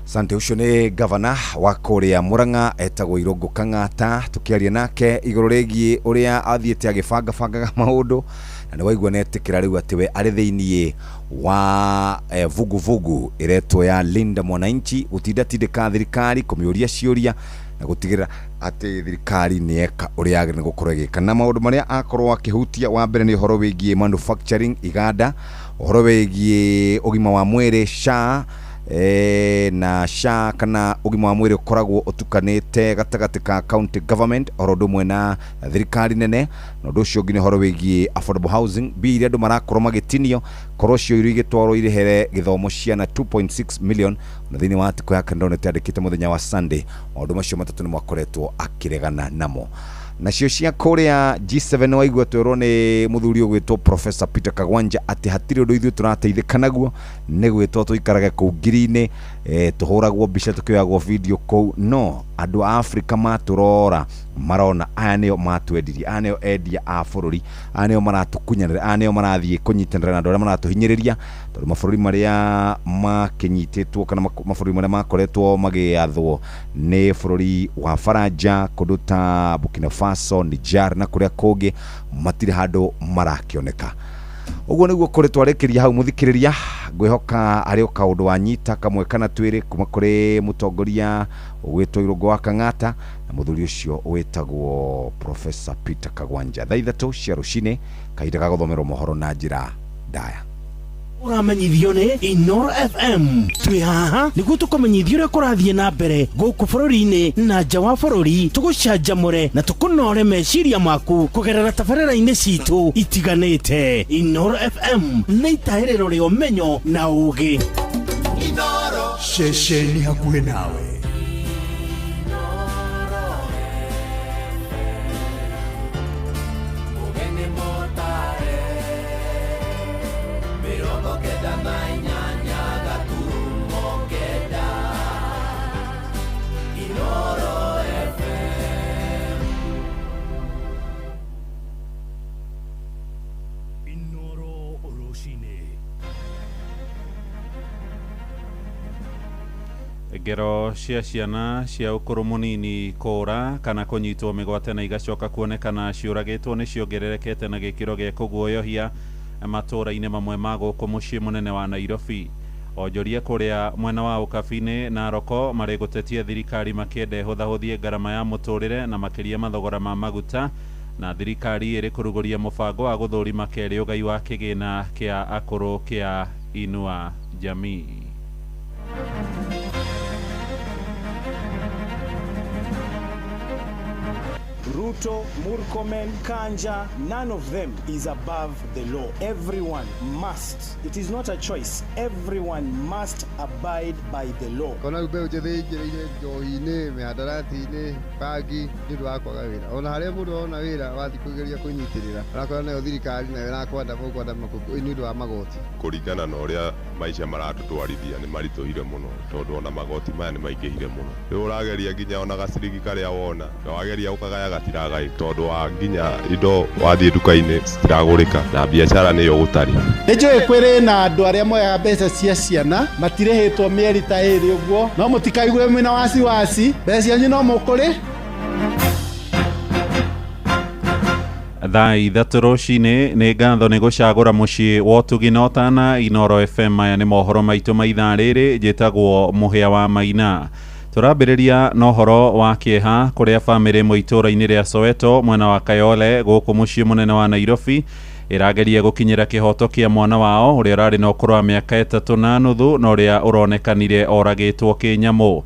Asante. Ũcio nĩ gavana wa kũrĩa Mũrang'a etagwo Irũngũ Kang'ata, tũkĩaria nake igũrũ rĩgiĩ ũrĩa athiĩte agĩbangabangaga maũndũ, na nĩ waigua nĩetĩkĩra rĩu atĩ we arĩ thĩiniĩ wa vuguvugu ĩretwo ya Linda Mwananchi, gũtindatindĩka thirikari kũmĩũria ciũria na gũtigĩrĩra atĩ thirikari nĩ eka ũrĩa yagĩrĩire gũkorwo ĩgĩka. Na maũndũ marĩa akorwo akĩhutia, wa mbere nĩ ũhoro wĩgiĩ manufacturing iganda, ũhoro wĩgiĩ ũgima wa mwĩrĩ SHA, na SHA kana ũgima wa mwĩrĩ ũkoragwo ũtukanĩte gatagatĩ ka county government oro ũndũ ũmwe na thirikari nene, na ũndũ ũcio ũngĩ nĩ ũhoro wĩgiĩ affordable housing, mbia iria andũ marakorwo magĩtinio korwo cio iria igĩtwarwo irĩhere gĩthomo ciana 2.6 million. Na thĩinĩ wa article yake ndonete andĩkĩte mũthenya wa Sunday, maũndũ macio matatũ nĩ makoretwo akĩregana namo. Nacio cia kũrĩa G7, waigua twerwo nĩ mũthuri ũgwĩtwo Professor Peter Kagwanja atĩ hatirĩ ũndũ ithuĩ tũrateithĩka naguo nĩ gwĩtwo tũikarage kũu ngiri-inĩ, tũhũragwo mbica, tũkĩoyagwo video kũu, no andũ a Afrika matũrora marona aya nĩo matwendirie, aya nĩo endia a bũrũri, aya nĩo maratũkunyanĩra, aya nĩo marathiĩ kũnyitanĩra na andũ arĩa maratũhinyĩrĩria, tondũ mabũrũri marĩa makĩnyitĩtwo kana mabũrũri marĩa makoretwo magĩathwo nĩ bũrũri wa Faranja, kũndũ ta Burkina Faso, Niger na kũrĩa kũngĩ, matirĩ handũ marakĩoneka. Ũguo nĩguo kũrĩ twarĩkĩria hau, mũthikĩrĩria. Ngwihoka harĩ o kaũndũ wanyita kamwe kana twĩrĩ kuma kũrĩ mũtongoria ũgwĩtwo Irũngũ wa Kang'ata na mũthuri ũcio wĩtagwo Professor Peter Kagwanja. Thaa 3 cia rũcinĩ, kahinda ga gũthomerwo mohoro na njĩra ndaya. Ũramenyithio nĩ Inoro FM. Twĩ haha nĩguo tũkũmenyithia ũrĩa kũrathiĩ na mbere gũkũ bũrũri-inĩ na nja wa bũrũri, tũgũcanjamũre na tũkũnore meciria maku kũgerera tabarĩra-inĩ citũ itiganĩte. Inoro FM nĩ itahĩrĩro rĩa ũmenyo na ũũgĩ. Ceceni hakuhĩ nawe. Ngero cia ciana cia ũkũrũ mũnini kũra kana kũnyitwo mĩgwate na igacoka kuonekana ciũragĩtwo nĩ ciongererekete na gĩkĩro gĩa kũguoyohia matũũra-inĩ mamwe ma gũkũ mũciĩ mũnene wa Nairobi. Onjoria kũrĩa mwena wa Ũkabi-inĩ na Naroko marĩ gũtetia thirikari makĩenda ĩhũthahũthie ngarama ya mũtũrĩre na makĩria mathogora ma maguta, na thirikari ĩrĩ kũrugũria mũbango wa gũthũrima kerĩ ũgai wa kĩgĩna kĩa akũrũ kĩa Inua Jamii. Ruto, Murkomen, Kanja, none of them is above the law. Everyone must. It is not a choice. Everyone must abide by the law. Kona mbeũ njĩthĩ ĩingĩrĩire njohi-inĩ, mĩhandarati-inĩ, bangi, nĩ ũndũ wa kwaga wĩra. Ona harĩa mũndũ ona wĩra wathiĩ kũgeria kũnyitĩrĩra, ũrakora nayo thirikari nayo ĩrakwenda mũkwenda nĩ ũndũ wa magoti. Kũringana na ũrĩa maica maratũtwarithia nĩ maritũhire mũno, tondũ ona magoti maya nĩ maingĩhire mũno. Rĩu ũrageria nginya ona gaciringi karĩa wona, wageria ũkagaya gatiragaĩ, tondũ wa nginya indo wathiĩ nduka-inĩ citiragũrĩka na biacara nĩyo gũtarĩ. Nĩ njũĩ kwĩrĩ na andũ arĩa moyaga mbeca cia ciana matirĩhĩtwo mĩeri ta ĩrĩ ũguo, no mũtikaigue mwĩna wasiwasi, mbeca cianyu no mũkũrĩ. Thaa 3 rũcinĩ. Nĩ ngatho nĩ gũcagũra mũciĩ wa ũtugi na ũtana Inoro FM. Maya nĩ mohoro maitũ ma ithaa rĩrĩ. Njĩtagwo Mũhĩa wa Maina. Tũrambĩrĩria na ũhoro wa kĩeha kũrĩa bamĩrĩ ĩmwe itũũra-inĩ rĩa Soweto mwena wa Kayole gũkũ mũciĩ mũnene wa Nairobi ĩrageria gũkinyĩra kĩhoto kĩa mwana wao ũrĩa ũrarĩ na ũkũrũ wa mĩaka 3.5 na ũrĩa ũronekanire oragĩtwo kĩnyamũ.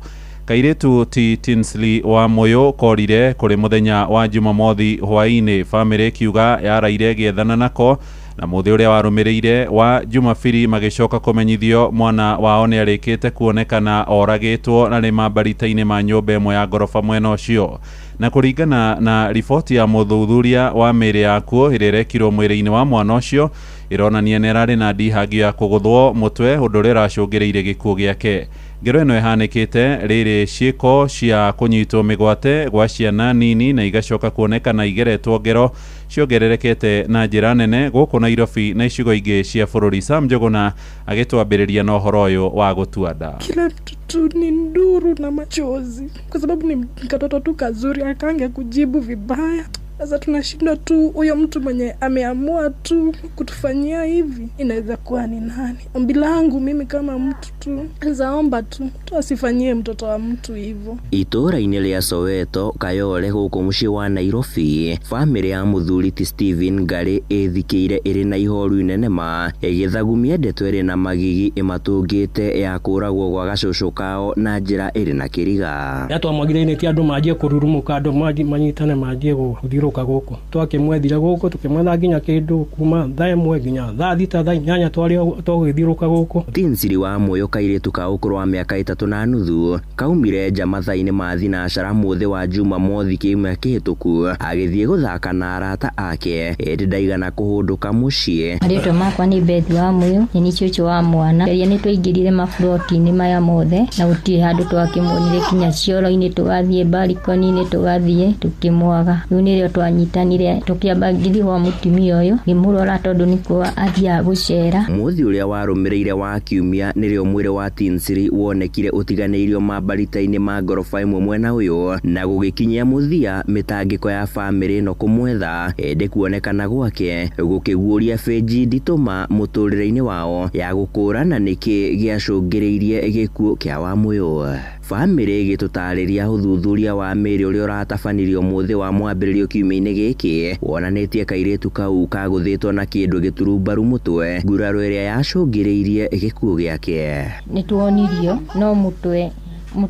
Kairĩtu ti Tinsley wa Mũyũ korire kũrĩ mũthenya wa Jumamothi hwaĩ-inĩ, bamĩrĩ ĩkiuga yaraire ĩgĩethana nako, na mũthĩ ũrĩa warũmĩrĩire wa Jumapili magĩcoka kũmenyithio mwana wao nĩ arĩkĩte kuonekana oragĩtwo na nĩ mambarita-inĩ ma nyũmba ĩmwe ya ngoroba mwena ũcio. Na kũringana na riboti ya mũthuthuria wa mĩĩrĩ yakuo ĩrĩa ĩrekirwo mwĩrĩ-inĩ wa mwana ũcio, ĩronania nĩ ararĩ na ndihangio ya kũgũthwo mũtwe, ũndũ ũrĩa ũracũngĩrĩire gĩkuũ gĩake. Ngero ĩno ĩhanĩkĩte rĩrĩ ciĩko cia kũnyitwo mĩgwate gwa ciana nini na igacoka kuonekana igeretwo ngero ciongererekete na njĩra nene gũkũ Nairobi na icigo ingĩ cia bũrũri. Sam Njuguna agĩtwambĩrĩria na ũhoro ũyũ wa gũtua nda. Kila mtu ni nduru na machozi kwa sababu ni katoto tu kazuri, akange kujibu vibaya. Sasa tunashindwa tu, huyo mtu mwenye ameamua tu kutufanyia hivi inaweza kuwa ni nani? Ombi langu mimi kama mtu tu, zaomba tu mtu asifanyie mtoto wa mtu hivyo. Itũũra-inĩ rĩa Soweto Kayole gũkũ mũciĩ wa Nairobi, bamĩrĩ ya mũthuri ti Steven Ngari ĩthikĩire ĩrĩ na ihoru inene ma ĩgĩthagumia ndeto ĩrĩ na magigi ĩmatũngĩte ya kũragwo gwa gacũcũ kao na njĩra ĩrĩ na kĩriga. Yatwamwagire ti andũ manjie kũrurumũka, andũ manyitane manjie gũthiũrũrũka gũkũ. Twakĩmwethire gũkũ tũkĩmwetha nginya kĩndũ kuma thaa 1 nginya thaa 6 thaa 8 twarĩ tũgĩthiũrũrũka gũkũ. Tinsiri wa Mũyũ kairĩtu ka ũkũrũ wa mĩaka 3.5 kaumire nja mathaa-inĩ ma thinacara mũthĩ wa Jumamothi kiumia kĩhĩtũku agĩthiĩ gũthaka na arata ake, ĩndĩ ndaigana kũhũndũka mũciĩ. Marĩtwa makwa nĩ Beth wa Mũyũ, nĩ cũcũ wa mwana. Rĩrĩa nĩ twaingĩrire maburoti-inĩ maya mothe na gũtirĩ handũ twakĩmuonire, kinya cioro-inĩ tũgathiĩ, barikoni-inĩ tũgathiĩ tũkĩmwaga. Rĩu nĩrĩo Twanyitanire tũkĩamba ngĩthiĩ gwa mũtumia ũyũ ngĩmũrora tondũ nĩkuo athiaga gũcera. Mũthĩ ũrĩa warũmĩrĩire wa kiumia nĩrĩo mwĩrĩ wa Tinsiri wonekire ũtiganĩirio mambarita-inĩ ma ngoroba ĩmwe mwena ũyũ na gũgĩkinyia mũthia mĩtangĩko ya bamĩrĩ ĩno kũmwetha ĩndĩ kuonekana gwake gũkĩguũria benji nditũma mũtũrĩre-inĩ wao ya gũkũrana nĩkĩ gĩacũngĩrĩirie gĩkuũ kĩa Wamũyũ. Bamĩrĩ ĩgĩtũtarĩria ũthuthuria wa mĩĩrĩ ũrĩa ũratabanirio mũthĩ wa mwambĩrĩrio kiumia-inĩ gĩkĩ wonanĩtie kairĩtu kau kagũthĩtwo na kĩndũ gĩturumbaru mũtwe nguraro ĩrĩa yacũngĩrĩirie gĩkuũ gĩake. Nĩtuonirio no mũtwe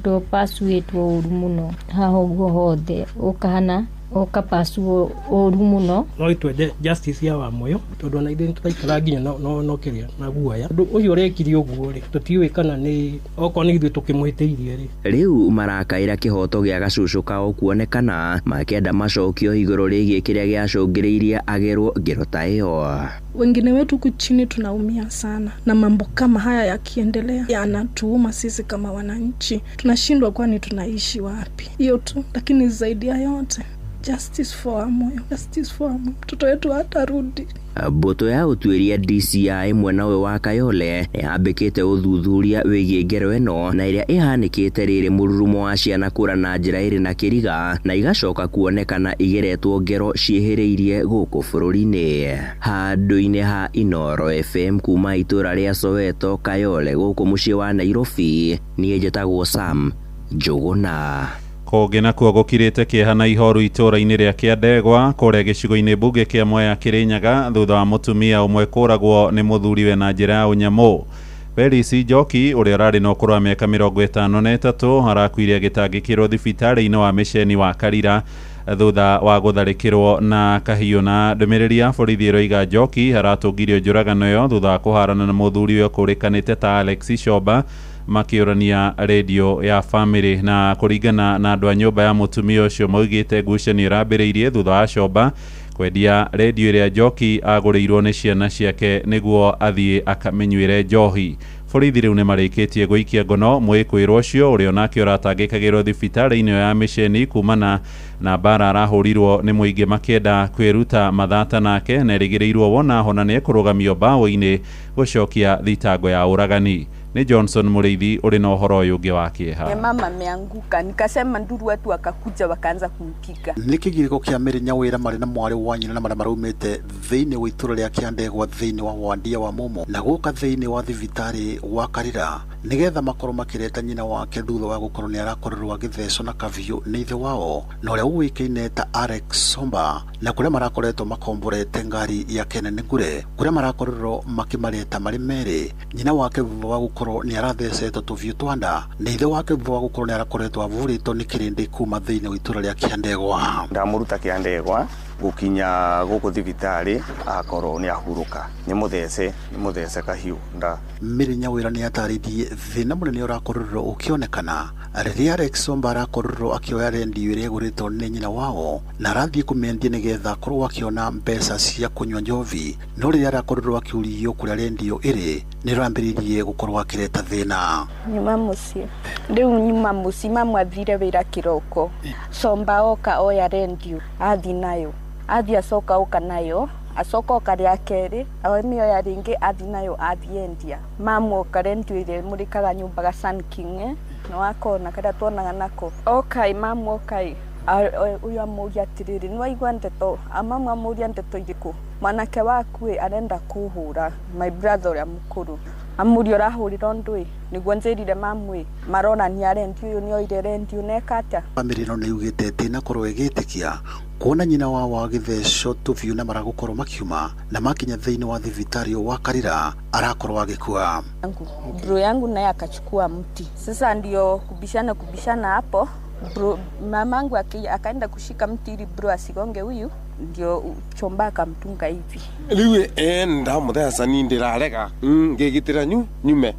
ũpasuĩtwo ũru mũno haha ũguo hothe ũkahana ũkapasuo ũru mũno. No twende justice ya Wamũyũ tondũ ona ithuĩ tũraikara nginya no kĩrĩa na guoya ũndũ ũcio ũrekire ũguo rĩ tũtiũĩ kana nĩ okorwo nĩ ithuĩ tũkĩmũhĩtĩirie rĩ. Rĩu marakaĩra kĩhoto gĩa gacucu kao kuonekana makĩenda macokio igũrũ rĩgiĩ kĩrĩa gĩacũngĩrĩirie agerwo ngero ta ĩyo. Wengine wetu huku chini tunaumia sana na mambo kama haya yakiendelea yanatuuma sisi kama wananchi, tunashindwa kwani tunaishi wapi? Hiyo tu, lakini zaidi ya yote justice for Wamuyu, justice for Wamuyu, mtoto wetu hatarudi. Mbũtũ ya ũtuĩria DCI mwena ũyũ wa Kayole nĩyambĩkĩte ũthuthuria wĩgiĩ ngero ĩno na ĩrĩa ĩhanĩkĩte rĩrĩ mũrurumo wa ciana kũra na njĩra ĩrĩ na kĩriga na igacoka kuonekana igeretwo ngero ciĩhĩrĩirie gũkũ bũrũri-inĩ. Handũ-inĩ ha Inooro FM kuma itũra rĩa Soweto Kayole gũkũ mũciĩ wa Nairobi, niĩ njĩtagwo Sam Njũgũna. Kũngĩ nakuo gũkirĩte kĩeha na ihoru itũũra-inĩ rĩa Kĩandegwa kũrĩa gĩcigo-inĩ mbunge kĩa Mwea Kĩrĩnyaga thutha wa mũtumia ũmwe kũragwo nĩ mũthuriwe na njĩra ya ũnyamũ. Felisi Njoki ũrĩa ũrarĩ na ũkũrũ wa mĩaka 53 arakuire agĩtangĩkĩrwo thibitarĩ-inĩ wa Mĩceni wa Karira thutha wa gũtharĩkĩrwo na kahiũ. Na ndũmĩrĩri ya borithi ĩroiga Njoki aratũngirio njũragano ĩyo thutha wa kũharana na mũthuriwe ũkũrĩkanĩte ta Alex Shomba makĩũrania redio ya family. Na kũringana na andũ a nyũmba ya mũtumia ũcio maugĩte ngucanio ĩrambĩrĩirie thutha wa Shomba kwendia redio ĩrĩa Njoki agũrĩirwo nĩ ciana ciake nĩguo athiĩ akamĩnyuĩre njohi. Borithi rĩu nĩmarĩkĩtie gũikia ngono mwĩkũĩrwo ũcio ũrĩa onake ũratangĩkagĩrwo thibitarĩ-inĩ ya Mĩceni kumana na mbara arahũrirwo nĩ mũingĩ makĩenda kwĩruta mathata nake na erĩgĩrĩirwo wona hona nĩekũrũgamio mbaũ-inĩ gũcokia thitango ya ũragani. Ni Johnson Mũrĩithi ũrĩ na ũhoro ũyũ ũngĩ wa kĩeha. Mama ameanguka nikasema nduru, watu wakakuja wakaanza kumpiga. Nĩ kĩgirĩko kĩa Mary Nyawĩra marĩ na mwarĩ wa nyina na marĩa maraumĩte thĩinĩ wa itũra rĩa Kĩandegwa thĩinĩ wa Wandia wa Mumo na gũka thĩinĩ wa thibitarĩ wa Karira nĩgetha makorwo makĩreta nyina wake thutha wa gũkorwo nĩ arakorirwo agĩthecwo na kabiũ nĩ ithe wao na ũrĩa ũĩkaine ta Alex Somba na kũrĩa marakoretwo makomborete ngari yake nene ngure kũrĩa marakorirwo makĩmareta marĩ merĩ nyina wake thutha wa gũkorwo nĩ arathecetwo tũbiũ twa nda na ithe wake thutha wa gũkorwo nĩ arakoretwo avurĩtwo nĩ kĩrĩndĩ kuma thĩinĩ wa itũra rĩa Kĩandegwa. Ndamũruta Kĩandegwa gũkinya gũkũ thibitarĩ akorwo nĩ ahurũka nĩ mũthece kahiũ nda. Mary Nyawĩra nĩ atarĩirie thĩna mũnene ũrakorirwo ũkĩonekana rĩrĩa Alex Somba arakorirwo akĩoya rendio ĩrĩa ĩgũrĩtwo nĩ nyina wao na arathiĩ kũmĩendia nĩgetha akorwo akĩona mbeca cia kũnyua njovi no rĩrĩa arakorirwo akĩũrio kũrĩa rendio ĩrĩ nĩ rambĩrĩirie gũkorwo akĩreta thĩna. Nyuma mũciĩ rĩu nyuma mũciĩ mamu athire wĩra kĩroko Somba oka oya rendio athi nayo athi acoka oka nayo acoka oka rĩa kerĩ amĩoya rĩngĩ athi nayo athi endia mamu oka rendio ĩrĩa ĩmũrĩkaga nyũmba ga Sun King nĩwakona karĩa tuonaga nako okai mamu okai ũyũ amũria atĩrĩrĩ nĩwaigua ndeto mamu amũria ndeto irĩkũ mwanake waku ĩ arenda kũhũra my brother ũrĩa mũkũrũ amũria ũrahũrĩra ũndũ ĩ nĩguo njĩrire mamu ĩ maronania rendio ũyũ nĩoire rendio neka atĩa. Bamĩrĩ ĩno nĩ yugĩte atĩ ĩnakorwo ĩgĩtĩkia kuona nyina wao agĩthecwo tũbiũ na maragũkorwo makiuma na makinya thĩinĩ wa thibitarĩ wa Karira arakorwo agĩkua. Bro yangu naye akachukua mti sasa ndio kubishana hapo bro, mamangu akaenda kushika mti ili bro asigonge huyu ndio chomba akamtunga hivi. Riu ndamutheca ni ndirarega ngigitira nyume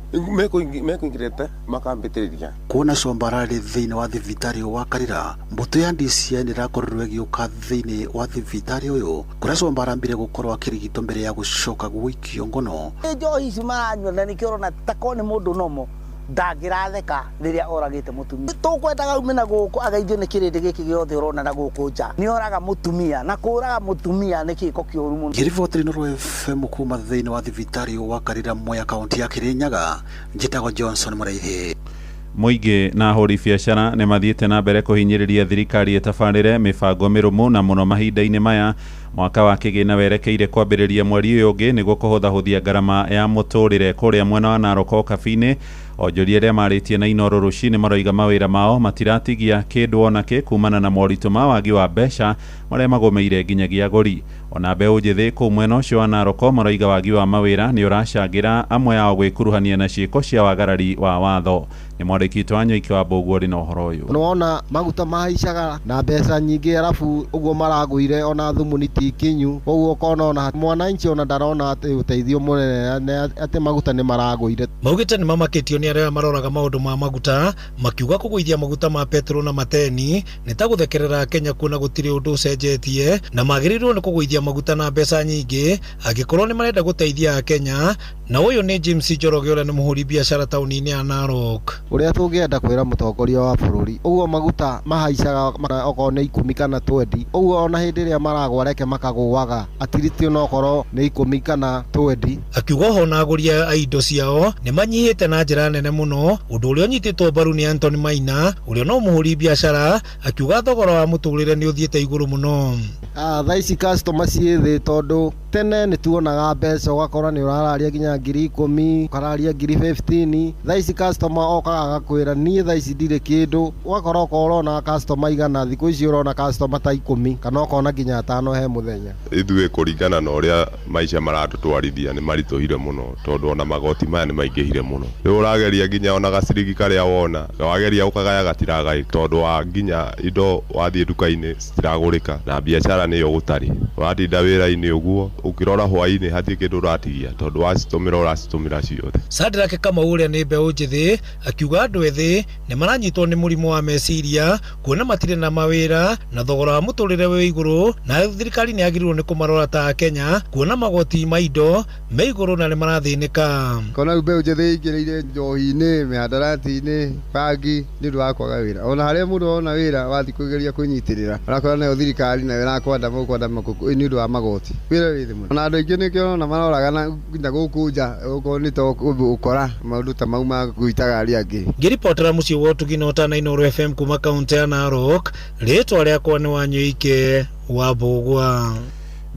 mekuingirite makambitiriria. Kuona Somba ararĩ thĩinĩ wa thibitarĩ wa Karira mbũtũ ya DCI nĩrakorirwo ĩgĩũka thĩinĩ wa thibitarĩ ũyũ kũrĩa Somba arambire gũkorwo akĩrigitwo mbere ya gũcoka gũikio ngono. Njohi ici maranyua na nĩkĩo ũrona ta korwo nĩ mũndũ nomo Ndangĩratheka rĩrĩa oragĩte mũtumia. Tũkwendaga aume na gũkũ ageithio nĩ kĩrĩndĩ gĩkĩ gĩothe ũrona na gũkũ nja. Nĩ oraga mũtumia, na kũraga mũtumia nĩ gĩko kĩũru mũno. Ngĩribotera Inooro FM kuma thĩinĩ wa thibitarĩ wa Karira Mwea kaunti ya Kirinyaga, njĩtagwo Johnson Mũraithi. Mũingĩ na ahũri biacara nĩ mathiĩte na mbere kũhinyĩrĩria thirikari ĩtabarĩre mĩbango mĩrũmu na mũno mahinda-inĩ maya mwaka wa kĩgĩna werekeire kwambĩrĩria mweri ũyũ ũngĩ nĩguo kũhũthahũthia ngarama ya mũtũrĩre. Kũrĩa mwena wa Narok Okabi-inĩ, onjoria arĩa marĩtie na Inooro rũcinĩ maroiga mawĩra mao matiratigia kĩndũ onakĩ kumana na moritũ ma wagi wa mbeca marĩa magũmĩire nginyagia agũri. Ona mbeũ njĩthĩ kũu mwena ũcio wa Narok maroiga wagi wa mawĩra nĩ ũracangĩra amwe ao gwĩkuruhania na ciĩko cia wagarari wa watho. Nĩ mwandĩki witũ Wanyoike wa Mbũguo ũrĩ na ũhoro ũyũ. Nĩwona maguta mahaicaga na mbeca nyingĩ, arabu ũguo maragũire ona thumu nĩ ti kinyu, koguo ũkona ona mwananchi ona ndarona atĩ ũteithio mũnene atĩ maguta nĩ maragũire. Maugĩte nĩ mamakĩtio nĩ arĩa maroraga maũndũ ma maguta, makiuga kũgũithia maguta ma petro na mateni nĩ ta gũthekerera Kenya kuona gũtirĩ ũndũ ũcenjetie, na magĩrĩirwo nĩ kũgũithia maguta na mbeca nyingĩ angĩkorwo nĩ marenda gũteithia Kenya. Na ũyũ nĩ James Njoroge ũrĩa nĩ mũhũri biacara taũni-inĩ ya Narok. Ũrĩa tũngĩenda kwĩra mũtongoria wa bũrũri, ũguo maguta mahaicaga okorwo nĩ 10 kana 20, ũguo ona hĩndĩ ĩrĩa maragwa reke makagũaga atiriti onokorwo nĩ 10 kana 20. Akiuga oho na agũri a indo ciao nĩ manyihĩte na njĩra nene mũno, ũndũ ũrĩa ũnyitĩtwo mbaru nĩ Anthony Maina ũrĩa no mũhũri biacara, akiuga thogora wa mũtũrĩre nĩ ũthiĩte igũrũ mũno. Thaa ici customer ciĩ thĩ tondũ tene nĩ tuonaga mbeca ũgakora nĩ ũrararia nginya 10,000, ũkararia 15,000. Thaa ici customer okaga agakwĩra niĩ thaa ici ndirĩ kĩndũ, ũgakora okorwo ũrona customer 100, thikũ ici ũrona customer ta 10 kana ũkona nginya 5 he mũthenya. Ithuĩ kũringana na ũrĩa maica maratũtwarithia nĩ maritũhire mũno tondũ ona magoti maya nĩ maingĩhire mũno. Rĩu ũrageria nginya ona gaciringi karĩa wona wageria ũkagaya gatiragaĩka tondũ wa nginya indo wathiĩ nduka-inĩ citiragũrĩka na biacara nĩyo gũtarĩ. Ũratinda wĩra-inĩ ũguo ũkĩrora hwaĩ-inĩ hatirĩ kĩndũ ũratigia tondũ wacitũmĩra ũracitũmĩra ciothe. Sadrack Kamau ũrĩa nĩ mbeũ njĩthĩ akiuga andũ ethĩ nĩ maranyitwo nĩ mũrimũ wa meciria kuona matirĩ na mawĩra na thogora wa mũtũrĩre wĩ igũrũ, na thirikari nĩ yagĩrĩirwo nĩ kũmarora ta Kenya kuona magoti ma indo me igũrũ na nĩ marathĩnĩka. Kona rĩu mbeũ njĩthĩ ĩingĩrĩire njohi-inĩ, mĩhandarati-inĩ, bangi nĩ ũndũ wa kwaga wĩra. Ona harĩa mũndũ ona wĩra wathiĩ kũgeria kwĩnyitĩrĩra, ũrakora nayo thirikari nayo ĩrakwenda nĩ ũndũ wa magoti. Wĩra wĩ thĩ mũno. Ona andũ aingĩ nĩkĩo ũrona maroragana nginya gũkũ nja, okorwo nĩ ta ũkora maũndũ ta mau ma gũitaga arĩa angĩ. Ngĩribotera mũciĩ wa Ũtugi na Ũtana Inooro FM kuma kaũntĩ ya Narok, rĩtwa rĩakwa nĩ Wanyoike wa Mbũgua.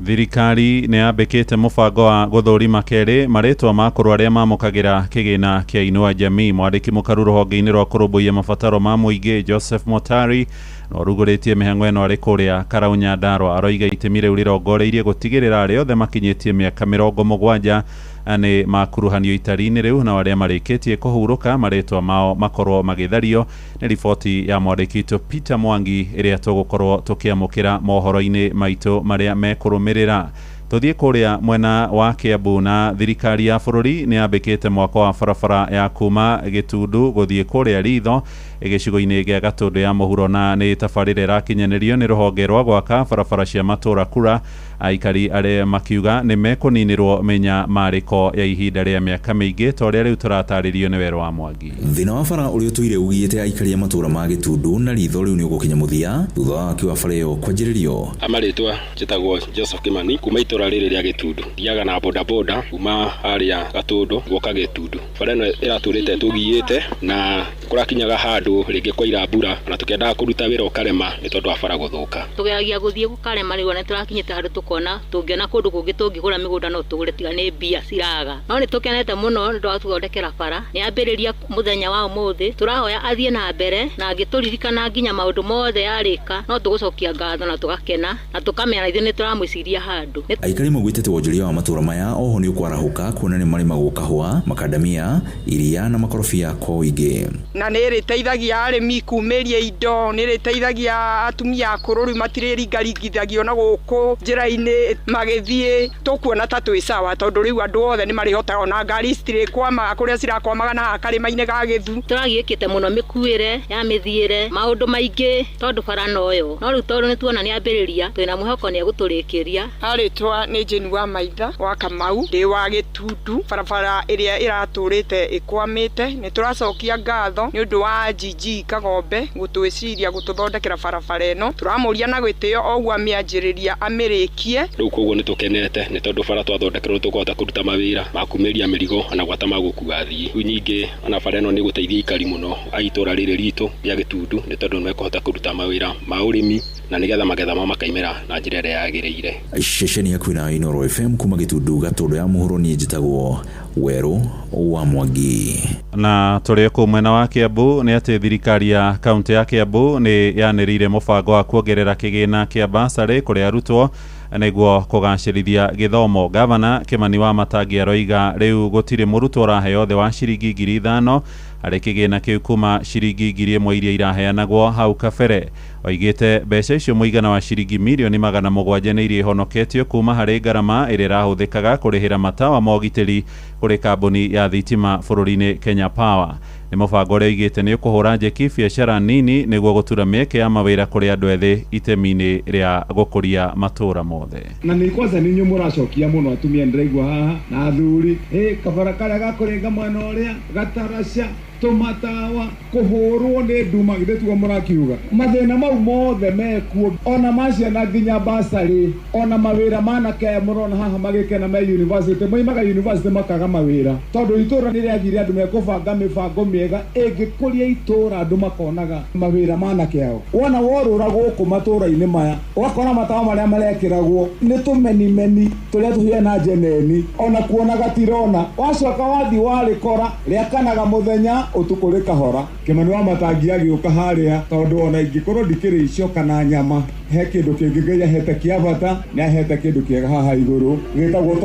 Thirikari nĩ yambĩkĩte mũbango wa gũthũrima kerĩ marĩtwa ma akũrũ arĩa mamũkagĩra kĩgĩna kĩa Inua Jamii. Mwandĩki mũkaru rũhonge-inĩ rwa kũrũmbũiya mabataro ma mũingĩ Joseph Motari na ũrugũrĩtie mĩhang'o ĩno arĩ kũrĩa Karau Nyandarua, aroiga itemi rĩu rĩrongoreirie gũtigĩrĩra arĩa othe makinyĩtie mĩaka 70 nĩ makuruhanio itari-inĩ rĩu na arĩa marĩkĩtie kũhurũka marĩtwa mao makorwo magĩthario. Nĩ riboti ya mwandĩki witũ Peter Mwangi ĩrĩa tũgũkorwo tũkĩamũkĩra mohoro-inĩ maitũ marĩa mekũrũmĩrĩra. Tũthiĩ kũrĩa mwena wa Kiambu na thirikari ya bũrũri nĩ yambĩkĩte mwako wa barabara ya kuma Gĩtundu gũthiĩ kũrĩa Ritho gĩcigo-inĩ gĩa Gatũndũ ya mũhuro, na nĩ tabarĩra ĩrakinyanĩrio nĩ rũhonge rwa gwaka barabara cia matũra kura. Aikari arĩa makiuga nĩ mekũninĩrwo mĩnyamarĩko ya ihinda rĩa mĩaka mĩingĩ ta ũrĩa rĩu tũratarĩrio nĩ Werũ wa Mwangi. Thĩna wa bara ũrĩa ũtũire ũgiĩte aikari a matũra ma Gĩtundu na Ritho rĩu nĩ ũgũkinya mũthia thutha wa waki wa bara ĩyo kwanjĩrĩrio. Amarĩtwa njĩtagwo Joseph Kimani kuma itũra rĩrĩ rĩa Gĩtundu, thiaga na bodaboda kuma harĩa Gatũndũ gũka Gĩtundu. Bara ĩno ĩratũrĩte tũgiĩte na kũrakinyaga handũ rĩngĩ kwaira mbura na tũkĩendaga kũruta wĩra ũkarema nĩ tondũ wa bara gũthũka. Tũgeragia gũthiĩ gũkarema rĩu ona tũrakinyĩte handũ tũkona tũngĩona kũndũ kũngĩ tũngĩgũra mĩgũnda no tũgũre tiga nĩ mbia ciraga. No nĩ tũkenete mũno nĩ ũndũ wa gũthondekera bara. Nĩ ambĩrĩria mũthenya wa ũmũthĩ, tũrahoya athiĩ na mbere na angĩtũririkana nginya maũndũ mothe yarĩka no tũgũcokia ngatho na tũgakena na tũkamenya ithuĩ nĩ tũramwĩciria handũ. Aikari maugĩte wonjoria wa matũra maya oho nĩ ũkwarahũka kuona nĩ marĩmagwo kahũa, makandamia, iria na makorobia kwa ũingĩ. Na nĩ ĩrĩteithagia ĩrĩteithagia arĩmi kumĩria indo, nĩ ĩrĩteithagia atumia akũrũ rĩu matirĩringaringithagio na gũkũ njĩra-inĩ magĩthiĩ. Tũkuona ta twĩ sawa tondũ rĩu andũ othe nĩ marĩhotaga, ona ngari citirĩkwamaga kũrĩa cirakwamaga na haha karĩma-inĩ ga Gĩthu. Tũragiĩkĩte mũno mĩkuĩre ya mĩthiĩre maũndũ maingĩ tondũ bara noyo, no rĩu tondũ nĩtuona nĩambĩrĩria twĩna mwĩhoko nĩegũtũrĩkĩria. Arĩtwa nĩ Jane wa Maitha wa Kamau, ndĩ wa Gĩtundu. Barabara ĩrĩa ĩratũrĩte ĩkwamĩte, nĩ tũracokia ngatho nĩ ũndũ wa GG Kagombe gũtwĩciria gũtũthondekera barabara ĩno. Tũramũria na gĩtĩo oguo amĩanjĩrĩria amĩrĩkie. Rĩu koguo nĩ tũkenete nĩ tondũ bara twathondekerwo tũkũhota kũruta mawĩra ma kumĩria mĩrigo ona gwata ma gũkua athii. Rĩu ningĩ ona bara ĩno nĩ ĩgũteithia aikari mũno a itũra rĩrĩ ritũ rĩa Gĩtundu nĩ tondũ nĩ mekũhota kũruta mawĩra ma ũrĩmi na nĩgetha magetha mao makaimĩra na njĩra ĩrĩa yagĩrĩire. Ceceni yaku na Inooro FM kuma Gĩtundu Gatũndũ ya mũhuro, niĩ njĩtagwo Werũ wa Mwangi. Na tũrĩ kũu mwena wa Kiambu nĩ atĩ thirikari ya kaunti ya Kiambu nĩ yanĩrĩire mũbango wa kuongerera kĩgĩna kĩa basarĩ kũrĩ arutwo nĩguo kũgacĩrithia gĩthomo. Gavana Kimani wa Matangi aroiga rĩu gũtirĩ mũrutwo ũraheo thĩ wa ciringi 5,000 harĩ kĩgĩna kĩu kuma ciringi 1,000 iria iraheanagwo hau kabere. Oigĩte mbeca icio mũigana wa ciringi mirioni 700 nĩ iria ihonoketio kuma harĩ ngarama ĩrĩa ĩrahũthĩkaga kũrĩhĩra matawa ma ũgitĩri kũrĩ kambuni ya thitima bũrũri-inĩ Kenya Power. Nĩ mũbango ũrĩa oigĩte nĩ ũkũhũra njeki biacara nini nĩguo gũtura mĩeke ya mawĩra kũrĩ andũ ethĩ itemi-inĩ rĩa gũkũria matũũra mothe. Na nĩ kwanza nĩ inyuĩ mũracokia mũno atumia ndĩraigua haha na athuri, kabara karĩa gakũrenga mwena ũrĩa gataraca tũmatawa kũhũrwo nĩ nduma, githĩ tiguo mũrakiuga? Mathĩna mau mothe mekuo, ona ma ciana nginya basarĩ, ona mawĩra manake aya mũrona haha magĩkena me university, moimaga university makaga mawĩra tondũ itũra nĩ rĩagire andũ mekũbanga mĩbango mĩega ĩngĩkũria itũra, andũ makonaga mawĩra manake ao. Wona worũra gũkũ matũra-inĩ maya ũgakora matawa marĩa marekĩragwo nĩ tũmenimeni tũrĩa tũhiana njeneni, ona kuona gatirona. Wacoka wathiĩ warĩkora rĩakanaga mũthenya ũtukũ rĩkahora. Kimani wa Matangi agĩũka harĩa tondũ ona ingĩkorwo ndikĩrĩ icio kana nyama, he kĩndũ kĩngĩ Ngai ahete kĩa bata, nĩ ahete kĩndũ kĩega haha igũrũ gĩtagwo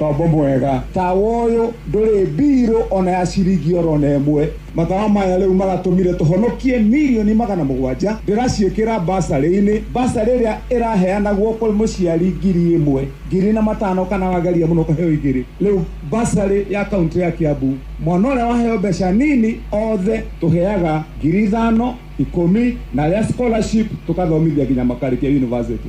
tombo mwega. Tawa ũyũ ndũrĩ mbirũ ona ya ciringi oro na ĩmwe. Matawa maya rĩu maratũmire tũhonokie mirioni 700. Ndĩraciĩkĩra basarĩ-inĩ, basarĩ ĩrĩa ĩraheanagwo kũrĩ mũciari 1,000, 1,500 kana wageria mũno ũkaheo 2. Rĩu basarĩ ya kaunti ya Kiambu, mwana ũrĩa waheo mbeca nini othe tũheaga 5,000, 10 na ya scholarship tũkathomithia nginya makarĩkia university.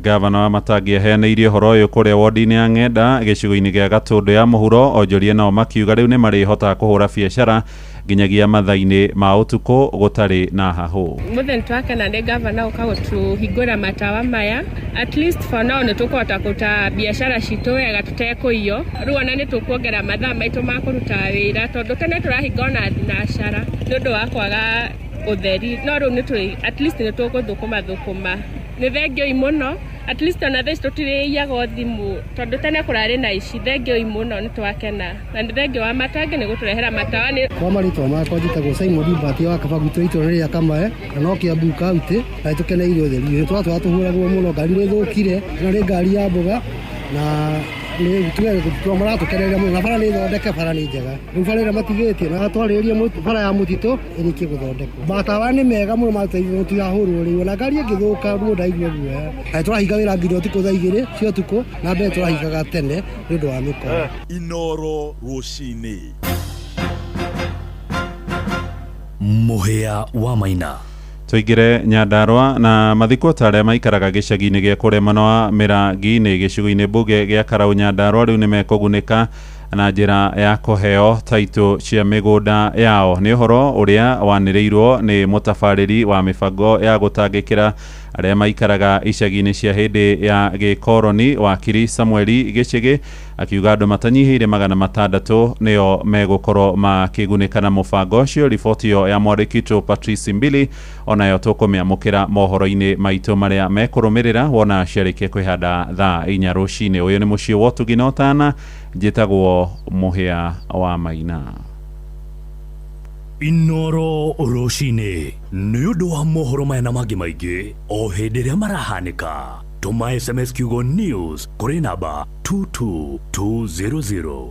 Gavana wa Matangi aheanĩirie ũhoro ũyũ kũrĩa wodi-inĩ ya Ng'enda gĩcigo-inĩ gĩa Gatũndũ ya mũhuro. Onjoria nao makiuga rĩu nĩ marĩhotaga kũhũra biacara nginyagia mathaa-inĩ ma ũtukũ gũtarĩ na hahũ. Mũthenya twakena nĩ gavana ũka gũtũhingũra matawa maya, at least for now nĩ tũkũhota kũruta biacara citũ wega tũtekũiywo. Rĩu ona nĩ tũkuongerera mathaa maitũ ma kũruta wĩra tondũ tene tũrahinga ona thinacara nĩ ũndũ wa kwaga ũtheri, no rĩu nĩ tũrĩ at least nĩ tũgũthũkũma thũkũma. Nĩ thengiũi mũno, at least ona thaa ici tũtirĩiyagwo thimũ tondũ tene kũrarĩ na ici. Thengiũi mũno, nĩ twakena na nĩ thengiũ wa Matangi nĩ gũtũrehera matawa. Nĩ kwa marĩtwa makwa njĩtagwo Simon Mbati wa Kaba gwitũ itũra rĩa Kamae na no Kiambu kaunti, na nĩtũkeneire ũtheri ũyũ. Twatũhũragwo mũno, ngari nĩ ĩthũkire na nĩ ngari ya mboga na maratũkeneire mũno, na bara nĩ thondeke, bara nĩ njega. Rĩu bara ĩrĩa matigĩtie na twarĩrĩria bara ya mũtitũ ĩrĩkie gũthondekwo. Matawa nĩ mega mũno, matũteithia tũtirahũrwo rĩu, ona ngari ĩngĩthũka mũndũ ndaigua guoya. Na tũrahinga wĩra nginya ũtukũ thaa 2 cia ũtukũ, na mbere tũrahingaga tene nĩ ũndũ wa mĩkora. Inooro rũcinĩ. Mũhĩa wa Maina. Tũingĩre Nyandarua na mathiko ta arĩa maikaraga gĩcagi-inĩ gĩa kũrĩa mwena wa Mĩrangi-inĩ gĩcigo-inĩ mbunge gĩa Karau Nyandarua rĩu nĩmekũgunĩka na njĩra ya kũheo taitũ cia mĩgũnda yao. Nĩ ũhoro ũrĩa wanĩrĩirwo nĩ mũtabarĩri wa mĩbango ya gũtangĩkĩra arĩa maikaraga icagi-inĩ cia hĩndĩ ya gĩkoroni wakiri Samueli Gĩchĩgĩ, akiuga andũ matanyihĩire 600 nĩo megũkorwo makĩgunĩka na mũbango ũcio. Riboti ĩyo ya mwandĩki witũ Patrice Mbili onayo tũkũmĩamũkĩra mohoro-inĩ maitũ marĩa mekũrũmĩrĩra wona ciarĩkia kwĩhanda thaa 4 rũcinĩ. Ũyũ nĩ mũciĩ wa ũtugi na ũtana, njĩtagwo Mũhĩa wa Maina. Inooro rũcinĩ nĩ ũndũ wa mohoro maya na mangĩ maingĩ o hĩndĩ ĩrĩa marahanĩka. Tũma SMS kiugo news kũrĩ namba 22200.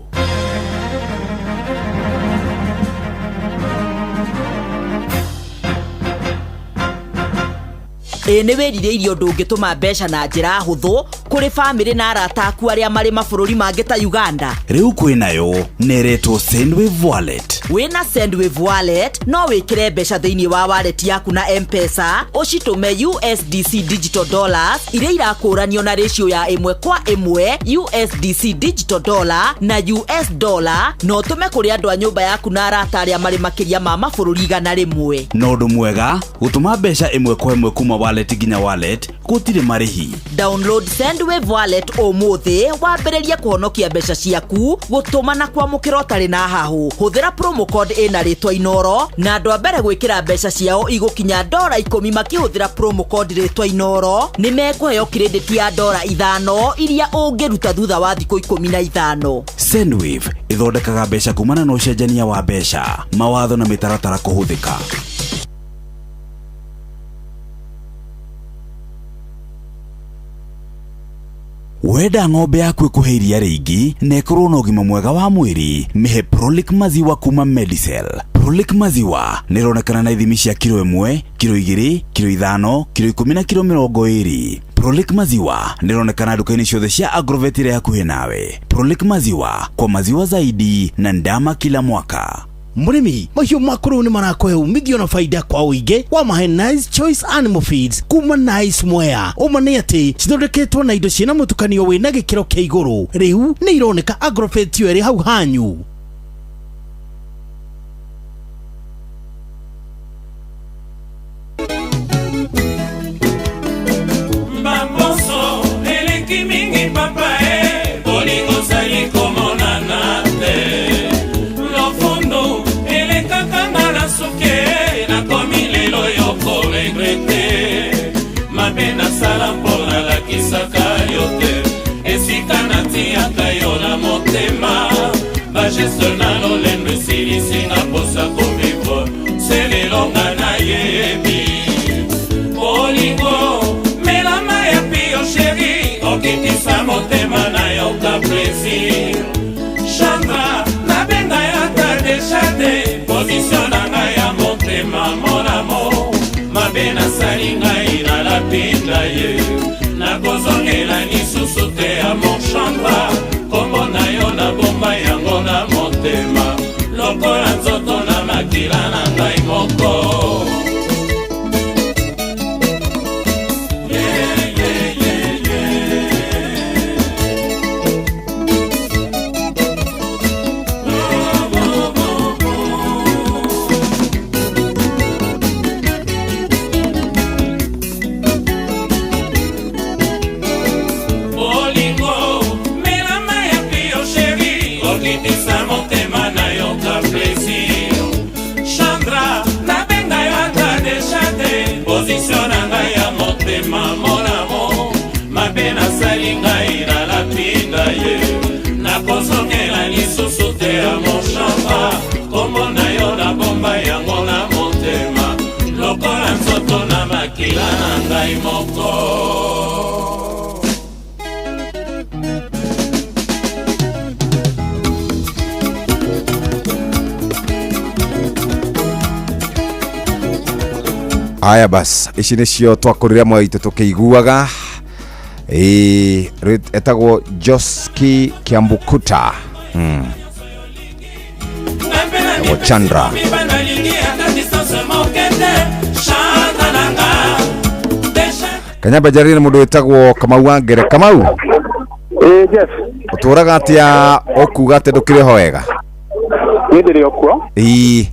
Ĩ nĩ wĩrirĩirie ũndũ ũngĩtũma mbeca na njĩra hũthũ kũrĩ bamĩrĩ na arata aku arĩa marĩ mabũrũri mangĩ ta Uganda. Rĩu kwĩnayo neretwo Sendwave Wallet. Wĩna Sendwave Wallet no wĩkĩre mbeca thĩinĩ wa wallet yaku na M-Pesa, ũcitũme USDC digital dollars iria irakũranio na ratio ya 1:1 USDC digital dollar na US dollar, na ũtũme kũrĩ andũ a nyũmba yaku na arata arĩa marĩ makĩria ma mabũrũri 100. Na ũndũ mwega, gũtũma mbeca 1:1 kuma wallet nginya wallet gũtirĩ marĩhi. Download Sendwave Wallet ũmũthĩ wambĩrĩrie kũhonokia mbeca ciaku, gũtũma na kwamũkĩra ũtarĩ na hahũ. Hũthĩra promo code ĩna rĩtwa Inoro na andũ a mbere gwĩkĩra mbeca ciao igũkinya $10 makĩhũthĩra promo code rĩtwa Inoro nĩ mekũheo credit ya $5 iria ũngĩruta thutha wa thikũ 15. Sendwave ĩthondekaga mbeca kumana na ũcenjania wa mbeca, mawatho na mĩtaratara kũhũthĩka. Wenda ng'ombe yaku ĩkũhe iria rĩingĩ na ĩkorwo na ũgima mwega wa mwĩrĩ, mĩhe Prolic maziwa kuma Medicel. Prolic maziwa nĩ ĩronekana na ithimi cia kiro 1, kiro 2, kiro 5, kiro 10 na kiro 20. Prolic maziwa nĩ ĩronekana nduka-inĩ ciothe cia Agrovet iria hakuhĩ nawe. Prolic maziwa, kwa maziwa zaidi na ndama kila mwaka. Mũrĩmi, mahiũ maku rĩu nĩ marakũhe umithio na faida kwa ũingĩ wa mahe Nice Choice Animal Feeds kuma Nice Mwea. Ũma nĩ atĩ cithondeketwo na indo ciĩna mũtukanio wĩna gĩkĩro kĩa igũrũ. Rĩu nĩ ironeka Agrovet yo ĩrĩ hau hanyu. Bamboso eleki mingi papa e bolingo zali komonana te. Lofundo elekaka nga na suke nakomi lelo yo koregrete. Mabe nasala mpo nalakisaka yo te, esika natiaka yo na motema. Bageste na lolendo esilisi nga mposa kovivre se lelo nga nayebi. Bolingo melama ya pio chéri, okitisa motema na yoka plaisir. Chandra nabenga yaka deja te, position na ngai ya motema mon amour. Mabe nasali ngai nalapinda ye, nakozongela lisusu te ya mon Chandra. Kombo na yo nabomba yango na motema, lokola nzoto na makila na ngai moko. Bolingo melama ya pio chéri, okitisa motema na yoka plaisir. Chandra nabenga yo ata deja te, position na ngai ya motema mon amour. Mabe nasali ngai nalapinda ye, nakozongela lisusu te ya mon Chandra. Kombo na yo nabomba yango na motema, lokola nzoto na makila na ngai moko. Aya bas, ici nĩcio twakũrire moyo itũ tũkĩiguaga. Etagwo Joski Kiambukuta. Etagwo Chandra. Kanyamba njarĩrie na mũndũ wĩtagwo Kamau wa Ngere. Kamau, Jeff. Ũtũraga atĩa ũkuga atĩ ndũkĩrĩ ho wega? Niĩ ndĩrĩ o kuo. Ĩĩ.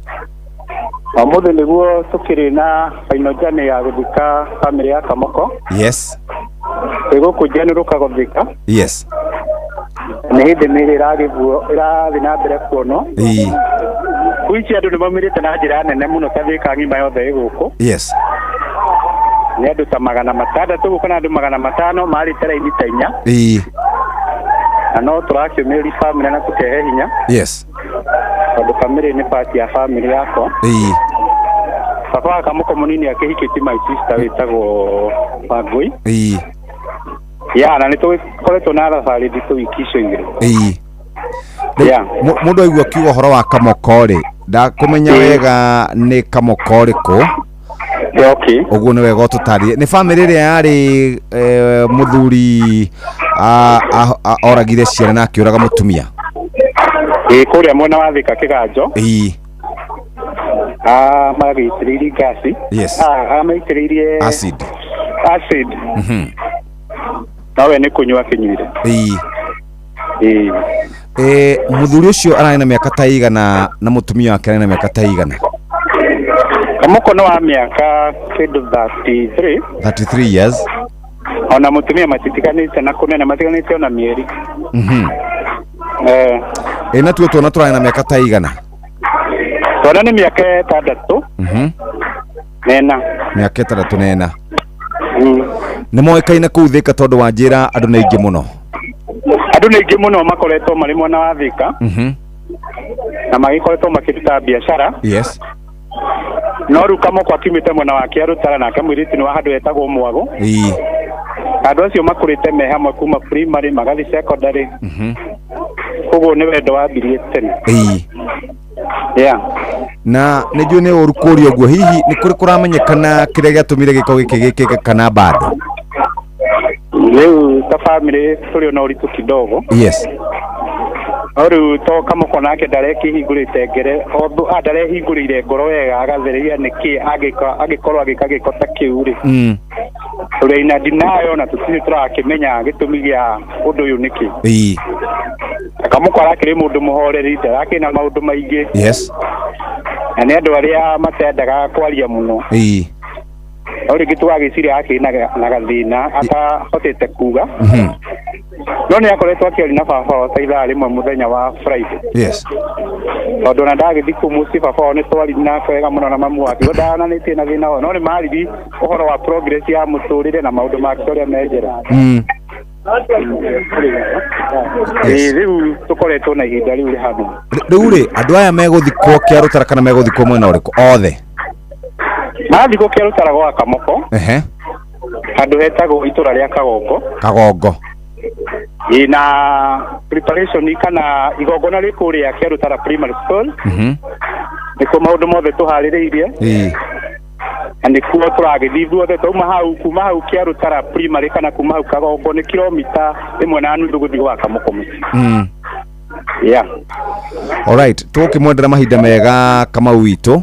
Ũmũthĩ nĩguo tũkĩrĩ na final journey ya gũthika bamĩrĩ ya Kamoko. Yes. Twĩ gũkũ General Kagothika. Yes. Nĩ hĩndĩ mĩĩrĩ ĩrathiĩ na mbere kuonwo. Ĩĩ. Kũu ici andũ nĩ maumĩrĩte na njĩra nene mũno ta Thika ng'ima yothe ĩ gũkũ. Yes. Nĩ andũ ta 600 gũkũ na andũ 500 marĩte raini ta 4. Ĩĩ. Na no tũrakĩũmĩrĩria bamĩrĩ na tũkehe hinya. Yes. Tondũ bamĩrĩ nĩ part ya bamĩrĩ yakwa. Ĩĩ. Baba wa Kamoko mũnini akĩhikĩtie my sister wĩtagwo Wangũi. Ĩĩ. Ya, na nĩ tũkoretwo na thabarĩ nditũ wiki icio igĩrĩ. Ĩĩ. Rĩu, mũndũ aigua kiugo ũhoro wa Kamoko rĩ, ndakũmenya wega nĩ Kamoko ũrĩkũ. Okay. Ũguo nĩ wega ũtũtarĩrie. Nĩ bamĩrĩ ĩrĩa yarĩ mũthuri oragire ciana na akĩũraga mũtumia. Ĩ kũrĩa mwena wa Thika Kĩganjo. Ĩĩ. Ah, magĩitĩrĩirie ngasi. Yes. Ah, amaitĩrĩirie Acid. Acid. Nowe nĩ kũnyua akĩnyuire. Ĩĩ. Ĩĩ. Mũthuri ũcio ararĩ na mĩaka ta igana na mũtumia wake ararĩ na mĩaka ta igana? Kamoko nĩ wa mĩaka kĩndũ 33. 33 years. Ona mũtumia matitiganĩte na kũnene, matiganĩte ona mĩeri. Ĩ natuo twana tũrarĩ na mĩaka ta igana? Twana nĩ mĩaka 6 nena. Mĩaka 6 nena. Nĩ moĩkaine kũu Thika tondũ wa njĩra andũ nĩ aingĩ mũno. Andũ nĩ aingĩ mũno makoretwo marĩ mwena wa Thika. Na magĩkoretwo makĩruta biacara. Yes. No rĩu Kamoko akiumĩte mwena wa Kĩarũtara nake mũirĩtu nĩ wa handũ hetagwo Mwago. Ĩĩ. Andũ acio makũrĩte me hamwe kuma primary magathiĩ secondary. Koguo nĩ wendo wambirie tene. Ĩĩ. Yeah. Na nĩ njũĩ nĩ ũru kũria ũguo, hihi nĩ kũrĩ kũramenyekana kĩrĩa gĩatũmire gĩko gĩkĩ gĩkĩke kana bado? Rĩu ta family tũrĩ ona ũritũ kidogo. Yes. No rĩu to Kamoko nake ndarekĩhingũrĩte ngere ndarehingũrĩire ngoro wega agathereria nĩkĩ angĩkorwo agĩka gĩko ta kĩu rĩ. Tũrĩ ina denial na tũtirĩ tũrakĩmenya gĩtũmi gĩa ũndũ ũyũ nĩkĩ. Ĩĩ. Kamoko arakĩrĩ mũndũ mũhoreri, ndarakĩrĩ na maũndũ maingĩ. Yes. Na nĩ andũ arĩa matendaga kwaria mũno. Ĩĩ. No rĩngĩ tũgagĩciria akĩrĩ na gathĩna atahotete kuga. No nĩ akoretwo akĩaria na baba wao ta ithaa rĩmwe mũthenya wa Friday. Yes. Tondũ ona ndagĩthiĩ kũu mũciĩ baba wao nĩ twaririe nake wega mũno na mamu wake. Ndananĩtie na thĩna wao. No nĩ maririe ũhoro wa progress ya mũtũrĩre na maũndũ make ũrĩa me njĩra. Ĩĩ, rĩu tũkoretwo na ihinda rĩu rĩhana. Rĩu rĩ, andũ aya megũthikwo Kĩarũtara kana megũthikwo mwena ũrĩkũ othe? Mathikwo Kĩarũtara gwa Kamoko. Ehe. Handũ hetagwo itũra rĩa Kagongo. Kagongo. Ĩĩ, na preparation kana igongona rĩ kũrĩa Kĩarũtara Primary School. Nĩkuo maũndũ mothe tũharĩrĩirie. Ĩĩ. Na nĩkuo tũragĩthiĩ ithuothe twauma hau, kuma hau Kĩarũtara Primary kana kuma hau Kagongo nĩ kilomita 1.5 gũthiĩ gwa Kamoko mũciĩ. Yeah. Alright, tũgũkĩmwendera mahinda mega Kamau witũ.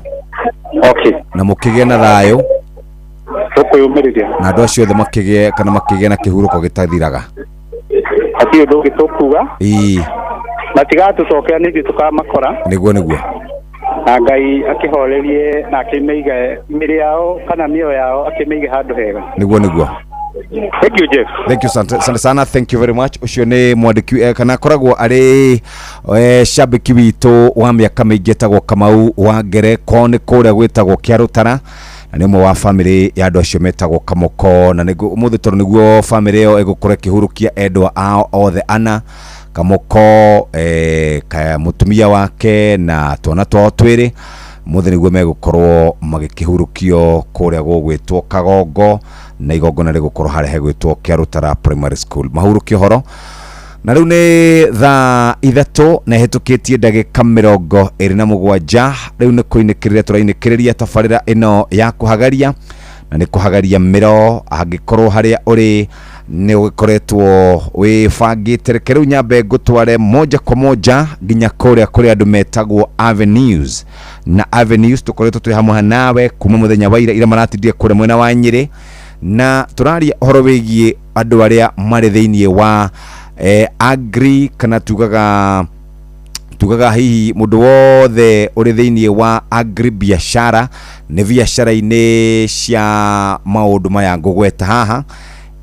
Okay. Na mũkĩgĩe na thayũ. Tũkwĩyũmĩrĩria. Na andũ acio othe makĩgĩe kana makĩgĩe na kĩhurũko gĩtathiraga. Hatirĩ ũndũ ũngĩ tũkuga. Ĩĩ. Matigatũcokera ningĩ tũkamakora. Nĩguo nĩguo. Na Ngai akĩhorerie na akĩmĩige mĩrĩ yao kana mĩoyo yao akĩmĩige handũ hega. Nĩguo nĩguo. Thank you, Jeff. Thank you sante sana, thank you very much. Ũcio nĩ mwandĩki kana akoragwo arĩ shabiki witũ wa mĩaka mĩingĩ etagwo Kamau wa Ngere, kwao nĩ kũrĩa gwĩtagwo Kĩarũtara, na nĩ ũmwe wa family ya andũ acio metagwo Kamoko, na nĩguo ũmũthĩ tondũ nĩguo family ĩyo ĩgũkorwo ĩkĩhurũkia endwa ao othe ana, Kamoko, mũtumia wake na twana twao twĩrĩ, mũthĩ nĩguo megũkorwo magĩkĩhurũkio kũrĩa gũgwĩtwo Kagongo, na igongona rĩgũkorwo harĩa hegwĩtwo Kĩarũtara Primary School. Mahurũkio horo. Na rĩu nĩ thaa 3 na ĩhĩtũkĩtie ndagĩka 27. Rĩu nĩ kũinĩkĩrĩria tũrainĩkĩrĩria tabarĩra ĩno ya kũhagaria, na nĩ kũhagaria mĩro. Angĩkorwo harĩa ũrĩ nĩ ũgĩkoretwo wĩbangĩte, reke rĩu nyambe ngũtware moja kwa moja nginya kũrĩa kũrĩ andũ metagwo Avenues. Na Avenues tũkoretwo twĩ hamwe nawe kuma mũthenya wa ira, ira maratindire kũrĩa mwena wa Nyĩrĩ, na tũraria ũhoro wĩgiĩ andũ arĩa marĩ thĩiniĩ wa agri, kana tugaga hihi mũndũ wothe ũrĩ thĩiniĩ wa agri biashara, nĩ biacara-inĩ cia maũndũ maya ngũgweta haha.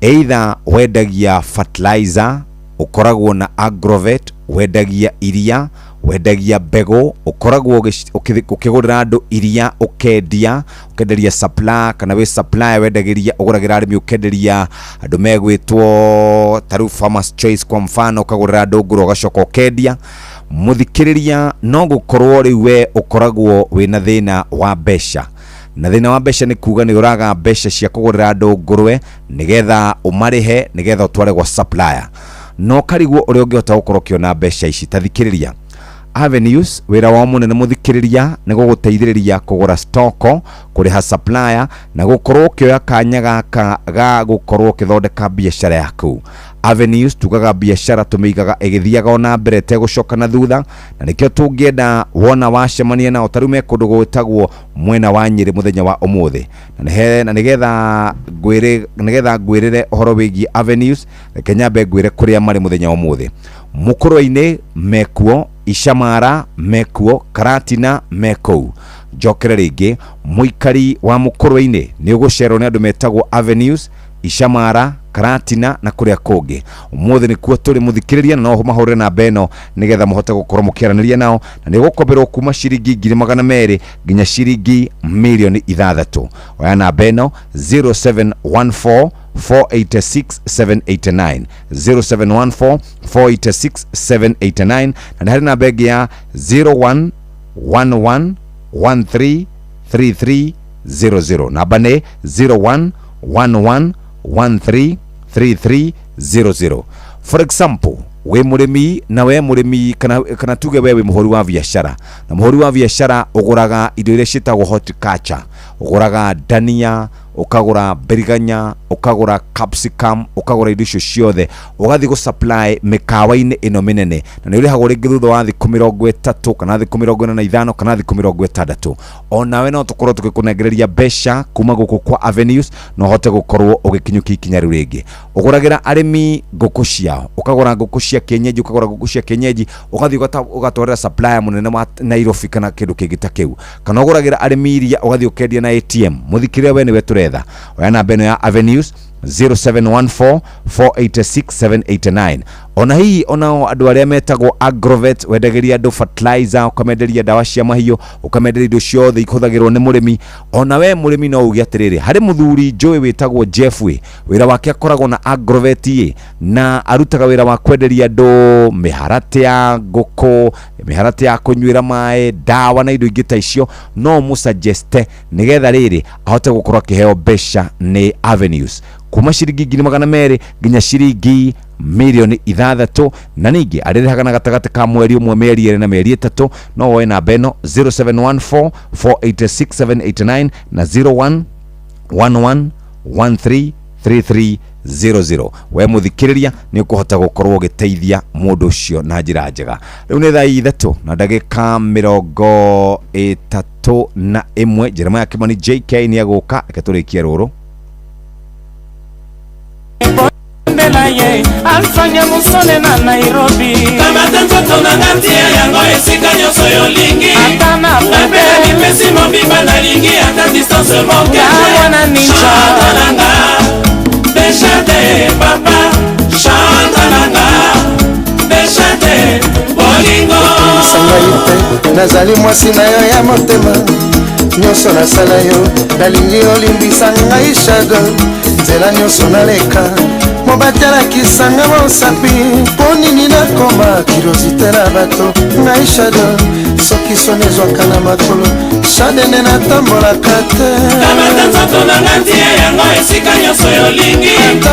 Either wendagia fertilizer, ũkoragwo na agrovet, wendagia iria, wendagia mbegũ, ũkoragwo ũkĩgũrĩra andũ iria, ũkendia, ũkenderia supplier, kana wĩ supplier wendagĩria, ũgũragĩra arĩmi ũkenderia andũ megwĩtwo ta rĩu Farmers Choice kwa mfano, ũkagũrĩra andũ ngũrũ ũgacoka ũkendia. Mũthikĩrĩria, no gũkorwo rĩu we ũkoragwo wĩna thĩna wa mbeca, na thĩna wa mbeca nĩ kuga nĩ ũraga mbeca cia kũgũrĩra andũ ngũrwe nĩgetha ũmarĩhe, nĩgetha ũtware gwa supplier, no karigwo ũrĩa ũngĩhota gũkorwo ũkĩona mbeca ici. Ta thikĩrĩria, Avenues wĩra wao mũnene mũthikĩrĩria nĩ gũgũteithĩrĩria kũgũra stoko, kũrĩha supplier na gũkorwo ũkĩoya kanya gaka ga gũkorwo ũkĩthondeka biacara yaku. Avenues tugaga biacara tũmĩigaga ĩgĩthiaga ona mbere ĩtegũcoka na thutha, na nĩkĩo tũngĩenda wona wacemania nao ta rĩu me kũndũ gwĩtagwo mwena wa Nyĩrĩ mũthenya wa ũmũthĩ. Na nĩhe na nĩgetha ngwĩre, nĩgetha ngwĩrĩre ũhoro wĩgiĩ Avenues, reke nyambe ngwĩre kũrĩa marĩ mũthenya wa ũmũthĩ. Mũkũrwe-inĩ mekuo, Icamara mekuo, Karatina mekũu. Njokere rĩngĩ, mũikari wa Mũkũrwe-inĩ nĩ ũgũcerwo nĩ andũ metagwo Avenues, Icamara, Karatina na kũrĩa kũngĩ. Ũmũthĩ nĩkuo tũrĩ mũthikĩrĩria, na no mahũrĩre namba ĩno nĩgetha mũhote gũkorwo mũkĩaranĩria nao, na nĩ ũgũkomberwo kuma ciringi 200,000 nginya ciringi 6,000,000. Oya namba ĩno 0714 486 789, 0714 486 789, na nĩ harĩ namba ĩngĩ ya 0111 1333 00. Namba nĩ 0111 1333 00. For example, wĩ mũrĩmi, na we mũrĩmi kana tuge we wĩ mũhũri wa biacara, na mũhũri wa biacara ũgũraga indo iria ciĩtagwo horticulture, ũgũraga dania, ũkagũra mbiriganya, ũkagũra capsicum, ũkagũra indo icio ciothe, ũgathiĩ gũ supply mĩkawa-inĩ ĩno mĩnene, na nĩ ũrĩhagwo rĩngĩ thutha wa thikũ 30 kana thikũ 45 kana thikũ 60. Onawe no tũkorwo tũgĩkũnengereria mbeca kuma gũkũ kwa Avenues, na ũhote gũkorwo ũgĩkinyũkia ikinya rĩu rĩngĩ. Ũgũragĩra arĩmi ngũkũ ciao, ũkagũra ngũkũ cia kienyeji, ũkagũra ngũkũ cia kienyeji, ũgathiĩ ũgatwarĩra supplier mũnene wa Nairobi kana kĩndũ kĩngĩ ta kĩu, kana ũgũragĩra arĩmi iria ũgathiĩ ũkendia na ATM. Mũthikĩrĩria, we nĩwe tũretha. Oya namba ĩno ya Avenues 0714 486 789. Ona hihi onao andũ arĩa metagwo agrovet, wendagĩria andũ fertilizer, ũkamenderia ndawa cia mahiũ, ũkamenderia indo ciothe ihũthagĩrwo nĩ mũrĩmi. Ona we mũrĩmi no uge atĩrĩrĩ, harĩ mũthuri njũĩ wĩtagwo Jeff, ĩ wĩra wake akoragwo na agrovet, ĩ na arutaga wĩra wa kwenderia andũ mĩharatĩ ya ngũkũ, mĩharatĩ ya kũnyuĩra maĩ, ndawa na indo ingĩ ta icio. No mũsuggeste nĩgetha rĩrĩ ahote gũkorwo akĩheo mbeca nĩ Avenues kuma ciringi 200,000 nginya ciringi 6,000,000, na ningĩ arĩrĩhaga na gatagatĩ ka mweri ũmwe, mĩeri 2 na mĩeri 3. No woe namba ĩno 0714 486 789 na 0111 1333 00. We mũthikĩrĩria nĩ ũkũhota gũkorwo ũgĩteithia mũndũ ũcio na njĩra njega. Rĩu nĩ thaa 3 na ndagĩka 31. Jeremiah Kimani JK nĩ egũka, reke tũrĩkie rũrũ. Ndela ye Alfanya Musone na Nairobi. Kamata nzoto na nga, tia yango esika nyonso yolingi. Ata na Nga mpe na mipesi mobimba, nalingi ata distance moke. Nga mwana ninja. Chante na nga déchante, papa, chante na nga déchante bolingo. Kotungisa ngai te, nazali mwasi na yo ya motema. Nyonso nasala yo, nalingi olimbisa ngai. Shado, nzela nyonso naleka, mobatelakisanga mosapi. Mpo nini nakoma curiosité na bato? Ngai Shado, soki soni ezwaka na makolo, Shade nde natambolaka te. Kamata nzoto na nga, tia yango esika nyonso yolingi. Nga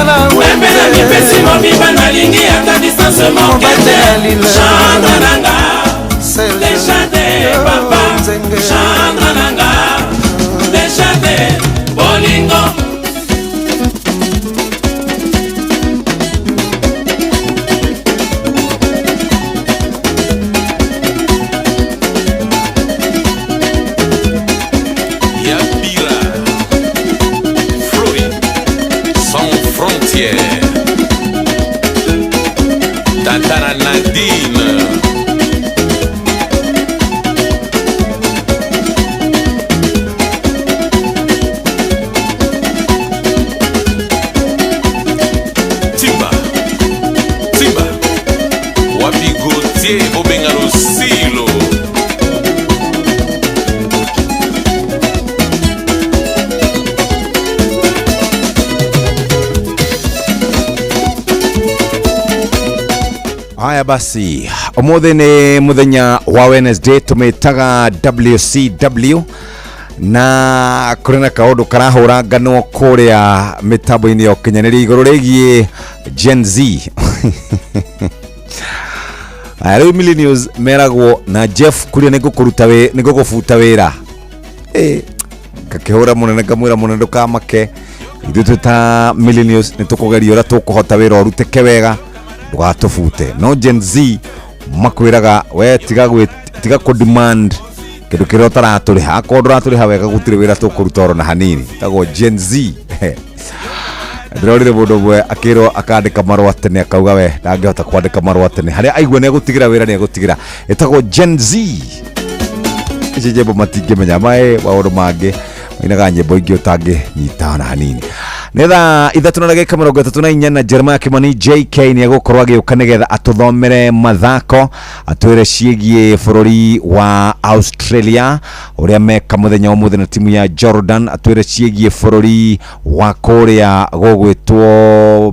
mpe na mipesi mobimba, nalingi ata distance moke te. Chante na nga déchante, papa, chante na nga déchante bolingo. Yapira Floride sans frontières, Tantana Nadine. Timba Timba Wapi Gautier bobenga Lucilo. Haya basi, ũmũthĩ nĩ mũthenya wa Wednesday, tũmĩtaga WCW, na kũrĩ na kaũndũ karahũra ngano kũrĩa mĩtambo-inĩ ya ũkinyanĩria igũrũ rĩgiĩ Gen Z. Aya rĩu millennials meragwo na Jeff kuria nĩngũkũruta wĩ nĩngũgũbuta wĩra. Ngakĩhũra mũnene ngamwĩra mũnene ndũkamake ithuĩ twĩ ta millennials nĩtũkũgeria ũrĩa tũkũhota wĩra ũrutĩke wega ndũgatũbute. No Gen Z makwĩraga we tiga tiga kũ demand kĩndũ kĩrĩa ũtaratũrĩha, akorwo ndũratũrĩha wega gũtirĩ wĩra tũkũruta oro na hanini. Tagwo Gen Z. Ndĩrorire mũndũ ũmwe akĩrwo akandĩka marũa tene akauga we ndangĩhota kwandĩka marũa tene, harĩa aigua nĩegũtigĩra wĩra nĩegũtigĩra. Ĩtagwo Gen Z. Ici nyĩmbo matingĩmenya mae maũndũ mangĩ mainaga nyĩmbo ingĩ ũtangĩnyita ona hanini. Nĩ thaa 3:34 na Jeremiah Kimani JK nĩ egũkorwo agĩũka nĩgetha atũthomere mathako, atwĩre ciĩgiĩ bũrũri wa Australia ũrĩa meka mũthenya ũmũthĩ na timu ya Jordan, atwĩre ciĩgiĩ bũrũri wa kũrĩa gũgwĩtwo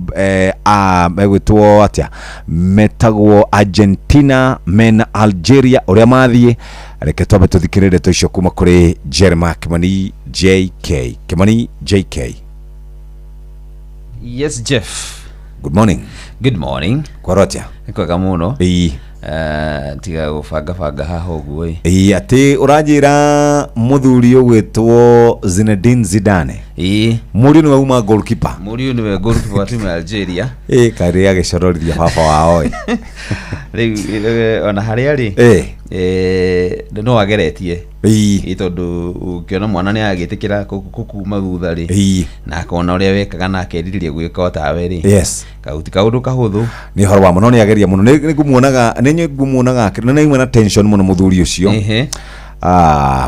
megwĩtwo atĩa, metagwo Argentina mena Algeria ũrĩa mathiĩ. Reke twambe tũthikĩrĩrie ndeto icio kuma kũrĩ Jeremiah Kimani JK. Kimani JK. Yes, Jeff. Good morning. Good morning. Kwaro atĩa? Nĩ kwega mũno. Ĩĩ. Tiga gũbanga banga haha ũguo ĩ. Ĩĩ, atĩ ũranjĩra mũthuri ũgwĩtwo Zinedine Zidane. Ĩĩ. Mũriũ nĩwe uma goalkeeper. Mũriũ nĩwe goalkeeper wa timu ya Algeria. Ĩĩ, karĩ agĩcororithia baba wao ĩ. Rĩu ona harĩa rĩ. Ĩĩ. No ageretie. Ĩĩ. Tondũ ũngĩona mwana nĩ agĩtĩkĩra kũkuma thutha rĩ. Ĩĩ. Na akona ũrĩa wekaga na akerirĩria gwĩka o tawe rĩ. Yes. Kahuti kaũndũ kahũthũ. Nĩ ũhoro wa mũno, nĩ ageria mũno. Nĩ ngũmuonaga, nĩ ngũmuonaga nĩ naigua na tension mũno mũthuri ũcio.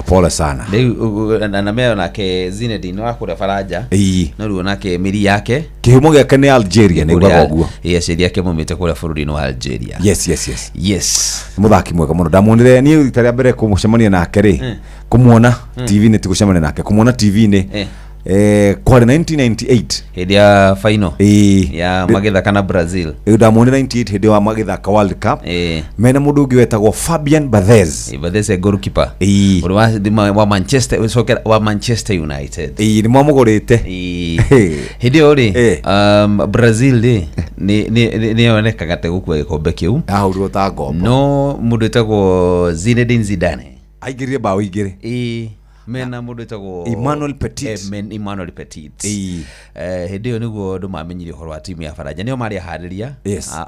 Pole sana. Rĩu na meo nake Zinedine wa kũrĩa Faranja. Ĩĩ. No rĩu onake mĩri yake. Kĩhumo gĩake nĩ Algeria, nĩ ngugaga ũguo. Ĩĩ, aciari ake maumĩte kũrĩa bũrũri-inĩ wa Algeria. Yes, yes, yes. Yes. Nĩ mũthaki mwega mũno. Ndamuonire niĩ rita rĩa mbere kũmũcemania nake rĩ, kũmuona TV-inĩ, ti gũcemania nake, kũmuona TV-inĩ. Kwarĩ 1998 hĩndĩ ya final ya magĩthaka na Brazil. Ndamuonire 98 hĩndĩ wa magĩthaka World Cup. Mena mũndũ ũngĩ wetagwo Fabian Barthez. Barthez e goalkeeper. Ũrĩa wa Manchester, ũcokera wa Manchester United. Ĩĩ, nĩ mwamũgũrĩte. Hĩndĩ ĩyo rĩ, Brazil rĩ nĩ yonekaga ta gũkua gĩkombe kĩu. Ahũrirwo ta ngombo. No mũndũ wĩtagwo Zinedine Zidane aingĩrire bao igĩrĩ. Ĩĩ. Mena mũndũ wĩtagwo Emmanuel Petit. Emmanuel Petit. Hĩndĩ ĩyo nĩguo andũ mamenyire ũhoro wa timu ya Faranja. Nĩo marĩ aharĩria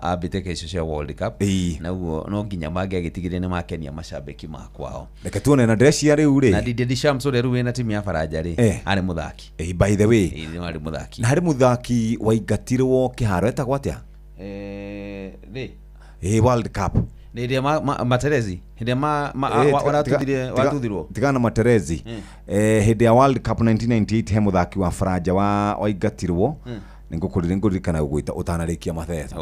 a mbĩtĩka icio cia World Cup. Na ũguo no nginya mangĩagĩtigire nĩ makenia macambĩki ma kwao. Reke tuone na ndĩreciria rĩu rĩ. Na Didier Deschamps ũrĩa rĩu wĩna timu ya Faranja rĩ, arĩ mũthaki. By the way. Nĩ arĩ mũthaki. Na harĩ mũthaki waingatirwo kĩharo etagwo atĩa? Rĩ. World Cup. Nĩ hĩndĩ ya Materezi. Hĩndĩ ya watuthirwo. Tigana na Materezi. Hĩndĩ ya World Cup 1998 he mũthaki wa Faranja waingatirwo. Nĩngũririkana gũgwĩta ũtanarĩkia mathetha.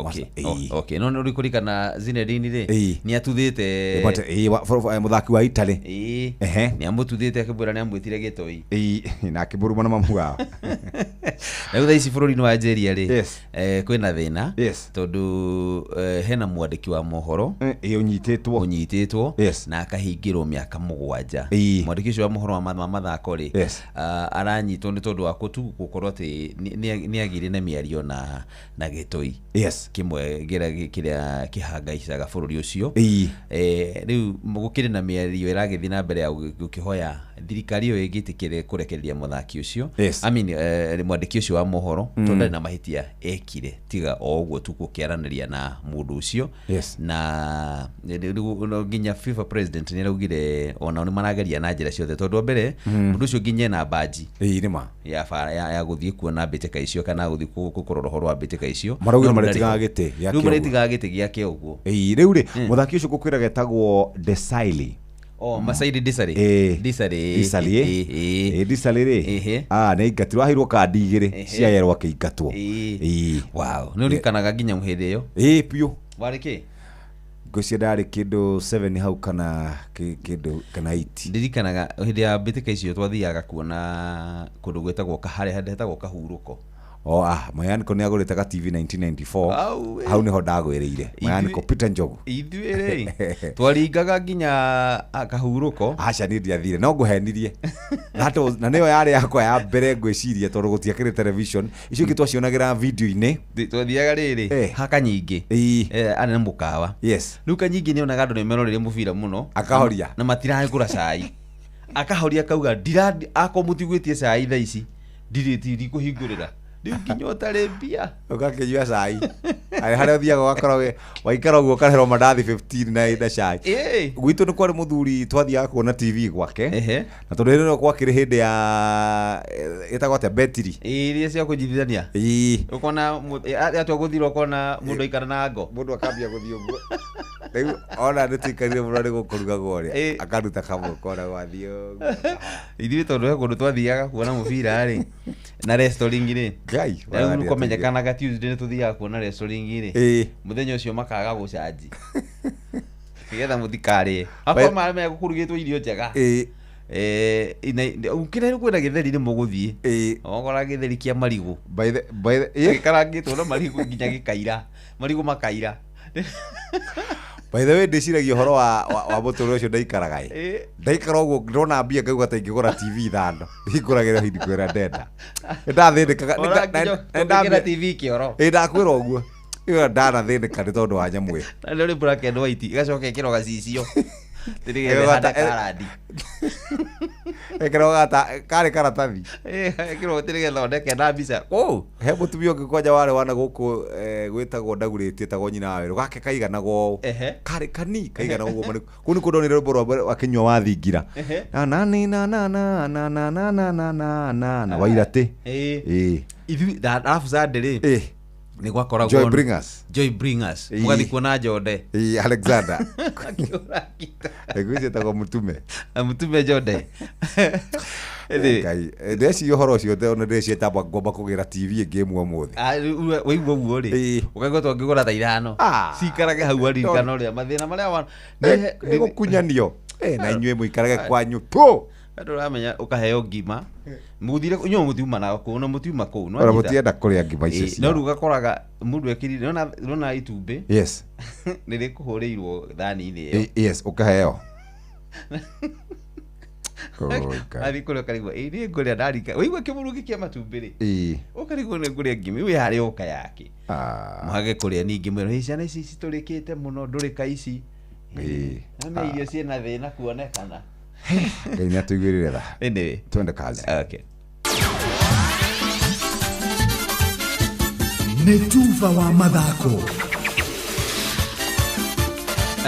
Okay. No nĩ ũrĩkũririkana Zinedine rĩ, nĩ atuthĩte. Mũthaki wa Italy. Nĩ amũtuthĩte akĩmwĩra nĩ amwĩtire gĩtoi. Na akĩmũruma na mamu wao. Na rĩu thaa ici bũrũri-inĩ wa Algeria rĩ, kwĩna thĩna. Tondũ hena mwandĩki wa mohoro ũnyitĩtwo na akahingĩrwo mĩaka 7. Mwandĩki ũcio wa mohoro wa mathako rĩ, aranyitwo nĩ tondũ wa gũkorwo atĩ nĩ agĩire na mĩario na gĩtoi kĩmwe kĩrĩa kĩhangaicaga bũrũri ũcio. Rĩu gũkĩrĩ na mĩario ĩragĩthiĩ na mbere ya gũkĩhoya thirikari ĩyo ĩngĩtĩkĩre kũrekereria mũthaki ũcio. I mean, mwandĩki ũcio wa mohoro tondũ ndarĩ na mahĩtia ekire tiga o ũguo tu gũkĩaranĩria na mũndũ ũcio. Na nginya FIFA president nĩ araugire onao nĩ marageria na njĩra ciothe tondũ wa mbere mũndũ ũcio nginya ena baji ya gũthiĩ kuona mbĩtĩka icio kana gũthiĩ kũrora ũhoro wa mbĩtĩka icio. Maraugire marĩtigaga gĩtĩ gĩake ũguo. Rĩu marĩtigaga gĩtĩ gĩake ũguo. Rĩu rĩ mũthaki ũcio ngũkwĩra getagwo Desailly. Masaidi Disari. Disari. Disari. Disari rĩ. Nĩ aingatirwo, aheirwo kandi igĩrĩ cia yerwo akĩingatwo. Wow. Nĩ ũririkanaga nginya hĩndĩ ĩyo? Ĩĩ biũ. Warĩ kĩ? Ngwĩciria ndarĩ kĩndũ 7 hau kana kĩndũ kana 8. Ndirikanaga hĩndĩ ya mbĩtĩka icio twathiaga kuona kũndũ gwĩtagwo harĩa hetagwo Kahurũko. O ah, Mayaniko nĩ agũrĩte ga TV 1994. Au, Hau nĩho ndagwĩrĩire. Mayaniko Peter Njogu. Ithuĩ rĩ twaringaga nginya kahurũko. Aca, niĩ ndiathire, no ngũhenirie. That was, na nĩyo yarĩ yakwa ya mbere ngwĩciria, tondũ gũtiakĩrĩ television icio ingĩ twacionagĩra video-inĩ. Twathiaga rĩrĩ ha Kanyingĩ, arĩ na mũkawa. Rĩu Kanyingĩ nĩonaga andũ nĩmeroreire mũbira mũno. Akahoria. Na matiragũra cai, akahoria, akauga ndira akorwo mũtigwĩtie cai thaa ici ndirĩ ndikũhingũrĩra rĩu nginya ũtarĩ mbia. Ũgakĩnyua cai arĩ harĩa ũthiaga ũgakora waikara ũguo ũkareherwo mandathi 15 na cai. Gwitũ nĩ kwarĩ mũthuri twathiaga kuona TV gwake, na tondũ hĩndĩ ĩyo gwakĩrĩ hĩndĩ ya ĩtagwo atĩa, betiri. Iria cia kũnjithithania. Ũkona atua gũthira, ũkona mũndũ aikara na ngo. Mũndũ akambia gũthiĩ ũguo, rĩu ona nĩ tũikarire mũno nĩ gũkũrugagwo ũrĩa akaruta kamwe kona gwathiĩ ũguo. Ithuĩ tondũ he kũndũ twathiaga kuona mũbira rĩ na wrestling rĩ. Ngai. Rĩu nĩ kũmenyekanaga Tuesday nĩ tũthiaga kuona wrestling rĩ. Mũthenya ũcio makaga gũcanji nĩgetha mũtikarĩe akorwo maramenya gũkũrugĩtwo irio njega. Ũkĩrĩa kwĩna gĩtheri nĩ mũgũthiĩ ogora gĩtheri kĩa marigũ. By the Gĩkarangĩtwo na marigũ nginya gĩkaira, marigũ makaira. By the way, ndĩciragia ũhoro wa mũtũrĩre ũcio ndaikaraga ĩ. Ndaikara ũguo ndona mbia ngauga ta ingĩgũra TV ithano hingũragĩra hindi kwĩra ndenda nĩndathĩnĩkaga. Ora nginya ũngĩkĩra TV kĩoro. Ĩ, ndakwĩra ũguo ĩyo ndanathĩnĩka nĩ tondũ wa nyamũ ĩyo. Na nĩ black and white, ĩgacoka ĩkĩrwo gacicio nĩgetha Ĩgagwata- ĩhane karandi. Ĩkĩrwo gata karĩ karatathi. Ĩkĩrwo nĩgetha oneke na mbica kũu. He mũtumia ũngĩ kwanja warĩ wana gũkũ gwĩtagwo Ndagurĩtie, etagwo nyina wa werũ, gake kaiganagwo ũũ. Karĩ kani kaiganagwo ũguo kũu nĩkuo ndonire rwĩmbo rwa mbere akĩnyua wathingira. Na na ni na na na na na na na na na na na Wairatĩ. Ithuĩ arabu Sunday rĩ nĩ gwakoragwo Joy Bringers. Joy Bringers. Mũgathiĩ kuona Jonde. Ĩĩ, Alexander. Ngwĩciria etagwo Mũtume. Mũtume Jonde. Ngai, ndĩreciria ũhoro ũcio ona ndĩreciria tamba ngomba kũgĩra TV ĩngĩ ĩmwe ũmũthĩ. Ah, rĩu waigua ũguo rĩ ũkaigua twangĩgũra ta ithano cikarage hau aririkana ũrĩa mathĩna marĩa Ĩgũkunyanio. Na inyuĩ mũikarage kwanyu tu. Andũ ũramenya ũkaheo ngima mũthire inyuĩ mũtiuma na kũu na mũtiuma kũu Ona nĩwanyita? mũtienda kũrĩa ngima icio No rĩu ũgakoraga mũndũ ekĩrire nĩwona itumbĩ nĩ rĩkũhũrĩirwo thani-inĩ ĩyo. Yes, ũkaheo. Oh, Ngai. Athiĩ kũrĩa ũkarigwo ĩ niĩ ngũrĩa ndarika ũigua kĩmũrungi kĩa matumbĩ rĩ ũkarigwo nĩ ngũrĩa ngima ĩyo yarĩ ũka yake. Mwage kũrĩa ningĩ mwĩrwo "Ĩ, ciana ici citũrĩkĩte mũno ndũrĩka ici." Na irio ciĩna thĩna kuonekana. Ngai nĩ atũiguĩrĩre tha. Anyway. Twende kazi. Okay. Nĩ tuba wa mathako.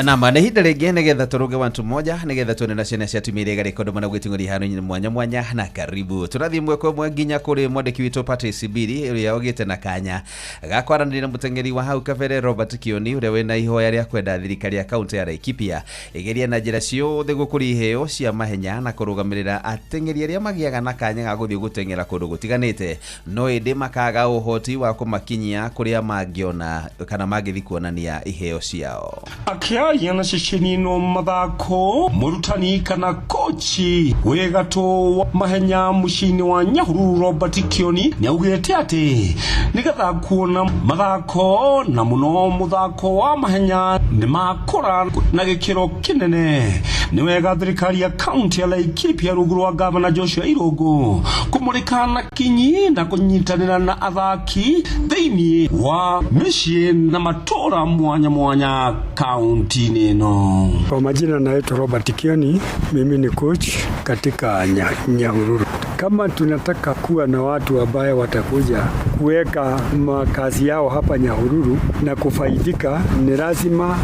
Nama nä ihinda rĩngĩ nĩgetha tũrũge wantu moja nĩgetha tuone na ciana cia tumia iria igarĩkondo mana gwĩting'ũria iharo-inĩ mwanya mwanya, na karibu tũrathiĩ ĩmwe kwa ĩmwe nginya kũrĩ mwandĩki witũ Patrice Biri ũrĩa ũgĩte na kanya ga kwaranĩria na mũteng'eri wa hau kabere Robert Kioni, ũrĩa wĩna ihoya rĩa kwenda thirikari ya kaunti ya Laikipia ĩgerie na njĩra ciothe gũkũria iheo cia mahenya na kũrũgamĩrĩra ateng'eri arĩa magĩaga na kanya ga gũthiĩ gũteng'era kũndũ gũtiganĩte, no ĩndĩ makaga ũhoti wa kũmakinyia kũrĩa mangĩona kana mangĩthiĩ kuonania iheo ciao. Akĩaria na ceceni ĩno mathako, mũrutani kana kochi wĩ gatũ wa mahenya mũciĩ-inĩ wa Nyahururu Robert Kioni nĩaugĩte atĩ nĩgetha kuona mathako na mũno mũthako wa mahenya nĩ makũra na gĩkĩro kĩnene, nĩ wega thirikari ya kaunti ya Laikipia rungu rwa gavana Joshua Irũngũ kũmũrĩka na kinyi na kũnyitanĩra na athaki thĩinĩ wa mĩciĩ na matũra mwanya mwanya kaunti-inĩ ĩno. Kwa majina naitwa Robert Kioni, mimi ni coach katika Nyahururu. Kama tunataka kuwa na watu ambaye watakuja kuweka makazi yao hapa Nyahururu na kufaidika, ni lazima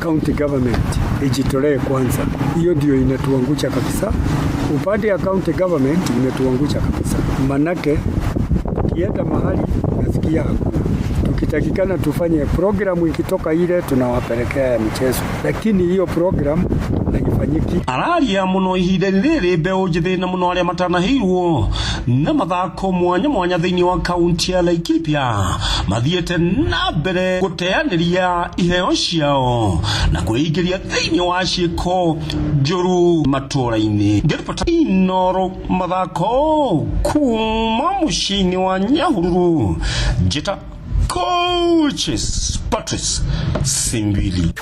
county government ijitolee kwanza. Hiyo ndio inatuangusha kabisa. Upande ya county government imetuangusha kabisa, manake tukienda mahali nasikia hakuna. Tukitakikana tufanye programu ikitoka ile tunawapelekea ya michezo, lakini hiyo programu haifanyiki. Araria muno ihinda rĩrĩ mbeũ njĩthĩ na mũno arĩa matanahĩirwo na mathako mwanya mwanya thĩinĩ wa kaunti ya Laikipia mathiĩte na mbere gũteanĩria iheo ciao na kwĩingĩria thĩinĩ wa ciĩko njũru matũũra-inĩ. Ngĩribota Inoro mathako kuma mũciĩ-inĩ wa Nyahururu, njĩta Coaches Patrice Simbili.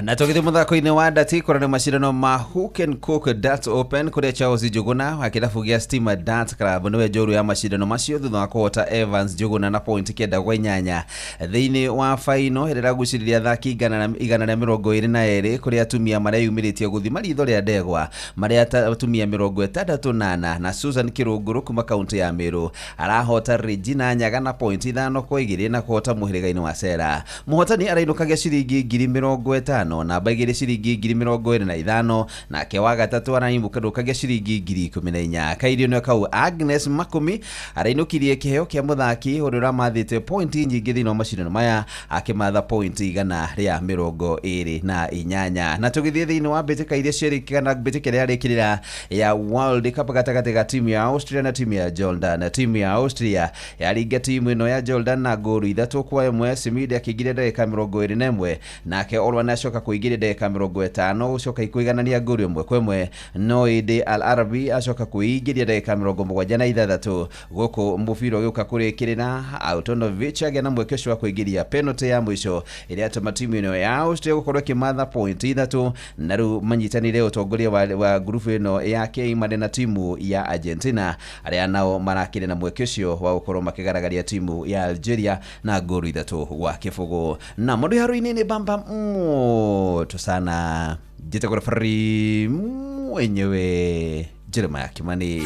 Na tũgĩthiĩ mũthako-inĩ wa ndati kũrĩa nĩ macindano ma Hook and Cook Darts Open kũrĩa Charles Njuguna wa kĩrabu gĩa Stima Darts Club nĩwe njorua ya macindano macio thutha wa kũhota Evans Njuguna na point 9-8 thĩinĩ wa faino ĩrĩa ĩragucĩrĩria athaki 122 kũrĩa atumia mareyumĩrĩtie gũthima ritho rĩa ndegwa marĩa atumia 64 na Susan Kirunguru kuma kaunti ya Meru arahota Regina Nyaga na point 5-2 na kũhota mũhĩrĩga-inĩ wa Sera. Mũhotani arainũkagia ciringi 50,000 namba igĩrĩ ciringi 25,000 nake wa gatatũ arainũkagia ciringi 14,000. Kairio kau Agnes Makumi arainũkirie kĩheo kĩa mũthaki ũrĩa ũramathĩte pointi nyingĩ thĩinĩ wa macindano maya akĩmatha pointi 128. Na tũgĩthiĩ thĩinĩ wa mbĩtĩka iria ciarĩkana mbĩtĩka ĩrĩa yarĩkĩrĩra ya World Cup gatagatĩ ga timu ya Austria na timu ya Jordan. Timu ya Austria yaringa timu ĩno ya Jordan na ngũru 3-1 Simidi akĩingĩria ndagĩka 21 nake Olwana acoka kuingĩria ndagĩka 50 gũcoka ikuiganania ngũru 1-1 no ĩndĩ Al Arabi acoka kuingĩria ndagĩka 76 gũkũ mũbira ũgĩũka kũrĩkĩrĩra Antonovic agĩa na mweke ũcio wa kũingĩria penalty ya mũico ĩrĩa yatũma timu ĩno ya Austria gũkorwo ĩkĩmatha point 3 na rĩu manyitanĩire ũtongoria wa ngurubu ĩno ya K marĩ na timu ya Argentina arĩa nao marakĩrĩ na mweke ũcio wa gũkorwo makĩgaragaria timu ya Algeria na ngũru 3-0. Na mũndũ haru-inĩ nĩ bamba moto sana njĩtagwo referee mwenyewe Jeremiah Kimani.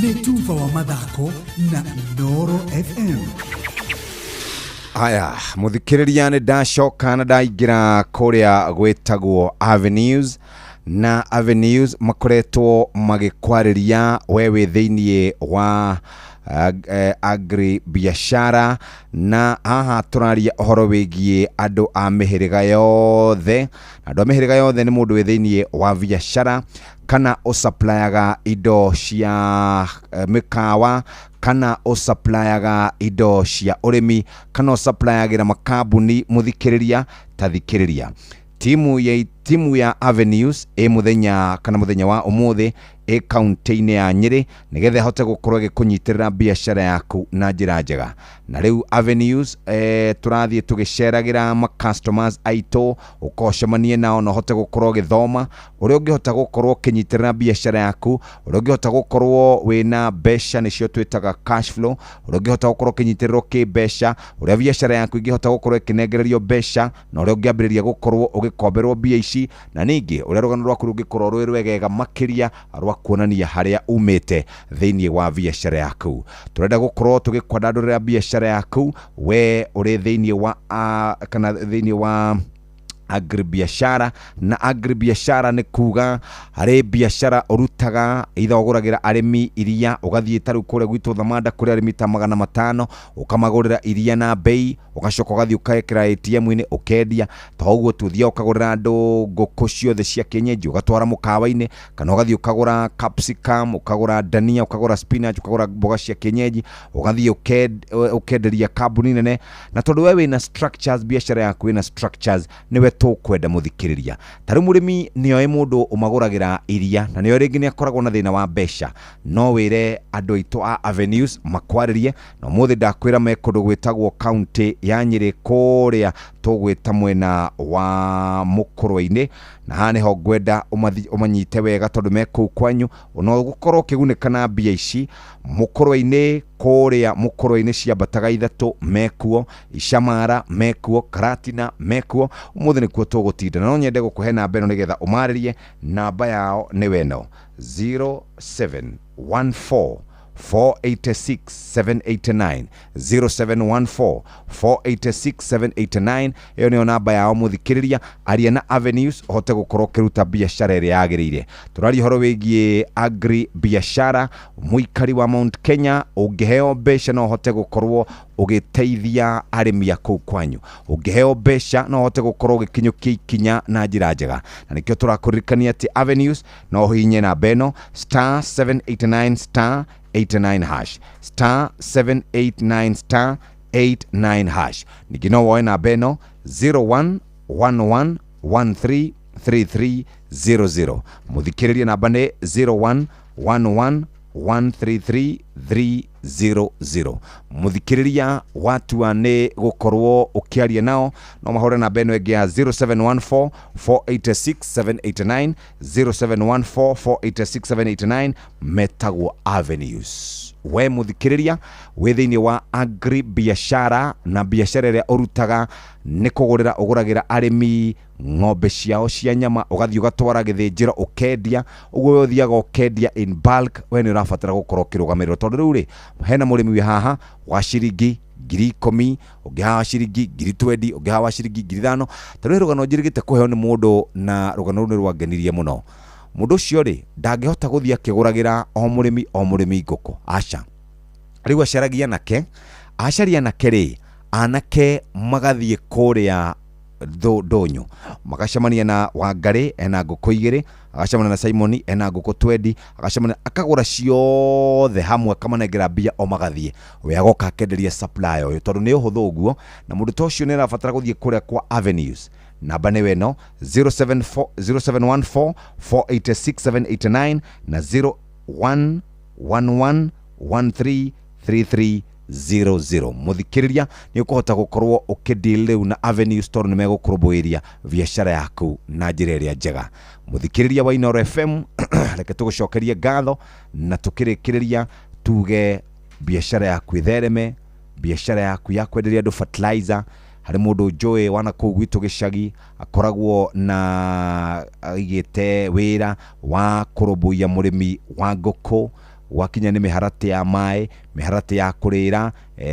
Nĩ tuba wa mathako na Inooro FM. Aya, mũthikĩrĩria nĩ ndacoka na ndaingĩra kũrĩa gwĩtagwo Avenues na Avenues makoretwo magĩkwarĩria we wĩ thĩinĩ wa agri biashara na haha tũraria ũhoro wĩgiĩ andũ a mĩhĩrĩga yothe. Andũ a mĩhĩrĩga yothe nĩ mũndũ wĩ thĩinĩ wa biashara kana ũsupplyaga indo cia mĩkawa kana ũsupplyaga indo cia ũrĩmi kana ũsupplyagĩra makambuni. Mũthikĩrĩria ta thikĩrĩria timu ya Avenues ĩ mũthenya kana mũthenya wa ũmũthĩ ĩ kaunti-inĩ ya Nyĩrĩ nĩgetha ĩhote gũkorwo ĩgĩkũnyitĩrĩra biashara yaku na njĩra njega. Na rĩu Avenues tũrathiĩ tũgĩceragĩra ma customers aitũ ũkocemanie nao na ũhote gũkorwo ũgĩthoma ũrĩa ũngĩhota gũkorwo ũkĩnyitĩrĩra biashara yaku, ũrĩa ũngĩhota gũkorwo wĩna mbeca nĩcio twĩtaga cash flow, ũrĩa ũngĩhota gũkorwo ũkĩnyitĩrĩrwo kĩmbeca, ũrĩa biashara yaku ĩngĩhota gũkorwo ĩkĩnengererio mbeca na ũrĩa ũngĩambĩrĩria gũkorwo ũgĩkomberwo mbia ici, na ningĩ ũrĩa rũgano rwaku rũngĩkorwo rwĩ rwegega makĩria rwa kuonania harĩa umĩte thĩinĩ wa biashara yaku. Tũrenda gũkorwo tũgĩkwandandũrĩra biashara yaku we ũrĩ thĩinĩ wa kana thĩinĩ wa agribiashara. Na agribiashara nĩ kuga harĩ biashara ũrutaga itha ũgũragĩra arĩmi iria ũgathiĩ ta rĩu kũrĩa gwitũ Thamanda kũrĩ arĩmi ta 500 ũkamagũrĩra iria na bei ũgacoka ũgathiĩ ũkekĩra ATM-inĩ ũkendia. Ta ũguo tu ũthiaga ũkagũrĩra andũ ngũkũ ciothe cia kienyeji ũgatwara mũkawa-inĩ kana ũgathiĩ ũkagũra capsicum ũkagũra dania ũkagũra spinach ũkagũra mboga cia kienyeji ũgathiĩ ũkenderia kambuni nene. Na tondũ we wĩna structures, biashara yaku ĩna structures, nĩwe tũkwenda mũthikĩrĩria. Ta rĩu mũrĩmi nĩoĩ mũndũ ũmagũragĩra iria na nĩoĩ rĩngĩ nĩakoragwo na thĩna wa mbeca, no wĩre andũ aitũ a Avenues makwarĩrie. Na ũmũthĩ ndakwĩra me kũndũ gwĩtagwo kaunti ya Nyĩrĩ kũrĩa tũgwĩta mwena wa Mũkũrwe-inĩ, na haha nĩho ngwenda ũmanyite wega tondũ me kũu kwanyu no ũgũkorwo ũkĩgunĩka na mbia ici. Mũkũrwe-inĩ kũrĩa Mũkũrwe-inĩ ciambataga 3 mekuo, Icamara mekuo, Karatina mekuo. Ũmũthĩ nĩkuo tũgũtinda na no nyende gũkũhe namba ĩno nĩgetha ũmarĩrie. Namba yao nĩ weno 0714 486 789, 0714 486 789. Ĩyo nĩyo namba yao. Mũthikĩrĩria, aria na Avenues ũhote gũkorwo ũkĩruta biacara ĩrĩa yagĩrĩire. Tũraria ũhoro wĩgiĩ agri biacara. Mũikari wa Mount Kenya, ũngĩheo mbeca no ũhote gũkorwo ũgĩteithia arĩmi a kũu kwanyu. Ũngĩheo mbeca no ũhote gũkorwo ũgĩkinyũkia ikinya na njĩra njega, na nĩkĩo tũrakũririkania atĩ Avenues no ũhihinye namba ĩno, star 789 star 89 hash, star 789 star 89 hash. Ningĩ no woe namba ĩno, 0111 133300. Mũthikĩrĩria, namba nĩ 0111 133300. Mũthikĩrĩria, watua nĩ gũkorwo ũkĩaria nao, no mahũre namba ĩno ĩngĩ ya 0714 486 789, 0714 486 789. Metagwo Avenues. We mũthikĩrĩria wĩ thĩinĩ wa agri biashara, na biashara ĩrĩa ũrutaga nĩ kũgũrĩra ũgũragĩra arĩmi ng'ombe ciao cia nyama, ũgathiĩ ũgatwara gĩthĩnjĩro ũkendia, ũguo we ũthiaga ũkendia in bulk, we nĩ ũrabatara gũkorwo ũkĩrũgamĩrĩrwo, tondũ rĩu rĩ hena mũrĩmi wĩ haha wa ciringi 10,000, ũngĩ haha wa ciringi 20,000, ũngĩ haha wa ciringi 5,000. Ta rĩu rũgano njĩrĩgĩte kũheo nĩ mũndũ, na rũgano rũu nĩ rwangenirie mũno. Mũndũ ũcio rĩ ndangĩhota gũthiĩ akĩgũragĩra o mũrĩmi o mũrĩmi ngũkũ, aca. Rĩu acaragia anake, acaria anake rĩ, anake magathiĩ kũrĩa ndũnyũ, magacemania na Wangarĩ ena ngũkũ igĩrĩ, agacemania na Simon ena ngũkũ 20, agacemania, akagũra ciothe hamwe, akamanengera mbia o magathiĩ. We agoka akenderia supplier ũyũ, tondũ nĩ ũhũthũ ũguo. Na mũndũ ta ũcio nĩ arabatara gũthiĩ kũrĩa kwa Avenues. Namba nĩyo ĩno, 074 0714 486 789 na 0111 133300. Mũthikĩrĩria, nĩ ũkũhota gũkorwo ũkĩdeal rĩu na Avenues, tondũ nĩ megũkũrũmbũiria biacara yaku na njĩra ĩrĩa njega. Mũthikĩrĩria wa Inooro FM, reke tũgũcokerie ngatho na tũkĩrĩkĩrĩria tuge biacara yaku ĩthereme, biacara yaku ya kwenderia andũ fertilizer. Harĩ mũndũ njũĩ wana kũu gwitũ gĩcagi akoragwo na aigĩte wĩra wa kũrũmbũiya mũrĩmi wa ngũkũ, gwakinya nĩ mĩharatĩ ya maĩ, mĩharatĩ ya kũrĩra,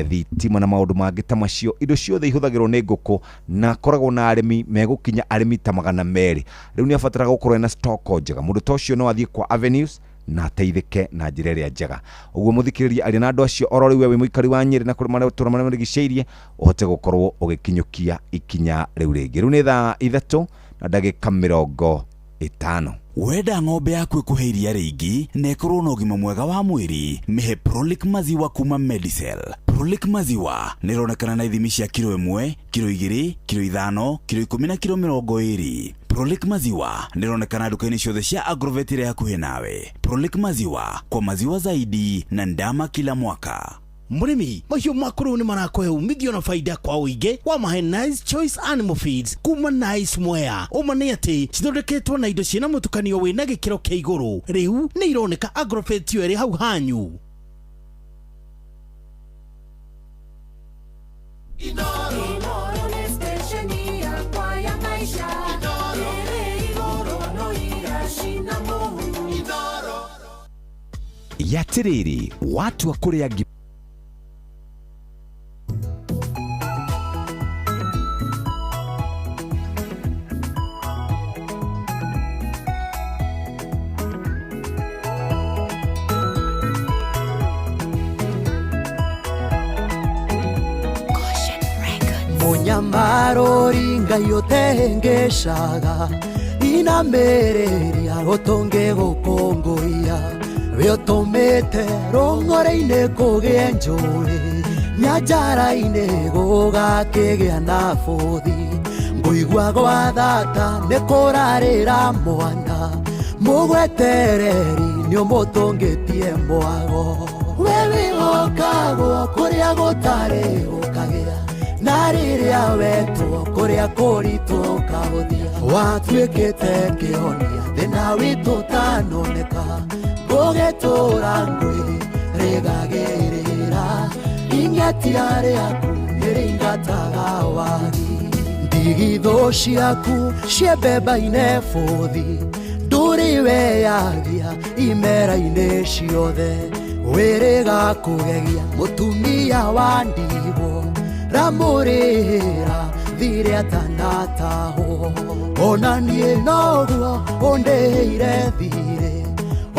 thitima na maũndũ mangĩ ta macio, indo ciothe ihũthagĩrwo nĩ ngũkũ, na akoragwo na arĩmi megũkinya arĩmi ta 200. Rĩu nĩ abataraga gũkorwo ena stock njega. Mũndũ ta ũcio no athiĩ kwa Avenues na ateithĩke na njĩra ĩrĩa njega. Ũguo mũthikĩrĩria, aria na andũ acio oro rĩu, we wĩ mũikari wa Nyĩrĩ na kũrĩ matũũra marĩa marigicĩirie, ũhote gũkorwo ũgĩkinyũkia ikinya rĩu rĩngĩ. Rĩu nĩ thaa 3:50. Wenda ng'ombe yaku ĩkũhe iria rĩingĩ na ĩkorwo na ũgima mwega wa mwĩrĩ, mĩhe Prolic maziwa kuma Medicel. Prolic maziwa nĩ ĩronekana na ithimi cia kiro 1, kiro 2, kiro 5, kiro 10 na kiro 20. Prolic maziwa nĩ ĩronekana nduka-inĩ ciothe cia Agrovet ĩrĩa hakuhĩ nawe. Prolic maziwa, kwa maziwa zaidi na ndama kila mwaka. Mũrĩmi, mahiũ maku rĩu nĩ marakũhe umithio na faida kwa ũingĩ wa mahe Nice Choice Animal Feeds kuma Nice Mwea. Ũma nĩ atĩ cithondeketwo na indo ciĩna mũtukanio wĩna gĩkĩro kĩa igũrũ. Rĩu nĩ ironeka Agrovet yo ĩrĩ hau hanyu. Inooro nĩ stesheni yakwa ya maisha ĩrĩ igũrũ no iracina mũhu. Yatĩrĩrĩ watua kũrĩa ngi Munyamarori Ngai ũtengeshaga inamĩrĩria ũtũnge gũkũngũiya, we ũtũmĩte rũng'ore-inĩ kũgĩe njũĩ, nyanjara-inĩ gũgakĩgĩa na bũthi. Ngũigua gwa thata nĩ kũrarĩra mwana, mũgwetereri nĩ ũmũtũngĩtie mwago. We wĩhokagwo kũrĩa gũtarĩ gũkagĩa, na rĩrĩa wetwo kũrĩa kũritũ ũkahũthia. Watuĩkĩte kĩhonia thĩna witũ ũtanoneka, ngũgĩtũra ngwĩ rĩgagĩrĩra, ing'etia rĩaku nĩrĩingataga wagi. Ndigithũ ciaku ciembemba-inĩ bũthi, ndũrĩ weyagia imera-inĩ ciothe. Wĩrĩga kũgegia mũtumia wa ndigwo ramũrĩhĩra thirĩ atanatahwo ona niĩ noguo ũndĩhĩire thirĩ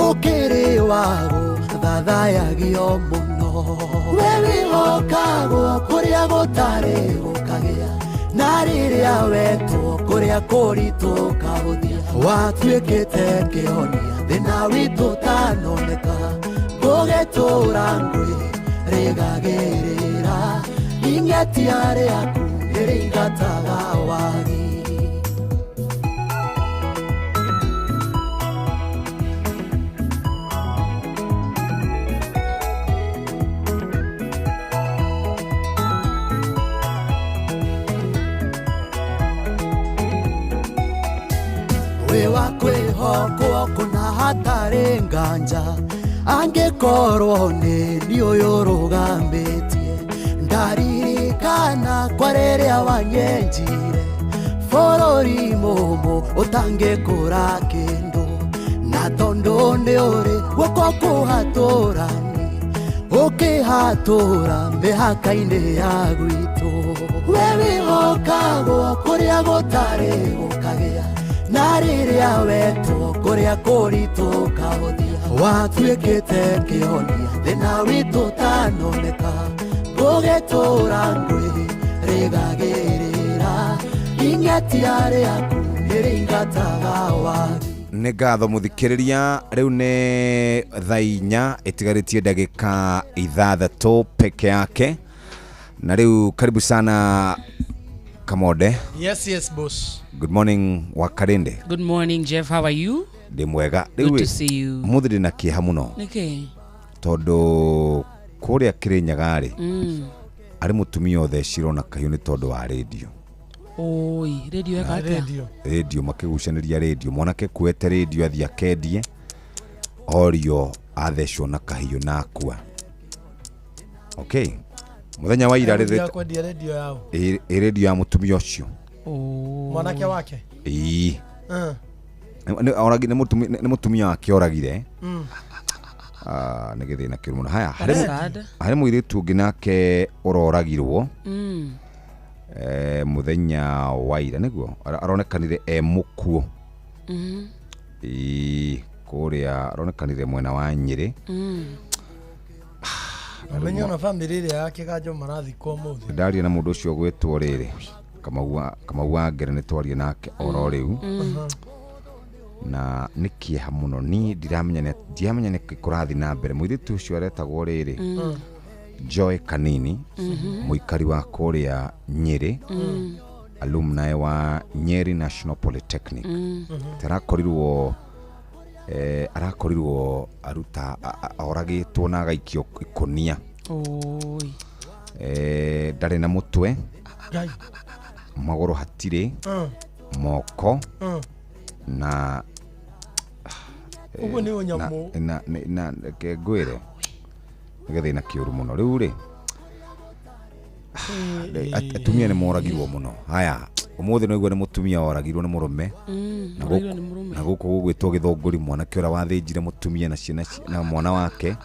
ũkĩrĩ wago thathayagio mũno we wĩhokagwo kũrĩa gũtarĩ gũkagĩa na rĩrĩa wetwo kũrĩa kũritũ ũkahũthia watuĩkĩte kĩhonia thĩna witũ ũtanoneka gũgĩtũra ngũĩ rĩgagĩrĩra ing'etia rĩaku nĩrĩingataga wagi. Wĩ wa kwĩhokwo kũna hatarĩ nganja angĩkorwo nĩ niĩ ũyũ ũrũgamĩtie ndaririkana kwa rĩrĩa wanyenjire bũrũri mũmũ ũtangĩkũra kĩndũ na tondũ nĩ ũrĩ guoko kũhatũrani ũkĩhatũra mĩhaka-inĩ ya gwitũ we wĩhokagwo kũrĩa gũtarĩ gũkagĩa na rĩrĩa wetwo kũrĩa kũritũ ũkahũthia watuĩkĩte kĩhonia thĩna witũ ũtanoneka gũgĩtũra ngũĩ rĩgagĩrĩra ing'etia rĩaku nĩrĩingataga wagi. Nĩ ngatho mũthikĩrĩria rĩu nĩ thaa 4 ĩtigarĩtie ndagĩka 6 peke yake na rĩu karibu sana Kamode. Yes, yes, boss. Good morning Wakarinde. Good morning Jeff, how are you? Ndĩ mwega. Good to see you. Mũthĩ ndĩ na kĩeha mũno. Nĩkĩ? Tondũ kũrĩa Kĩrĩnyaga rĩ arĩ mũtumia ũthecirwo na kahiũ nĩ tondũ wa rĩndio. Oi, rĩndio eka atĩa? Rĩndio makĩgucanĩria rĩndio mwanake kuete rĩndio athiĩ akendie orio athecwo na kahiũ na akua. Okay. Mũthenya wa ira rĩrĩ kwendia rĩndio yao. Ĩ rĩndio ya mũtumia ũcio. Mwanake wake? Ĩĩ. Nĩ mũtumia wake oragire. Nĩ gĩthĩna kĩũru mũno. Haya, harĩ mũirĩtu ũngĩ nake ũroragirwo mũthenya wa ira nĩguo aronekanire e mũkuũ. Ĩĩ, kũrĩa aronekanire mwena wa Nyĩrĩ. Amenyo na family ĩrĩa ya Kĩganjo marathikwo ũmũthĩ. Ndaria na mũndũ ũcio ũgwĩtwo rĩrĩ Kamau wa Ngere nĩ twarie nake oro rĩu na nĩ kĩeha mũno niĩ ndiramenya nĩkĩ kũrathiĩ na mbere. Mũirĩtu ũcio aretagwo rĩrĩ Joy Kanini mũikari wa kũrĩa Nyĩrĩ alumni wa Nyeri National Polytechnic. Arakorirwo aruta oragĩtwo na agaikio ikũnia. Oi. Ndarĩ na mũtwe magũrũ hatirĩ moko na ũguo nĩ ũnyamũ na ngwĩre nĩ gĩthĩna kĩũru mũno. Rĩu rĩ atumia nĩ moragirwo mũno. Haya ũmũthĩ nĩguo nĩ mũtumia oragirwo nĩ mũrũme na gũkũ gũgwĩtwo Gĩthũngũri mwanake ũrĩa wathĩnjire mũtumia na ciana na mwana wake.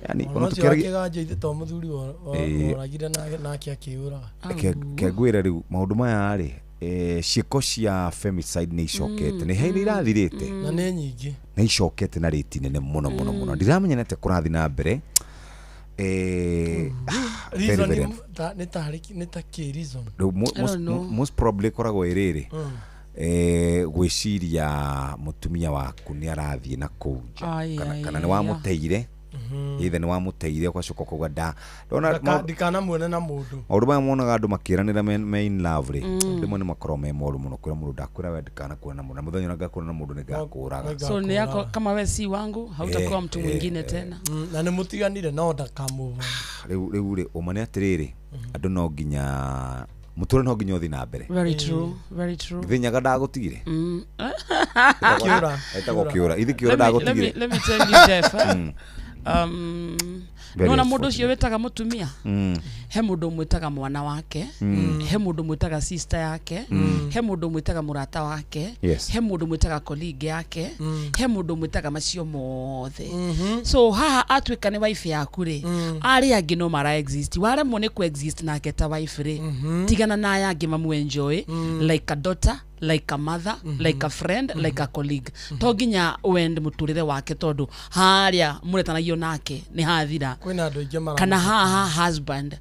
Yani ona tukĩragia Kĩganjo ithe to mũthuri oragire nake akĩũraga. Kengwĩre rĩu maũndũ maya rĩ ciĩko cia femicide nĩ icokete nĩ hĩndĩ irathirĩte na nĩ nyingĩ nĩ icokete na rĩti nene mũno mũno mũno. Ndiramenya nĩ atĩa kũrathiĩ na mbere. Reason nĩ ta kĩ reason most probably koragwo ĩrĩrĩ gwĩciria mũtumia waku nĩ arathiĩ na kũu nja kana nĩ wamũteire ithe nĩ wamũteire ũgacoka ũkauga nda ndona ndikanamuone na mũndũ. Maũndũ maya monaga andũ makĩranĩra me in love rĩ rĩmwe nĩ makoragwo me moru mũno kwĩra mũndũ ndakwĩra we ndikanakuona na mũndũ na mũthenya ũrĩa ngakuona na mũndũ nĩ ngakũraga. So ni yako kama we si wangu hautakuwa mtu mwingine tena na nĩ mũtiganire no ndakamũbona. Rĩu rĩ ũma nĩ atĩrĩrĩ andũ no nginya mũtũrĩre no nginya ũthiĩ na mbere. Very true, very true. Gĩthinyaga ndagũtigire. Kĩũra. Etagwo kĩũra. Ithi kĩũra ndagũtigire. Let me tell you Jeff. Nona mũndũ ũcio wĩtaga mũtumia He mũndũ ũmwĩtaga mwana wake, he mũndũ ũmwĩtaga sister yake, he mũndũ ũmwĩtaga mũrata wake, he mũndũ ũmwĩtaga colleague yake, he mũndũ ũmwĩtaga macio mothe. So haha atuĩka nĩ wife yaku rĩ, arĩa angĩ no mara exist. Waremwo nĩ ku exist nake ta wife rĩ, tigana na aya angĩ mamu enjoy like a daughter, like a mother, like a friend, like a colleague. To nginya wend mũtũrĩre wake tondũ harĩa mũretanagio nake nĩ hathira. Kwĩna andũ aingĩ mara Kana haha husband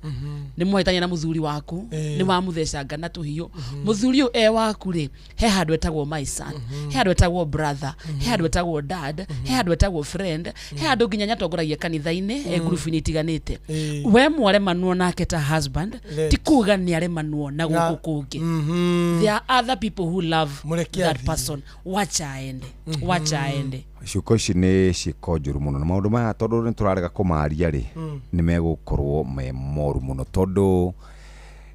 nĩ mwahĩtania na mũthuri waku, nĩ wamũthecanga na tũhiũ. Mũthuri ũyũ e waku rĩ, he handũ etagwo my son, he handũ etagwo brother, he handũ etagwo dad, he handũ etagwo friend, he handũ nginya nyatongoragia kanitha-inĩ, e ngurubu-inĩ itiganĩte. We mwaremanwo nake ta husband, ti kuga nĩ aremanwo na gũkũ kũngĩ. There are other people who love that person. Wacha aende, wacha aende. Ciũko ici nĩ ciĩko njũru mũno na maũndũ maya tondũ nĩ tũrarega kũmaria rĩ, nĩ megũkorwo me moru mũno tondũ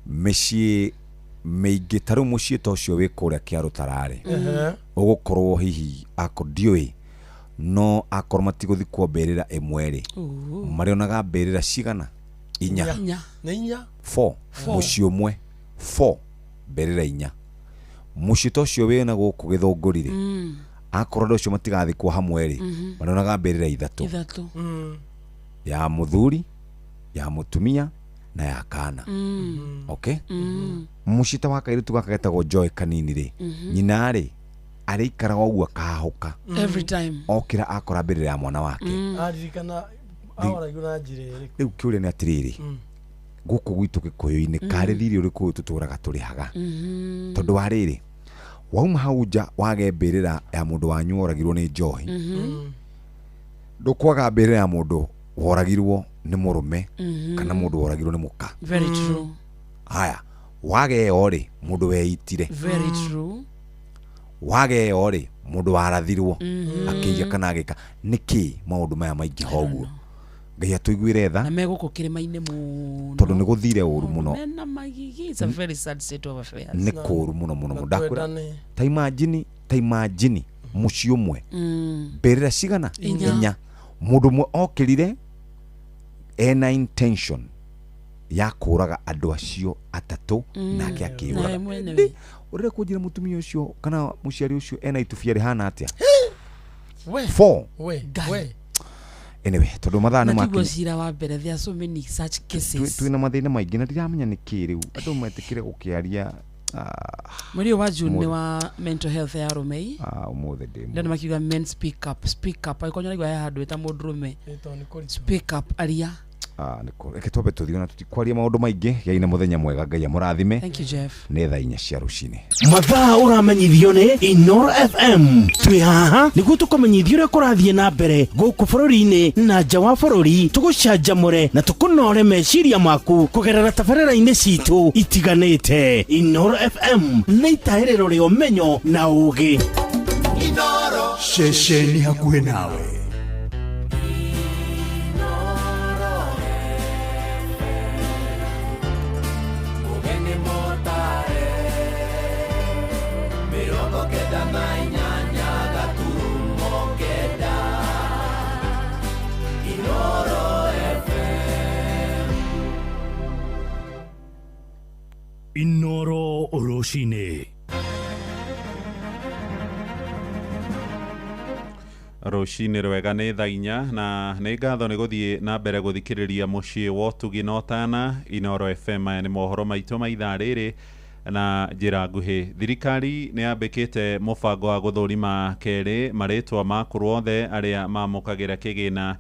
mĩciĩ mĩingĩ ta rĩu mũciĩ ta ũcio wĩ kũrĩa Kĩarũtara rĩ, ũgũkorwo hihi akorwo ndiũĩ no akorwo matigũthikwo mbĩrĩra ĩmwe rĩ, marĩonaga mbĩrĩra cigana? Inya. Nĩ inya. 4. Mũciĩ ũmwe 4 mbĩrĩra inya. Mũciĩ ta ũcio wĩna gũkũ Gĩthũngũri rĩ, akorwo andũ acio matigathikwo hamwe rĩ, marĩonaga mbĩrĩra ithatũ. Ya mũthuri, ya mũtumia na ya kana. Okay? Mũciĩ ta wa kairĩtu gaka getagwo Joy Kanini rĩ, nyina rĩ arĩikaraga ũguo akahahũka every time okĩra akora mbĩrĩra ya mwana wake. Aririkana ahoragio na njĩra ĩrĩkũ? Rĩu kĩũria nĩ atĩrĩrĩ, gũkũ gwitũ Gĩkũyũ-inĩ karĩ thirĩ ũrĩkũ ũyũ tũtũraga tũrĩhaga? Tondũ wa rĩrĩ, wauma hau nja wage mbĩrĩra ya mũndũ wanyu woragirwo nĩ njohi, ndũkwaga mbĩrĩra ya mũndũ woragirwo nĩ mũrũme kana mũndũ woragirwo nĩ mũka. Very true. Haya, wage ĩyo rĩ, mũndũ weitire. Very true. Wage ĩyo rĩ, mũndũ warathirwo akĩiya kana agĩka. Nĩkĩ maũndũ maya maingĩha ũguo? Ngai atũiguĩre tha. Na megũkũ kĩrĩma-inĩ mũno tondũ nĩ gũthire ũru mũno. Mena magigi. It's a very sad state of affairs. Nĩ kũũru mũno mũno mũno. Ndakwĩra ta imagine, ta imagine mũciĩ ũmwe mbĩrĩra cigana? Inya. Mũndũ ũmwe okĩrire ena intention ya kũraga andũ acio atatũ nake akĩũraga. Ũrenda kũnjĩra mũtumia ũcio kana mũciari ũcio ena itubia rĩhana atĩa? 4. Anyway, tondũ mathaa nĩ makinya. Cira wa mbere, there are so many such cases. Twĩna mathĩna maingĩ na ndiramenya nĩ kĩ rĩu andũ metĩkĩre gũkĩaria. Mweri wa June nĩ wa mental health ya arũme. Ũmũthĩ ndĩ ndĩ makiuga men speak up, speak up. Angĩkorwo nĩũraigua he handũ wĩ ta mũndũrũme, speak up, aria. Reke twambe tũthiĩ na tũtikwaria maũndũ maingĩ. Gĩai na mũthenya mwega, Ngai amũrathime. Thank you, Jeff. Nĩ thaa 4 cia rũcinĩ. Mathaa ũramenyithio nĩ Inoro FM. Twĩ haha nĩguo tũkũmenyithie ũrĩa kũrathiĩ na mbere gũkũ bũrũri-inĩ na nja wa bũrũri, tũgũcanjamũre na tũkũnore meciria maku kũgerera tabarĩra-inĩ citũ itiganĩte. Inoro FM nĩ itahĩrĩro rĩa ũmenyo na ũũgĩ. Ceceni hakuhĩ nawe. Inoro rũcinĩ. Rũcinĩ rwega nĩ thaa 4 na nĩ ngatho nĩ gũthiĩ na mbere gũthikĩrĩria mũciĩ wa ũtugi na ũtana. Inoro FM. Maya nĩ mohoro maitũ ma ithaa rĩrĩ na njĩra nguhĩ. Thirikari nĩ yambĩkĩte mũbango wa gũthũrima kerĩ marĩtwa ma akũrũ othe arĩa mamũkagĩra kĩgĩna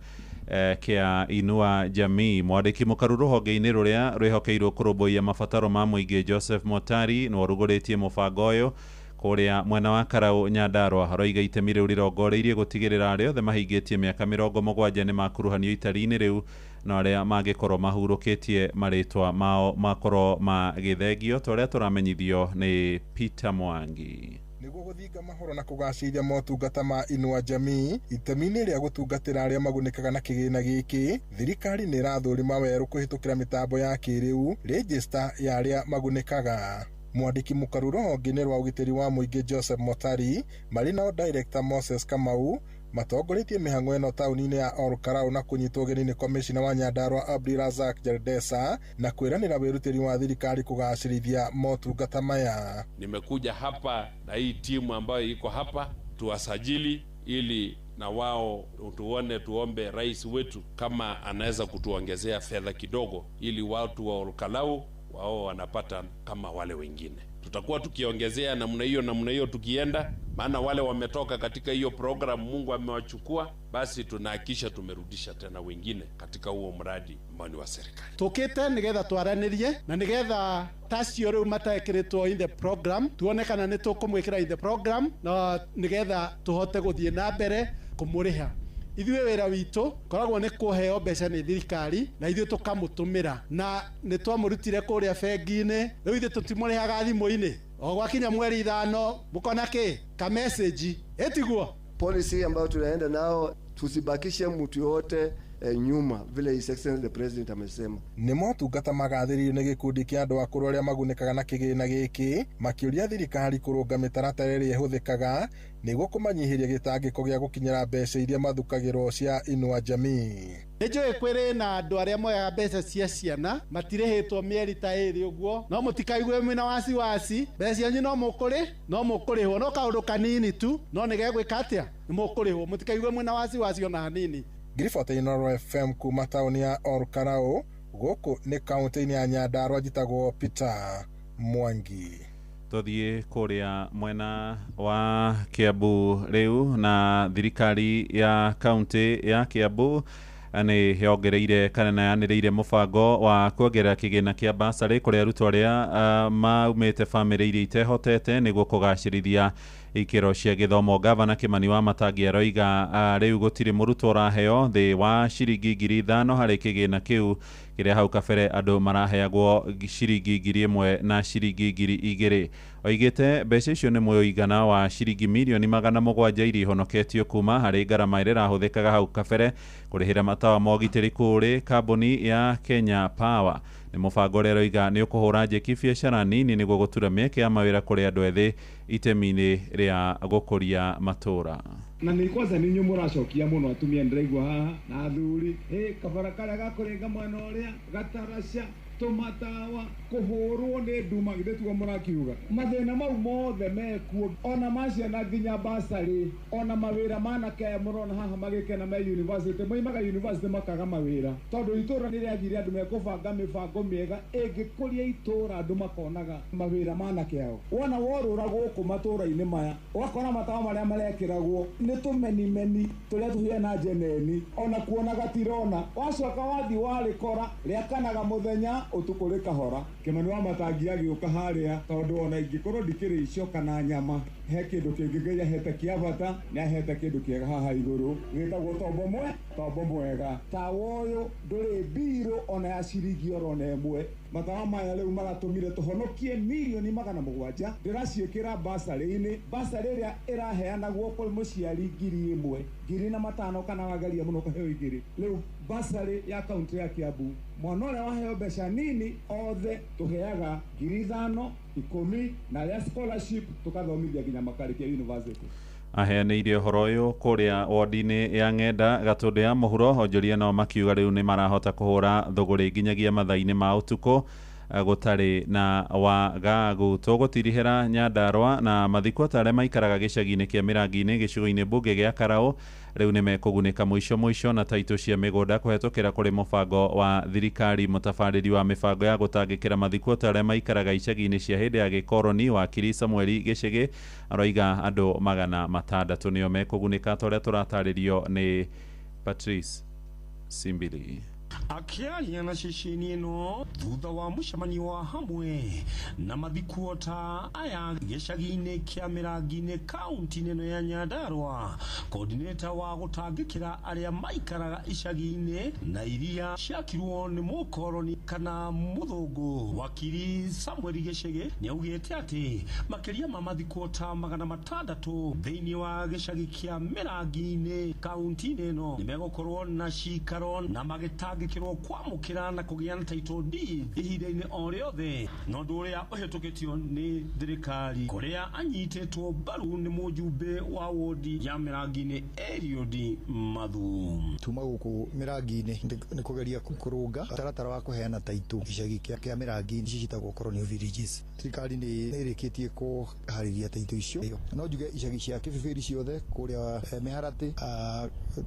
kĩa Inua Jamii. Mwandĩki mũkaru rũhonge-inĩ rũrĩa rwĩhokeirwo kũrũmbũiya mabataro ma mũingĩ Joseph Motari nĩ warugũrĩtie mũbango ũyũ kũrĩa mwena wa Karau Nyandarua. Aroiga itemi rĩu rĩrongoreirie gũtigĩrĩra arĩa othe mahingĩtie mĩaka 70 nĩ makuruhanio itari-inĩ rĩu na arĩa mangĩkorwo mahurũkĩtie marĩtwa mao makorwo magĩthengio ta ũrĩa tũramenyithio nĩ Peter Mwangi. Nĩguo gũthinga mahoro na kũgacĩria motungata ma Inua Jamii itemi-inĩ rĩa gũtungatĩra arĩa magunĩkaga na kĩgĩna gĩkĩ, thirikari nĩ ĩrathũrima werũ kũhĩtũkĩra mĩtambo ya kĩrĩu rejista ya arĩa magunĩkaga. Mwandĩki mũkaru rũhonge-inĩ rwa ũgitĩri wa mũingĩ Joseph Motari marĩ nao director Moses Kamau Matongoretie mĩhang'o ĩno taũni-inĩ ya Olkalau na kũnyitwo ũgeni nĩ komishina wa Nyandarua Abdirazak Jaldesa na kwĩranĩra wĩrutĩri wa thirikari kũgacĩrithia motungata maya. Nimekuja hapa na hii timu ambayo iko hapa tuwasajili ili na wao tuone, tuombe rais wetu kama anaweza kutuongezea fedha kidogo ili watu wa Olkalau wao wanapata kama wale wengine. Tutakuwa tukiongezea namna hiyo tukienda, maana wale wametoka katika hiyo program Mungu amewachukua, basi tunahakikisha tumerudisha tena wengine katika huo mradi ambao ni wa serikali. Tukite nigetha twaranirie na nigetha tacio riu matekiritwo in the program tuone kana ni tukumwikira in the program na nigetha tuhote guthie na mbere kumuriha. Ithuĩ wĩra witũ koragwo nĩ kũheo mbeca nĩ thirikari na ithuĩ tũkamũtũmĩra na nĩ twamũrutire kũrĩa bengi-inĩ, rĩu ithuĩ tũtimũrĩhaga thimũ-inĩ o gwakinya mweri 5 mũkona kĩ ka message ĩtiguo. Policy ambayo tunaenda nao tusibakishe mtu yote nyuma vile His Excellency the President amesema. Nĩ motungata magathĩrĩirio nĩ gĩkundi kĩa andũ akũrũ arĩa magunĩkaga na kĩgĩna gĩkĩ makĩũria thirikari kũrũnga mĩtaratara ĩrĩa ĩhũthĩkaga nĩguo kũmanyihĩria gĩtangĩko gĩa gũkinyĩra mbeca iria mathukagĩrwo cia Inua Jamii. Nĩ njũĩ kwĩrĩ na andũ arĩa moyaga mbeca cia ciana matirĩhĩtwo mĩeri ta ĩrĩ ũguo, no mũtikaigue mwĩna wasiwasi, mbeca cianyu no mũkũrĩhwo no kaũndũ kanini tu, no nĩgegwĩka atĩa nĩ mũkũrĩhwo, mũtikaigue mwĩna wasiwasi ona hanini. Ngiribota Inooro FM kuma taũni ya Olkalau gũkũ nĩ kaunti-inĩ ya Nyandarua, njĩtagwo Peter Mwangi. Tuthiĩ kũrĩa mwena wa Kiambu rĩu, na thirikari ya kaunti ya Kiambu nĩ yongereire kana na yanĩrĩire mũbango wa kuongerera kĩgĩna kĩa basarĩ kũrĩ arutwo arĩa maumĩte bamĩrĩ iria itehotete nĩguo kũgacĩrithia ikĩro cia gĩthomo. Gavana Kimani wa Matangi aroiga rĩu gũtirĩ mũrutwo ũraheo thĩ wa ciringi 5,000 harĩ kĩgĩna kĩu kĩrĩa hau kabere andũ maraheagwo ciringi 1,000 na ciringi 2,000. Oigĩte mbeca icio nĩ mũigana wa ciringi mirioni 700 iria ihonoketio kuma harĩ ngarama ĩrĩa ĩrahũthĩkaga hau kabere kũrĩhĩra matawa ma ũgitĩri kũrĩ kambuni ya Kenya Power. Nĩ mũbango ũrĩa aroiga nĩ ũkũhũra njeki biacara nini nĩguo gũtura mĩeke ya mawĩra kũrĩ andũ ethĩ itemi-inĩ rĩa gũkũria matũra. Na nĩ kwanza nĩ inyuĩ mũracokia mũno atumia ndĩraigua haha na athuri, kabara karĩa gakũrenga mwena ũrĩa gataraca tũmatawa kũhũrwo nĩ nduma githĩ tiguo mũrakiuga. Mathĩna mau mothe mekuo ona ma ciana nginya basarĩ ona mawĩra manake aya mũrona haha magĩkena me university, moimaga university makaga mawĩra tondũ itũra nĩ rĩagire andũ mekũbanga mĩbango mĩega ĩngĩkũria itũra andũ makonaga mawĩra manake ao. Wona worũra gũkũ matũra-inĩ maya ũgakora matawa marĩa marekĩragwo nĩ tũmenimeni tũrĩa tũhiana njeneni ona kuona gatirona, wacoka wathi warĩkora rĩakanaga mũthenya ũtukũ rĩkahora. Kimani wa Matangi agĩũka harĩa tondũ ona ingĩkorwo ndikĩrĩ icio kana nyama he kĩndũ kĩngĩ Ngai ahete kĩa bata, nĩ ahete kĩndũ kĩega haha igũrũ gĩtagwo tombo mwega. Tawa ũyũ ndũrĩ mbirũ ona ya ciringi orona ĩmwe. Matawa maya rĩu maratũmire tũhonokie mirioni 700 ndĩraciĩkĩra basarĩ-inĩ, basarĩ ĩrĩa ĩraheanagwo kũrĩ mũciari 1,000 1,500 kana wagaria mũno ũkaheo 2. Rĩu basarĩ ya kaunti ya Kiambu mwana ũrĩa waheo mbeca nini othe tũheaga 5,000 10 na arĩa scholarship tũkathomithia nginya makarĩkia university. Aheanĩire ũhoro ũyũ kũrĩa wodi-inĩ ya Ng'enda Gatũndũ ya mũhuro. Onjoria nao makiuga rĩu nĩ marahota kũhũra thũgũrĩ nginyagia mathaa-inĩ ma ũtukũ gũtarĩ na wagagu. Tũgũtirihĩra Nyandarua na mathikwo ta arĩa maikaraga gĩcagi-inĩ kĩa Mĩrangi-inĩ gĩcigo-inĩ mbunge gĩa Karaũ rĩu nĩ mekũgunĩka mũico mũico na taitũ cia mĩgũnda kũhetũkĩra kũrĩ mũbango wa thirikari. Mũtabarĩri wa mĩbango ya gũtangĩkĩra mathikwo ta arĩa maikaraga icagi-inĩ cia hĩndĩ ya gĩkoroni wakiri Samueli Gĩchĩgĩ aroiga andũ 600 nĩo mekũgunĩka ta ũrĩa tũratarĩrio nĩ Patrice Simbili. Akiaria na ceceni ĩno thutha wa mũcemanio wa hamwe na mathikuota aya gĩcagi-inĩ kĩa Mĩrangi-inĩ kaunti-inĩ ĩno ya Nyandarua, coordinator wa gũtangĩkĩra arĩa maikaraga icagi-inĩ na iria ciakirwo nĩ mũkoroni kana mũthũngũ wakiri Samuel Gĩchĩgĩ nĩaugĩte atĩ makĩria ma mathikuota 600 thĩinĩ wa gĩcagi kĩa Mĩrangi-inĩ kaunti-inĩ ĩno nĩmegũkorwo na cikaro na magĩtangĩkĩrwo gwĩtĩkĩrwo kwamũkĩra na kũgĩa na title deed ihinda-inĩ o rĩothe na ũndũ ũrĩa ũhĩtũkĩtio nĩ thirikari kũrĩa anyitĩtwo mbaru nĩ mũjumbe wa wodi ya Mĩrangi-inĩ Eliud Mathu. Tuma gũkũ Mĩrangi-inĩ nĩ kũgeria kũrũnga taratara wa kũheana taitũ gĩcagi kĩa Mĩrangi-inĩ ici ciĩtagwo colonial villages. Thirikari nĩ ĩrĩkĩtie kũharĩria taitũ icio. No njuge icagi cia Kĩbĩbĩri ciothe kũrĩa Mĩharatĩ,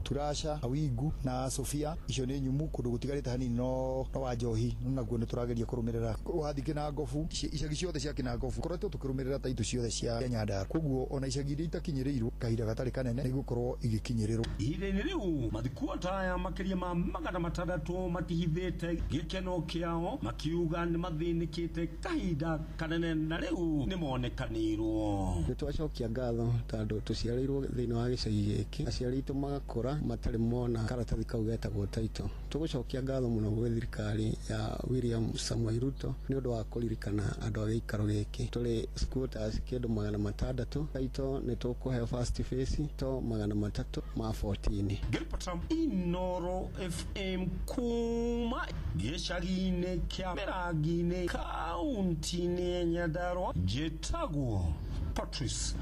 Turasha, Awingu na Sofia, icio nĩ nyumu kũndũ gũtigarĩte hanini no wa Njohi naguo nĩ tũrageria kũrũmĩrĩra. Wathiĩ Kĩnangobu, icagi ciothe cia Kĩnangobu koretwo tũkĩrũmĩrĩra taitũ ciothe cia Nyandarua. Koguo ona icagi iria itakinyĩrĩirwo kahinda gatarĩ kanene nĩ igũkorwo igĩkinyĩrĩrwo. Ihinda-inĩ rĩu mathikuota makĩria ma 600 matihithĩte gĩkeno kĩao makiuga nĩ mathĩnĩkĩte kahinda kanene na rĩu nĩ monekanĩirwo. Nĩ twacokia ngatho tondũ tũciarĩirwo thĩinĩ wa gĩcagi gĩkĩ, aciari aitũ magakũra matarĩ mona karatathi kau getagwo taitũ. Tũgũcokia ngatho mũno gwĩ thirikari ya William Samoei Ruto nĩ ũndũ wa kũririkana andũ a gĩikaro gĩkĩ. Tũrĩ squatters kĩndũ 600, taitũ nĩ tũkũheo first phase to 300 ma 14. Ngĩribota Inoro FM kuma gĩcagi-inĩ kĩa Mĩrangi-inĩ kaunti-inĩ ya Nyandarua, njĩtagwo Patrice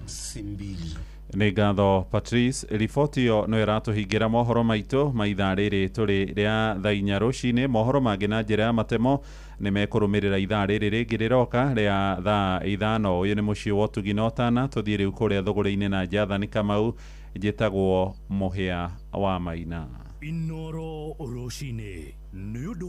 Simbili. Nĩ ngatho Patrice. Riboti ĩyo no ĩratũhingĩra mohoro maitũ ma ithaa rĩrĩ tũrĩ rĩa thaa 4 rũcinĩ. Mohoro mangĩ na njĩra ya matemo nĩ mekũrũmĩrĩra ithaa rĩrĩ rĩngĩ rĩroka rĩa thaa 5. Ũyũ nĩ mũciĩ wa ũtugi na ũtana. Tũthiĩ rĩu kũrĩa thũgũrĩ-inĩ na Jathani Kamau. Njĩtagwo Mũhĩa wa Maina. Inoro rũcinĩ nĩ ũndũ